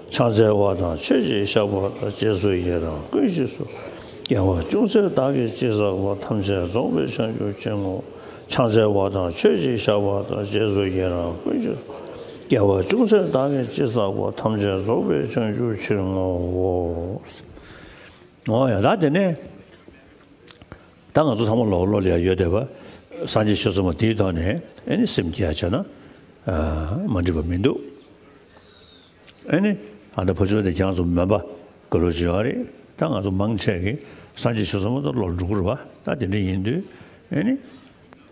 ཕྱག་འཚལ་བ་དང་མཆོད་ཅིང་བཤགས་པ་དང་། རྗེས་སུ་ཡི་རང་ཀུན་གྱིས་སུ། དགེ་བ་ཅུང་ཟད་བདག་གིས་ཅི་བསགས་པ། ཐམས་ཅད་རྫོགས་པའི་བྱང་ཆུབ་ཕྱིར་བསྔོ། ཕྱག་འཚལ་བ་དང་མཆོད་ཅིང་བཤགས་པ་དང་། རྗེས་སུ་ཡི་རང་ཀུན་གྱིས་སུ། དགེ་བ་ཅུང་ཟད་བདག་གིས་ཅི་བསགས་པ། ཐམས་ཅད་རྫོགས་པའི་བྱང་ཆུབ་ཕྱིར་བསྔོའོ། འོ་ཡ་ད་དེ་ནས་ད་ང་ཚོ་ཚང་མ་ལོག་ལོག་ལ་ཡ་ཡོད་བསྡད་པ། སངས་རྒྱས་ཆོས་ཚོགས་མ་དེའི་ཐོག་ནས་ཨེ་ནི་སེམས་བསྐྱེད་ཡ་བྱས་ན། ཨ། མ་འགྲིག་པ་མི་འདུག་ཨེ་ནི། ཨ། ད་ཕ་ཆོས་དེ་ཁྱེད་རང་ཚོ་མོན་པ་དགའ་རབ་བྱེད་ཡོད་རེད། ད་ང་ཚོ་མང་ཆེ་གིས་སངས་རྒྱས་ཆོས་ཚོགས་མ་གཏོགས་ལོག་འགྲོ་གི་རེད་པ། ད་དེ་འདྲ་ཡིན་དུས། ཨེ་ནི།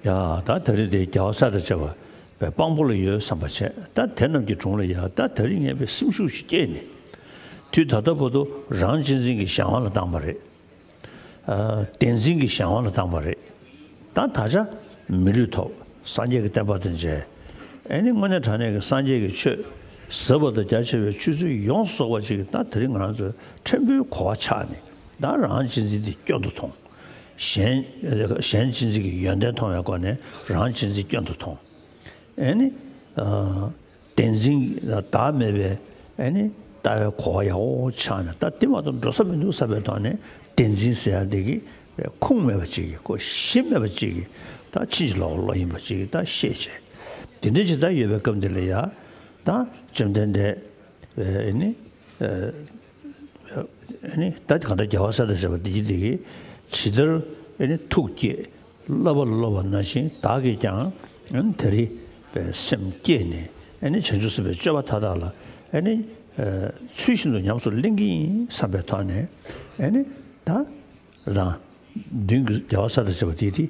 ཡ། ད་ད་རེས་དེ་རྒྱལ་བ་སྲས་དང་བཅས་པ་བའི་དཔང་པོ་ལ་ཡོད་བསམ་པ་བྱས། ད་དེ་རྣམས་ཀྱི་དྲུང་ལ་ཡ། ད་ད་རེས་ངས་བའི་སེམས་ཤུགས་ཤིག་བསྐྱེད་ནས། དུས་ད་ལྟ་བར་དུ་རང་གཅེས་འཛིན་གྱི་གཞན་དབང་ལ་བཏང་བ་རེད། ཨ། བདེན་འཛིན་གྱི་གཞན་དབང་ལ་བཏང་བ་རེད། ད་ད་ཆ་མི་ལུས་ཐོབ། སངས་རྒྱས་ཀྱི་བསྟན་པ་དང་མཇལ། ཨེ་ནི། དངོས་གནས་དྲང་གནས་ཀྱི་སངས་རྒྱས་ཀྱི་ཆོས་ཟབ་པ་དང་རྒྱ་ཆེ་བའི་ཆོས་ཚུལ་ཡོངས་སུ་རྫོགས་པ་ཅིག་གི། ད་དེ་རིང་ང་རང་ཚོའི་ཕྲན་བུའི་གོ་བ་ཆགས་ནས། ད་རང་གཅེས་འཛིན་དེ་སྐྱོན་དུ་མཐོང་། གཞན། གཞན་གཅེས་འཛིན་གྱི་ཡོན་ཏན་མཐོང་བའི་སྒོ་ནས་རང་གཅེས་འཛིན་སྐྱོན་དུ་མཐོང་། ཨེ་ནི། ཨ། བདེན་འཛིན་བདག་མེད་པའི། ཨེ་ནི། ལྟ་བའི་གོ་བ་ཡག་པོ་ཆགས་ནས། ད་དེ་མ་གཏོགས་འགྲོ་ས་མི་འདུག་བསམ་པའི་ཐོག་ནས། བདེན་འཛིན་ཟེར་ཡ་དེ་གི་ཁུངས་མེད་པ་ཅིག་གི། གོ་གཞི་མེད་པ་ཅིག་གི། ད་ཕྱིན་ཅི་ལོག་ལོག་ཡིན་པ་ཅིག་གི་ད་ཤེས་བྱས། དེ་འདྲ་ཅིག་ད་ཡོད་པའི་སྐབས་འདི་ལ་ཡ། ད་བཅོམ་ལྡན་འདས། ཨེ་ནི། ཨ། ཨེ་ནི། ད་གང་ལྟར་རྒྱལ་བ་སྲས་དང་བཅས་པ་འདི་གི་འདི་གི་ཇི་ལྟར། ཨེ་ནི། ཐུགས་བསྐྱེད། བསླབ་པ་ལ་སློབ་པ་ནང་བཞིན་བདག་གིས་ཀྱང་། ཨེ་ནི། ད་རེས་བའི་སེམས་བསྐྱེད་ནས། ཨེ་ནི། བྱང་ཆུབ་སེམས་དཔའི་སྤྱོད་པ་མཐའ་དག་ལ། ཨེ་ནི། ཨ། ཚུལ་བཞིན་དུ་ཉམས་སུ་ལེན་གྱི་ཡིན་བསམ་པའི་ཐོག་ནས། ཨེ་ནི། ད་རང་མདུན་གྱི་རྒྱལ་བ་སྲས་དང་བཅས་པ་དེ་དེ་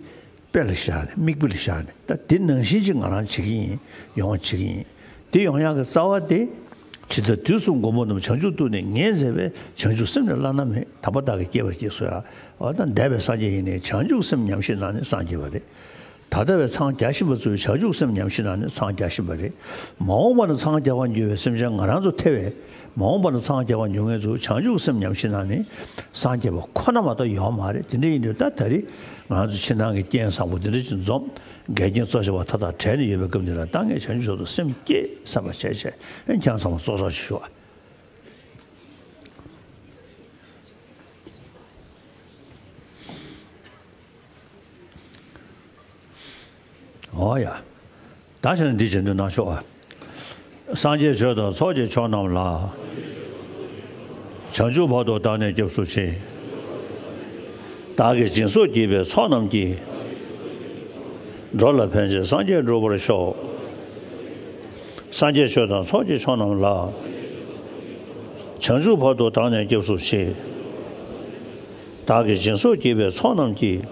དཔེ་ལ་བཞག་ནས། མིག་དཔེ་ལ་བཞག་ནས། ད་དེ་ནང་བཞིན་ཅིག་ང་རང་བྱེད་ཀྱི་ཡིན། ཡོང་བ་བྱེད་ཀྱི་ཡིན། དེ་ཡོང་ཡག་གི་རྩ་བ་དེ། ཇི་ལྟར་དུས་གསུམ་མགོན་པོ་རྣམས། བྱང་ཆུབ་ཏུ་ནི་ངེས་མཛད་པའི། བྱང་ཆུབ་སེམས་ནི་བླ་ན་མེད། དམ་པ་བདག་གིས་བསྐྱེད་པར་བགྱི། གསུངས་ཡ། འོ་ད་འདས་པའི་སངས་རྒྱས་ཡིན་ནའི་བྱང་ཆུབ་སེམས་ཉམས་བཞེས་གནང་ནས་སངས་རྒྱས་པ་རེད། ད་ལྟ་བའི་འཚང་རྒྱ་བཞིན་པ་ཚོས་བྱང་ཆུབ་སེམས་ཉམས་བཞེས་གནང་ནས་འཚང་རྒྱ་བཞིན་པ་རེད། མ་འོངས་པ་ན་འཚང་རྒྱ་བར་འགྱུར་བའི་སེམས་ཅན་ང་རང་ཚོ་ཐེ་བའི། མ་འོངས་པ་ན་འཚང་རྒྱ་བར་འགྱུར་མཁན་ཚོ་བྱང་ཆུབ་སེམས་ཉམས་བཞེས་གནང་ནས་སངས་རྒྱས་པ་ཁོ་ན་མ་གཏོགས་ཡོད་མ་རེད། དེ་འདྲ་ཡིན་དུས་ད་ད་རེས་ང་ཚོ་ཕྱི་ནང་གི་རྐྱེན་བཟང་པོ་དེ་འདྲ་ཅིག་འཛོམས། འགལ་རྐྱེན་གཙོ་ཆེ་བ་མཐའ་དག་བྲལ་ནས་ཡོད་པའི་སྐབས་འདི་ལ། ད་ངས་བྱང་ཆུབ་མཆོག་ཏུ་སེམས་བསྐྱེད་བསམ་པ་བྱས་བྱས། ཨེ། ཁྱེད་ཚང་མ་ཙོག་ཙོག་ཅིག་ཞུ་བ། འོ་ཡ། ད་བྱས་ན་འདི་བྱེད་འདོད་གནང་ཤོག་ཨ། སངས་རྒྱས་ཆོས་དང་ཚོགས་ཀྱི་མཆོག་རྣམས་ལ། བྱང་ཆུབ་བར་དུ་བདག་ནི་སྐྱབས་སུ་མཆི། བདག་གིས་སྦྱིན་སོགས་བགྱིས་པའི་ཚོགས་རྣམས་ཀྱིས། འགྲོ་ལ་ཕན་ཕྱིར་སངས་རྒྱས་འགྲུབ་པར་ཤོག། སངས་རྒྱས་ཆོས་དང་ཚོགས་ཀྱི་མཆོག་རྣམས་ལ། བྱང་ཆུབ་བར་དུ་བདག་ནི་སྐྱབས་སུ་མཆི། བདག་གིས་སྦྱིན་སོགས་བགྱིས་པའི་ཚོགས་རྣམས་ཀྱིས།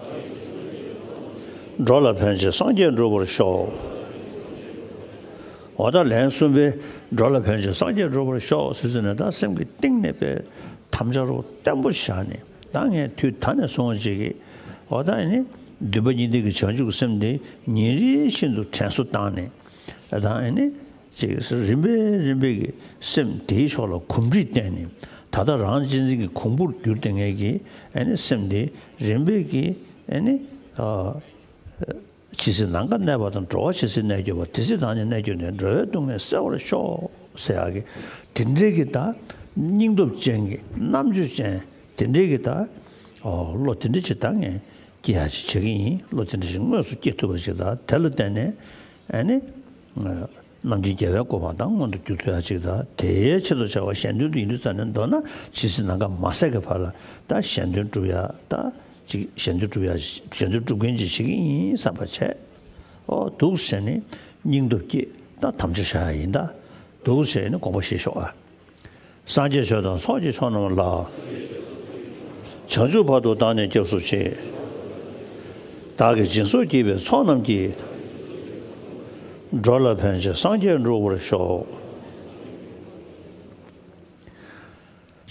འགྲོ་ལ་ཕན་ཕྱིར་སངས་རྒྱས་འགྲུབ་པར་ཤོག། འོ་ད་ལན་གསུམ་པའི་འགྲོ་ལ་ཕན་ཕྱིར་སངས་རྒྱས་འགྲུབ་པར་ཤོག་ཟེར་ཟེར་ནས། ད་སེམས་ཀྱི་གཏིང་ནས་པའི་དམ་བཅའ་རུ་བརྟན་པོ་བཞག་ནས། ད་ངས་དུས་ད་ནས་བཟུང་བ་ཅིག་གིས། འོ་ད་ཨེ་ནི། མདུན་པ་གཉིས་ལྡན་གྱི་བྱང་ཆུབ་སེམས་འདི་ཉིན་རེ་བཞིན་དུ་དྲན་གསོ་བཏང་ནས། ད་ཨེ་ནི། ཅིག་རིམ་པས་རིམ་པས་ཀྱི་སེམས་དེའི་ཕྱོགས་ལ་གོམས་འདྲིས་བསྟེན་ནས། ད་ལྟ་རང་གཅེས་འཛིན་གྱི་གོང་བུར་གྱུར་ཏེ་ངེད་ཀྱི་ཨེ་ནི་སེམས་དེ་རིམ་པས་ཀྱི་ཨེ་ནི། ཨ། ཇི་སྲིད་ནམ་མཁའ་གནས་པ་དང་། འགྲོ་བ་ཇི་སྲིད་གནས་གྱུར་པ། དེ་སྲིད་བདག་ནི་གནས་གྱུར་ནས། འགྲོ་བའི་སྡུག་བསྔལ་སེལ་བར་ཤོག་ཟེར་ཡག་གི་དེ་འདྲའི་གི་ད་སྙིང་སྟོབས་ཅན་གྱི་རྣམ་དཔྱོད་ཅན་དེ་འདྲའི་གི་ད། ཨོ། བློ་དེ་འདྲ་ཅིག་ད་ངས་སྐྱེ་ཡག་ཅིག་བྱེད་ཀྱི་ཡིན། བློ་དེ་འདྲ་ཅིག་དངོས་སུ་སྐྱེ་ཐུབ་པ་ཅིག་ད་དེ་ལ་བརྟེན་ནས། ཨ་ནི། རྣམ་མཁྱེན་རྒྱལ་བའི་གོ་འཕང་ད་མངོན་དུ་གྱུར་ཐུབ་ཡག་ཅིག་ད། དེའི་ཆེད་དུ་བྱ་བ་གཞན་དོན་དུ་ཡིན་དུས་ཙམ་ནས་མདོར་ན་ཇི་སྲིད་ནམ་མཁའ་མ་ཟད་ཀྱི་བར་ལ་ད་གཞན་དོན་སྒྲུབ་ཡག་ད་ཅིག་གཞན་དོན་སྒྲུབ་ཡག་གཞན་དོན་སྒྲུབ་མཁན་ཅིག་བྱེད་ཀྱི་ཡིན་བསམ་པ་བྱས། ཨོ། འདུག་སེ་བྱས་ནས་སྙིང་སྟོབས་བསྐྱེད། ད་དམ་བཅའ་བཞག་ཡག་ཡིན། ད་འདུག་སེ་བྱས་ནས་དགོངས་པ་བཞེས་ཤོག་ཨ། སངས་རྒྱས་ཆོས་དང་ཚོགས་ཀྱི་མཆོག་རྣམས་ལ། བྱང་ཆུབ་བར་དུ་བདག་ནི་སྐྱབས་སུ་མཆི། བདག་གིས་སྦྱིན་སོགས་བགྱིས་པའི་ཚོགས་རྣམས་ཀྱིས། འགྲོ་ལ་ཕན་ཕྱིར་སངས་རྒྱས་འགྲུབ་པར་ཤོག།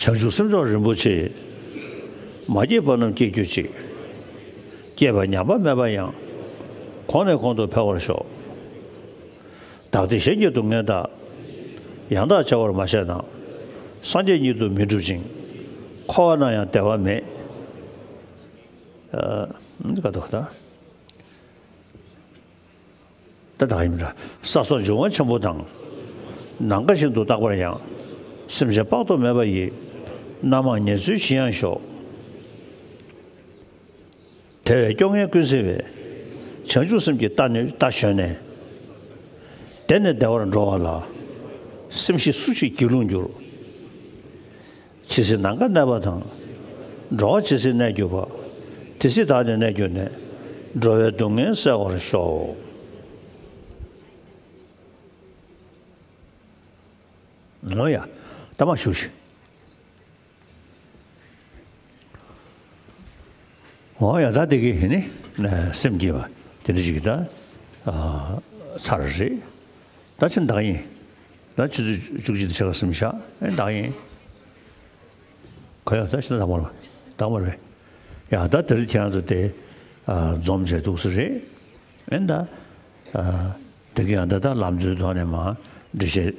བྱང་ཆུབ་སེམས་མཆོག་རིན་པོ་ཆེ། མ་སྐྱེས་པ་རྣམས་སྐྱེ་གྱུར་ཅིག། སྐྱེས་པ་ཉམས་པ་མེད་པ་ཡང་། གོང་ནས་གོང་དུ་འཕེལ་བར་ཤོག། བདག་བདེ་གཞན་གྱི་སྡུག་བསྔལ་དག། ཡང་དག་བྱ་བར་མ་བྱས་ན། སངས་རྒྱས་ཉིད་དུ་མི་འགྲུབ་ཅིང་། འཁོར་བ་ན་ཡང་བདེ་བ་མེད། ཨ། འདི་ག་དོག་ད། ད་དག་ཡིན་འདྲ། ས་སོགས་འབྱུང་བ་ཆེན་པོ་དང་། ནམ་མཁའ་བཞིན་དུ་རྟག་པར་ཡང་། སེམས་ཅན་དཔག་ཏུ་མེད་པ་ཡི། རྣམ་མང་ཉེར་འཚོའི་ཞིང་ཡང་ཞོག། དེ་བས་སྐྱོ་ངལ་ཀུན་སེལ་བའི། བྱང་ཆུབ་སེམས་ཀྱི་རྟ་ནི་རྟ་བཞོན་ནས། བདེ་ནས་བདེ་བར་འགྲོ་བ་ལ། སེམས་ཤེས་སུ་ཞིག་སྒྱིད་ལུག་འགྱུར། ཇི་སྲིད་ནམ་མཁའ་གནས་པ་དང་། འགྲོ་བ་ཇི་སྲིད་གནས་གྱུར་པ། དེ་སྲིད་བདག་ནི་གནས་གྱུར་ནས། འགྲོ་བའི་སྡུག་བསྔལ་སེལ་བར་ཤོག། ལོ་ཡ། ད་མ་བཞུགས་ཤིག་འོ་ཡ། ད་དེ་གི་ནི་སེམས་བསྐྱེད་པ་དེ་འདྲ་ཞིག་ད་ཚར་རེད། ད་ཕྱིན་བདག་ཡིན། ད་ཆུ་ཚོད་བཅུ་གཅིག་དང་ཕྱེད་ཀ་ཟིན་ཤག་ཨེ་བདག་ཡིན། ག་ཡ། ད་ཕྱིན་ད་བར་བདག་བར་བས། ཡ། ད་དེ་རིང་ཁྱེད་རང་ཚོ་དེ་འཛོམས་བྱས་འདུག་ས་རེད། ཨེ་ད། དེ་གི་ཡང་ད་ལྟ་ལམ་འཛོལ་ཐོག་ནས་མ་འགྲེལ་བཤད་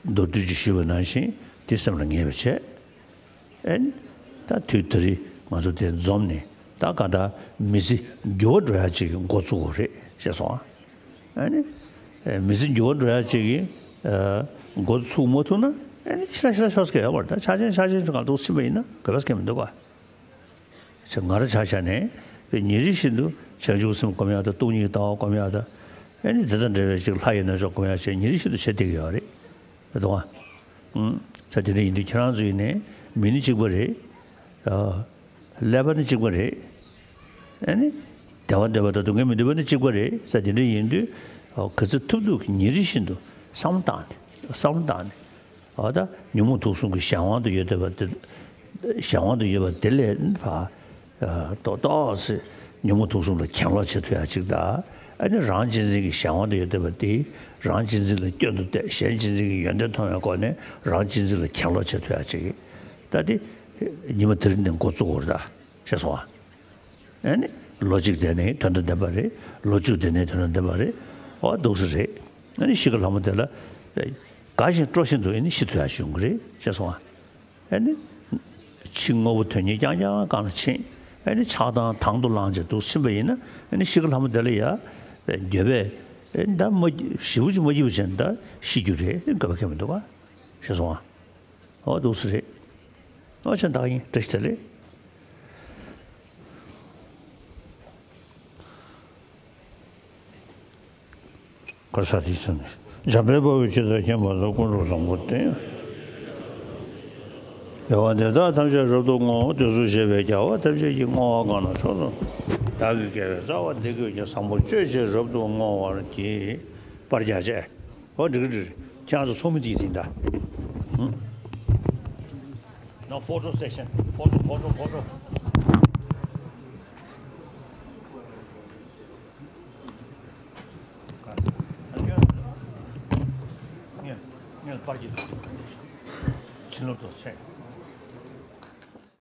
མདོར་བསྡུས་ཅིག་ཞུས་པ་ནང་བཞིན་དེ་སེམས་ལ་ངེས་པ་བྱས། ཨེ་ད་དུས་དེ་རིང་ང་ཚོ་དེ་འཛོམས་ནས་ད་ག་ད་མི་ཚེ་འགྱུར་བ་འགྲོ་ཡ་ཅིག་འགོ་བཙུགས་དགོས་རེད་ཅེས་སོང་ཨ། ཨེ་ནི་མི་ཚེ་འགྱུར་བ་འགྲོ་ཡ་ཅིག་གི་འགོ་བཙུགས་མ་ཐུབ་ན་ཨེ་ནི་ཕྱི་ལ་ཕྱི་ལ་ཤོག་ཟེར་གི་ཡོད་མ་རེད། ད་ཆ་ཆེན་ཆ་ཆེན་ཚོ་གང་འདུག་ཕྱིན་པ་ཡིན་ན་དགོས་པ་ཟེར་གི་མི་འདུག་ག་ཆེ་ང་རང་ཆ་བཞག་ནས་ཉིན་རེ་བཞིན་དུ་བྱང་ཆུབ་སེམས་སྒོམ་ཡག་དང་སྟོང་ཉིད་ལྟ་བ་སྒོམ་ཡག་དང་། ཨེ་ནི་དེ་དང་འབྲེལ་བའི་ཅིག་ལྷ་ཡི་རྣལ་འབྱོར་སྒོམ་ཡག་བཅས་ཉིན་རེ་བཞིན་དུ་བྱེད་བསྡད་ཀྱི་ཡོད་རེད། རེད་དོ། ཨང་། ས་དེ་འདྲ་ཡིན་དུས་ཁྱེད་རང་ཚོ་ཡིན་ནའི་མི་ནི་གཅིག་པ་རེད། ཀླད་པ་ནི་གཅིག་པ་རེད། ཨེ་ནི། བདེ་བ་འདོད་པ་དང་སྡུག་བསྔལ་མི་འདོད་པ་ནི་གཅིག་པ་རེད། ས་དེ་འདྲ་ཡིན་དུས་ག་ཚོད་ཐུབ་ཐུབ་ཀྱིས་ཉིན་རེ་བཞིན་དུ་བསམ་བློ་བཏང་ནས་བསམ་བློ་བཏང་ནས། འོ་ད་ཉོན་མོངས་དུག་གསུམ་གྱི་གཞན་དབང་དུ་ཡོད་བསྡད་པ་དེ། གཞན་དབང་དུ་ཡོད་པ་དེ་ལས་ཕར་ཏོག་ཏོག་ཙམ་ཉོན་མོངས་དུག་གསུམ་ལ་གྱེན་ལོག་བྱེད་ཐུབ་ཡ་གཅིག་དང་། ཨ་ནི་རང་གཅེས་འཛིན་གྱི་གཞན་དབང་དུ་ཡོད་བསྡད་པ་དེ་རང་གཅེས་འཛིན་ལ་སྐྱོན་དུ་བལྟས། གཞན་གཅེས་འཛིན་གྱི་ཡོན་ཏན་མཐོང་བའི་སྒོ་ནས་རང་གཅེས་འཛིན་ལ་གྱེན་ལོག་བྱེད་ཐུབ་ཡ་གཅིག་ད་དེ་ཉི་མ་དེ་རིང་ནས་འགོ་བཙུགས་དགོས་རེད་ད། ཤེས་སོང་ཨ། ཨ་ནི་ལོ་གཅིག་བསྡད་ནས་དོན་དང་ལྡན་པ་རེད། ལོ་བཅུ་བསྡད་ནས་དོན་དང་ལྡན་པ་རེད། འོ་འདུག་ས་རེད། ཨ་ནི་ཤི་ཁ་ལྷ་མོ་དེ་ལ་དགའ་བཞིན་སྤྲོ་བཞིན་དུ་ཨ་ནི་ཤི་ཐུབ་ཡ་བྱུང་གི་རེད། ཤེས་སོང་ཨ། ཨ་ནི་ཕྱི་དངོས་པོ་དོན་གཉེར་རྐྱང་རྐྱང་སྒང་ལ་ཕྱིན། ཨ་ནི་ཆགས་སྡང་དང་དུ་བླངས་བྱས་འདུག་ཕྱིན་པ་ཡིན་ན་ཨ་ནི་ཤི་ཁ་ལྷ་མོ་དེ་ལ་ཡ་འགྱོད་པས་ཨ་ནི་ད་མ་ཞེ་པོ་ཅིག་མ་སྐྱིད་པ་བྱས་ནས་ད་ཤི་རྒྱུ་རེད། ཨ་ནི་དགོས་པ་ཁྱད་མི་འདུག་ག་ཤེས་སོང་ཨ། ཨོ་འདུག་སེ་རེད། ཨོ་ཆེན་བདག་ཡིན། བཀྲ་ཤིས་བདེ་ལེགས། གར་ས་དེ་ཚོ་ནི། འཇམ་དཔལ་དཔའ་བོས་ཇི་ལྟར་མཁྱེན་པ་དང་། ཀུན་རྫོབ་བཟང་པོ་སྟེ། དགེ་བ་འདི་དག་ཐམས་ཅད་རབ་ཏུ་བསྔོ། དུས་གསུམ་གཤེགས་པའི་རྒྱལ་བ་ཐམས་ཅད་ཀྱིས། བསྔོ་བ་གང་ལ་མཆོག་ཏུ། བདག་གི་དགེ་བའི་རྩ་བ་འདི་ཀུན་ཀྱང་། བཟང་པོ་སྤྱོད་ཕྱིར་རབ་ཏུ་བསྔོ་བར་བགྱི། པར་རྒྱག་བྱས། ཨོ་འགྲིག་གི་འགྲིག་གི། ཁྱེད་རང་ཚོ་ཚོགས་མི་དེ་ཡིན་ད། ཧུམ། No photo session. Photo, photo, photo. ངས་ངས་པར་གྱི་ཕྱི་ལོགས་ཏུ་ཆས།